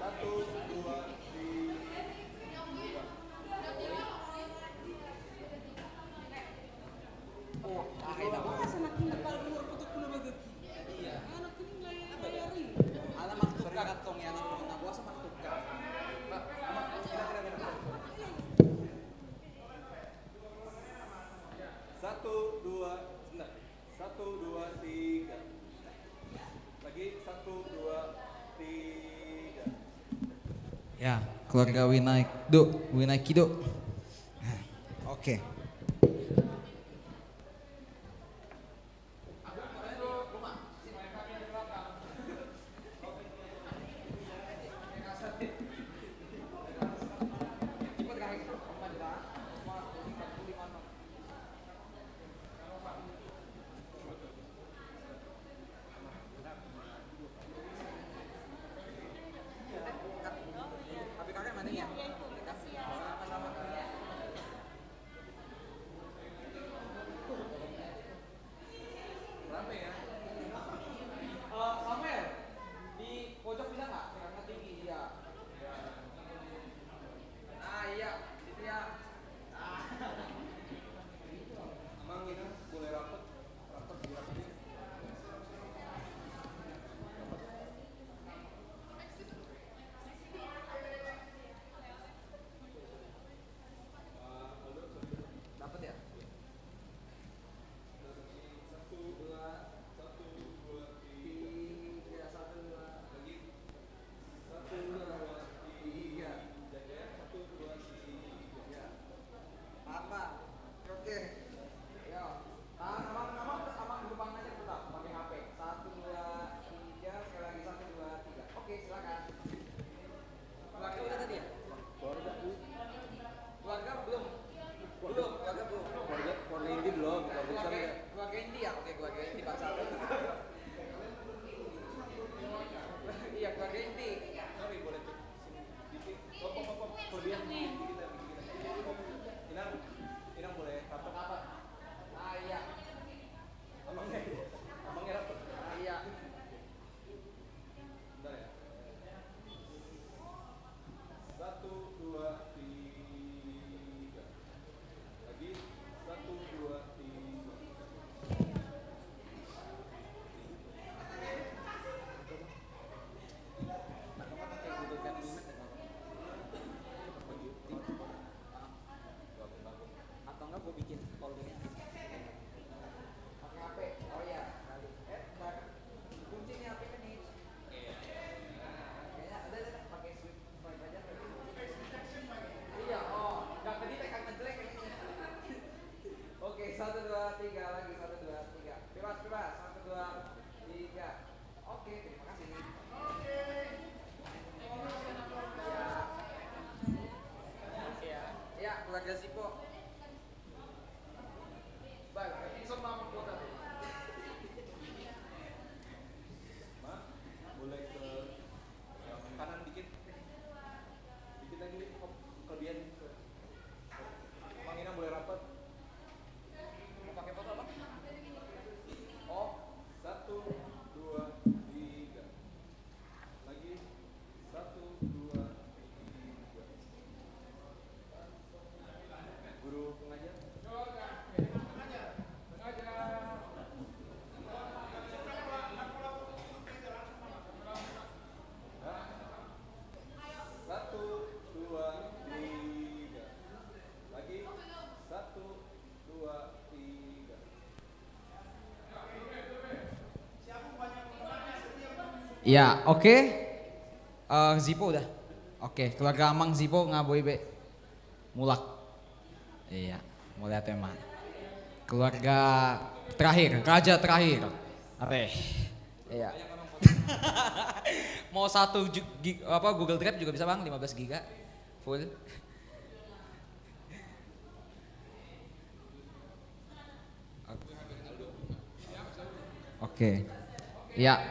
Satu, dua, tiga. Oh, ah, enak. Masa na king na palu, umur putuk pulu bagaki. Iya. Anak ini nggak ya, nggak ya, Ri? Alamat tukar atong ya, anak. Keluarga Winai do, Winai Kido. Oke. Apa? Oke. Yo. Tahan, Amang, Amang, Amang, lubang aja tetap pakai H P. Satu, dua, tiga, sekali lagi, satu, dua, tiga. Oke, silakan. Keluarga udah tadi ya? Keluarga belum. Belum, keluarga belum. Keluarga, keluarga inti belum, keluarga besar udah. Keluarga inti ya? Oke, keluarga inti, Pak Satu. Iya, keluarga inti. Sorry, boleh tuh. Dikit. Pop, pop, pop, pop. Kelebihan dikit, dikit, dikit. Inang, Inang boleh rapat. Rapat. Ah, iya. Abangnya, abangnya rapat. Ah, iya. Bentar ya. Satu, dua, tiga. Lagi. Satu, dua, tiga. Atau enggak gue bikin foldernya? Pakai H P. Oh iya, balik. Eh, balik. Kunci nih H P kan nih. Kayaknya ada, ada, ada. Pakai swipe, swipe aja. Iya, oh, nggak ke-detect, kan ngejelek ini. Oke, satu, dua, tiga lagi, satu, dua, tiga. Bebas, bebas. Satu, dua, tiga. Oke, terima kasih. Ya, keluarga Zipo. Bang, bisa mama kuota tuh. Boleh ke kanan dikit. Dikit lagi, Om. Kelebihan. Bang, Inang boleh rapat. Mau pakai foto apa? Oh, satu, dua, tiga. Lagi. Satu, dua, tiga. Guru pengajar. Pengajar. Satu, dua, tiga. Lagi. Satu, dua, tiga. Ya, oke. Eh, Zipo udah. Oke, keluarga Amang Zipo nga boi be mulak. Iya, mauliate ma. Keluarga terakhir, raja terakhir. Are. Iya. Mau satu ju-, gi-, apa, Google Drive juga bisa, Bang, lima belas giga. Full. Oke. Ya.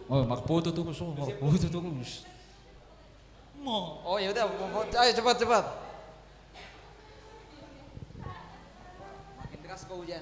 Oh, marfoto tu, so, marfoto tu. Mo. Oh, ya udah, fo-, fo-, ayo cepat, cepat. Makin deras kau hujan.